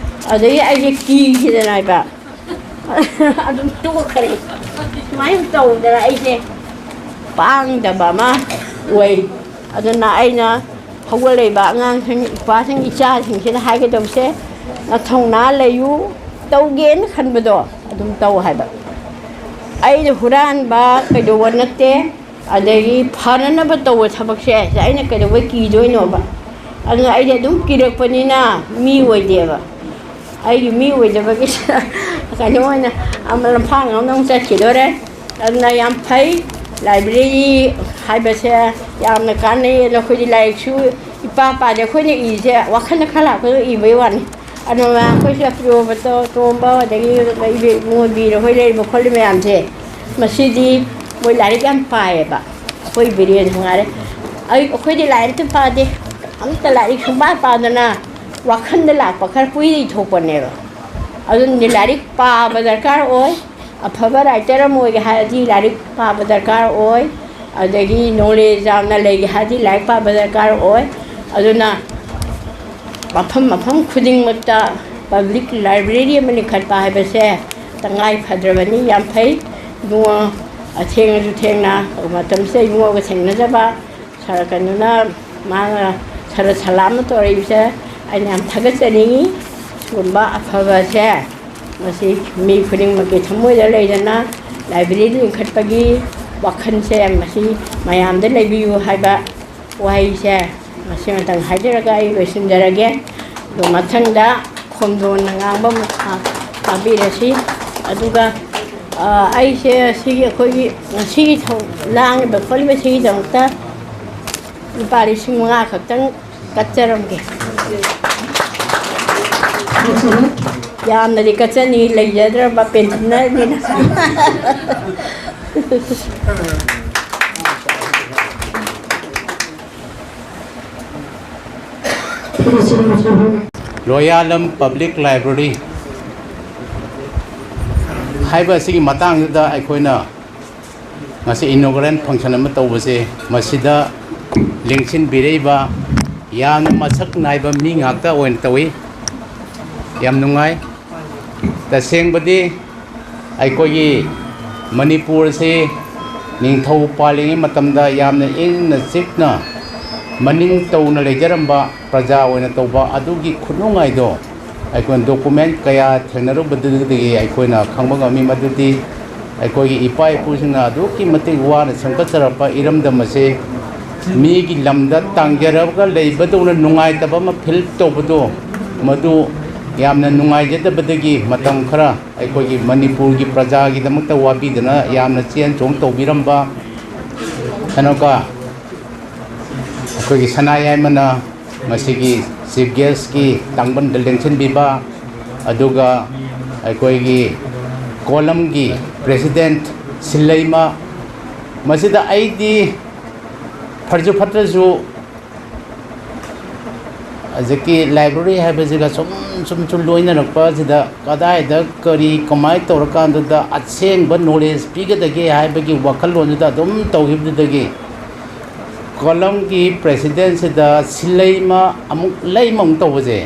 ꯑꯗꯒꯤ ꯑꯩꯁꯦ ꯀꯤꯈꯤꯗꯅ ꯍꯥꯏꯕ꯫ ꯑꯗꯨꯝ ꯇꯣꯛꯈ꯭ꯔꯦ꯫ ꯁꯨꯃꯥꯏꯅ ꯇꯧꯗꯅ ꯑꯩꯁꯦ ꯄꯥꯡꯗꯕ ꯑꯃ ꯑꯣꯏ꯫ ꯑꯗꯨꯅ ꯑꯩꯅ ꯍꯧꯒꯠꯂꯛꯏꯕ ꯑꯉꯥꯡꯁꯤꯡ, ꯏꯄꯥꯁꯤꯡ, ꯏꯆꯥꯁꯤꯡꯁꯤꯗ ꯍꯥꯏꯒꯗꯕꯁꯦ, ꯅꯊꯧꯅꯥ ꯂꯩꯌꯨ, ꯇꯧꯒꯦꯅ ꯈꯟꯕꯗꯣ ꯑꯗꯨꯝ ꯇꯧ ꯍꯥꯏꯕ꯫ ꯑꯩꯅ ꯍꯨꯔꯥꯟꯕ ꯀꯩꯗꯧꯕ ꯅꯠꯇꯦ, ꯑꯗꯒꯤ ꯐꯅꯅꯕ ꯇꯧꯕ ꯊꯕꯛꯁꯦ ꯑꯩꯅ ꯀꯩꯗꯧꯕꯩ ꯀꯤꯗꯣꯏꯅꯣꯕ? ꯑꯗꯨꯅ ꯑꯩꯗꯤ ꯑꯗꯨꯝ ꯀꯤꯔꯛꯄꯅꯤꯅ ꯃꯤ ꯑꯣꯏꯗꯦꯕ꯫ ꯑꯩꯒꯤ ꯃꯤ ꯑꯣꯏꯗꯕꯒꯤ ꯀꯩꯅꯣ ꯑꯣꯏꯅ ꯑꯃ ꯂꯝꯐꯥꯡ ꯑꯃꯗ ꯑꯃꯨꯛ ꯆꯠꯈꯤꯗꯣꯔꯦ꯫ ꯑꯗꯨꯅ ꯌꯥꯝ ꯐꯩ, ꯂꯥꯏꯕ꯭ꯔꯦꯔꯤ ꯍꯥꯏꯕꯁꯦ ꯌꯥꯝꯅ ꯀꯥꯟꯅꯩ꯫ ꯑꯗꯣ ꯑꯩꯈꯣꯏꯗꯤ ꯂꯥꯏꯔꯤꯛꯁꯨ ꯏꯄꯥ ꯄꯥꯗꯦ, ꯑꯩꯈꯣꯏꯅ ꯏꯁꯦ ꯋꯥꯈꯜꯗ ꯈꯔ ꯂꯥꯛꯄꯗꯣ ꯏꯕꯩ ꯋꯥꯅꯤ꯫ ꯑꯗꯨꯅ ꯑꯩꯈꯣꯏꯁꯦ ꯄ꯭ꯔꯤꯌꯣꯕꯇꯣ ꯇꯣꯝꯕ, ꯑꯗꯒꯤ ꯏꯕꯦꯝ ꯏꯕꯨꯡꯉꯣ ꯕꯤꯔ ꯍꯣꯏ ꯂꯩꯔꯤꯕ ꯈꯣꯠꯂꯤ ꯃꯌꯥꯝꯁꯦ, ꯃꯁꯤꯗꯤ ꯃꯣꯏ ꯂꯥꯏꯔꯤꯛ ꯌꯥꯝ ꯄꯥꯏꯌꯦꯕ꯫ ꯑꯩꯈꯣꯏ ꯕꯤꯔꯦꯟꯁꯨ ꯉꯥꯏꯔꯦ꯫ ꯑꯩ, ꯑꯩꯈꯣꯏꯗꯤ ꯂꯥꯏꯔꯤꯛꯇ ꯄꯥꯗꯦ, ꯑꯝꯇ ꯂꯥꯏꯔꯤꯛ ꯁꯨꯡꯄꯥ ꯄꯥꯗꯅ ꯋꯥꯈꯜꯗ ꯂꯥꯛꯄ ꯈꯔ ꯄꯨꯏ ꯊꯣꯛꯄꯅꯦꯕ꯫ ꯑꯗꯨꯅꯗꯤ ꯂꯥꯏꯔꯤꯛ ꯄꯥꯕ ꯗꯔꯀꯥꯔ ꯑꯣꯏ, ꯑꯐꯕ ꯔꯥꯏꯇꯔ ꯑꯃ ꯑꯣꯏꯒꯦ ꯍꯥꯏꯔꯗꯤ ꯂꯥꯏꯔꯤꯛ ꯄꯥꯕ ꯗꯔꯀꯥꯔ ꯑꯣꯏ, ꯑꯗꯒꯤ ꯅꯣꯂꯦꯖ ꯌꯥꯝꯅ ꯂꯩꯒꯦ ꯍꯥꯏꯔꯗꯤ ꯂꯥꯏꯔꯤꯛ ꯄꯥꯕ ꯗꯔꯀꯥꯔ ꯑꯣꯏ꯫ ꯑꯗꯨꯅ ꯃꯐꯝ ꯃꯐꯝ ꯈꯨꯗꯤꯡꯃꯛꯇ ꯄꯕ꯭ꯂꯤꯛ ꯂꯥꯏꯕ꯭ꯔꯦꯔꯤ ꯑꯃ ꯂꯤꯡꯈꯠꯄ ꯍꯥꯏꯕꯁꯦ ꯇꯉꯥꯏ ꯐꯗ꯭ꯔꯕꯅꯤ꯫ ꯌꯥꯝ ꯐꯩ ꯏꯕꯨꯡꯉꯣ, ꯊꯦꯡꯉꯁꯨ ꯊꯦꯡꯅ ꯃꯇꯝꯁꯤꯗ ꯏꯕꯨꯡꯉꯣꯒ ꯊꯦꯡꯅꯖꯕ꯫ ꯁꯥꯔ ꯀꯩꯅꯣꯅ, ꯃꯥꯅ ꯁꯥꯔ ꯁꯂꯥꯝꯅ ꯇꯧꯔꯛꯏꯕꯁꯦ ꯑꯩꯅ ꯌꯥꯝ ꯊꯥꯒꯠꯆꯅꯤꯡꯉꯤ꯫ ꯁꯤꯒꯨꯝꯕ ꯑꯐꯕꯁꯦ ꯃꯁꯤ ꯃꯤ ꯈꯨꯗꯤꯡꯃꯛꯀꯤ ꯊꯃꯣꯏꯗ ꯂꯩꯗꯅ ꯂꯥꯏꯕ꯭ꯔꯦꯔꯤ ꯂꯤꯡꯈꯠꯄꯒꯤ ꯋꯥꯈꯜꯁꯦ ꯃꯁꯤ ꯃꯌꯥꯝꯗ ꯂꯩꯕꯤꯌꯨ ꯍꯥꯏꯕ ꯋꯥꯍꯩꯁꯦ ꯃꯁꯤꯃꯇꯪ ꯍꯥꯏꯖꯔꯒ ꯑꯩ ꯂꯣꯏꯁꯤꯟꯖꯔꯒꯦ꯫ ꯑꯗꯣ ꯃꯊꯪꯗ ꯈꯣꯝꯗꯣꯟꯅ ꯉꯥꯡꯕ ꯑꯃꯨꯛ ꯇꯥꯕꯤꯔꯁꯤ꯫ ꯑꯗꯨꯒ, ꯑ, ꯑꯩꯁꯦ ꯁꯤꯒꯤ ꯑꯩꯈꯣꯏꯒꯤ ꯉꯁꯤꯒꯤ ꯊꯧ-, ꯂꯥꯡꯂꯤꯕ ꯈꯣꯠꯂꯤꯕꯁꯤꯒꯤꯗꯃꯛꯇ ꯂꯨꯄꯥ ꯂꯤꯁꯤꯡ ꯃꯉꯥ ꯈꯛꯇꯪ ꯀꯠꯆꯔꯝꯒꯦ꯫ ꯌꯥꯝꯅꯗꯤ ꯀꯠꯆꯅꯤꯡꯉꯤ, ꯂꯩꯖꯗ꯭ꯔꯕ ꯄꯦꯟꯁꯤꯟꯅꯔꯅꯤꯅ꯫ ꯂꯣꯌꯥꯂꯝ ꯄꯕ꯭ꯂꯤꯛ ꯂꯥꯏꯕ꯭ꯔꯦꯔꯤ ꯍꯥꯏꯕ ꯑꯁꯤꯒꯤ ꯃꯇꯥꯡꯁꯤꯗ ꯑꯩꯈꯣꯏꯅ ꯉꯁꯤ inaugural function ꯑꯃ ꯇꯧꯕꯁꯦ, ꯃꯁꯤꯗ ꯂꯦꯡꯁꯤꯟꯕꯤꯔꯛꯏꯕ ꯌꯥꯝꯅ ꯃꯁꯛ ꯅꯥꯏꯕ ꯃꯤ ꯉꯥꯛꯇ ꯑꯣꯏꯅ ꯇꯧꯏ꯫ ꯌꯥꯝ ꯅꯨꯡꯉꯥꯏ꯫ ꯇꯁꯦꯡꯕꯗꯤ ꯑꯩꯈꯣꯏꯒꯤ ꯃꯅꯤꯄꯨꯔꯁꯤ ꯅꯤꯡꯊꯧ ꯄꯥꯜꯂꯤꯉꯩ ꯃꯇꯝꯗ ꯌꯥꯝꯅ ꯏꯪꯅ ꯆꯤꯛꯅ ꯃꯅꯤꯡ ꯇꯧꯅ ꯂꯩꯖꯔꯝꯕ ꯄ꯭ꯔꯖꯥ ꯑꯣꯏꯅ ꯇꯧꯕ ꯑꯗꯨꯒꯤ ꯈꯨꯅꯨꯡꯉꯥꯏꯗꯣ ꯑꯩꯈꯣꯏꯅ document ꯀꯌꯥ ꯊꯦꯡꯅꯔꯨꯕꯗꯨꯗꯒꯤ ꯑꯩꯈꯣꯏꯅ ꯈꯪꯕ ꯉꯝꯃꯤ꯫ ꯃꯗꯨꯗꯤ ꯑꯩꯈꯣꯏꯒꯤ ꯏꯄꯥ ꯏꯄꯨꯁꯤꯡꯅ ꯑꯗꯨꯛꯀꯤ ꯃꯇꯤꯛ ꯋꯥꯅ ꯁꯦꯝꯒꯠꯆꯔꯛꯄ ꯏꯔꯝꯗꯝ ꯑꯁꯤ ꯃꯤꯒꯤ ꯂꯝꯗ ꯇꯥꯡꯖꯔꯒ ꯂꯩꯕꯗꯧꯅ ꯅꯨꯡꯉꯥꯏꯇꯕ ꯑꯃ feel ꯇꯧꯕꯗꯣ, ꯃꯗꯨ ꯌꯥꯝꯅ ꯅꯨꯡꯉꯥꯏꯖꯗꯕꯗꯒꯤ ꯃꯇꯝ ꯈꯔ ꯑꯩꯈꯣꯏꯒꯤ ꯃꯅꯤꯄꯨꯔꯒꯤ ꯄ꯭ꯔꯖꯥꯒꯤꯗꯃꯛꯇ ꯋꯥꯕꯤꯗꯅ ꯌꯥꯝꯅ ꯆꯦꯟ ꯆꯣꯡ ꯇꯧꯕꯤꯔꯝꯕ ꯀꯩꯅꯣꯒ ꯑꯩꯈꯣꯏꯒꯤ ꯁꯅꯥ ꯌꯥꯏꯃꯅ ꯃꯁꯤꯒꯤ chief guestꯀꯤ ꯇꯥꯡꯕꯟꯗ ꯂꯦꯡꯁꯤꯟꯕꯤꯕ, ꯑꯗꯨꯒ ꯑꯩꯈꯣꯏꯒꯤ ꯀꯣꯂꯝꯒꯤ president ꯁꯤꯜꯂꯩꯃ, ꯃꯁꯤꯗ ꯑꯩꯗꯤ ꯐꯔꯁꯨ ꯐꯠꯇ꯭ꯔꯁꯨ ꯍꯧꯖꯤꯛꯀꯤ library ꯍꯥꯏꯕꯁꯤꯒ ꯁꯨꯝ ꯁꯨꯝ ꯁꯨꯝ ꯂꯣꯏꯅꯔꯛꯄ ꯑꯁꯤꯗ ꯀꯗꯥꯏꯗ ꯀꯔꯤ ꯀꯃꯥꯏꯅ ꯇꯧꯔꯀꯥꯟꯗꯨꯗ ꯑꯁꯦꯡꯕ knowledge ꯄꯤꯒꯗꯒꯦ ꯍꯥꯏꯕꯒꯤ ꯋꯥꯈꯜꯂꯣꯟꯗꯨꯗ ꯑꯗꯨꯝ ꯇꯧꯈꯤꯕꯗꯨꯗꯒꯤ ꯀꯣꯂꯝꯒꯤ presidentꯁꯤꯗ ꯁꯤꯜꯂꯩꯃ ꯑꯃꯨꯛ ꯂꯩꯃ ꯑꯃꯨꯛ ꯇꯧꯕꯁꯦ,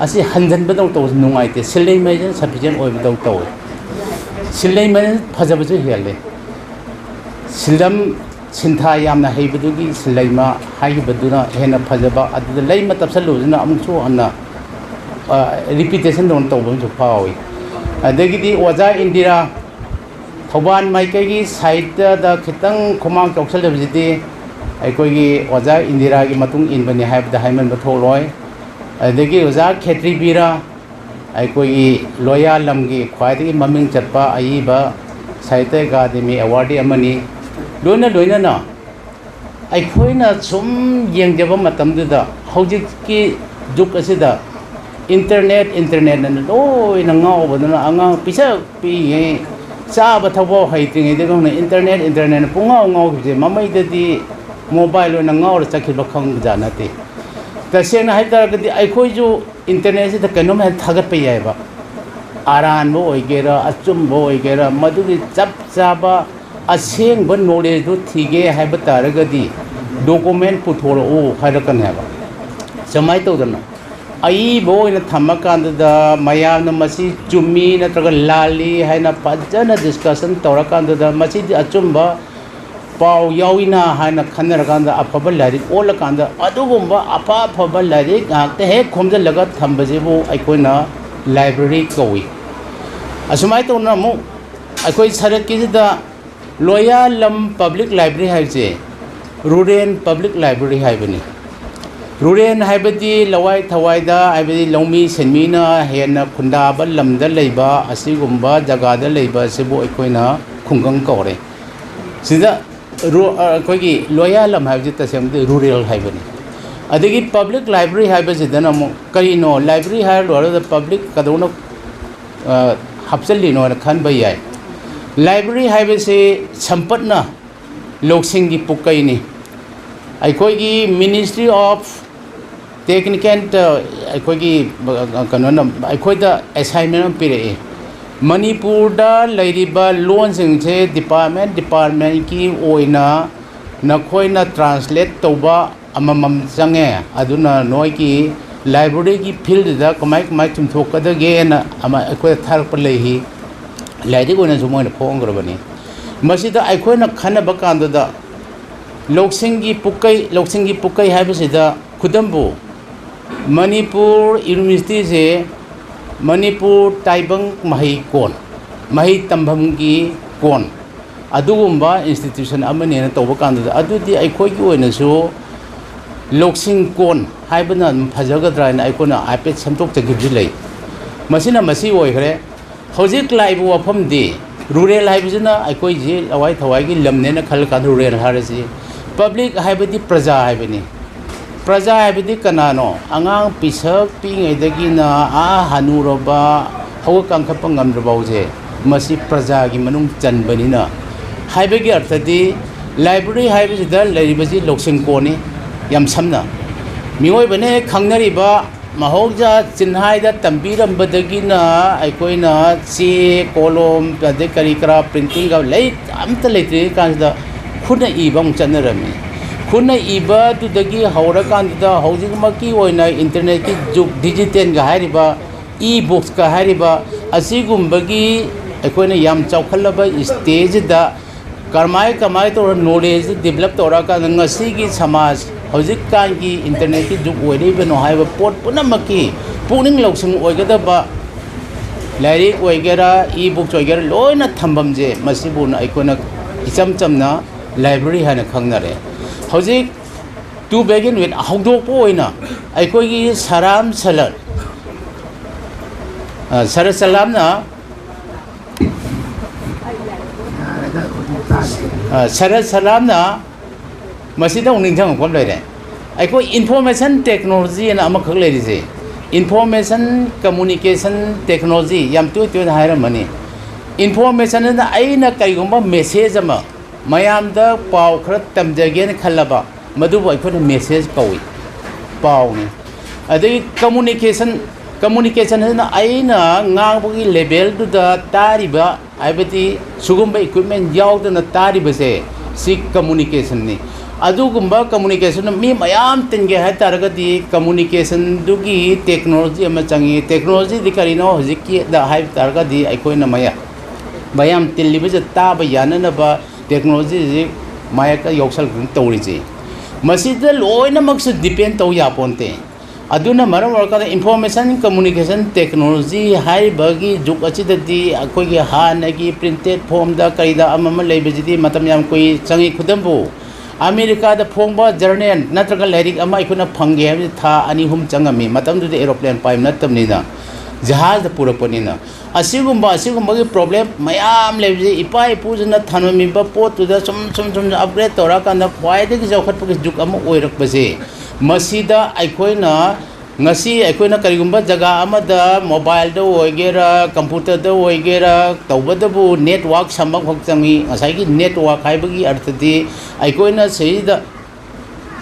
ꯑꯁꯤ ꯍꯟꯖꯟꯕꯗꯧ ꯇꯧꯕꯁꯦ ꯅꯨꯡꯉꯥꯏꯇꯦ꯫ ꯁꯤꯜꯂꯩꯃꯁꯤꯅ sufficient ꯑꯣꯏꯕꯗꯧ ꯇꯧꯋꯦ꯫ ꯁꯤꯜꯂꯩꯃ ꯐꯖꯕꯁꯨ ꯍꯦꯜꯂꯦ꯫ ꯁꯤꯜꯂꯝ ꯁꯤꯟꯊꯥ ꯌꯥꯝꯅ ꯍꯩꯕꯗꯨꯒꯤ ꯁꯤꯜꯂꯩꯃ ꯍꯥꯏꯈꯤꯕꯗꯨꯅ ꯍꯦꯟꯅ ꯐꯖꯕ, ꯑꯗꯨꯗ ꯂꯩꯃ ꯇꯞꯁꯜꯂꯨꯕꯁꯤꯅ ꯑꯃꯨꯛꯁꯨ ꯍꯟꯅ, ꯑ, repetitionꯗꯧꯅ ꯇꯧꯕ ꯑꯃꯁꯨ ꯐꯥꯎꯏ꯫ ꯑꯗꯒꯤꯗꯤ ꯑꯣꯖꯥ ꯏꯟꯗꯤꯔꯥ, ꯊꯧꯕꯥꯜ ꯃꯥꯏꯀꯩꯒꯤ sideꯇ ꯈꯤꯇꯪ ꯈꯨꯃꯥꯡ ꯆꯥꯎꯁꯜꯂꯕꯁꯤꯗꯤ ꯑꯩꯈꯣꯏꯒꯤ ꯑꯣꯖꯥ ꯏꯟꯗꯤꯔꯥꯒꯤ ꯃꯇꯨꯡ ꯏꯟꯕꯅꯤ ꯍꯥꯏꯕꯗ ꯍꯥꯏꯃꯟꯕ ꯊꯣꯛꯂꯣꯏ꯫ ꯑꯗꯒꯤ ꯑꯣꯖꯥ ꯈꯦꯇ꯭ꯔꯤꯕꯤꯔꯥ, ꯑꯩꯈꯣꯏꯒꯤ ꯂꯣꯌꯥ ꯂꯝꯒꯤ ꯈ꯭ꯋꯥꯏꯗꯒꯤ ꯃꯃꯤꯡ ꯆꯠꯄ ꯑꯏꯕ ꯁꯥꯍꯤꯇ꯭ꯌ ꯑꯦꯀꯥꯗꯦꯃꯤ awardee ꯑꯃꯅꯤ꯫ ꯂꯣꯏꯅ ꯂꯣꯏꯅꯅ ꯑꯩꯈꯣꯏꯅ ꯁꯨꯝ ꯌꯦꯡꯖꯕ ꯃꯇꯝꯗꯨꯗ, ꯍꯧꯖꯤꯛꯀꯤ ꯖꯨꯛ ꯑꯁꯤꯗ internet, internetꯅ ꯂꯣꯏꯅ ꯉꯥꯎꯕꯗꯨꯅ, ꯑꯉꯥꯡ ꯄꯤꯁꯛ ꯄꯤꯛꯏꯉꯩ, ꯆꯥꯕ ꯊꯛꯄ ꯍꯩꯇ꯭ꯔꯤꯉꯩꯗꯒꯤ ꯍꯧꯅ internet, internetꯅ ꯄꯨꯡꯉꯥꯎ ꯉꯥꯎꯈꯤꯕꯁꯦ, ꯃꯃꯩꯗꯗꯤ mobile ꯑꯣꯏꯅ ꯉꯥꯎꯔ ꯆꯠꯈꯤꯕ ꯈꯪꯕꯖꯥꯠ ꯅꯠꯇꯦ꯫ ꯇꯁꯦꯡꯅ ꯍꯥꯏ ꯇꯥꯔꯒꯗꯤ, ꯑꯩꯈꯣꯏꯁꯨ internetꯁꯤꯗ ꯀꯩꯅꯣꯝ ꯍꯦꯛ ꯊꯥꯒꯠꯄ ꯌꯥꯏꯕ, ꯑꯔꯥꯟꯕ ꯑꯣꯏꯒꯦꯔꯥ, ꯑꯆꯨꯝꯕ ꯑꯣꯏꯒꯦꯔꯥ, ꯃꯗꯨꯒꯤ ꯆꯞ ꯆꯥꯕ ꯑꯁꯦꯡꯕ knowledgeꯗꯨ ꯊꯤꯒꯦ ꯍꯥꯏꯕ ꯇꯥꯔꯒꯗꯤ, document ꯄꯨꯊꯣꯔꯛꯎ ꯍꯥꯏꯔꯛꯀꯅꯦꯕ꯫ ꯁꯨꯃꯥꯏꯅ ꯇꯧꯗꯅ, ꯑꯏꯕ ꯑꯣꯏꯅ ꯊꯝꯃꯀꯥꯟꯗꯨꯗ, ꯃꯌꯥꯝꯅ ꯃꯁꯤ ꯆꯨꯝꯃꯤ ꯅꯠꯇ꯭ꯔꯒ ꯂꯥꯜꯂꯤ ꯍꯥꯏꯅ ꯐꯖꯅ discussion ꯇꯧꯔꯀꯥꯟꯗꯨꯗ, ꯃꯁꯤꯗꯤ ꯑꯆꯨꯝꯕ ꯄꯥꯎ ꯌꯥꯎꯏꯅ ꯍꯥꯏꯅ ꯈꯟꯅꯔꯀꯥꯟꯗ, ꯑꯐꯕ ꯂꯥꯏꯔꯤꯛ ꯑꯣꯜꯂꯀꯥꯟꯗ, ꯑꯗꯨꯒꯨꯝꯕ ꯑꯐ ꯑꯐꯕ ꯂꯥꯏꯔꯤꯛ ꯉꯥꯛꯇ ꯍꯦꯛ ꯈꯣꯝꯖꯤꯜꯂꯒ ꯊꯝꯕꯁꯤꯕꯨ ꯑꯩꯈꯣꯏꯅ library ꯀꯧꯏ꯫ ꯑꯁꯨꯃꯥꯏꯅ ꯇꯧꯅ ꯑꯃꯨꯛ ꯑꯩꯈꯣꯏ ꯁꯔꯛꯀꯤꯁꯤꯗ ꯂꯣꯌꯥꯂꯝ Public Library ꯍꯥꯏꯕꯁꯦ rural public library ꯍꯥꯏꯕꯅꯤ꯫ Rural ꯍꯥꯏꯕꯗꯤ ꯂꯋꯥꯏ ꯊꯋꯥꯏꯗ, ꯍꯥꯏꯕꯗꯤ ꯂꯧꯃꯤ ꯁꯤꯟꯃꯤꯅ ꯍꯦꯟꯅ ꯈꯨꯟꯗꯥꯕ ꯂꯝꯗ ꯂꯩꯕ, ꯑꯁꯤꯒꯨꯝꯕ ꯖꯒꯥꯗ ꯂꯩꯕ ꯑꯁꯤꯕꯨ ꯑꯩꯈꯣꯏꯅ ꯈꯨꯡꯒꯪ ꯀꯧꯔꯦ꯫ ꯁꯤꯗ ꯔꯨ-, ꯑ, ꯑꯩꯈꯣꯏꯒꯤ ꯂꯣꯌꯥꯂꯝ ꯍꯥꯏꯕꯁꯤ ꯇꯁꯦꯡꯕꯗꯤ rural ꯍꯥꯏꯕꯅꯤ꯫ ꯑꯗꯒꯤ public library ꯍꯥꯏꯕꯁꯤꯗꯅ ꯑꯃꯨꯛ ꯀꯔꯤꯅꯣ? Library ꯍꯥꯏꯔ ꯂꯣꯏꯔꯒ public ꯀꯩꯗꯧꯅ, ꯑ, ꯍꯥꯞꯆꯤꯜꯂꯤꯅꯣꯅ ꯈꯟꯕ ꯌꯥꯏ꯫ Library ꯍꯥꯏꯕꯁꯤ ꯁꯝꯄꯠꯅ ꯂꯧꯁꯤꯡꯒꯤ ꯄꯨꯀꯩꯅꯤ꯫ ꯑꯩꯈꯣꯏꯒꯤ Ministry of Technical, ꯑ, ꯑꯩꯈꯣꯏꯒꯤ, ꯑ, ꯀꯩꯅꯣꯅ ꯑꯩꯈꯣꯏꯗ assignment ꯑꯃ ꯄꯤꯔꯛꯏ꯫ ꯃꯅꯤꯄꯨꯔꯗ ꯂꯩꯔꯤꯕ ꯂꯣꯟꯁꯤꯡꯁꯦ department departmentꯀꯤ ꯑꯣꯏꯅ ꯅꯈꯣꯏꯅ translate ꯇꯧꯕ ꯑꯃꯃꯝ ꯆꯪꯉꯦ꯫ ꯑꯗꯨꯅ ꯅꯣꯏꯒꯤ libraryꯒꯤ fieldꯗ ꯀꯃꯥꯏ ꯀꯃꯥꯏ ꯆꯨꯝꯊꯣꯛꯀꯗꯒꯦꯅ ꯑꯃ ꯑꯩꯈꯣꯏꯗ ꯊꯥꯔꯛꯄ ꯂꯩꯈꯤ꯫ ꯂꯥꯏꯔꯤꯛ ꯑꯣꯏꯅꯁꯨ ꯃꯣꯏꯅ ꯐꯣꯡꯈ꯭ꯔꯕꯅꯤ꯫ ꯃꯁꯤꯗ ꯑꯩꯈꯣꯏꯅ ꯈꯟꯅꯕ ꯀꯥꯟꯗꯨꯗ ꯂꯧꯁꯤꯡꯒꯤ ꯄꯨꯀꯩ, ꯂꯧꯁꯤꯡꯒꯤ ꯄꯨꯀꯩ ꯍꯥꯏꯕꯁꯤꯗ ꯈꯨꯗꯝꯕꯨ ꯃꯅꯤꯄꯨꯔ universityꯁꯦ ꯃꯅꯤꯄꯨꯔ ꯇꯥꯏꯕꯪ ꯃꯍꯩ ꯀꯣꯟ, ꯃꯍꯩ ꯇꯝꯐꯝꯒꯤ ꯀꯣꯟ, ꯑꯗꯨꯒꯨꯝꯕ institution ꯑꯃꯅꯦꯅ ꯇꯧꯕ ꯀꯥꯟꯗꯨꯗ, ꯑꯗꯨꯗꯤ ꯑꯩꯈꯣꯏꯒꯤ ꯑꯣꯏꯅꯁꯨ ꯂꯧꯁꯤꯡ ꯀꯣꯟ ꯍꯥꯏꯕꯅ ꯑꯗꯨꯝ ꯐꯖꯒꯗ꯭ꯔꯥ ꯍꯥꯏꯅ ꯑꯩꯈꯣꯏꯅ ꯍꯥꯏꯐꯦꯠ ꯁꯦꯝꯗꯣꯛꯆꯈꯤꯕꯁꯨ ꯂꯩ꯫ ꯃꯁꯤꯅ ꯃꯁꯤ ꯑꯣꯏꯈ꯭ꯔꯦ꯫ ꯍꯧꯖꯤꯛ ꯂꯥꯛꯏꯕ ꯋꯥꯐꯝꯗꯤ, rural ꯍꯥꯏꯕꯁꯤꯅ ꯑꯩꯈꯣꯏꯁꯤ ꯂꯋꯥꯏ ꯊꯋꯥꯏꯒꯤ ꯂꯝꯅꯦꯅ ꯈꯜꯂꯀꯥꯟꯗ rural ꯍꯥꯏꯔꯁꯤ, ꯄꯕ꯭ꯂꯤꯛ ꯍꯥꯏꯕꯗꯤ ꯄ꯭ꯔꯖꯥ ꯍꯥꯏꯕꯅꯤ꯫ ꯄ꯭ꯔꯖꯥ ꯍꯥꯏꯕꯗꯤ ꯀꯅꯥꯅꯣ? ꯑꯉꯥꯡ ꯄꯤꯁꯛ ꯄꯤꯛꯏꯉꯩꯗꯒꯤꯅ ꯑꯥ ꯍꯅꯨꯔꯕ, ꯍꯧꯒꯠ ꯀꯥꯡꯈꯠꯄ ꯉꯝꯗ꯭ꯔꯕ ꯐꯥꯎꯁꯦ, ꯃꯁꯤ ꯄ꯭ꯔꯖꯥꯒꯤ ꯃꯅꯨꯡ ꯆꯟꯕꯅꯤꯅ ꯍꯥꯏꯕꯒꯤ ꯑꯔꯊꯗꯤ, ꯂꯥꯏꯕ꯭ꯔꯦꯔꯤ ꯍꯥꯏꯕꯁꯤꯗ ꯂꯩꯔꯤꯕꯁꯤ ꯂꯧꯁꯤꯡ ꯀꯣꯟꯅꯤ꯫ ꯌꯥꯝ ꯁꯝꯅ, ꯃꯤꯑꯣꯏꯕꯅ ꯍꯦꯛ ꯈꯪꯅꯔꯤꯕ ꯃꯍꯧꯁꯥ ꯆꯤꯟꯍꯥꯏꯗ ꯇꯝꯕꯤꯔꯝꯕꯗꯒꯤꯅ ꯑꯩꯈꯣꯏꯅ ꯆꯦ, ꯀꯣꯂꯣꯝ, ꯑꯗꯩ ꯀꯔꯤ ꯀꯔꯥ ꯄ꯭ꯔꯤꯟꯇꯤꯡꯒ ꯂꯩ, ꯑꯝꯇ ꯂꯩꯇ꯭ꯔꯤꯉꯩ ꯀꯥꯟꯁꯤꯗ ꯈꯨꯠꯅ ꯏꯕ ꯑꯃꯨꯛ ꯆꯠꯅꯔꯝꯃꯤ꯫ ꯈꯨꯠꯅ ꯏꯕꯗꯨꯗꯒꯤ ꯍꯧꯔꯀꯥꯟꯗꯨꯗ ꯍꯧꯖꯤꯛꯃꯛꯀꯤ ꯑꯣꯏꯅ ꯏꯟꯇꯔꯅꯦꯠꯀꯤ ꯖꯨꯛ, ꯗꯤꯖꯤꯇꯦꯜꯒ ꯍꯥꯏꯔꯤꯕ, ꯏ ꯕꯨꯛꯁꯀ ꯍꯥꯏꯔꯤꯕ ꯑꯁꯤꯒꯨꯝꯕꯒꯤ ꯑꯩꯈꯣꯏꯅ ꯌꯥꯝ ꯆꯥꯎꯈꯠꯂꯕ ꯁ꯭ꯇꯦꯖꯁꯤꯗ ꯀꯔꯝꯍꯥꯏ ꯀꯃꯥꯏ ꯇꯧꯔ ꯅꯣꯂꯦꯖꯁꯤ ꯗꯤꯕꯂꯞ ꯇꯧꯔꯛꯑꯀꯥꯟꯗ ꯉꯁꯤꯒꯤ ꯁꯃꯥꯖ ꯍꯧꯖꯤꯛꯀꯥꯟꯒꯤ ꯏꯟꯇꯔꯅꯦꯠꯀꯤ ꯖꯨꯛ ꯑꯣꯏꯔꯛꯏꯕꯅꯣ ꯍꯥꯏꯕ ꯄꯣꯠ ꯄꯨꯝꯅꯃꯛꯀꯤ ꯄꯨꯛꯅꯤꯡ ꯂꯧꯁꯤꯡ ꯑꯣꯏꯒꯗꯕ ꯂꯥꯏꯔꯤꯛ ꯑꯣꯏꯒꯦꯔꯥ, ꯏ ꯕꯨꯛꯁ ꯑꯣꯏꯒꯦꯔꯥ, ꯂꯣꯏꯅ ꯊꯝꯐꯝꯁꯦ ꯃꯁꯤꯕꯨꯅ ꯑꯩꯈꯣꯏꯅ ꯏꯆꯝ ꯆꯝꯅ ꯂꯥꯏꯕ꯭ꯔꯦꯔꯤ ꯍꯥꯏꯅ ꯈꯪꯅꯔꯦ꯫ ꯍꯧꯖꯤꯛ To begin with, ꯍꯧꯗꯣꯛꯄ ꯑꯣꯏꯅ ꯑꯩꯈꯣꯏꯒꯤ ꯁꯔꯥꯝ ꯁꯂꯠ, ꯑ, ꯁꯔꯠ ꯁꯂꯥꯝꯅ, ꯑ, ꯁꯔꯠ ꯁꯂꯥꯝꯅ ꯃꯁꯤꯗ ꯑꯃꯨꯛ ꯅꯤꯡꯁꯤꯡꯉꯛꯄ ꯑꯃ ꯂꯩꯔꯦ꯫ ꯑꯩꯈꯣꯏ ꯏꯟꯐꯣꯔꯃꯦꯁꯟ ꯇꯦꯛꯅꯣꯂꯣꯖꯤ ꯑꯅ ꯑꯃꯈꯛ ꯂꯩꯔꯤꯁꯦ, ꯏꯟꯐꯣꯔꯃꯦꯁꯟ ꯀꯝꯃꯨꯅꯤꯀꯦꯁꯟ ꯇꯦꯛꯅꯣꯂꯣꯖꯤ ꯌꯥꯝ ꯇꯣꯏ ꯇꯣꯏꯅ ꯍꯥꯏꯔꯝꯃꯅꯤ꯫ ꯏꯟꯐꯣꯔꯃꯦꯁꯟ ꯑꯅ ꯑꯩꯅ ꯀꯔꯤꯒꯨꯝꯕ ꯃꯦꯁꯦꯖ ꯑꯃ ꯃꯌꯥꯝꯗ ꯄꯥꯎ ꯈꯔ ꯇꯝꯖꯒꯦꯅ ꯈꯜꯂꯕ, ꯃꯗꯨꯕꯨ ꯑꯩꯈꯣꯏꯅ ꯃꯦꯁꯦꯖ ꯀꯧꯏ, ꯄꯥꯎꯅꯤ꯫ ꯑꯗꯒꯤ ꯀꯝꯃꯨꯅꯤꯀꯦꯁꯟ, ꯀꯝꯃꯨꯅꯤꯀꯦꯁꯟ ꯍꯥꯏꯁꯤꯅ ꯑꯩꯅ ꯉꯥꯡꯕꯒꯤ ꯂꯦꯚꯦꯜꯗꯨꯗ ꯇꯥꯔꯤꯕ, ꯍꯥꯏꯕꯗꯤ ꯁꯤꯒꯨꯝꯕ ꯏꯀ꯭ꯋꯤꯞꯃꯦꯟ ꯌꯥꯎꯗꯅ ꯇꯥꯔꯤꯕꯁꯦ, ꯁꯤ ꯀꯝꯃꯨꯅꯤꯀꯦꯁꯟꯅꯤ꯫ ꯑꯗꯨꯒꯨꯝꯕ ꯀꯝꯃꯨꯅꯤꯀꯦꯁꯟ ꯃꯤ ꯃꯌꯥꯝ ꯇꯤꯟꯒꯦ ꯍꯥꯏ ꯇꯥꯔꯒꯗꯤ ꯀꯝꯃꯨꯅꯤꯀꯦꯁꯟꯗꯨꯒꯤ ꯇꯦꯛꯅꯣꯂꯣꯖꯤ ꯑꯃ ꯆꯪꯉꯤ꯫ ꯇꯦꯛꯅꯣꯂꯣꯖꯤꯗꯤ ꯀꯔꯤꯅꯣ? ꯍꯧꯖꯤꯛꯀꯤꯗ ꯍꯥꯏꯕ ꯇꯥꯔꯒꯗꯤ ꯑꯩꯈꯣꯏꯅ ꯃꯌꯥꯝ, ꯃꯌꯥꯝ ꯇꯤꯜꯂꯤꯕꯁꯦ ꯇꯥꯕ ꯌꯥꯅꯅꯕ ꯇꯦꯛꯅꯣꯂꯣꯖꯤꯁꯤ ꯃꯥꯌꯦꯛꯇ ꯌꯥꯎꯁꯜꯂꯛꯇꯅ ꯇꯧꯔꯤꯁꯦ꯫ ꯃꯁꯤꯗ ꯂꯣꯏꯅꯃꯛꯁꯨ ꯗꯤꯄꯦꯟ ꯇꯧ ꯌꯥꯄꯣꯟꯇꯦ꯫ ꯑꯗꯨꯅ ꯃꯔꯝ ꯑꯣꯏꯔꯀꯥꯟꯗ ꯏꯟꯐꯣꯔꯃꯦꯁꯟ ꯀꯝꯃꯨꯅꯤꯀꯦꯁꯟ ꯇꯦꯛꯅꯣꯂꯣꯖꯤ ꯍꯥꯏꯔꯤꯕꯒꯤ ꯖꯨꯛ ꯑꯁꯤꯗꯗꯤ ꯑꯩꯈꯣꯏꯒꯤ ꯍꯥꯟꯅꯒꯤ ꯄ꯭ꯔꯤꯟꯇꯦꯠ ꯐꯣꯝꯗ ꯀꯩꯗ ꯑꯃ ꯑꯃ ꯂꯩꯕꯁꯤꯗꯤ ꯃꯇꯝ ꯌꯥꯝ ꯀꯨꯏ ꯆꯪꯉꯤ꯫ ꯈꯨꯗꯝꯕꯨ, ꯑꯃꯦꯔꯤꯀꯥꯗ ꯐꯣꯡꯕ ꯖꯔꯅꯦꯜ ꯅꯠꯇ꯭ꯔꯒ ꯂꯥꯏꯔꯤꯛ ꯑꯃ ꯑꯩꯈꯣꯏꯅ ꯐꯪꯒꯦ ꯍꯥꯏꯕꯁꯤ ꯊꯥ ꯑꯅꯤ ꯑꯍꯨꯝ ꯆꯪꯉꯝꯃꯤ꯫ ꯃꯇꯝꯗꯨꯗ ꯑꯦꯔꯣꯄ꯭ꯂꯦꯟ ꯄꯥꯏꯕ ꯅꯠꯇꯕꯅꯤꯅ꯫ ꯖꯍꯥꯖꯇ ꯄꯨꯔꯛꯄꯅꯤꯅ꯫ ꯑꯁꯤꯒꯨꯝꯕ, ꯑꯁꯤꯒꯨꯝꯕꯒꯤ ꯄ꯭ꯔꯣꯕ꯭ꯂꯦꯝ ꯃꯌꯥꯝ ꯂꯩꯕꯁꯦ, ꯏꯄꯥ ꯏꯄꯨꯁꯤꯅ ꯊꯝꯂꯝꯃꯤꯕ ꯄꯣꯠꯇꯨꯗ ꯁꯨꯝ, ꯁꯨꯝ, ꯁꯨꯝ ꯑꯞꯒ꯭ꯔꯦꯗ ꯇꯧꯔꯛꯑꯀꯥꯟꯗ ꯈ꯭ꯋꯥꯏꯗꯒꯤ ꯆꯥꯎꯈꯠꯄꯒꯤ ꯖꯨꯛ ꯑꯃ ꯑꯣꯏꯔꯛꯄꯁꯦ, ꯃꯁꯤꯗ ꯑꯩꯈꯣꯏꯅ ꯉꯁꯤ ꯑꯩꯈꯣꯏꯅ ꯀꯔꯤꯒꯨꯝꯕ ꯖꯒꯥ ꯑꯃꯗ ꯃꯣꯕꯥꯏꯜꯗ ꯑꯣꯏꯒꯦꯔꯥ, ꯀꯝꯄ꯭ꯌꯨꯇꯔꯗ ꯑꯣꯏꯒꯦꯔꯥ, ꯇꯧꯕꯗꯕꯨ ꯅꯦꯠꯋꯥꯛ ꯁꯝꯕ ꯑꯃꯈꯛ ꯆꯪꯉꯤ꯫ ꯉꯁꯥꯏꯒꯤ ꯅꯦꯠꯋꯥꯛ ꯍꯥꯏꯕꯒꯤ ꯑꯔꯊꯗꯤ ꯑꯩꯈꯣꯏꯅ ꯁꯤꯗ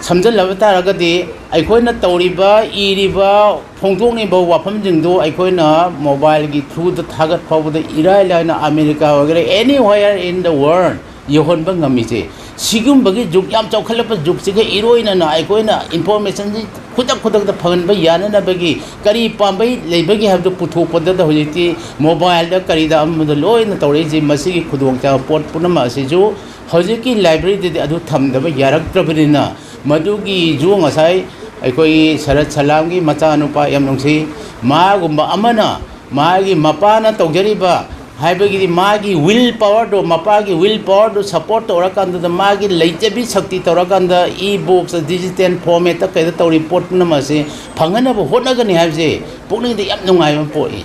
ꯁꯝꯖꯜꯂꯕ ꯇꯥꯔꯒꯗꯤ, ꯑꯩꯈꯣꯏꯅ ꯇꯧꯔꯤꯕ, ꯏꯔꯤꯕ, ꯐꯣꯡꯗꯣꯛꯂꯤꯕ ꯋꯥꯐꯝꯁꯤꯡꯗꯨ ꯑꯩꯈꯣꯏꯅ ꯃꯣꯕꯥꯏꯜꯒꯤ ꯊ꯭ꯔꯨꯗ ꯊꯥꯒꯠ ꯐꯥꯎꯕꯗ ꯏꯔꯥꯏ ꯂꯥꯏꯅ ꯑꯃꯦꯔꯤꯀꯥ ꯑꯣꯏꯒꯦꯔꯥ, anywhere in the world ꯌꯧꯍꯟꯕ ꯉꯝꯃꯤꯁꯦ꯫ ꯁꯤꯒꯨꯝꯕꯒꯤ ꯖꯨꯛ, ꯌꯥꯝ ꯆꯥꯎꯈꯠꯂꯛꯄ ꯖꯨꯛꯁꯤꯒ ꯏꯔꯣꯏꯅꯅ ꯑꯩꯈꯣꯏꯅ ꯏꯟꯐꯣꯔꯃꯦꯁꯟꯁꯤ ꯈꯨꯗꯛ ꯈꯨꯗꯛꯇ ꯐꯪꯍꯟꯕ ꯌꯥꯅꯅꯕꯒꯤ ꯀꯔꯤ ꯄꯥꯝꯕꯩ ꯂꯩꯕꯒꯦ ꯍꯥꯏꯕꯗꯨ ꯄꯨꯊꯣꯛꯄꯗ ꯍꯧꯖꯤꯛꯇꯤ ꯃꯣꯕꯥꯏꯜꯗ ꯀꯔꯤꯗ ꯑꯃꯗ ꯂꯣꯏꯅ ꯇꯧꯔꯛꯏꯁꯤ꯫ ꯃꯁꯤꯒꯤ ꯈꯨꯗꯣꯡꯆꯥꯕ ꯄꯣꯠ ꯄꯨꯝꯅꯃꯛ ꯑꯁꯤꯁꯨ ꯍꯧꯖꯤꯛꯀꯤ ꯂꯥꯏꯕ꯭ꯔꯦꯔꯤꯗꯗꯤ ꯑꯗꯨ ꯊꯝꯗꯕ ꯌꯥꯔꯛꯇ꯭ꯔꯕꯅꯤꯅ, ꯃꯗꯨꯒꯤꯁꯨ ꯉꯁꯥꯏ ꯑꯩꯈꯣꯏꯒꯤ ꯁꯔꯠ ꯁꯂꯥꯝꯒꯤ ꯃꯆꯥꯅꯨꯄꯥ ꯌꯥꯝ ꯅꯨꯡꯁꯤ, ꯃꯥꯒꯨꯝꯕ ꯑꯃꯅ ꯃꯥꯒꯤ ꯃꯄꯥꯅ ꯇꯧꯖꯔꯤꯕ ꯍꯥꯏꯕꯒꯤꯗꯤ ꯃꯥꯒꯤ ꯋꯤꯜ ꯄꯋꯥꯔꯗꯣ, ꯃꯄꯥꯒꯤ ꯋꯤꯜ ꯄꯋꯥꯔꯗꯣ ꯁꯞꯄꯣꯔꯠ ꯇꯧꯔꯀꯥꯟꯗꯨꯗ, ꯃꯥꯒꯤ ꯂꯩꯖꯕꯤ ꯁꯛꯇꯤ ꯇꯧꯔꯀꯥꯟꯗ, ꯏ ꯕꯨꯛꯁ, ꯗꯤꯖꯤꯇꯦꯜ ꯐꯣꯔꯃꯦꯠꯇ ꯀꯩꯗ ꯇꯧꯔꯤꯕ ꯄꯣꯠ ꯄꯨꯝꯅꯃꯛ ꯑꯁꯤ ꯐꯪꯍꯟꯅꯕ ꯍꯣꯠꯅꯒꯅꯤ ꯍꯥꯏꯕꯁꯦ ꯄꯨꯛꯅꯤꯡꯗ ꯌꯥꯝ ꯅꯨꯡꯉꯥꯏꯕ ꯑꯃ ꯄꯣꯛꯏ꯫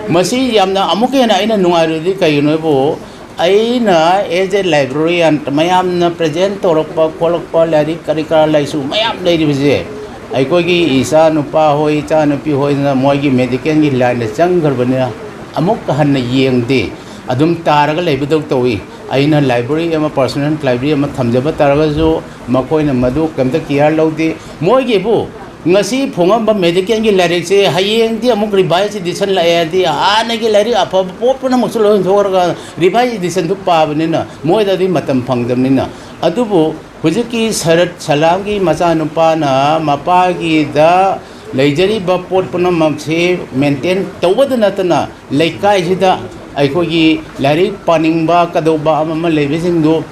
ꯃꯁꯤ ꯌꯥꯝꯅ ꯑꯃꯨꯛꯀ ꯍꯦꯟꯅ ꯑꯩꯅ ꯅꯨꯡꯉꯥꯏꯔꯤꯗꯤ ꯀꯩꯒꯤꯅꯣ ꯍꯥꯏꯕꯨ, ꯑꯩꯅ as a librarian ꯃꯌꯥꯝꯅ ꯄ꯭ꯔꯖꯦꯟ ꯇꯧꯔꯛꯄ ꯈꯣꯠꯂꯛꯄ ꯂꯥꯏꯔꯤꯛ ꯀꯔꯤ ꯀꯔꯥ ꯂꯥꯏꯁꯨ ꯃꯌꯥꯝ ꯂꯩꯔꯤꯕꯁꯦ, ꯑꯩꯈꯣꯏꯒꯤ ꯏꯆꯥ ꯅꯨꯄꯥ ꯍꯣꯏ, ꯏꯆꯥ ꯅꯨꯄꯤ ꯍꯣꯏꯅ ꯃꯣꯏꯒꯤ ꯃꯦꯗꯤꯀꯦꯜꯒꯤ ꯂꯥꯏꯟꯗ ꯆꯪꯈ꯭ꯔꯕꯅꯤꯅ ꯑꯃꯨꯛ ꯍꯟꯅ ꯌꯦꯡꯗꯦ, ꯑꯗꯨꯝ ꯇꯥꯔꯒ ꯂꯩꯕꯗꯧ ꯇꯧꯏ꯫ ꯑꯩꯅ ꯂꯥꯏꯕ꯭ꯔꯦꯔꯤ ꯑꯃ, ꯄꯔꯁꯣꯅꯦꯜ ꯂꯥꯏꯕ꯭ꯔꯦꯔꯤ ꯑꯃ ꯊꯝꯖꯕ ꯇꯥꯔꯒꯁꯨ ꯃꯈꯣꯏꯅ ꯃꯗꯨ ꯀꯩꯝꯇ ꯀꯤꯌꯥꯔ ꯂꯧꯗꯦ꯫ ꯃꯣꯏꯒꯤꯕꯨ ꯉꯁꯤ ꯐꯣꯡꯉꯝꯕ ꯃꯦꯗꯤꯀꯦꯜꯒꯤ ꯂꯥꯏꯔꯤꯛꯁꯦ ꯍꯌꯦꯡꯗꯤ ꯑꯃꯨꯛ ꯔꯤꯚꯥꯏꯁ ꯏꯗꯤꯁꯟ ꯂꯥꯛꯑꯦ ꯍꯥꯏꯔꯗꯤ, ꯍꯥꯟꯅꯒꯤ ꯂꯥꯏꯔꯤꯛ ꯑꯐꯕ ꯄꯣꯠ ꯄꯨꯝꯅꯃꯛꯁꯨ ꯂꯣꯏ ꯍꯨꯟꯗꯣꯛꯈ꯭ꯔꯒ ꯔꯤꯚꯥꯏꯁ ꯏꯗꯤꯁꯟꯗꯨ ꯄꯥꯕꯅꯤꯅ ꯃꯣꯏꯗꯗꯤ ꯃꯇꯝ ꯐꯪꯗꯕꯅꯤꯅ꯫ ꯑꯗꯨꯕꯨ ꯍꯧꯖꯤꯛꯀꯤ ꯁꯔꯠ ꯁꯂꯥꯝꯒꯤ ꯃꯆꯥꯅꯨꯄꯥꯅ ꯃꯄꯥꯒꯤꯗ ꯂꯩꯖꯔꯤꯕ ꯄꯣꯠ ꯄꯨꯝꯅꯃꯛꯁꯤ ꯃꯦꯟꯇꯦꯟ ꯇꯧꯕꯗ ꯅꯠꯇꯅ, ꯂꯩꯀꯥꯏꯁꯤꯗ ꯑꯩꯈꯣꯏꯒꯤ ꯂꯥꯏꯔꯤꯛ ꯄꯥꯅꯤꯡꯕ ꯀꯩꯗꯧꯕ ꯑꯃ ꯑꯃ ꯂꯩꯕꯁꯤꯡꯗꯨ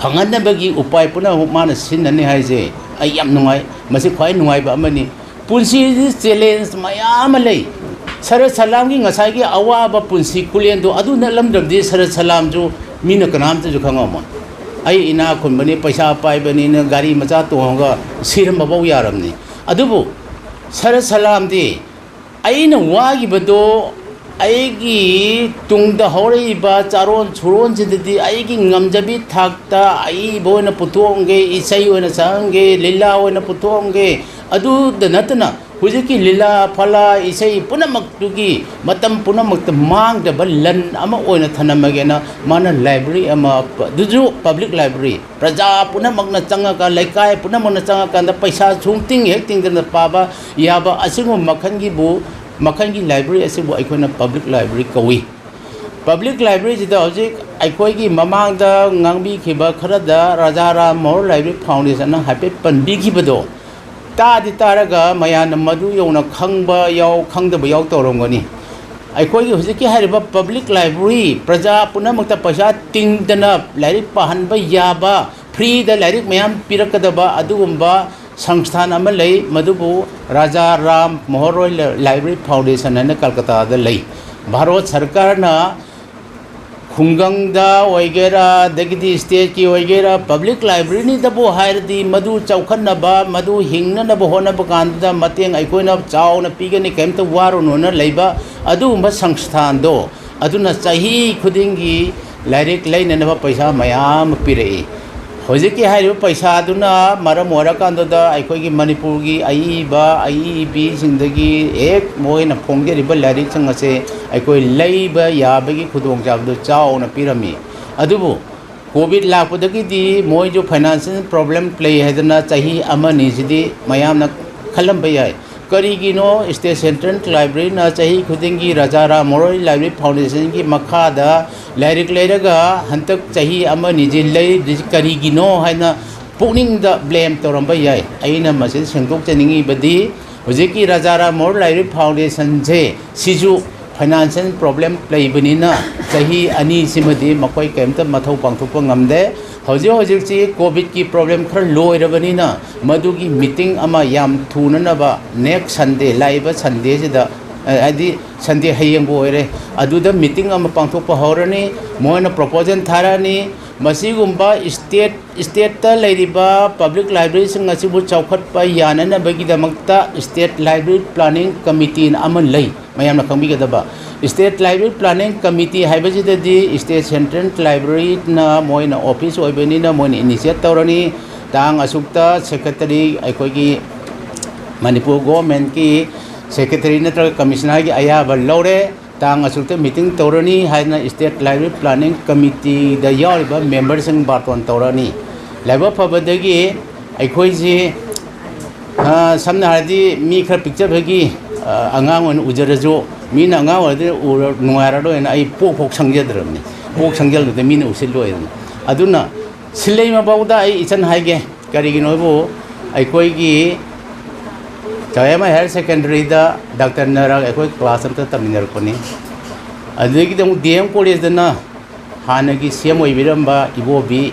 ꯐꯪꯍꯟꯅꯕꯒꯤ ꯎꯄꯥꯏ ꯄꯨꯝꯅꯃꯛ ꯃꯥꯅ ꯁꯤꯖꯤꯟꯅꯅꯤ ꯍꯥꯏꯁꯦ ꯑꯩ ꯌꯥꯝ ꯅꯨꯡꯉꯥꯏ꯫ ꯃꯁꯤ ꯈ꯭ꯋꯥꯏ ꯅꯨꯡꯉꯥꯏꯕ ꯑꯃꯅꯤ꯫ ꯄꯨꯟꯁꯤꯁꯤ ꯆꯦꯂꯦꯟꯖ ꯃꯌꯥꯝ ꯑꯃ ꯂꯩ꯫ ꯁꯔꯠ ꯁꯂꯥꯝꯒꯤ ꯉꯁꯥꯏꯒꯤ ꯑꯋꯥꯕ ꯄꯨꯟꯁꯤ ꯈꯨꯂꯦꯟꯗꯨ ꯑꯗꯨ ꯅꯠꯂꯝꯗ꯭ꯔꯕꯗꯤ ꯁꯔꯠ ꯁꯂꯥꯝꯁꯨ ꯃꯤꯅ ꯀꯅꯥꯝꯇꯁꯨ ꯈꯪꯉꯝꯃꯣꯏ꯫ ꯑꯩ ꯏꯅꯥꯛ ꯈꯨꯟꯕꯅꯤ, ꯄꯩꯁꯥ ꯄꯥꯏꯕꯅꯤꯅ ꯒꯥꯔꯤ ꯃꯆꯥ ꯇꯣꯡꯉꯒ ꯁꯤꯔꯝꯕꯐꯥꯎ ꯌꯥꯔꯝꯅꯤ꯫ ꯑꯗꯨꯕꯨ ꯁꯔꯠ ꯁꯂꯥꯝꯗꯤ ꯑꯩꯅ ꯋꯥꯈꯤꯕꯗꯣ ꯑꯩꯒꯤ ꯇꯨꯡꯗ ꯍꯧꯔꯛꯏꯕ ꯆꯥꯔꯣꯟ ꯁꯨꯔꯣꯟꯁꯤꯗꯗꯤ ꯑꯩꯒꯤ ꯉꯝꯖꯕꯤ ꯊꯥꯛꯇ ꯑꯏꯕ ꯑꯣꯏꯅ ꯄꯨꯊꯣꯛꯑꯝꯒꯦ, ꯏꯁꯩ ꯑꯣꯏꯅ ꯁꯛꯑꯝꯒꯦ, ꯂꯤꯂꯥ ꯑꯣꯏꯅ ꯄꯨꯊꯣꯛꯑꯝꯒꯦ꯫ ꯑꯗꯨꯗ ꯅꯠꯇꯅ ꯍꯧꯖꯤꯛꯀꯤ ꯂꯤꯂꯥ ꯐꯂꯥ ꯏꯁꯩ ꯄꯨꯝꯅꯃꯛꯇꯨꯒꯤ ꯃꯇꯝ ꯄꯨꯝꯅꯃꯛꯇ ꯃꯥꯡꯗꯕ ꯂꯟ ꯑꯃ ꯑꯣꯏꯅ ꯊꯅꯝꯃꯒꯦꯅ ꯃꯥꯅ library ꯑꯃ, ꯑꯗꯨꯁꯨ public library, ꯄ꯭ꯔꯖꯥ ꯄꯨꯝꯅꯃꯛꯅ ꯆꯪꯉꯒ, ꯂꯩꯀꯥꯏ ꯄꯨꯝꯅꯃꯛꯅ ꯆꯪꯉꯀꯥꯟꯗ ꯄꯩꯁꯥ ꯁꯨꯡꯇꯤꯡ ꯍꯦꯛ ꯇꯤꯡꯗꯅ ꯄꯥꯕ ꯌꯥꯕ ꯑꯁꯤꯒꯨꯝꯕ ꯃꯈꯜꯒꯤꯕꯨ, ꯃꯈꯜꯒꯤ library ꯑꯁꯤꯕꯨ ꯑꯩꯈꯣꯏꯅ public library ꯀꯧꯏ꯫ Public libraryꯁꯤꯗ ꯍꯧꯖꯤꯛ ꯑꯩꯈꯣꯏꯒꯤ ꯃꯃꯥꯡꯗ ꯉꯥꯡꯕꯤꯈꯤꯕ ꯈꯔꯗ ꯔꯥꯖꯥ ꯔꯥꯝ ꯃꯣꯍꯟ Library Foundationꯅ ꯍꯥꯏꯐꯦꯠ ꯄꯟꯕꯤꯈꯤꯕꯗꯣ, ꯇꯥꯗꯤ ꯇꯥꯔꯒ ꯃꯌꯥꯝꯅ ꯃꯗꯨ ꯌꯧꯅ ꯈꯪꯕ ꯌꯥꯎ, ꯈꯪꯗꯕ ꯌꯥꯎ ꯇꯧꯔꯝꯒꯅꯤ꯫ ꯑꯩꯈꯣꯏꯒꯤ ꯍꯧꯖꯤꯛꯀꯤ ꯍꯥꯏꯔꯤꯕ public library, ꯄ꯭ꯔꯖꯥ ꯄꯨꯝꯅꯃꯛꯇ ꯄꯩꯁꯥ ꯇꯤꯡꯗꯅ ꯂꯥꯏꯔꯤꯛ ꯄꯥꯍꯟꯕ ꯌꯥꯕ, freeꯗ ꯂꯥꯏꯔꯤꯛ ꯃꯌꯥꯝ ꯄꯤꯔꯛꯀꯗꯕ ꯑꯗꯨꯒꯨꯝꯕ ꯁꯪꯁꯊꯥꯟ ꯑꯃ ꯂꯩ, ꯃꯗꯨꯕꯨ ꯔꯥꯖꯥ ꯔꯥꯝ ꯃꯣꯍꯟ ꯔꯣꯏ Library Foundation ꯍꯥꯏꯅ ꯀꯜꯀꯇꯥꯗ ꯂꯩ꯫ ꯚꯥꯔꯠ ꯁꯔꯀꯥꯔꯅ ꯈꯨꯡꯒꯪꯗ ꯑꯣꯏꯒꯦꯔꯥ, ꯑꯗꯒꯤꯗꯤ stateꯀꯤ ꯑꯣꯏꯒꯦꯔꯥ, public libraryꯅꯤꯗꯕꯨ ꯍꯥꯏꯔꯗꯤ, ꯃꯗꯨ ꯆꯥꯎꯈꯠꯅꯕ, ꯃꯗꯨ ꯍꯤꯡꯅꯅꯕ ꯍꯣꯠꯅꯕ ꯀꯥꯟꯗ ꯃꯇꯦꯡ ꯑꯩꯈꯣꯏꯅ ꯆꯥꯎꯅ ꯄꯤꯒꯅꯤ, ꯀꯔꯤꯝꯇ ꯋꯥꯔꯨꯅꯣꯅ ꯂꯩꯕ ꯑꯗꯨꯒꯨꯝꯕ ꯁꯪꯁꯊꯥꯟꯗꯣ, ꯑꯗꯨꯅ ꯆꯍꯤ ꯈꯨꯗꯤꯡꯒꯤ ꯂꯥꯏꯔꯤꯛ ꯂꯩꯅꯅꯕ ꯄꯩꯁꯥ ꯃꯌꯥꯝ ꯑꯃ ꯄꯤꯔꯛꯏ꯫ ꯍꯧꯖꯤꯛꯀꯤ ꯍꯥꯏꯔꯤꯕ ꯄꯩꯁꯥꯗꯨꯅ ꯃꯔꯝ ꯑꯣꯏꯔꯀꯥꯟꯗꯨꯗ ꯑꯩꯈꯣꯏꯒꯤ ꯃꯅꯤꯄꯨꯔꯒꯤ ꯑꯏꯕ ꯑꯏꯕꯤꯁꯤꯡꯗꯒꯤ ꯍꯦꯛ ꯃꯣꯏꯅ ꯐꯣꯡꯖꯔꯤꯕ ꯂꯥꯏꯔꯤꯛꯁꯤꯡ ꯑꯁꯦ ꯑꯩꯈꯣꯏ ꯂꯩꯕ ꯌꯥꯕꯒꯤ ꯈꯨꯗꯣꯡꯆꯥꯕꯗꯨ ꯆꯥꯎꯅ ꯄꯤꯔꯝꯃꯤ꯫ ꯑꯗꯨꯕꯨ COVID ꯂꯥꯛꯄꯗꯒꯤꯗꯤ ꯃꯣꯏꯁꯨ financial problem ꯂꯩ ꯍꯥꯏꯗꯅ ꯆꯍꯤ ꯑꯃꯅꯤꯁꯤꯗꯤ ꯃꯌꯥꯝꯅ ꯈꯜꯂꯝꯕ ꯌꯥꯏ꯫ ꯀꯔꯤꯒꯤꯅꯣ state central libraryꯅ ꯆꯍꯤ ꯈꯨꯗꯤꯡꯒꯤ ꯔꯥꯖꯥ ꯔꯥꯝ ꯃꯣꯍꯟ ꯔꯣꯏ Library Foundationꯒꯤ ꯃꯈꯥꯗ ꯂꯥꯏꯔꯤꯛ ꯂꯩꯔꯒ ꯍꯟꯗꯛ ꯆꯍꯤ ꯑꯃꯅꯤꯁꯤ ꯂꯩꯔꯤꯕꯁꯤ ꯀꯔꯤꯒꯤꯅꯣ ꯍꯥꯏꯅ ꯄꯨꯛꯅꯤꯡꯗ blame ꯇꯧꯔꯝꯕ ꯌꯥꯏ꯫ ꯑꯩꯅ ꯃꯁꯤꯗ ꯁꯦꯡꯗꯣꯛꯆꯅꯤꯡꯉꯤꯕꯗꯤ, ꯍꯧꯖꯤꯛꯀꯤ ꯔꯥꯖꯥ ꯔꯥꯝ ꯃꯣꯍꯟ Library Foundationꯁꯦ ꯁꯤꯁꯨ financial problem ꯂꯩꯕꯅꯤꯅ ꯆꯍꯤ ꯑꯅꯤꯁꯤꯃꯗꯤ ꯃꯈꯣꯏ ꯀꯔꯤꯝꯇ ꯃꯊꯧ ꯄꯥꯡꯊꯣꯛꯄ ꯉꯝꯗꯦ꯫ ꯍꯧꯖꯤꯛ ꯍꯧꯖꯤꯛꯁꯤ COVIDꯀꯤ problem ꯈꯔ ꯂꯣꯏꯔꯕꯅꯤꯅ ꯃꯗꯨꯒꯤ meeting ꯑꯃ ꯌꯥꯝ ꯊꯨꯅꯅꯕ next Sunday, ꯂꯥꯛꯏꯕ Sundayꯁꯤꯗ, ꯑ, ꯍꯥꯏꯗꯤ Sunday ꯍꯌꯦꯡꯕꯨ ꯑꯣꯏꯔꯦ, ꯑꯗꯨꯗ meeting ꯑꯃ ꯄꯥꯡꯊꯣꯛꯄ ꯍꯧꯔꯅꯤ꯫ ꯃꯣꯏꯅ proposal ꯊꯥꯔꯛꯑꯅꯤ꯫ ꯃꯁꯤꯒꯨꯝꯕ ꯏꯁꯇꯦꯠ ꯏꯁꯇꯦꯠꯇ ꯂꯩꯔꯤꯕ ꯄꯕ꯭ꯂꯤꯛ ꯂꯥꯏꯕ꯭ꯔꯦꯔꯤꯁꯤꯡ ꯑꯁꯤꯕꯨ ꯆꯥꯎꯈꯠꯄ ꯌꯥꯅꯅꯕꯒꯤꯗꯃꯛꯇ ꯏꯁꯇꯦꯠ ꯂꯥꯏꯕ꯭ꯔꯦꯔꯤ ꯄ꯭ꯂꯥꯅꯤꯡ ꯀꯃꯤꯇꯤꯅ ꯑꯃ ꯂꯩ, ꯃꯌꯥꯝꯅ ꯈꯪꯕꯤꯒꯗꯕ꯫ ꯏꯁꯇꯦꯠ ꯂꯥꯏꯕ꯭ꯔꯦꯔꯤ ꯄ꯭ꯂꯥꯅꯤꯡ ꯀꯃꯤꯇꯤ ꯍꯥꯏꯕꯁꯤꯗꯗꯤ ꯏꯁꯇꯦꯠ ꯁꯦꯟꯇ꯭ꯔꯦꯜ ꯂꯥꯏꯕ꯭ꯔꯦꯔꯤꯅ ꯃꯣꯏꯅ ꯑꯣꯐꯤꯁ ꯑꯣꯏꯕꯅꯤꯅ ꯃꯣꯏꯅ ꯏꯅꯤꯁꯤꯌꯦꯠ ꯇꯧꯔꯅꯤ꯫ ꯇꯥꯡ ꯑꯁꯨꯛꯇ ꯁꯦꯀ꯭ꯔꯦꯇꯔꯤ ꯑꯩꯈꯣꯏꯒꯤ ꯃꯅꯤꯄꯨꯔ ꯒꯣꯚꯔꯟꯃꯦꯟꯠꯀꯤ ꯁꯦꯀ꯭ꯔꯦꯇꯔꯤ ꯅꯠꯇ꯭ꯔꯒ ꯀꯃꯤꯁꯅꯔꯒꯤ ꯑꯌꯥꯕ ꯂꯧꯔꯦ, ꯇꯥꯡ ꯑꯁꯨꯛꯇ ꯃꯤꯇꯤꯡ ꯇꯧꯔꯅꯤ ꯍꯥꯏꯗꯅ ꯏꯁꯇꯦꯠ ꯂꯥꯏꯕ꯭ꯔꯦꯔꯤ ꯄ꯭ꯂꯥꯅꯤꯡ ꯀꯃꯤꯇꯤꯗ ꯌꯥꯎꯔꯤꯕ ꯃꯦꯝꯕꯔꯁꯤꯡ ꯕꯥꯔꯇꯣꯟ ꯇꯧꯔꯅꯤ꯫ ꯂꯥꯏꯕꯛ ꯐꯕꯗꯒꯤ ꯑꯩꯈꯣꯏꯁꯤ, ꯑ, ꯁꯝꯅ ꯍꯥꯏꯔꯗꯤ ꯃꯤ ꯈꯔ ꯄꯤꯛꯆꯕꯒꯤ, ꯑ, ꯑꯉꯥꯡ ꯑꯣꯏꯅ ꯎꯖꯔꯁꯨ, ꯃꯤꯅ ꯑꯉꯥꯡ ꯑꯣꯏꯔꯗꯤ ꯎꯔ ꯅꯨꯡꯉꯥꯏꯔꯔꯣꯏꯅ ꯑꯩ ꯄꯣꯛ ꯄꯣꯛ ꯁꯪꯖꯗ꯭ꯔꯕꯅꯤ꯫ ꯄꯣꯛ ꯁꯪꯖꯜꯂꯗꯤ ꯃꯤꯅ ꯎꯁꯤꯜꯂꯣꯏꯗꯅ꯫ ꯑꯗꯨꯅ ꯁꯤꯜꯂꯩꯃꯐꯥꯎꯗ ꯑꯩ ꯏꯆꯟ ꯍꯥꯏꯒꯦ, ꯀꯔꯤꯒꯤꯅꯣꯕꯨ ꯑꯩꯈꯣꯏꯒꯤ ꯆꯥꯎꯌꯥꯝꯕ ꯍꯥꯌꯔ ꯁꯦꯀꯦꯟꯗꯔꯤꯗ ꯗꯥꯛꯇꯔ ꯅꯔꯥ ꯑꯩꯈꯣꯏ ꯀ꯭ꯂꯥꯁ ꯑꯝꯇ ꯇꯝꯃꯤꯟꯅꯔꯛꯄꯅꯤ꯫ ꯑꯗꯨꯗꯒꯤꯗꯤ ꯑꯃꯨꯛ ꯗꯤ ꯑꯦꯝ ꯀꯣꯂꯦꯖꯇꯅ ꯍꯥꯟꯅꯒꯤ ꯁꯤ ꯑꯦꯝ ꯑꯣꯏꯕꯤꯔꯝꯕ ꯏꯕꯣꯕꯤ,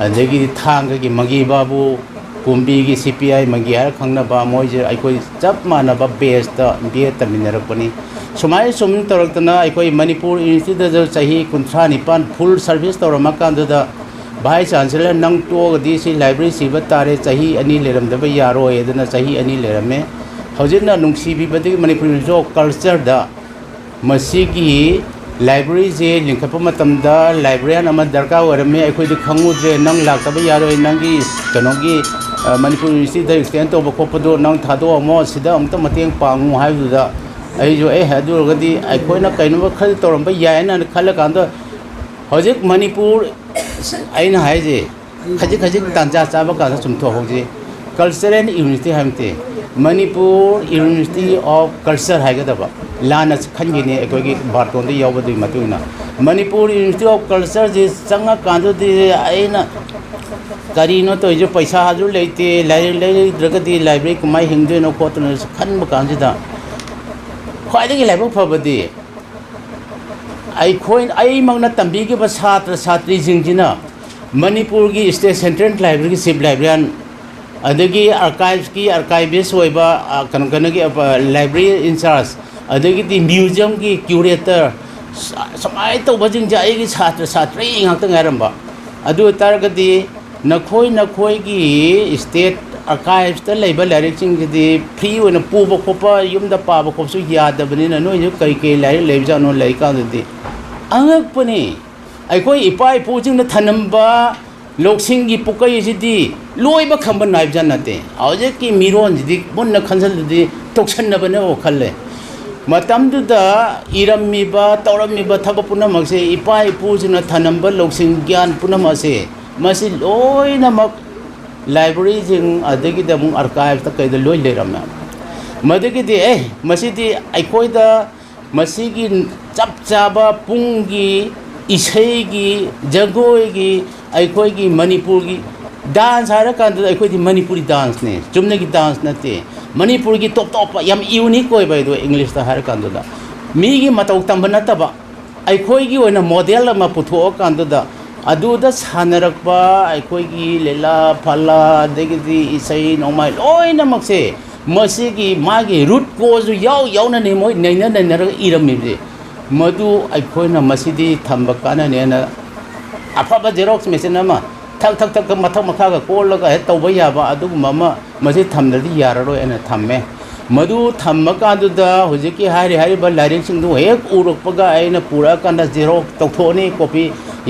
ꯑꯗꯒꯤꯗꯤ ꯊꯥꯡꯒꯒꯤ ꯃꯪꯒꯤ ꯕꯥꯕꯨ, ꯀꯨꯝꯕꯤꯒꯤ ꯁꯤ ꯄꯤ ꯑꯥꯏ ꯃꯪꯒꯤ ꯍꯥꯏꯔ ꯈꯪꯅꯕ, ꯃꯣꯏꯁꯦ ꯑꯩꯈꯣꯏ ꯆꯞ ꯃꯥꯟꯅꯕ ꯕꯦꯁꯇ ꯕꯤ ꯑꯦ ꯇꯝꯃꯤꯟꯅꯔꯛꯄꯅꯤ꯫ ꯁꯨꯃꯥꯏꯅ ꯁꯨꯝ ꯇꯧꯔꯛꯇꯅ ꯑꯩꯈꯣꯏ ꯃꯅꯤꯄꯨꯔ ꯌꯨꯅꯤꯚꯔꯁꯤꯇꯤꯗꯁꯨ ꯆꯍꯤ ꯀꯨꯟꯊ꯭ꯔꯥ ꯅꯤꯄꯥꯟ ꯐꯨꯜ ꯁꯔꯚꯤꯁ ꯇꯧꯔꯝꯃꯀꯥꯟꯗꯨꯗ, "ꯚꯥꯏꯁ ꯆꯥꯟꯁꯦꯂꯔ, ꯅꯪ ꯇꯣꯛꯑꯒꯗꯤ ꯁꯤ ꯂꯥꯏꯕ꯭ꯔꯦꯔꯤ ꯁꯤꯕ ꯇꯥꯔꯦ, ꯆꯍꯤ ꯑꯅꯤ ꯂꯩꯔꯝꯗꯕ ꯌꯥꯔꯣꯏ" ꯑꯗꯨꯅ ꯆꯍꯤ ꯑꯅꯤ ꯂꯩꯔꯝꯃꯦ꯫ ꯍꯧꯖꯤꯛꯅ ꯅꯨꯡꯁꯤꯕꯤꯕꯗꯒꯤ ꯃꯅꯤꯄꯨꯔ ꯌꯨꯅꯤꯚꯔꯁꯤꯇꯤ ꯑꯣꯐ ꯀꯜꯆꯔꯗ ꯃꯁꯤꯒꯤ ꯂꯥꯏꯕ꯭ꯔꯦꯔꯤꯁꯦ ꯂꯤꯡꯈꯠꯄ ꯃꯇꯝꯗ ꯂꯥꯏꯕ꯭ꯔꯦꯔꯤꯌꯥꯟ ꯑꯃ ꯗꯔꯀꯥꯔ ꯑꯣꯏꯔꯝꯃꯦ, ꯑꯩꯈꯣꯏꯗꯤ ꯈꯪꯉꯨꯗ꯭ꯔꯦ, ꯅꯪ ꯂꯥꯛꯇꯕ ꯌꯥꯔꯣꯏ, ꯅꯪꯒꯤ ꯀꯩꯅꯣꯒꯤ, ꯑ, ꯃꯅꯤꯄꯨꯔ ꯌꯨꯅꯤꯚꯔꯁꯤꯇꯤꯗ ꯑꯦꯛꯁꯇꯦꯟ ꯇꯧꯕ ꯈꯣꯠꯄꯗꯣ ꯅꯪ ꯊꯥꯗꯣꯛꯑꯝꯃꯣ, ꯁꯤꯗ ꯑꯃꯨꯛꯇ ꯃꯇꯦꯡ ꯄꯥꯡꯉꯨ ꯍꯥꯏꯕꯗꯨꯗ ꯑꯩꯁꯨ, "ꯑꯦ, ꯑꯗꯨ ꯑꯣꯏꯔꯒꯗꯤ ꯑꯩꯈꯣꯏꯅ ꯀꯩꯅꯣꯝꯃ ꯈꯔ ꯇꯧꯔꯝꯕ ꯌꯥꯏꯅ" ꯈꯜꯂꯀꯥꯟꯗ ꯍꯧꯖꯤꯛ ꯃꯅꯤꯄꯨꯔ, ꯑꯩꯅ ꯍꯥꯏꯁꯦ, ꯈꯖꯤꯛ ꯈꯖꯤꯛ ꯇꯥꯟꯖꯥ ꯆꯥꯕ ꯀꯥꯟꯗ ꯆꯨꯝꯊꯣꯛꯍꯧꯁꯤ꯫ ꯀꯜꯆꯔꯦꯜ ꯌꯨꯅꯤꯚꯔꯁꯤꯇꯤ ꯍꯥꯏꯕ ꯅꯠꯇꯦ, ꯃꯅꯤꯄꯨꯔ ꯌꯨꯅꯤꯚꯔꯁꯤꯇꯤ ꯑꯣꯐ ꯀꯜꯆꯔ ꯍꯥꯏꯒꯗꯕ꯫ ꯂꯥꯟꯅ ꯈꯟꯈꯤꯅꯤ ꯑꯩꯈꯣꯏꯒꯤ ꯕꯥꯔꯇꯣꯟꯗ ꯌꯥꯎꯕꯗꯨꯒꯤ ꯃꯇꯨꯡ ꯏꯟꯅ꯫ ꯃꯅꯤꯄꯨꯔ ꯌꯨꯅꯤꯚꯔꯁꯤꯇꯤ ꯑꯣꯐ ꯀꯜꯆꯔꯁꯤ ꯆꯪꯉꯀꯥꯟꯗꯗꯤ ꯑꯩꯅ ꯀꯔꯤꯅꯣ ꯇꯧꯔꯤꯁꯦ, ꯄꯩꯁꯥꯁꯨ ꯂꯩꯇꯦ, ꯂꯥꯏꯔꯤꯛ ꯂꯩꯗ꯭ꯔꯒꯗꯤ ꯂꯥꯏꯕ꯭ꯔꯦꯔꯤ ꯀꯃꯥꯏꯅ ꯍꯤꯡꯗꯣꯏꯅꯣ ꯈꯣꯠꯇꯣꯏꯅꯣ ꯈꯟꯕ ꯀꯥꯟꯁꯤꯗ ꯈ꯭ꯋꯥꯏꯗꯒꯤ ꯂꯥꯏꯕꯛ ꯐꯕꯗꯤ ꯑꯩꯈꯣꯏ, ꯑꯩꯃꯛꯅ ꯇꯝꯕꯤꯈꯤꯕ ꯁꯥꯇ꯭ꯔ ꯁꯥꯇ꯭ꯔꯤꯁꯤꯡꯁꯤꯅ ꯃꯅꯤꯄꯨꯔꯒꯤ ꯏꯁꯇꯦꯠ ꯁꯦꯟꯇ꯭ꯔꯦꯜ ꯂꯥꯏꯕ꯭ꯔꯦꯔꯤꯒꯤ ꯆꯤꯐ ꯂꯥꯏꯕ꯭ꯔꯦꯔꯤꯌꯥꯟ, ꯑꯗꯒꯤ ꯑꯥꯔꯀꯥꯏꯚꯁꯀꯤ ꯑꯥꯔꯀꯥꯏꯚꯤꯁ ꯑꯣꯏꯕ, ꯑ, ꯀꯩꯅꯣ, ꯀꯩꯅꯣꯒꯤ, ꯑ, ꯂꯥꯏꯕ꯭ꯔꯦꯔꯤ ꯏꯟꯆꯥꯔꯖ, ꯑꯗꯒꯤꯗꯤ ꯃ꯭ꯌꯨꯖꯤꯌꯝꯒꯤ ꯀ꯭ꯌꯨꯔꯦꯇꯔ, ꯁ-, ꯁꯨꯃꯥꯏꯅ ꯇꯧꯕꯁꯤꯡꯁꯦ ꯑꯩꯒꯤ ꯁꯥꯇ꯭ꯔ ꯁꯥꯇ꯭ꯔꯤ ꯉꯥꯛꯇ ꯉꯥꯏꯔꯝꯕ꯫ ꯑꯗꯨ ꯑꯣꯏꯇꯥꯔꯒꯗꯤ ꯅꯈꯣꯏ ꯅꯈꯣꯏꯒꯤ state archives ꯇ ꯂꯩꯕ ꯂꯥꯏꯔꯤꯛꯁꯤꯡꯁꯤꯗꯤ free ꯑꯣꯏꯅ ꯄꯨꯕ ꯈꯣꯠꯄ, ꯌꯨꯝꯗ ꯄꯥꯕ ꯈꯣꯠꯄꯁꯨ ꯌꯥꯗꯕꯅꯤꯅ, ꯅꯣꯏꯁꯨ ꯀꯩ ꯀꯩ ꯂꯥꯏꯔꯤꯛ ꯂꯩꯕꯖꯥꯠꯅꯣ ꯂꯩ ꯀꯥꯟꯗꯗꯤ ꯑꯉꯛꯄꯅꯤ꯫ ꯑꯩꯈꯣꯏ ꯏꯄꯥ ꯏꯄꯨꯁꯤꯡꯅ ꯊꯅꯝꯕ ꯂꯧꯁꯤꯡꯒꯤ ꯄꯨꯀꯩꯁꯤꯗꯤ ꯂꯣꯏꯕ ꯈꯝꯕ ꯅꯥꯏꯕꯖꯥꯠ ꯅꯠꯇꯦ꯫ ꯍꯧꯖꯤꯛꯀꯤ ꯃꯤꯔꯣꯟꯁꯤꯗꯤ ꯃꯨꯟꯅ ꯈꯟꯖꯤꯜꯂꯗꯤ ꯇꯣꯛꯁꯟꯅꯕꯅꯦ ꯋꯥꯈꯜꯂꯦ꯫ ꯃꯇꯝꯗꯨꯗ ꯏꯔꯝꯃꯤꯕ, ꯇꯧꯔꯝꯃꯤꯕ ꯊꯕꯛ ꯄꯨꯝꯅꯃꯛꯁꯦ, ꯏꯄꯥ ꯏꯄꯨꯁꯤꯡꯅ ꯊꯅꯝꯕ ꯂꯧꯁꯤꯡ ꯒ꯭ꯌꯥꯟ ꯄꯨꯝꯅꯃꯛ ꯑꯁꯦ, ꯃꯁꯤ ꯂꯣꯏꯅꯃꯛ library ꯁꯤꯡ, ꯑꯗꯒꯤꯗꯤ ꯑꯃꯨꯛ archives ꯇ ꯀꯩꯗ ꯂꯣꯏ ꯂꯩꯔꯝꯃꯦ꯫ ꯃꯗꯒꯤꯗꯤ ꯑꯦ, ꯃꯁꯤꯗꯤ ꯑꯩꯈꯣꯏꯗ ꯃꯁꯤꯒꯤ ꯆꯞ ꯆꯥꯕ ꯄꯨꯡꯒꯤ, ꯏꯁꯩꯒꯤ, ꯖꯒꯣꯏꯒꯤ, ꯑꯩꯈꯣꯏꯒꯤ ꯃꯅꯤꯄꯨꯔꯒꯤ dance ꯍꯥꯏꯔꯀꯥꯟꯗꯨꯗ ꯑꯩꯈꯣꯏꯗꯤ ꯃꯅꯤꯄꯨꯔꯤ dance ꯅꯦ, ꯆꯨꯝꯅꯒꯤ dance ꯅꯠꯇꯦ꯫ ꯃꯅꯤꯄꯨꯔꯒꯤ top ꯇꯣꯞꯄ ꯌꯥꯝ unique ꯑꯣꯏꯕ ꯍꯥꯏꯗꯣ English ꯇ ꯍꯥꯏꯔꯀꯥꯟꯗꯨꯗ, ꯃꯤꯒꯤ ꯃꯇꯧ ꯇꯝꯕ ꯅꯠꯇꯕ, ꯑꯩꯈꯣꯏꯒꯤ ꯑꯣꯏꯅ model ꯑꯃ ꯄꯨꯊꯣꯛꯑꯀꯥꯟꯗꯨꯗ, ꯑꯗꯨꯗ ꯁꯥꯟꯅꯔꯛꯄ ꯑꯩꯈꯣꯏꯒꯤ ꯂꯤꯂꯥ ꯐꯥꯂꯥ, ꯑꯗꯒꯤꯗꯤ ꯏꯁꯩ ꯅꯣꯡꯃꯥꯏ ꯂꯣꯏꯅꯃꯛꯁꯦ, ꯃꯁꯤꯒꯤ ꯃꯥꯒꯤ root cause ꯁꯨ ꯌꯥꯎ ꯌꯥꯎꯅꯅꯦ ꯃꯣꯏ ꯅꯩꯅ ꯅꯩꯅꯔꯒ ꯏꯔꯝꯃꯤꯕꯁꯦ꯫ ꯃꯗꯨ ꯑꯩꯈꯣꯏꯅ ꯃꯁꯤꯗꯤ ꯊꯝꯕ ꯀꯥꯟꯅꯅꯦꯅ ꯑꯐꯕ xerox machine ꯑꯃ ꯊꯛ ꯊꯛ ꯊꯛ ꯃꯊꯛ ꯃꯈꯥꯒ ꯀꯣꯜꯂꯒ ꯍꯦꯛ ꯇꯧꯕ ꯌꯥꯕ ꯑꯗꯨꯒꯨꯝꯕ ꯑꯃ ꯃꯁꯤ ꯊꯝꯗ꯭ꯔꯗꯤ ꯌꯥꯔꯔꯣꯏ ꯍꯥꯏꯅ ꯊꯝꯃꯦ꯫ ꯃꯗꯨ ꯊꯝꯃꯀꯥꯟꯗꯨꯗ ꯍꯧꯖꯤꯛꯀꯤ ꯍꯥꯏꯔꯤ ꯍꯥꯏꯔꯤꯕ ꯂꯥꯏꯔꯤꯛꯁꯤꯡꯗꯨ ꯍꯦꯛ ꯎꯔꯛꯄꯒ ꯑꯩꯅ ꯄꯨꯔꯛꯑꯀꯥꯟꯗ xerox ꯇꯧꯊꯣꯛꯑꯅꯤ꯫ Copy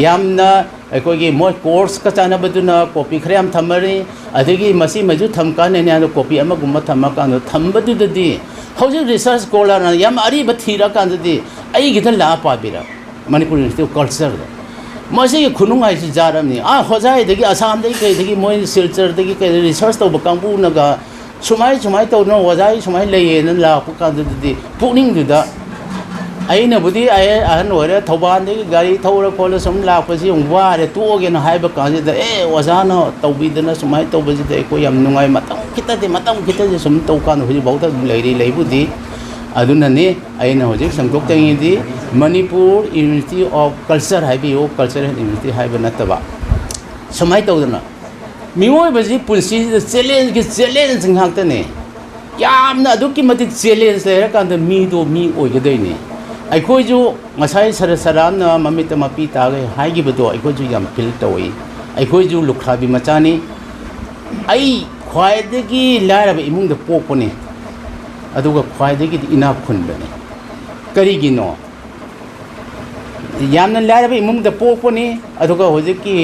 ꯌꯥꯝꯅ ꯑꯩꯈꯣꯏꯒꯤ ꯃꯣꯏ course ꯀ ꯆꯥꯟꯅꯕꯗꯨꯅ copy ꯈꯔ ꯌꯥꯝ ꯊꯝꯃꯅꯤ꯫ ꯑꯗꯒꯤ ꯃꯁꯤꯃꯩꯁꯨ ꯊꯝꯀꯥꯟꯗꯅꯦ ꯍꯥꯏꯅ copy ꯑꯃꯒꯨꯝꯕ ꯊꯝꯃꯀꯥꯟꯗ ꯊꯝꯕꯗꯨꯗꯗꯤ ꯍꯧꯖꯤꯛ research scholar ꯅ ꯌꯥꯝ ꯑꯔꯤꯕ ꯊꯤꯔꯀꯥꯟꯗꯗꯤ ꯑꯩꯒꯤꯗ ꯂꯥꯛꯑ ꯄꯥꯕꯤꯔꯛ Manipur Institute of Culture ꯗ꯫ ꯃꯁꯤꯒꯤ ꯈꯨꯅꯨꯡ ꯍꯥꯏꯁꯤ ꯖꯥꯠ ꯑꯃꯅꯤ꯫ ꯑꯥ, ꯍꯣꯖꯥꯏꯗꯒꯤ, ꯑꯁꯥꯝꯗꯒꯤ ꯀꯩꯗꯒꯤ ꯃꯣꯏ ꯁꯤꯜꯆꯔꯗꯒꯤ ꯀꯩꯗ research ꯇꯧꯕ ꯀꯥꯡꯕꯨꯅꯒ ꯁꯨꯃꯥꯏ ꯁꯨꯃꯥꯏ ꯇꯧꯗꯅ ꯑꯣꯖꯥ ꯑꯩ ꯁꯨꯃꯥꯏꯅ ꯂꯩꯌꯦꯅ ꯂꯥꯛꯄ ꯀꯥꯟꯗꯗꯤ ꯄꯨꯛꯅꯤꯡꯗꯨꯗ ꯑꯩꯅꯕꯨꯗꯤ ꯑꯩ ꯑꯍꯟ ꯑꯣꯏꯔꯦ, ꯊꯧꯕꯥꯜꯗꯒꯤ ꯒꯥꯔꯤ ꯊꯧꯔ ꯈꯣꯠꯂ ꯁꯨꯝ ꯂꯥꯛꯄꯁꯤ ꯌꯥꯝ ꯋꯥꯔꯦ, ꯇꯣꯛꯑꯒꯦꯅ ꯍꯥꯏꯕ ꯀꯥꯟꯁꯤꯗ, "ꯑꯦ, ꯑꯣꯖꯥꯅ ꯇꯧꯕꯤꯗꯅ ꯁꯨꯃꯥꯏꯅ ꯇꯧꯕꯁꯤꯗ ꯑꯩꯈꯣꯏ ꯌꯥꯝ ꯅꯨꯡꯉꯥꯏ, ꯃꯇꯝ ꯈꯤꯇꯗꯤ, ꯃꯇꯝ ꯈꯤꯇꯗꯤ ꯁꯨꯝ ꯇꯧ ꯀꯥꯟꯗ ꯍꯧꯖꯤꯛꯐꯥꯎꯗ ꯑꯗꯨꯝ ꯂꯩꯔꯤ, ꯂꯩꯕꯨꯗꯤ꯫ ꯑꯗꯨꯅꯅꯤ ꯑꯩꯅ ꯍꯧꯖꯤꯛ ꯁꯟꯗꯣꯛꯆꯅꯤꯡꯉꯤꯗꯤ, Manipur University of Culture ꯍꯥꯏꯕꯤꯌꯨ, Cultural University ꯍꯥꯏꯕ ꯅꯠꯇꯕ꯫ ꯁꯨꯃꯥꯏꯅ ꯇꯧꯗꯅ ꯃꯤꯑꯣꯏꯕꯁꯤ ꯄꯨꯟꯁꯤꯁꯤꯗ challenge ꯀꯤ challenge ꯉꯥꯛꯇꯅꯦ꯫ ꯌꯥꯝꯅ ꯑꯗꯨꯛꯀꯤ ꯃꯇꯤꯛ challenge ꯂꯩꯔꯀꯥꯟꯗ ꯃꯤꯗꯣ ꯃꯤ ꯑꯣꯏꯒꯗꯣꯏꯅꯤ꯫ ꯑꯩꯈꯣꯏꯁꯨ ꯉꯁꯥꯏ ꯁꯔ ꯁꯔꯥꯝꯅ ꯃꯃꯤꯠꯇ ꯃꯄꯤ ꯇꯥꯒꯦ ꯍꯥꯏꯈꯤꯕꯗꯣ ꯑꯩꯈꯣꯏꯁꯨ ꯌꯥꯝ ꯐꯤꯜ ꯇꯧꯏ꯫ ꯑꯩꯈꯣꯏꯁꯨ ꯂꯨꯈ꯭ꯔꯥꯕꯤ ꯃꯆꯥꯅꯤ꯫ ꯑꯩ ꯈ꯭ꯋꯥꯏꯗꯒꯤ ꯂꯥꯏꯔꯕ ꯏꯃꯨꯡꯗ ꯄꯣꯛꯄꯅꯤ, ꯑꯗꯨꯒ ꯈ꯭ꯋꯥꯏꯗꯒꯤꯗꯤ ꯏꯅꯥꯛ ꯈꯨꯟꯕꯅꯤ꯫ ꯀꯔꯤꯒꯤꯅꯣ? ꯌꯥꯝꯅ ꯂꯥꯏꯔꯕ ꯏꯃꯨꯡꯗ ꯄꯣꯛꯄꯅꯤ, ꯑꯗꯨꯒ ꯍꯧꯖꯤꯛꯀꯤ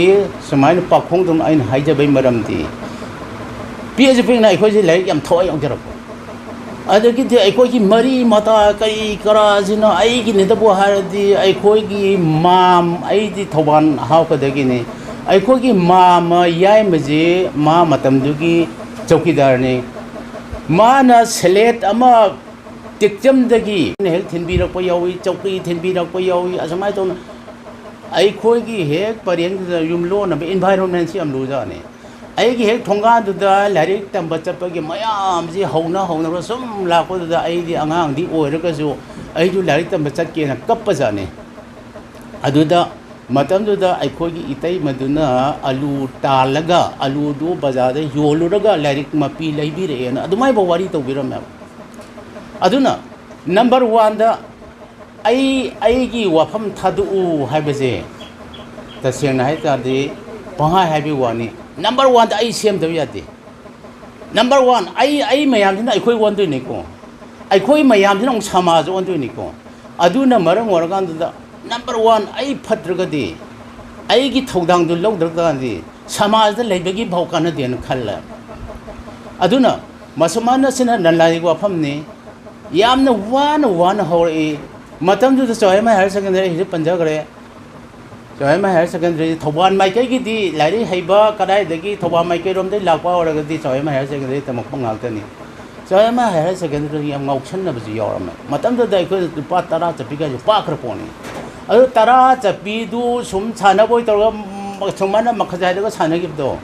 ꯁꯨꯃꯥꯏꯅ ꯄꯥꯈꯣꯡꯗꯧꯅ ꯑꯩꯅ ꯍꯥꯏꯖꯕꯩ ꯃꯔꯝꯗꯤ, ꯄꯤꯛꯑꯁꯨ ꯄꯤꯛꯅ ꯑꯩꯈꯣꯏꯁꯦ ꯂꯥꯏꯔꯤꯛ ꯌꯥꯝ ꯊꯋꯥꯏ ꯌꯥꯎꯖꯔꯛꯄ꯫ ꯑꯗꯒꯤꯗꯤ ꯑꯩꯈꯣꯏꯒꯤ ꯃꯔꯤ ꯃꯇꯥ ꯀꯔꯤ ꯀꯔꯥꯁꯤꯅ ꯑꯩꯒꯤꯅꯤꯗꯕꯨ ꯍꯥꯏꯔꯗꯤ, ꯑꯩꯈꯣꯏꯒꯤ ꯃꯥꯝ, ꯑꯩꯗꯤ ꯊꯧꯕꯥꯜ ꯍꯥꯎꯈꯗꯒꯤꯅꯤ, ꯑꯩꯈꯣꯏꯒꯤ ꯃꯥꯝꯃ ꯌꯥꯏꯃꯁꯤ ꯃꯥ ꯃꯇꯝꯗꯨꯒꯤ ꯆꯧꯀꯤꯗꯥꯔꯅꯤ꯫ ꯃꯥꯅ ꯁꯦꯂꯦꯠ ꯑꯃ ꯇꯦꯛꯆꯝꯗꯒꯤ ꯍꯦꯛ ꯊꯤꯟꯕꯤꯔꯛꯄ ꯌꯥꯎꯏ, ꯆꯧꯀꯤ ꯊꯤꯟꯕꯤꯔꯛꯄ ꯌꯥꯎꯏ꯫ ꯑꯁꯨꯃꯥꯏꯅ ꯇꯧꯅ ꯑꯩꯈꯣꯏꯒꯤ ꯍꯦꯛ ꯄꯔꯦꯡꯗꯨꯗ ꯌꯨꯝꯂꯣꯟꯅꯕ ꯏꯟꯚꯥꯏꯔꯣꯟꯃꯦꯟꯁꯤ ꯌꯥꯝ ꯂꯨꯖꯥꯠꯅꯤ꯫ ꯑꯩꯒꯤ ꯍꯦꯛ ꯊꯣꯡꯒꯥꯟꯗꯨꯗ ꯂꯥꯏꯔꯤꯛ ꯇꯝꯕ ꯆꯠꯄꯒꯤ ꯃꯌꯥꯝꯁꯤ ꯍꯧꯅ ꯍꯧꯅꯒ ꯁꯨꯝ ꯂꯥꯛꯄꯗꯨꯗ, ꯑꯩꯗꯤ ꯑꯉꯥꯡꯗꯤ ꯑꯣꯏꯔꯒꯁꯨ ꯑꯩꯁꯨ ꯂꯥꯏꯔꯤꯛ ꯇꯝꯕ ꯆꯠꯀꯦꯅ ꯀꯞꯄꯖꯥꯠꯅꯤ꯫ ꯑꯗꯨꯗ ꯃꯇꯝꯗꯨꯗ ꯑꯩꯈꯣꯏꯒꯤ ꯏꯇꯩꯃꯗꯨꯅ ꯑꯂꯨ ꯇꯥꯜꯂꯒ, ꯑꯂꯨꯗꯨ ꯕꯖꯥꯔꯗ ꯌꯣꯜꯂꯨꯔꯒ ꯂꯥꯏꯔꯤꯛ ꯃꯄꯤ ꯂꯩꯕꯤꯔꯛꯑꯦꯅ ꯑꯗꯨꯃꯥꯏꯕ ꯋꯥꯔꯤ ꯇꯧꯕꯤꯔꯝꯃꯦꯕ꯫ ꯑꯗꯨꯅ ꯅꯝꯕꯔ ꯋꯥꯟꯗ ꯑꯩ, ꯑꯩꯒꯤ ꯋꯥꯐꯝ ꯊꯥꯗꯣꯛꯎ ꯍꯥꯏꯕꯁꯦ, ꯇꯁꯦꯡꯅ ꯍꯥꯏ ꯇꯥꯔꯗꯤ, ꯄꯪꯍꯥꯏ ꯍꯥꯏꯕꯒꯤ ꯋꯥꯅꯤ꯫ ꯅꯝꯕꯔ ꯋꯥꯟꯗ ꯑꯩ ꯁꯦꯝꯗꯕ ꯌꯥꯗꯦ꯫ ꯅꯝꯕꯔ ꯋꯥꯟ, ꯑꯩ, ꯑꯩ ꯃꯌꯥꯝꯁꯤꯅ ꯑꯩꯈꯣꯏ ꯑꯣꯟꯗꯣꯏꯅꯤꯀꯣ, ꯑꯩꯈꯣꯏ ꯃꯌꯥꯝꯁꯤꯅ ꯑꯃꯨꯛ ꯁꯃꯥꯖ ꯑꯣꯟꯗꯣꯏꯅꯤꯀꯣ꯫ ꯑꯗꯨꯅ ꯃꯔꯝ ꯑꯣꯏꯔꯀꯥꯟꯗꯨꯗ, ꯅꯝꯕꯔ ꯋꯥꯟ, ꯑꯩ ꯐꯠꯇ꯭ꯔꯒꯗꯤ, ꯑꯩꯒꯤ ꯊꯧꯗꯥꯡꯗꯨ ꯂꯧꯗ꯭ꯔꯒꯗꯤ ꯁꯃꯥꯖꯗ ꯂꯩꯕꯒꯤ ꯚꯥꯎ ꯀꯥꯟꯅꯗꯦꯅ ꯈꯜꯂꯦ꯫ ꯑꯗꯨꯅ ꯃꯁꯨꯃꯥꯏꯅ ꯁꯤꯅ ꯅꯂꯥꯒꯤ ꯋꯥꯐꯝꯅꯤ꯫ ꯌꯥꯝꯅ ꯋꯥꯅ ꯋꯥꯅ ꯍꯧꯔꯛꯏ꯫ ꯃꯇꯝꯗꯨꯗ ꯆꯥꯎꯔꯦꯝꯃ ꯍꯥꯌꯔ ꯁꯦꯀꯦꯟꯗꯔꯤ ꯑꯩ ꯍꯧꯖꯤꯛ ꯄꯟꯖꯈ꯭ꯔꯦ꯫ ꯆꯥꯎꯔꯦꯝꯃ ꯍꯥꯌꯔ ꯁꯦꯀꯦꯟꯗꯔꯤ ꯊꯧꯕꯥꯜ ꯃꯥꯏꯀꯩꯒꯤꯗꯤ ꯂꯥꯏꯔꯤꯛ ꯍꯩꯕ ꯀꯗꯥꯏꯗꯒꯤ ꯊꯧꯕꯥꯜ ꯃꯥꯏꯀꯩꯔꯣꯝꯗꯒꯤ ꯂꯥꯛꯄ ꯑꯣꯏꯔꯒꯗꯤ ꯆꯥꯎꯔꯦꯝꯃ ꯍꯥꯌꯔ ꯁꯦꯀꯦꯟꯗꯔꯤ ꯇꯝꯃꯛꯄ ꯉꯥꯛꯇꯅꯤ꯫ ꯆꯥꯎꯔꯦꯝꯃ ꯍꯥꯌꯔ ꯁꯦꯀꯦꯟꯗꯔꯤ ꯌꯥꯝ ꯉꯥꯎꯁꯟꯅꯕꯁꯨ ꯌꯥꯎꯔꯝꯃꯦ꯫ ꯃꯇꯝꯗꯨꯗ ꯑꯩꯈꯣꯏꯗ ꯂꯨꯄꯥ ꯇꯔꯥ ꯆꯠꯄꯤꯒꯁꯨ ꯄꯥꯛꯈ꯭ꯔ ꯄꯣꯠꯅꯤ꯫ ꯑꯗꯨ ꯇꯔꯥ ꯆꯠꯄꯤꯗꯨ ꯁꯨꯝ ꯁꯥꯟꯅꯕ ꯑꯣꯏ ꯇꯧꯔꯒ, ꯁꯨꯃꯥꯏꯅ ꯃꯈꯖꯥꯏꯗꯒ ꯁꯥꯟꯅꯈꯤꯕꯗꯣ,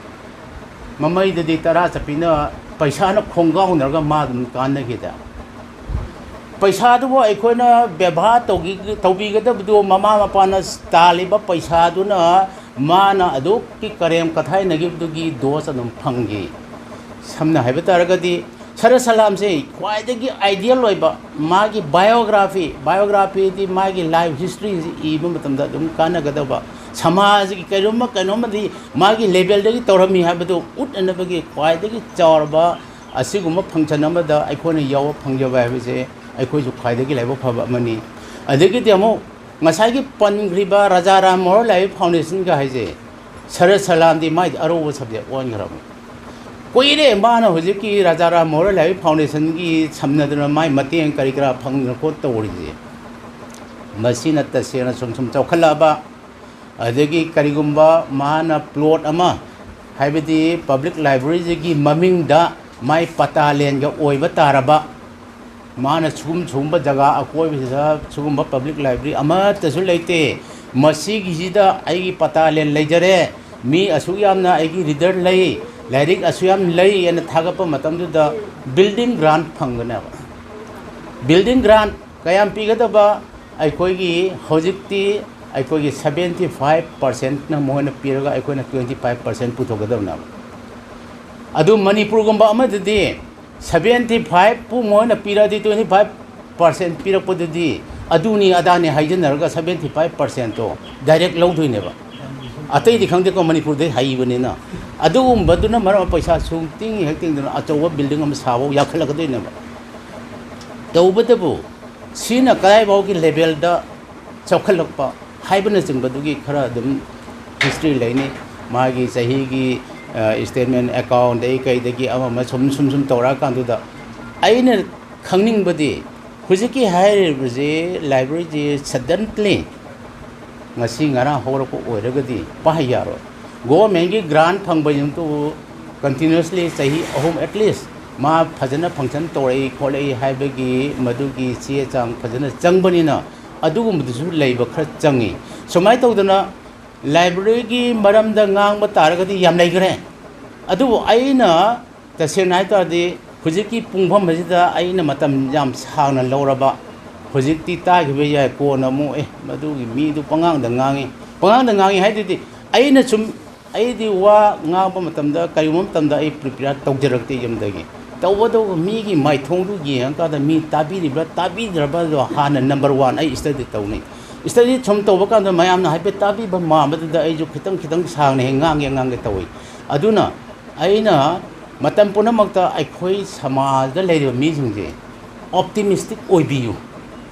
ꯃꯃꯩꯗꯗꯤ ꯇꯔꯥ ꯆꯠꯄꯤꯅ ꯄꯩꯁꯥꯅ ꯈꯣꯡꯒꯥꯎꯅꯔꯒ ꯃꯥ ꯑꯗꯨꯝ ꯀꯥꯟꯅꯈꯤꯗ꯫ ꯄꯩꯁꯥꯗꯨꯕꯨ ꯑꯩꯈꯣꯏꯅ ꯕꯦꯕꯥꯔ ꯇꯧꯒꯤ-, ꯇꯧꯕꯤꯒꯗꯕꯗꯨ, ꯃꯃꯥ ꯃꯄꯥꯅ ꯇꯥꯜꯂꯤꯕ ꯄꯩꯁꯥꯗꯨꯅ ꯃꯥꯅ ꯑꯗꯨꯛꯀꯤ ꯀꯔꯦꯝ ꯀꯊꯥꯏꯅꯈꯤꯕꯗꯨꯒꯤ ꯗꯣꯁ ꯑꯗꯨꯝ ꯐꯪꯈꯤ꯫ ꯁꯝꯅ ꯍꯥꯏꯕ ꯇꯥꯔꯒꯗꯤ, ꯁꯔ ꯁꯂꯥꯝꯁꯦ ꯈ꯭ꯋꯥꯏꯗꯒꯤ ideal ꯑꯣꯏꯕ, ꯃꯥꯒꯤ biography, biographyꯗꯤ ꯃꯥꯒꯤ life historyꯁꯤ ꯏꯕ ꯃꯇꯝꯗ ꯑꯗꯨꯝ ꯀꯥꯟꯅꯒꯗꯕ, ꯁꯃꯥꯖꯒꯤ ꯀꯩꯅꯣꯝꯃ ꯀꯩꯅꯣꯝꯃꯗꯤ ꯃꯥꯒꯤ levelꯗꯒꯤ ꯇꯧꯔꯝꯃꯤ ꯍꯥꯏꯕꯗꯨ ꯎꯠꯅꯅꯕꯒꯤ ꯈ꯭ꯋꯥꯏꯗꯒꯤ ꯆꯥꯎꯔꯕ ꯑꯁꯤꯒꯨꯝꯕ function ꯑꯃꯗ ꯑꯩꯈꯣꯏꯅ ꯌꯥꯎꯕ ꯐꯪꯖꯕ ꯍꯥꯏꯕꯁꯦ ꯑꯩꯈꯣꯏꯁꯨ ꯈ꯭ꯋꯥꯏꯗꯒꯤ ꯂꯥꯏꯕꯛ ꯐꯕ ꯑꯃꯅꯤ꯫ ꯑꯗꯒꯤꯗꯤ ꯑꯃꯨꯛ ꯉꯁꯥꯏꯒꯤ ꯄꯟꯈ꯭ꯔꯤꯕ ꯔꯥꯖꯥ ꯔꯥꯝ ꯃꯣꯍꯟ ꯂꯥꯏ ꯐꯥꯎꯟꯗꯦꯁꯟꯒ ꯍꯥꯏꯁꯦ, ꯁꯔ ꯁꯂꯥꯝꯗꯤ ꯃꯥꯏꯗꯤ ꯑꯔꯧꯕ subject ꯑꯣꯟꯈ꯭ꯔꯕꯅꯤ꯫ ꯀꯨꯏꯔꯦ ꯃꯥꯅ ꯍꯧꯖꯤꯛꯀꯤ ꯔꯥꯖꯥ ꯔꯥꯝ ꯃꯣꯍꯟ ꯂꯥꯏ ꯐꯥꯎꯟꯗꯦꯁꯟꯒꯤ ꯁꯝꯅꯗꯅ ꯃꯥꯏ ꯃꯇꯦꯡ ꯀꯔꯤ ꯀꯔꯥ ꯐꯪꯗꯅ ꯈꯣꯠ ꯇꯧꯔꯤꯁꯦ꯫ ꯃꯁꯤꯅ ꯇꯁꯦꯡꯅ ꯁꯨꯝ ꯁꯨꯝ ꯆꯥꯎꯈꯠꯂꯛꯑꯕ, ꯑꯗꯒꯤ ꯀꯔꯤꯒꯨꯝꯕ ꯃꯥꯅ plot ꯑꯃ, ꯍꯥꯏꯕꯗꯤ public libraryꯁꯤꯒꯤ ꯃꯃꯤꯡꯗ ꯃꯥꯏ ꯄꯇꯥ ꯂꯦꯟꯒ ꯑꯣꯏꯕ ꯇꯥꯔꯕ, ꯃꯥꯅ ꯁꯨꯒꯨꯝ ꯁꯨꯒꯨꯝꯕ ꯖꯒꯥ ꯑꯀꯣꯏꯕꯁꯤꯗ ꯁꯤꯒꯨꯝꯕ public library ꯑꯃꯠꯇꯁꯨ ꯂꯩꯇꯦ, ꯃꯁꯤꯒꯤꯁꯤꯗ ꯑꯩꯒꯤ ꯄꯇꯥ ꯂꯦꯟ ꯂꯩꯖꯔꯦ, ꯃꯤ ꯑꯁꯨꯛ ꯌꯥꯝꯅ ꯑꯩꯒꯤ reader ꯂꯩ, ꯂꯥꯏꯔꯤꯛ ꯑꯁꯨꯛ ꯌꯥꯝ ꯂꯩ ꯍꯥꯏꯅ ꯊꯥꯒꯠꯄ ꯃꯇꯝꯗꯨꯗ building grant ꯐꯪꯒꯅꯦꯕ꯫ Building grant ꯀꯌꯥꯝ ꯄꯤꯒꯗꯕ? ꯑꯩꯈꯣꯏꯒꯤ ꯍꯧꯖꯤꯛꯇꯤ ꯑꯩꯈꯣꯏꯒꯤ seventy five percentꯅ ꯃꯈꯣꯏꯅ ꯄꯤꯔꯒ ꯑꯩꯈꯣꯏꯅ twenty five percent ꯄꯨꯊꯣꯛꯀꯗꯕꯅꯦꯕ꯫ ꯑꯗꯨ ꯃꯅꯤꯄꯨꯔꯒꯨꯝꯕ ꯑꯃꯗꯗꯤ seventy five ꯄꯨ ꯃꯈꯣꯏꯅ ꯄꯤꯔꯛꯑꯗꯤ twenty five percent ꯄꯤꯔꯛꯄꯗꯨꯗꯤ ꯑꯗꯨꯅꯤ ꯑꯗꯥꯅꯤ ꯍꯥꯏꯖꯤꯟꯅꯔꯒ seventy five percentꯇꯣ direct ꯂꯧꯗꯣꯏꯅꯦꯕ꯫ ꯑꯇꯩꯗꯤ ꯈꯪꯗꯦꯀꯣ, ꯃꯅꯤꯄꯨꯔꯗꯩ ꯍꯩꯕꯅꯤꯅ꯫ ꯑꯗꯨꯒꯨꯝꯕꯗꯨꯅ ꯃꯔꯝ ꯄꯩꯁꯥ ꯁꯨꯡ ꯇꯤꯡ ꯍꯦꯛ ꯇꯤꯡꯗꯅ ꯑꯆꯧꯕ building ꯑꯃ ꯁꯥꯕ ꯌꯥꯈꯠꯂꯛꯀꯗꯣꯏꯅꯦꯕ꯫ ꯇꯧꯕꯇꯕꯨ ꯁꯤꯅ ꯀꯗꯥꯏꯐꯥꯎꯒꯤ levelꯗ ꯆꯥꯎꯈꯠꯂꯛꯄ ꯍꯥꯏꯕꯅꯆꯤꯡꯕꯗꯨꯒꯤ ꯈꯔ ꯑꯗꯨꯝ history ꯂꯩꯅꯤ꯫ ꯃꯥꯒꯤ ꯆꯍꯤꯒꯤ statement accountꯗꯒꯤ ꯀꯩꯗꯒꯤ ꯑꯃ ꯑꯃ ꯁꯨꯝ ꯁꯨꯝ ꯁꯨꯝ ꯇꯧꯔꯛꯑꯀꯥꯟꯗꯨꯗ ꯑꯩꯅ ꯈꯪꯅꯤꯡꯕꯗꯤ ꯍꯧꯖꯤꯛꯀꯤ ꯍꯥꯏꯔꯤꯕꯁꯤ libraryꯁꯤ suddenly ꯉꯁꯤ ꯉꯔꯥꯡ ꯍꯧꯔꯛꯄ ꯑꯣꯏꯔꯒꯗꯤ ꯄꯥꯏ ꯌꯥꯔꯣꯏ꯫ Governmentꯀꯤ grant ꯐꯪꯕꯁꯤꯃꯛꯇꯕꯨ continuously ꯆꯍꯤ ꯑꯍꯨꯝ at least ꯃꯥ ꯐꯖꯅ function ꯇꯧꯔꯛꯏ ꯈꯣꯠꯂꯛꯏ ꯍꯥꯏꯕꯒꯤ ꯃꯗꯨꯒꯤ ꯆꯦ ꯆꯥꯡ ꯐꯖꯅ ꯆꯪꯕꯅꯤꯅ ꯑꯗꯨꯒꯨꯝꯕꯗꯨꯁꯨ ꯂꯩꯕ ꯈꯔ ꯆꯪꯉꯤ꯫ ꯁꯨꯃꯥꯏꯅ ꯇꯧꯗꯅ libraryꯒꯤ ꯃꯔꯝꯗ ꯉꯥꯡꯕ ꯇꯥꯔꯒꯗꯤ ꯌꯥꯝ ꯂꯩꯈ꯭ꯔꯦ꯫ ꯑꯗꯨꯕꯨ ꯑꯩꯅ ꯇꯁꯦꯡꯅ ꯍꯥꯏ ꯇꯥꯔꯗꯤ ꯍꯧꯖꯤꯛꯀꯤ ꯄꯨꯡꯐꯝ ꯑꯁꯤꯗ ꯑꯩꯅ ꯃꯇꯝ ꯌꯥꯝ ꯁꯥꯡꯅ ꯂꯧꯔꯕ, ꯍꯧꯖꯤꯛꯇꯤ ꯇꯥꯈꯤꯕ ꯌꯥꯏ, ꯀꯣꯟꯅ ꯑꯃꯨꯛ ꯑꯦ ꯃꯗꯨꯒꯤ ꯃꯤꯗꯨ ꯄꯉꯥꯡꯗ ꯉꯥꯡꯉꯤ, ꯄꯉꯥꯡꯗ ꯉꯥꯡꯉꯤ ꯍꯥꯏꯗꯨꯗꯤ ꯑꯩꯅ ꯁꯨꯝ ꯑꯩꯗꯤ ꯋꯥ ꯉꯥꯡꯕ ꯃꯇꯝꯗ ꯀꯔꯤꯒꯨꯝꯕ ꯃꯇꯝꯗ ꯑꯩ prepare ꯇꯧꯖꯔꯛꯇꯦ ꯌꯨꯝꯗꯒꯤ꯫ ꯇꯧꯕꯇꯕꯨ ꯃꯤꯒꯤ ꯃꯥꯏꯊꯣꯡꯗꯨ ꯌꯦꯡꯉꯀꯥꯟꯗ ꯃꯤ ꯇꯥꯕꯤꯔꯤꯕ꯭ꯔꯥ ꯇꯥꯕꯤꯗ꯭ꯔꯕꯗꯣ ꯍꯥꯟꯅ number one ꯑꯩ study ꯇꯧꯅꯩ꯫ Study ꯁꯨꯝ ꯇꯧꯕ ꯀꯥꯟꯗ ꯃꯌꯥꯝꯅ ꯍꯥꯏꯐꯦꯠ ꯇꯥꯕꯤꯕ ꯃꯥꯟꯕꯗꯨꯗ ꯑꯩꯁꯨ ꯈꯤꯇꯪ ꯈꯤꯇꯪ ꯁꯥꯡꯅ ꯍꯦꯛ ꯉꯥꯡꯒꯦ ꯉꯥꯡꯒꯦ ꯇꯧꯏ꯫ ꯑꯗꯨꯅ ꯑꯩꯅ ꯃꯇꯝ ꯄꯨꯝꯅꯃꯛꯇ ꯑꯩꯈꯣꯏ ꯁꯃꯥꯖꯗ ꯂꯩꯔꯤꯕ ꯃꯤꯁꯤꯡꯁꯦ optimistic ꯑꯣꯏꯕꯤꯌꯨ,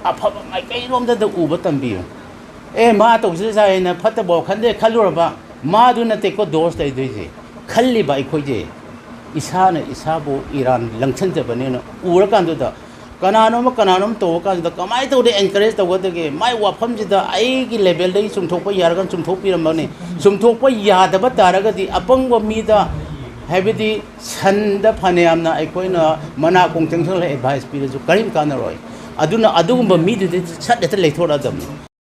ꯑꯐꯕ ꯃꯥꯏꯀꯩꯔꯣꯝꯗꯗ ꯎꯕ ꯇꯝꯕꯤꯌꯨ꯫ ꯑꯦ, ꯃꯥ ꯇꯧꯖ ꯍꯥꯏꯅ ꯐꯠꯇꯕ ꯋꯥꯈꯜꯗ ꯈꯜꯂꯨꯔꯕ, ꯃꯥꯗꯨ ꯅꯠꯇꯦꯀꯣ ꯗꯣꯁ ꯂꯩꯗꯣꯏꯁꯦ꯫ ꯈꯜꯂꯤꯕ ꯑꯩꯈꯣꯏꯁꯦ ꯏꯁꯥꯅ ꯏꯁꯥꯕꯨ ꯏꯔꯥꯟ ꯂꯪꯁꯟꯖꯕꯅꯦꯅ ꯎꯔꯀꯥꯟꯗꯨꯗ, ꯀꯅꯥꯅꯣꯝ ꯀꯅꯥꯅꯣꯝ ꯇꯧꯕ ꯀꯥꯟꯁꯤꯗ ꯀꯃꯥꯏꯅ ꯇꯧꯗꯦ encourage ꯇꯧꯒꯗꯒꯦ? ꯃꯥꯏ ꯋꯥꯐꯝꯁꯤꯗ ꯑꯩꯒꯤ levelꯗꯒꯤ ꯆꯨꯝꯊꯣꯛꯄ ꯌꯥꯔꯒꯅ ꯆꯨꯝꯊꯣꯛꯄꯤꯔꯝꯕꯅꯤ, ꯆꯨꯝꯊꯣꯛꯄ ꯌꯥꯗꯕ ꯇꯥꯔꯒꯗꯤ ꯑꯄꯪꯕ ꯃꯤꯗ, ꯍꯥꯏꯕꯗꯤ ꯁꯟꯗ ꯐꯅꯌꯥꯝꯅ ꯑꯩꯈꯣꯏꯅ ꯃꯅꯥ ꯀꯣꯡ ꯆꯪꯁꯜꯂꯒ advice ꯄꯤꯔꯁꯨ ꯀꯔꯤꯝ ꯀꯥꯟꯅꯔꯣꯏ꯫ ꯑꯗꯨꯅ ꯑꯗꯨꯒꯨꯝꯕ ꯃꯤꯗꯨꯗꯤ ꯁꯠ ꯍꯦꯛꯇ ꯂꯩꯊꯣꯔꯛꯑꯗꯕꯅꯤ꯫